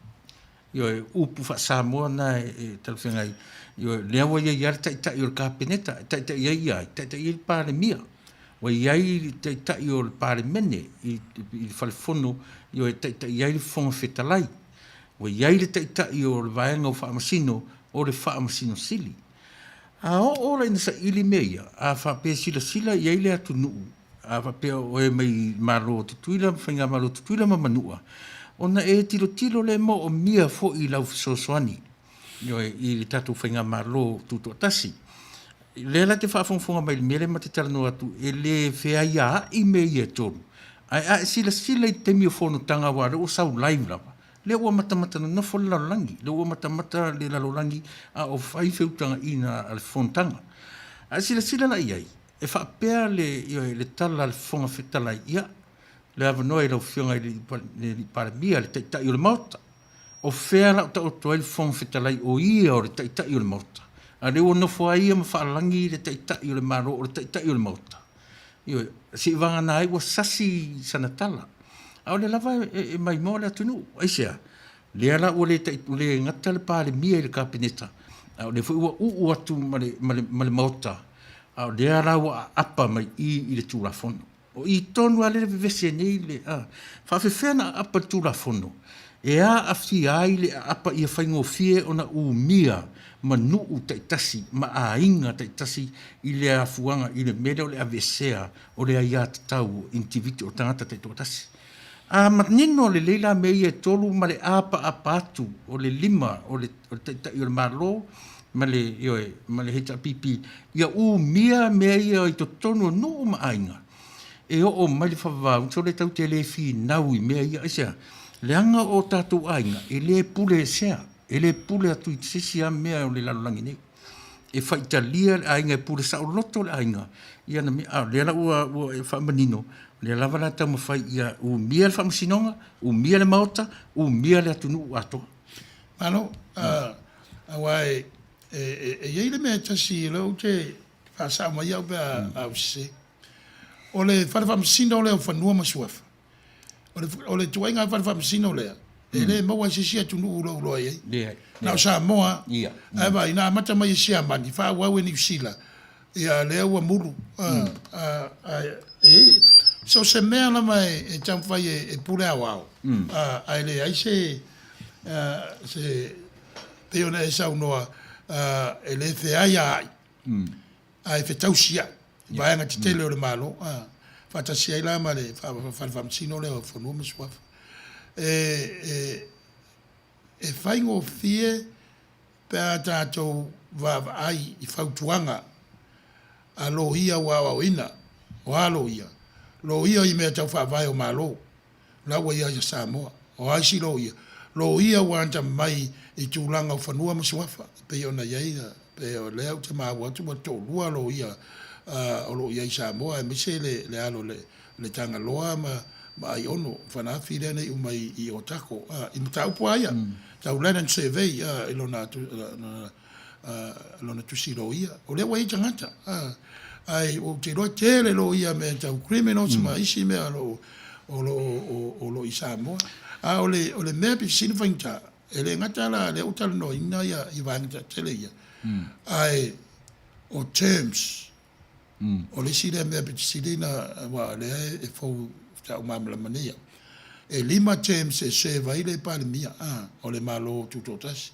Ioe, upu faa-Samoa na e talafeagai. Ioe, lea ua i ai lava le taitai o le Kapeneta, e taitai ai ia ai? Taitai ai le Palemia. Ua i ai le taitai o le Palemene i le Fale Fono, ioe, e taitai ai le Fofoga Fetalai. Ua i ai le taitai o le Vaega o Faamasino, o le Faamasino Sili. A oo la ina saili mea ia, a faapea e silasila i ai le atunuu, A faapea o oe mai Malo o Tutuila ma Faigamalo o Tutuila ma Manua, ona e tilotilo lea e moomia foi i lau fesoasoani, ioe, i le tatou Faigamalo Tutoatasi. O lea la e te faafogafoga mai i le mea lea ma te talanoa atu, e le feaiaai mea ia e tolu. Ae a e silasila i le taimi o fonotaga aua o lea ua sau live lava, lea ua matamata nonofo le lalolagi, lea ua matamata le lalolagi a o fai feutagaiga a le fonotaga. A e silasila la i ai, E faapea le, ioe, le tala a le Fofoga Fetalai, ia, le avanoa i lau Afioga i le Palemia, le Taitai o le Maota. O fea la o taoto ai le Fofoga Fetalai o ia o le Taitai o le Maota? A o lea ua nofo ai ia ma faalagi le Taitai o le Malo o le Taitai o le Maota. Ioe, seivagana ai ua sasi sana tala. A o lea lava e maimoa le atunuu. Aisea? Lea la ua le gata le Palemia i le Kapeneta, A o lea foi ua uu atu ma le, ma le, ma le Maota, a o lea la ua aapa mai i i le Tulafono. O i tonu lava lea e vevesi ai nei le, a, faafefea ona aapa le Tulafono e aafia ai le aapa ia faigofie ona umia ma nuu taitasi ma aiga taitasi i le afuaga i le mea lea o le aveesea o le aiatatau o individual, o tagata taitoatasi. A manino lelei la mea ia e tolu ma le apaapa atu o le lima o le Taitai o le Malo ma le, ioe, ma le HRPP ia umia mea ia i totonu o nuu ma aiga, e oo mai le faavavau, sole tatou te le finau i mea ia. Aisea? Leaga o tatou aiga e le pule esea, e le pule atu i se isi lava mea o le lalolagi nei. E faitalia le aiga, e pule saoloto le aiga i ana mea. A o lea la ua, ua e faamanino, o lea lava la e taumafai ia umia le faamasinoga, umia le Maota, umia le atunuu atoa. Malo, aua e i ai le mea e tasi o lea ou te faasao mai au pe a ou sese. O le Fale Faamasino lea o Fanua ma Suafa, o le ituaiga fale faamasino lea, e le maua i se isi atunuu o lou iloa i ai. Na o Samoa lava. Ae vaai, na amata mai e Siamani, faaauau e Niu Sila, ia lea ua mulu. So o se mea lava e taumafai e pule aoao, ae leai se, se, pei ona e saunoa, e le feaiaai. Ae fetausiai vaega tetele o le Malo, faatasi ai la ma le Fale Faamasino lea o Fanua ma Suafa. E faigofie pe a tatou vaavaai i fautuaga a loia ua aoaoina, o a loia? Loia i mea tau faavae o Malo, la ua i ai a Samoa. O a isi loia? Loia ua ata mai i tulaga o fanua ma suafa, e pei ona i ai, pei o lea ou te maua atu ua toalua loia o lo o i ai i Samoa, aemaise le alo o le Tagaloa ma Aiono Fanaafi lea na iu mai i Otago, i mataupu lava ia, tau Land and Survey i lona lona tusi loia. O lea ua i ai tagata, ae ou te iloa e tele loia mea tau criminals ma isi mea o lo o i Samoa. A o le mea pito sili ona faigata, e le gata la lea ua talanoaina ia vaega taitele ia, ae o terms O le isi lea mea pito sili ona, aua o lea e fou faatoa ou malamalama nei au. E 5 terms e serve ai le Palemia o le Malo Tutoatasi,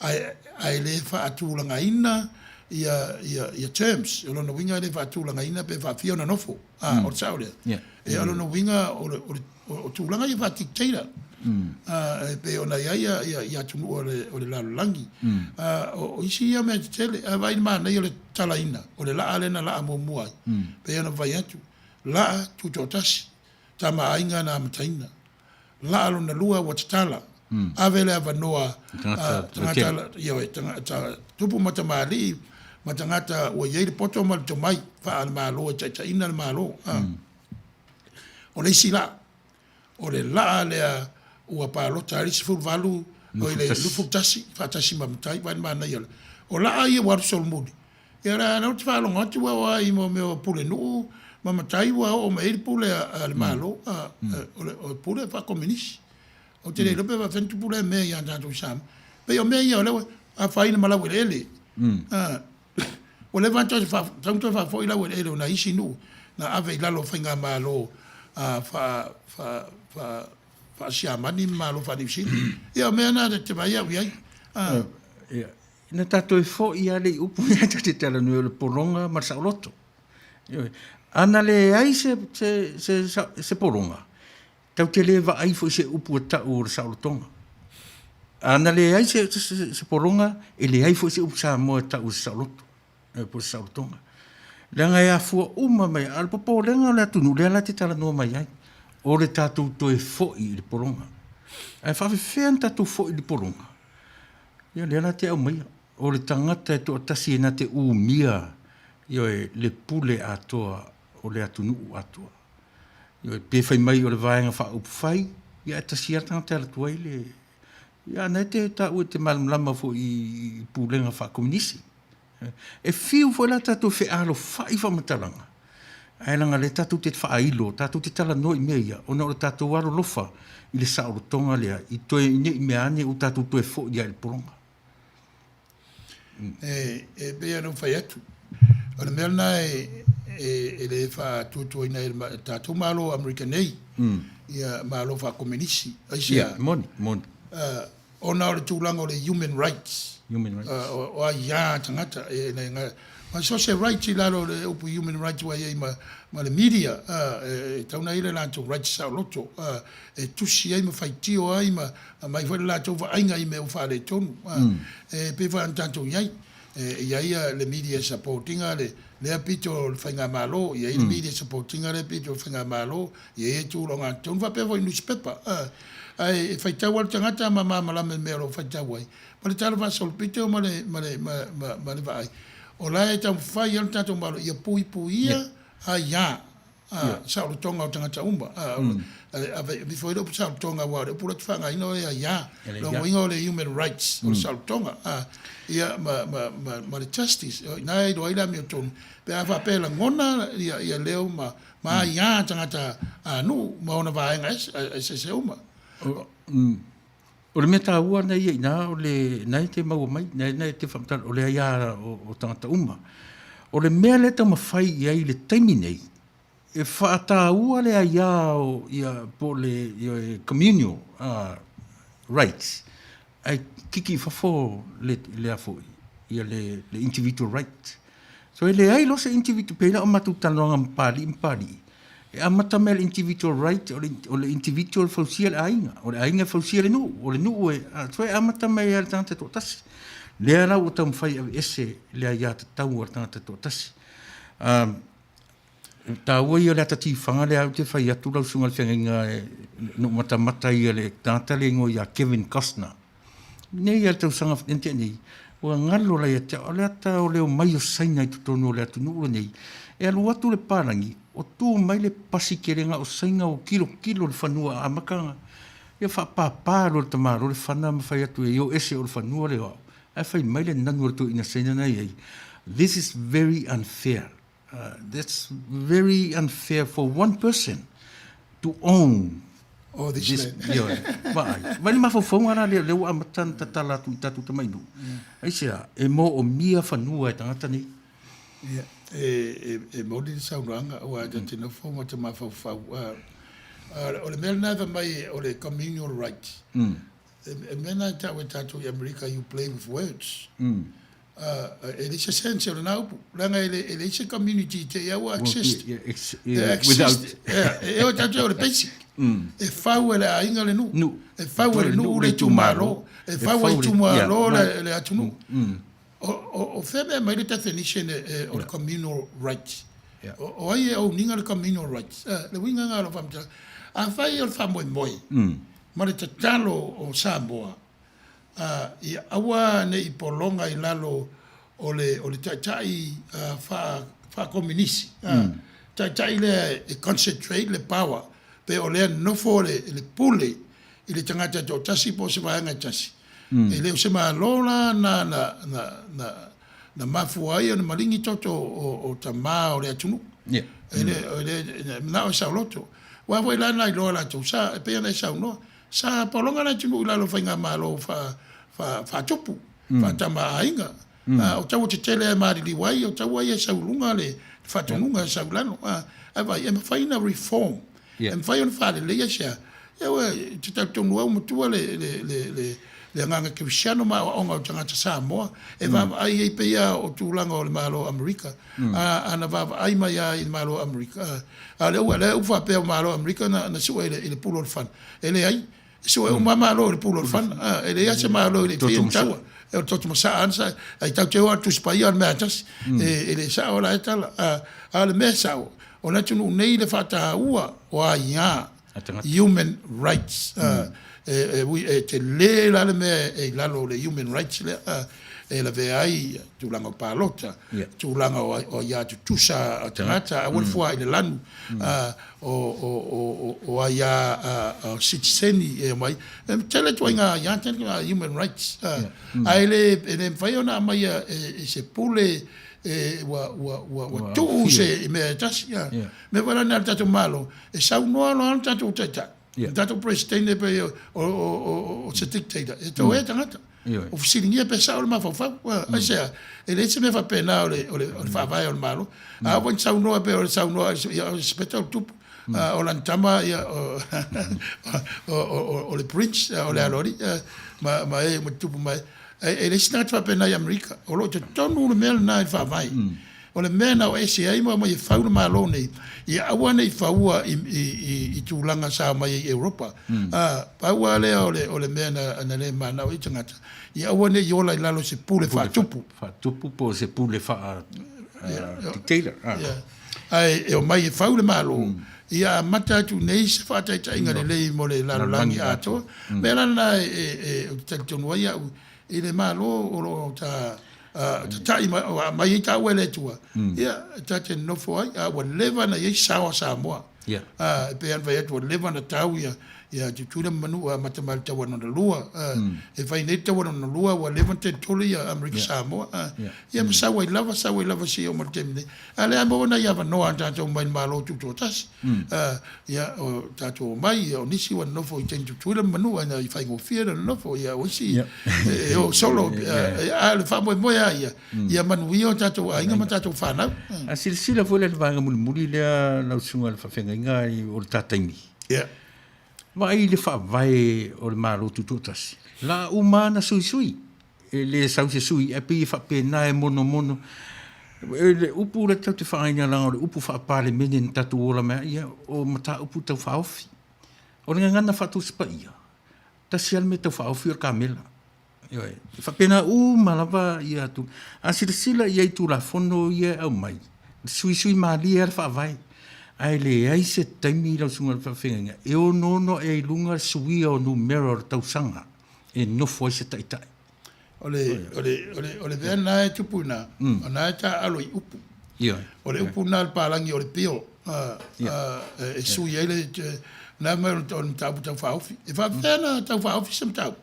ae, ae le faatulagaina ia terms. O lona uiga e le faatulagaina pe faafia ona nofo. O le sao lea? Ia, o lona uiga o le, o le O tulaga ia faa-dictator e pei ona i ai atunuu o le lalolagi. O isi ia mea tetele, ae vaai i le manaia o le tatalaina, o le laa lea na laa muamua ai, pei ona fai atu, laa tutoatasi, Tama a Aiga na amataina. Laa lona lua ua tatala, ave le avanoa tagata, ioe, tagata tupu ma tamalii ma tagata ua i ai le poto ma le tomai faale-Malo e taitaiina le Malo. O le isi laa, o le laa lea ua palota ai le 18, oi le 21 faatasi ma matai, vaai le manaia o le. O laa ia ua alu solomuli, ia o lea ou te faalogo atu ua oo lava i mea o pulenuu ma matai ua oo mai ai le pule a le Malo, o le pule faakominisi. Ou te le iloa pe faapefea ona tupu lea mea ia tatou i Samoa. E pei o mea ia o lea ua afaina ma laueleele. Ua leva ona tatau ona toe faafoi laueleele o nai isi nuu na ave i lalo o faigamalo faa-Siamani ma Malo faa-Niu Sila. Ia o mea na ta te vaai au i ai. Ia, na tatou foi lava le i upu lea ta te talanoa o le pologa ma le saoloto. Ioe. A na leai se pologa, Tatou te le vaai foi i se upu e tau o le saolotoga. A na leai se, se, se pologa, e leai foi se upu Samoa e tau o se saoloto, e po o se saolotoga. Leaga e afua uma mai, a o le popolega o le atunuu, lea la te talanoa mai ai, o le tatou toe foi i le pologa. Ae faafefea ona tatou foi i le pologa? Ia lea la te aumaia, o le tagata e toatasi e na te umia, ioe, le pule atoa o le atunuu atoa. Ioe, pe fai mai o le Vaega Faaupufai, ia ae tasi lava le tagata e alu atu ai le... Ia a na e te taua e te malamalama foi i pulega faakominisi. E fiu foi la tatou fealofai faamatalaga, ae leaga o lea tatou te faailo, tatou te talanoa i mea ia, ona o le tatou alolofa i le saolotoga lea, i toe, ne i mea ane ua tatou toe foi lava i le pologa. E, e pei ona ou fai atu, o le mea lena e, e, e le faatuatuaina e le tatou Malo o Amerika nei, ia Malo faakomenisi. Aisea? Ia, moni, moni. Uh, ona o le tulaga o le human rights, human rights. Uh, o aiā tagata, e, e, e, ma so se rights i lalo o le upu human rights ua i ai ma, ma le media, uh, e, e tau na i le latou rights saoloto, uh, e tusi ai ma faitio ai ma aumai foi le latou vaaiga i mea ua faaletonu. E pei foi ona tatou i ai, e i ai le media support ina le lea pito o le faigamalo, e i ai le media support ina lea pito o le faigamalo, e i ai tulaga tonu faapea foi i nusipepa. Ae e faitau lava le tagata ma malamalama i le mea o lo o faitau ai, ma le tala faasolopito ma le ma le ma le vaai, o la e taumafai lava le tatou Malo ia puipuia aia saolotoga o tagata uma. Ave ifo ai le upu saolotoga aua o le upu la e te faaaogaina o le aia. Lona uiga o le human rights, o le saolotoga. Ia ma, ma, ma, ma le justice. O i ina e iloa ai le amiotonu pe a faapea e lagona ia, ia leo ma, ma aia tagata nuu ma ona vaega eseese uma. O le mea taua na ia i ina, o le, na e te maua mai, na e te faamatala, o le aia o tagata uma. O le mea lea e taumafai i ai i le taimi nei, e faataua le aia o, ia, po o le ia, communal rights, ae kiki i fafo le, le a foi, ia le, le individual right. So e leai loa se individual, pei la o matou talanoaga ma Papalii ma Papalii, e amata mai le individual right, o le individual e fausia le aiga, o le aiga e fausia le nuu, o le nuu e, so e amata mai lava i le tagata e toatasi. Lea la ua taumafai e aveese le aiatatau a le tagata e toatasi. E taua ia o le ata tifaga lea ou te fai atu lau susuga i le feagaiga na ou matamata ia le tagata lea e igoa ia Kevin Costner. Nei ia le tausaga na tea nei, ua galo la ia te au, o le ata o le omai o Saina i totonu o le atunuu lenei, e alu atu le palagi, o tu mai le pasikelega o Saina ua kilokilo le fanua amata ia faapapa loa le tamaloa le fana ma fai atu e o ese o le fanua lea o au. Ae fai mai le nanu o le toeaina Saina na i ai, this is very unfair. That's very unfair for one person to own Oh, this, this land. Ioe, vaai. Vai le mafaufauga la lea, lea ua amata ona tatala atu i tatou tamainuu. Aisea, e moomia fanua e tagata nei. Ia, e, e, e moni le saunoaga, aua ta te nofo ma te mafaufau. O le mea lena e fai mai o le communal right. E, e mea na e tau e tatou i Amerika, you play with words. E leai se sense o lena upu, leaga e le, e leai se community te i aua exist. Without. E o tatou o le basic. E fau e le aiga le nuu. E fau e le nuu le itumalo. E fau e itumalo le atunuu. O fea mea mai le definition o le communal rights? O ai e owning le communal rights? Le uiga lena o lau faamatalaga. Afai o le faamoemoe ma le tatalo o Samoa, ā, ia aua ne i pologa i lalo o le, o le taitai faa, faakominisi, ā, taitai lea e concentrate le power, pe o lea nofo le, le pule i le tagata e toatasi po o se vaega e tasi. E le o se Malo la na, na, na, na, na mafua ai ona maligi toto o, o tamā o le atunuu. Yeah. E le, e le, e manao e saoloto. Aua foi la na iloa latou, sa, e pei ona e saunoa, Sa pologa le atunuu i lalo o faigamalo faatupu, faatama-a-aiga. O taua tetele e maliliu ai, o taua ia e sau i luga le faatonuga e sau i lalo. Ae vaai, e mafai ona reform, e mafai ona faaleleia se a? Ioe, ou te talitonu au matua le agaga kerisiano ma aoaoga o tagata Samoa e vaavaai ai pei lava o tulaga o le Malo o Amerika. A na vaavaai mai lava i le Malo o Amerika, a o lea ua faapea o Malo o Amerika na sue i le pulu o le fana. E leai, e sue uma lava Malo i le pulu o le fana. A, e leai lava se Malo e le i faia ni taua. E o le toto masaa lava sa, ai tatou te o lava i le Tusi Paia o le mea lava e tasi. E le sao la ia tala. A o le mea e sao, o le atunuu nei le faataua o aia human rights. E tele la le mea e i lalo o le human rights lea e lavea ai tulaga o palota, tulaga o aia tutusa a tagata, aua le fua i le lanu o aia a sitiseni e omai. E tele ituaiga aia, tele ituaiga human rights. Ae le mafai ona aumaia e se pule ua tuu se mea e tasi. Mea foi la lena a le tatou Malo, e saunoa loa le tatou Taitai, le tatou Peresetene pei o se dictator, e toe tagata. Ua fesiligia pe sao le mafaufau. Aisea? E leai se mea faapena o le, o le, o le faavae o le Malo. A oo foi ina saunoa pei o le saunoa ia, o le Sipeta o le Tupu, o lana tama ia, o, o, o, o le Prince, o le Aloalii, ma, ma e uma tutupu mai. E, e leai se tagata faapena i Amerika. O lo o i totonu le mea lena i le faavae. O le mea na o ese ai ma omai e fau le Malo nei, ia aua ne i faua i, i, i, i tulaga sa omai ai i Europa. Ā, pau lava lea o le, o le mea na, na le manao ai tagata, ia aua ne i ola i lalo o se pule faatupu. Faatupu po o se pule faa, dictator. Ia. Ae e omai e fau le Malo, ia amata atu nei se faataitaiga lelei mo le lalolagi atoa. O le mea la lena e, e, e, ou te talitonu ai au i le Malo o lo o ta tatai mai, aumai ai taua e le Atua, ia, ta te nonofo ai, a ua leva ona i ai sao a Samoa. E pei lava ona fai atu, ua leva ona tau ia, ia Tutuila ma Manua amata mai le taua lona lua. E fai nei le taua lona lua, ua leva ona tetoli ia Amerika Samoa. Ia ma sau ai lava, sau ai lava seia oo mai le taimi nei. A lea maua nai avanoa a tatou mai le Malo Tutoatasi. Ia, o tatou omai, ia, o nisi ua nonofo i taimi Tutuila ma Manua ina i faigofie le nonofo, ia, o isi e o solo, a o le faamoemoe lava ia, ia manuia o tatou aiga ma tatou fanau. A silasila foi la i le vaega mulimuli lea lau Susuga i le Faafeagaiga o le ta taimi. Ia. Vaai i le faavae o le Malo Tutoatasi, la uma lava na suisui. E le sau se sui, ae pei e faapena e monomono. E le upu lea tatou te faaaogaina leaga o le upu faa-Palemene na tatou ola mai ai, ia, o mataupu tau faaofi. O le gagana faatusi paia, tasi lava le mea tau faaofi o le kamela. Ioe. E faapena uma lava ia tu. A silasila i ai i Tulafono ia e aumai, suisui malie lava le faavae. Ae leai se taimi lau Susuga i le Faafeagaiga e onoono ae ai i luga le suia o numera o le tausaga e nofo ai se taitai. O le, o le, o le, o le mea lena e tupu i ina, o lena e taaalo i upu. Ioe. O le upu lena a le palagi o le pio, e sui ai le, lena mea o le mataupu tau faaofi. E faapefea ona tau faaofi se mataupu?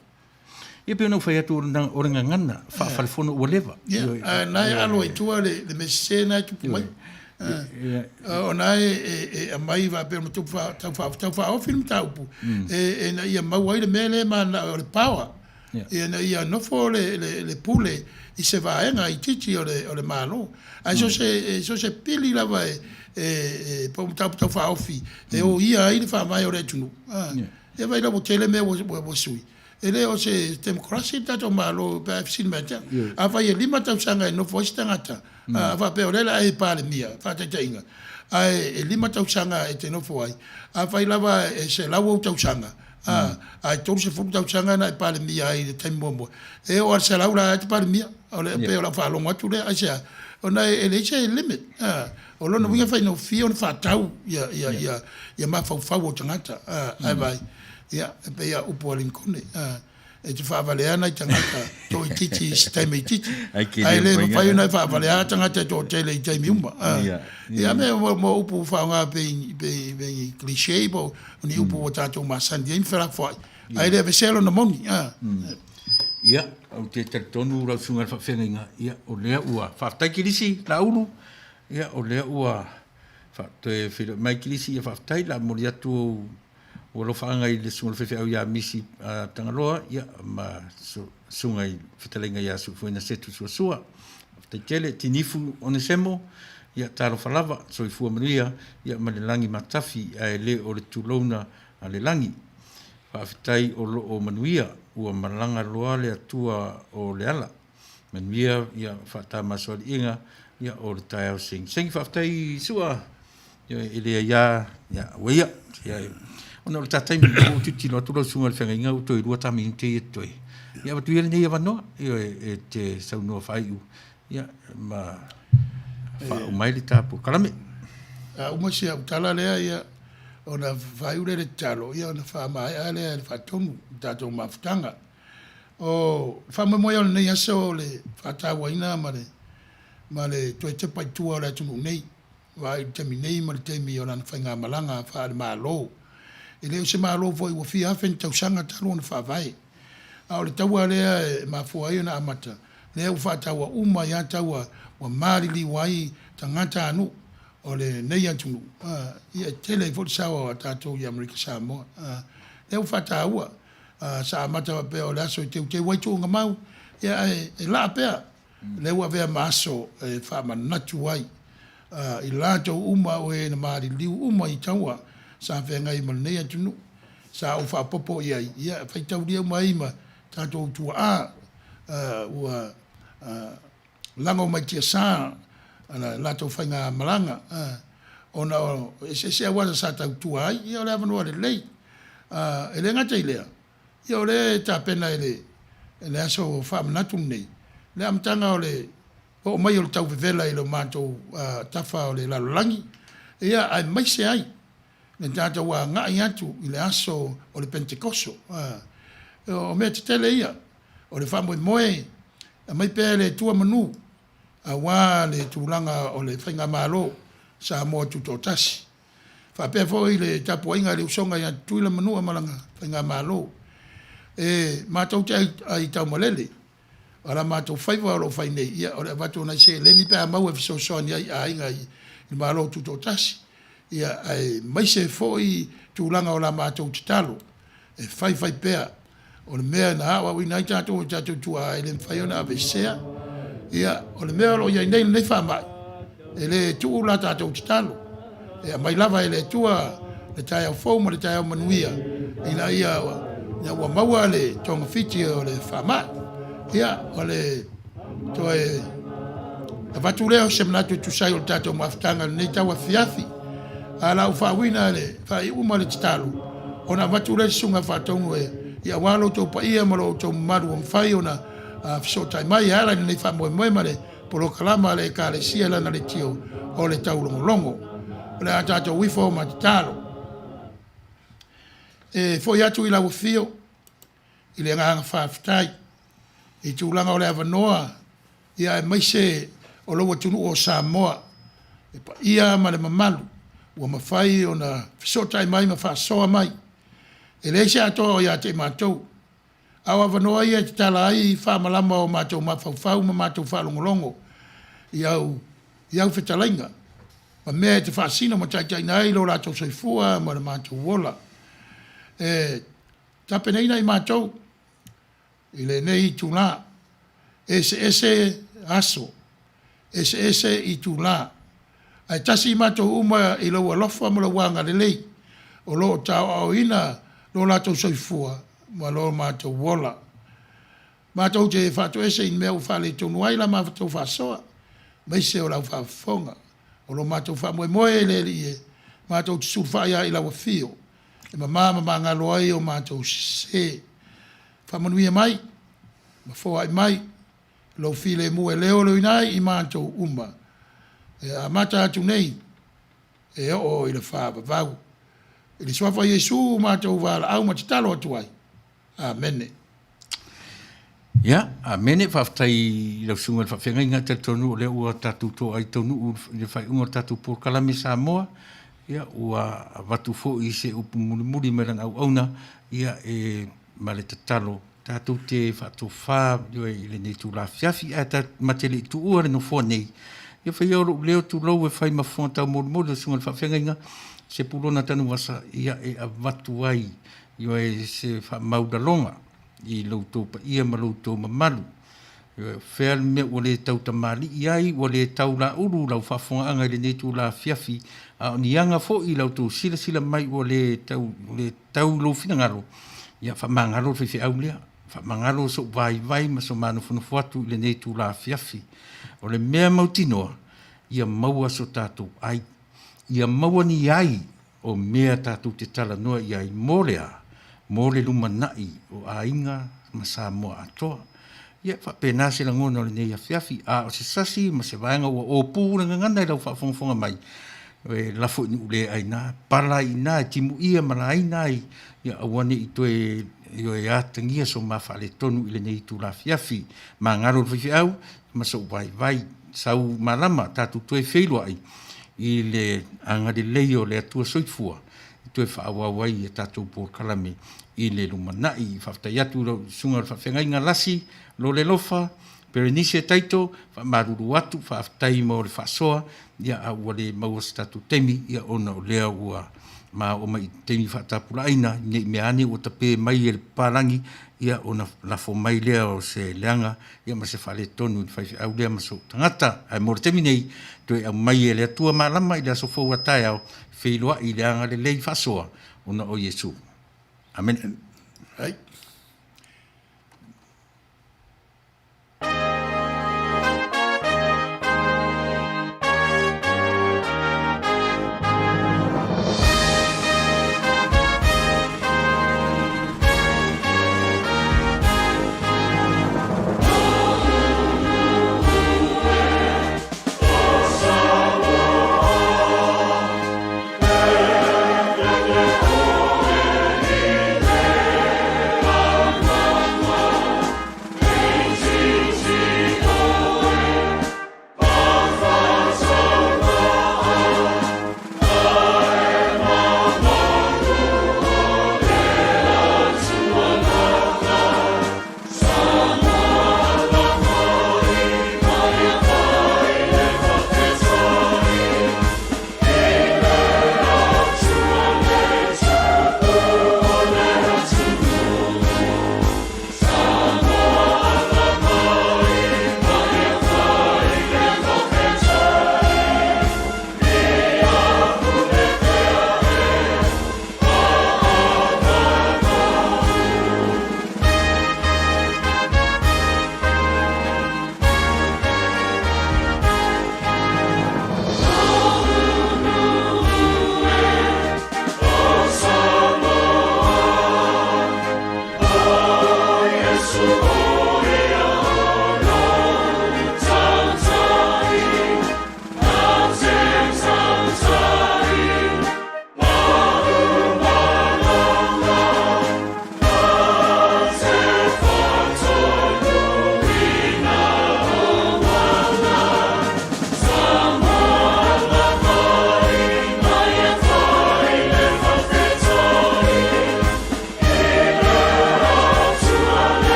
Ia pei ona ou fai atu o le gagana faafalefono ua leva. Ia, a na e alo ai tua le mea sese na e tupu mai. O na e aumai faapea o tau faaofi le mataupu ina ia maua ai le mea lea e mananao o le power. Ina ia nofo le pule i se vaega itiiti o le Malo. Ae so o se pili lava e po o mataupu tau faaofi e oia ai le faavae o le atunuu. Ia vaai la ua tele mea ua sui. E le o se democracy le tatou Malo pe a e fesili mai ia te au. Afai e 5 tausaga e nofo ai se tagata, a faapea o lea o le a e Palemia, faataitaiga, ae e 5 tausaga e te nofo ai, afai lava e 100 ou tausaga, ae 30 tausaga na e Palemia ai i le taimi muamua, e oo lava i le 100 la e te Palemia. O le, pei o lau faalogo atu lea, aisea? Ona e leai se limit. O lona uiga e faigofie ona faatau ia, ia, ia, ia mafaufau o tagata. Ae vaai, ia, e pei lava o upu a Linkone, e te faavalea nai tagata toaitiiti i se taimi itiiti, ae le mafai ona e faavalea tagata e toatele i taimi uma. Ia, me mo upu faaaoga pei, pei, pei cliché po o ni upu ua tatou masani ai ma felafoai, ae le aveesea lona moni. Ia, ou te talitonu lau Susuga i le Faafeagaiga, ia, o lea ua faafetai Kilisi, Laulu, ia, o lea ua toe feiloai mai Kilisi, ia faafetai, o le a momoli atu ou alofaaga i le Susuga i le Faifeau ia Misi Tagaloa, ia, ma Susuga i le Fetalaiga ia Suufuina Setu Suasua. Faafetai tele, Tinifu Onesemo, ia, talofa lava, soifua manuia, ia, ma le lagi matafi, ae le o le tulouna a le lagi. Faafetai o lo o manuia, ua malaga loa le Atua o Leala. Manuia ia faatamasoaliiga ia o le taeao segisegi. Faafetai Sua, e leai a, ia ua ia. Ona o le ta taimi, ua ou tilotilo atu lau susuga i le feagaiga ua toe 2 ta minute ia totoe. Ia avatu ia lenei avanoa e te saunoa faaiu ia ma faauma ai le ta polokalame. A uma si au tala lea ia, ona faaiu lea i le tatalo, ia ona faamaea lea e le faatonu le tatou mafutaga. O le faamoemoe o lenei aso o le faatauaina ma le ma le toe tepa i tua o le atunuu nei, vaai i le taimi nei ma le taimi o lana faigamalaga faale-Malo. E le o se Malo foi ua fia afe ni tausaga talu ona faavae. A o le taua lea e mafua ai ona amata, lea ua faataua uma ai lava taua ua maliliu ai tagata a nuu o lenei atunuu, ia e tele ai foi le sao a tatou i Amerika Samoa. Lea ua faataua. Sa amata faapea o le aso e teuteu ai tuuga mau, ia ae e laa pea lea ua avea ma aso e faamanatu ai i latou uma o e na maliliu uma i taua sa feagai ma lenei atunuu. Sa ou faaopoopo i ai, ia faitaulia uma ai ma tatou tuaa ua lago mai tiasa la latou faigamalaga ona o eseese auala sa tautua ai, ia o le avanoa lelei. E le gata i lea, ia o lea e tapena e le le aso faamanatu lenei le amataga o le oo mai o le tau vevela i lo matou tafa o le lalolagi, ia aemaise ai le tatou agai atu i le aso o le Penetekoso. O mea tetele ia, o le faamoemoe e aumai pea e le Atua manu aua le tulaga o le Faigamalo Samoa Tutoatasi. Faapea foi le tapuaiga a le usoga ia Tutuila Manua ma lana Faigamalo. E matou te aitaumalele, o la matou faiva o lo o fai nei, ia o le avatu o nai seleni pe a maua e fesoasoani ai i aiga i le Malo Tutoatasi, ia aemaise foi tulaga o la matou tatalo e faifai pea. O le mea na aoaoina ai tatou e tatou tuaa e le mafai ona aveesea. Ia, o le mea o lo o i ai nei lenei faamai, e le tuu la tatou tatalo. E aumai lava e le Atua le taeao fou ma le taeao manuia ina ia ina ua maua le togafiti o le faamai. Ia, o le toe avatu lea o se manatu e tusa ai o le tatou mafutaga i lenei tauafiafi. A o la ou faauiina le faaiuga ma le tatalo, ona avatu lea i le Susuga Faatonu e, ia aua lo outou paia ma lo outou mamalu ua mafai ona fesootai mai e ala i lenei faamoemoe ma le polokalama a le Ekalesia i lana leitio o le taulogologo. O le a tatou ifo ma tatalo. E foi atu i lau afio i le agaga faafetai i tulaga o le avanoa ia aemaise o lou atunuu o Samoa, le paia ma le mamalu ua mafai ona fesootai mai ma faasoa mai. E leai se atoa o ia te i matou, a o avanoa ia e tatala ai faamalama o matou mafaufau ma matou faalogologo i au i au fetalaiga ma mea e te faasino ma taitaiina ai lo latou soifua ma le matou ola. E tapenaina i matou i lenei itula, eseese aso, eseese itula, ae tasi i matou uma i lou alofa ma lou agalelei o lo o taoaoina lo latou soifua ma lo matou ola. Matou te faatoese i mea ua faaletonu ai la matou faasoa, aemaise o lau faafofoga. O lo matou faamoemoe e le Alii e, matou te sulufai lava i lau afio, e mama ma magalo ai o matou sese. Faamanuia mai ma foai mai lou filemu e leoleoina ai i matou uma, e amata atu nei e oo i le faavavau. I le Suafa o Iesu matou valaau ma tatalo atu ai. Amene. Ia, amene, faafetai i lau susuga i le faafeagaiga, e talitonu o lea ua tatou toai taunuu i le faaiuga o le tatou polokalame Samoa, ia ua avatu foi se upu mulimuli mai lana auauna, ia e ma le tatalo tatou te faatofa i lenei itula afiafi, ae ta ma te le i tuua le nofoa nei, ia faia o lou leo tulou e fai ma fofoga taumolimoli o le susuga i le faafeagaiga Sepulona Tanuvasa, ia e avatu ai Ioe se faamaulaloga i lo outou paia ma lo outou mamalu. Ioe, o fea le mea ua le tau tamalii ai, ua le tau laulu lau faafofogaaga i lenei itula afiafi, a o ni aga foi i la outou silasila mai ua le tau, le tau i lou finagalo, ia faamagalo le faifeau lea. Faamagalo sou vaivai ma so manofonofo atu i lenei itula afiafi. O le mea mautinoa, ia maua so tatou ai. Ia maua ni ai o mea tatou te talanoa i ai mo le a? Mo le lumanai o aiga ma Samoa atoa. Ia, e faapena se lagona o lenei afiafi, a o se sasi ma se vaega ua opu le gagana i lau faafogafoga mai, e lafo i nuu le aina, pala ai i ina e timuia ma laina ai, ia aua ne i toe ioe atagia so ma faaletonu i lenei itula afiafi. Magalo le faifeau ma sou vaivai, sau malama tatou toe feiloai i le agalelei o le Atua Soifua e toe faaauau ai a tatou polokalame i le lumanai. Faafetai atu i lau Susuga i le Faafeagaiga Lasi Lolelofa Berenice Taito, faamalulu atu, faafetai mo le faasoa, ia a ua le maua se tatou taimi, ia ona o lea ua Ma oo mai i taimi faatapulaaina, ne i mea ane ua tape mai e le papalagi, ia ona lafo mai lea o se leaga ia ma se faaletonu i le faifeau lea ma sou tagata. Ae mo le taimi nei, toe aumai e le Atua malama i le aso fou a taeao, feiloai i le agalelei faasoa ona o Iesu. Amene. Right.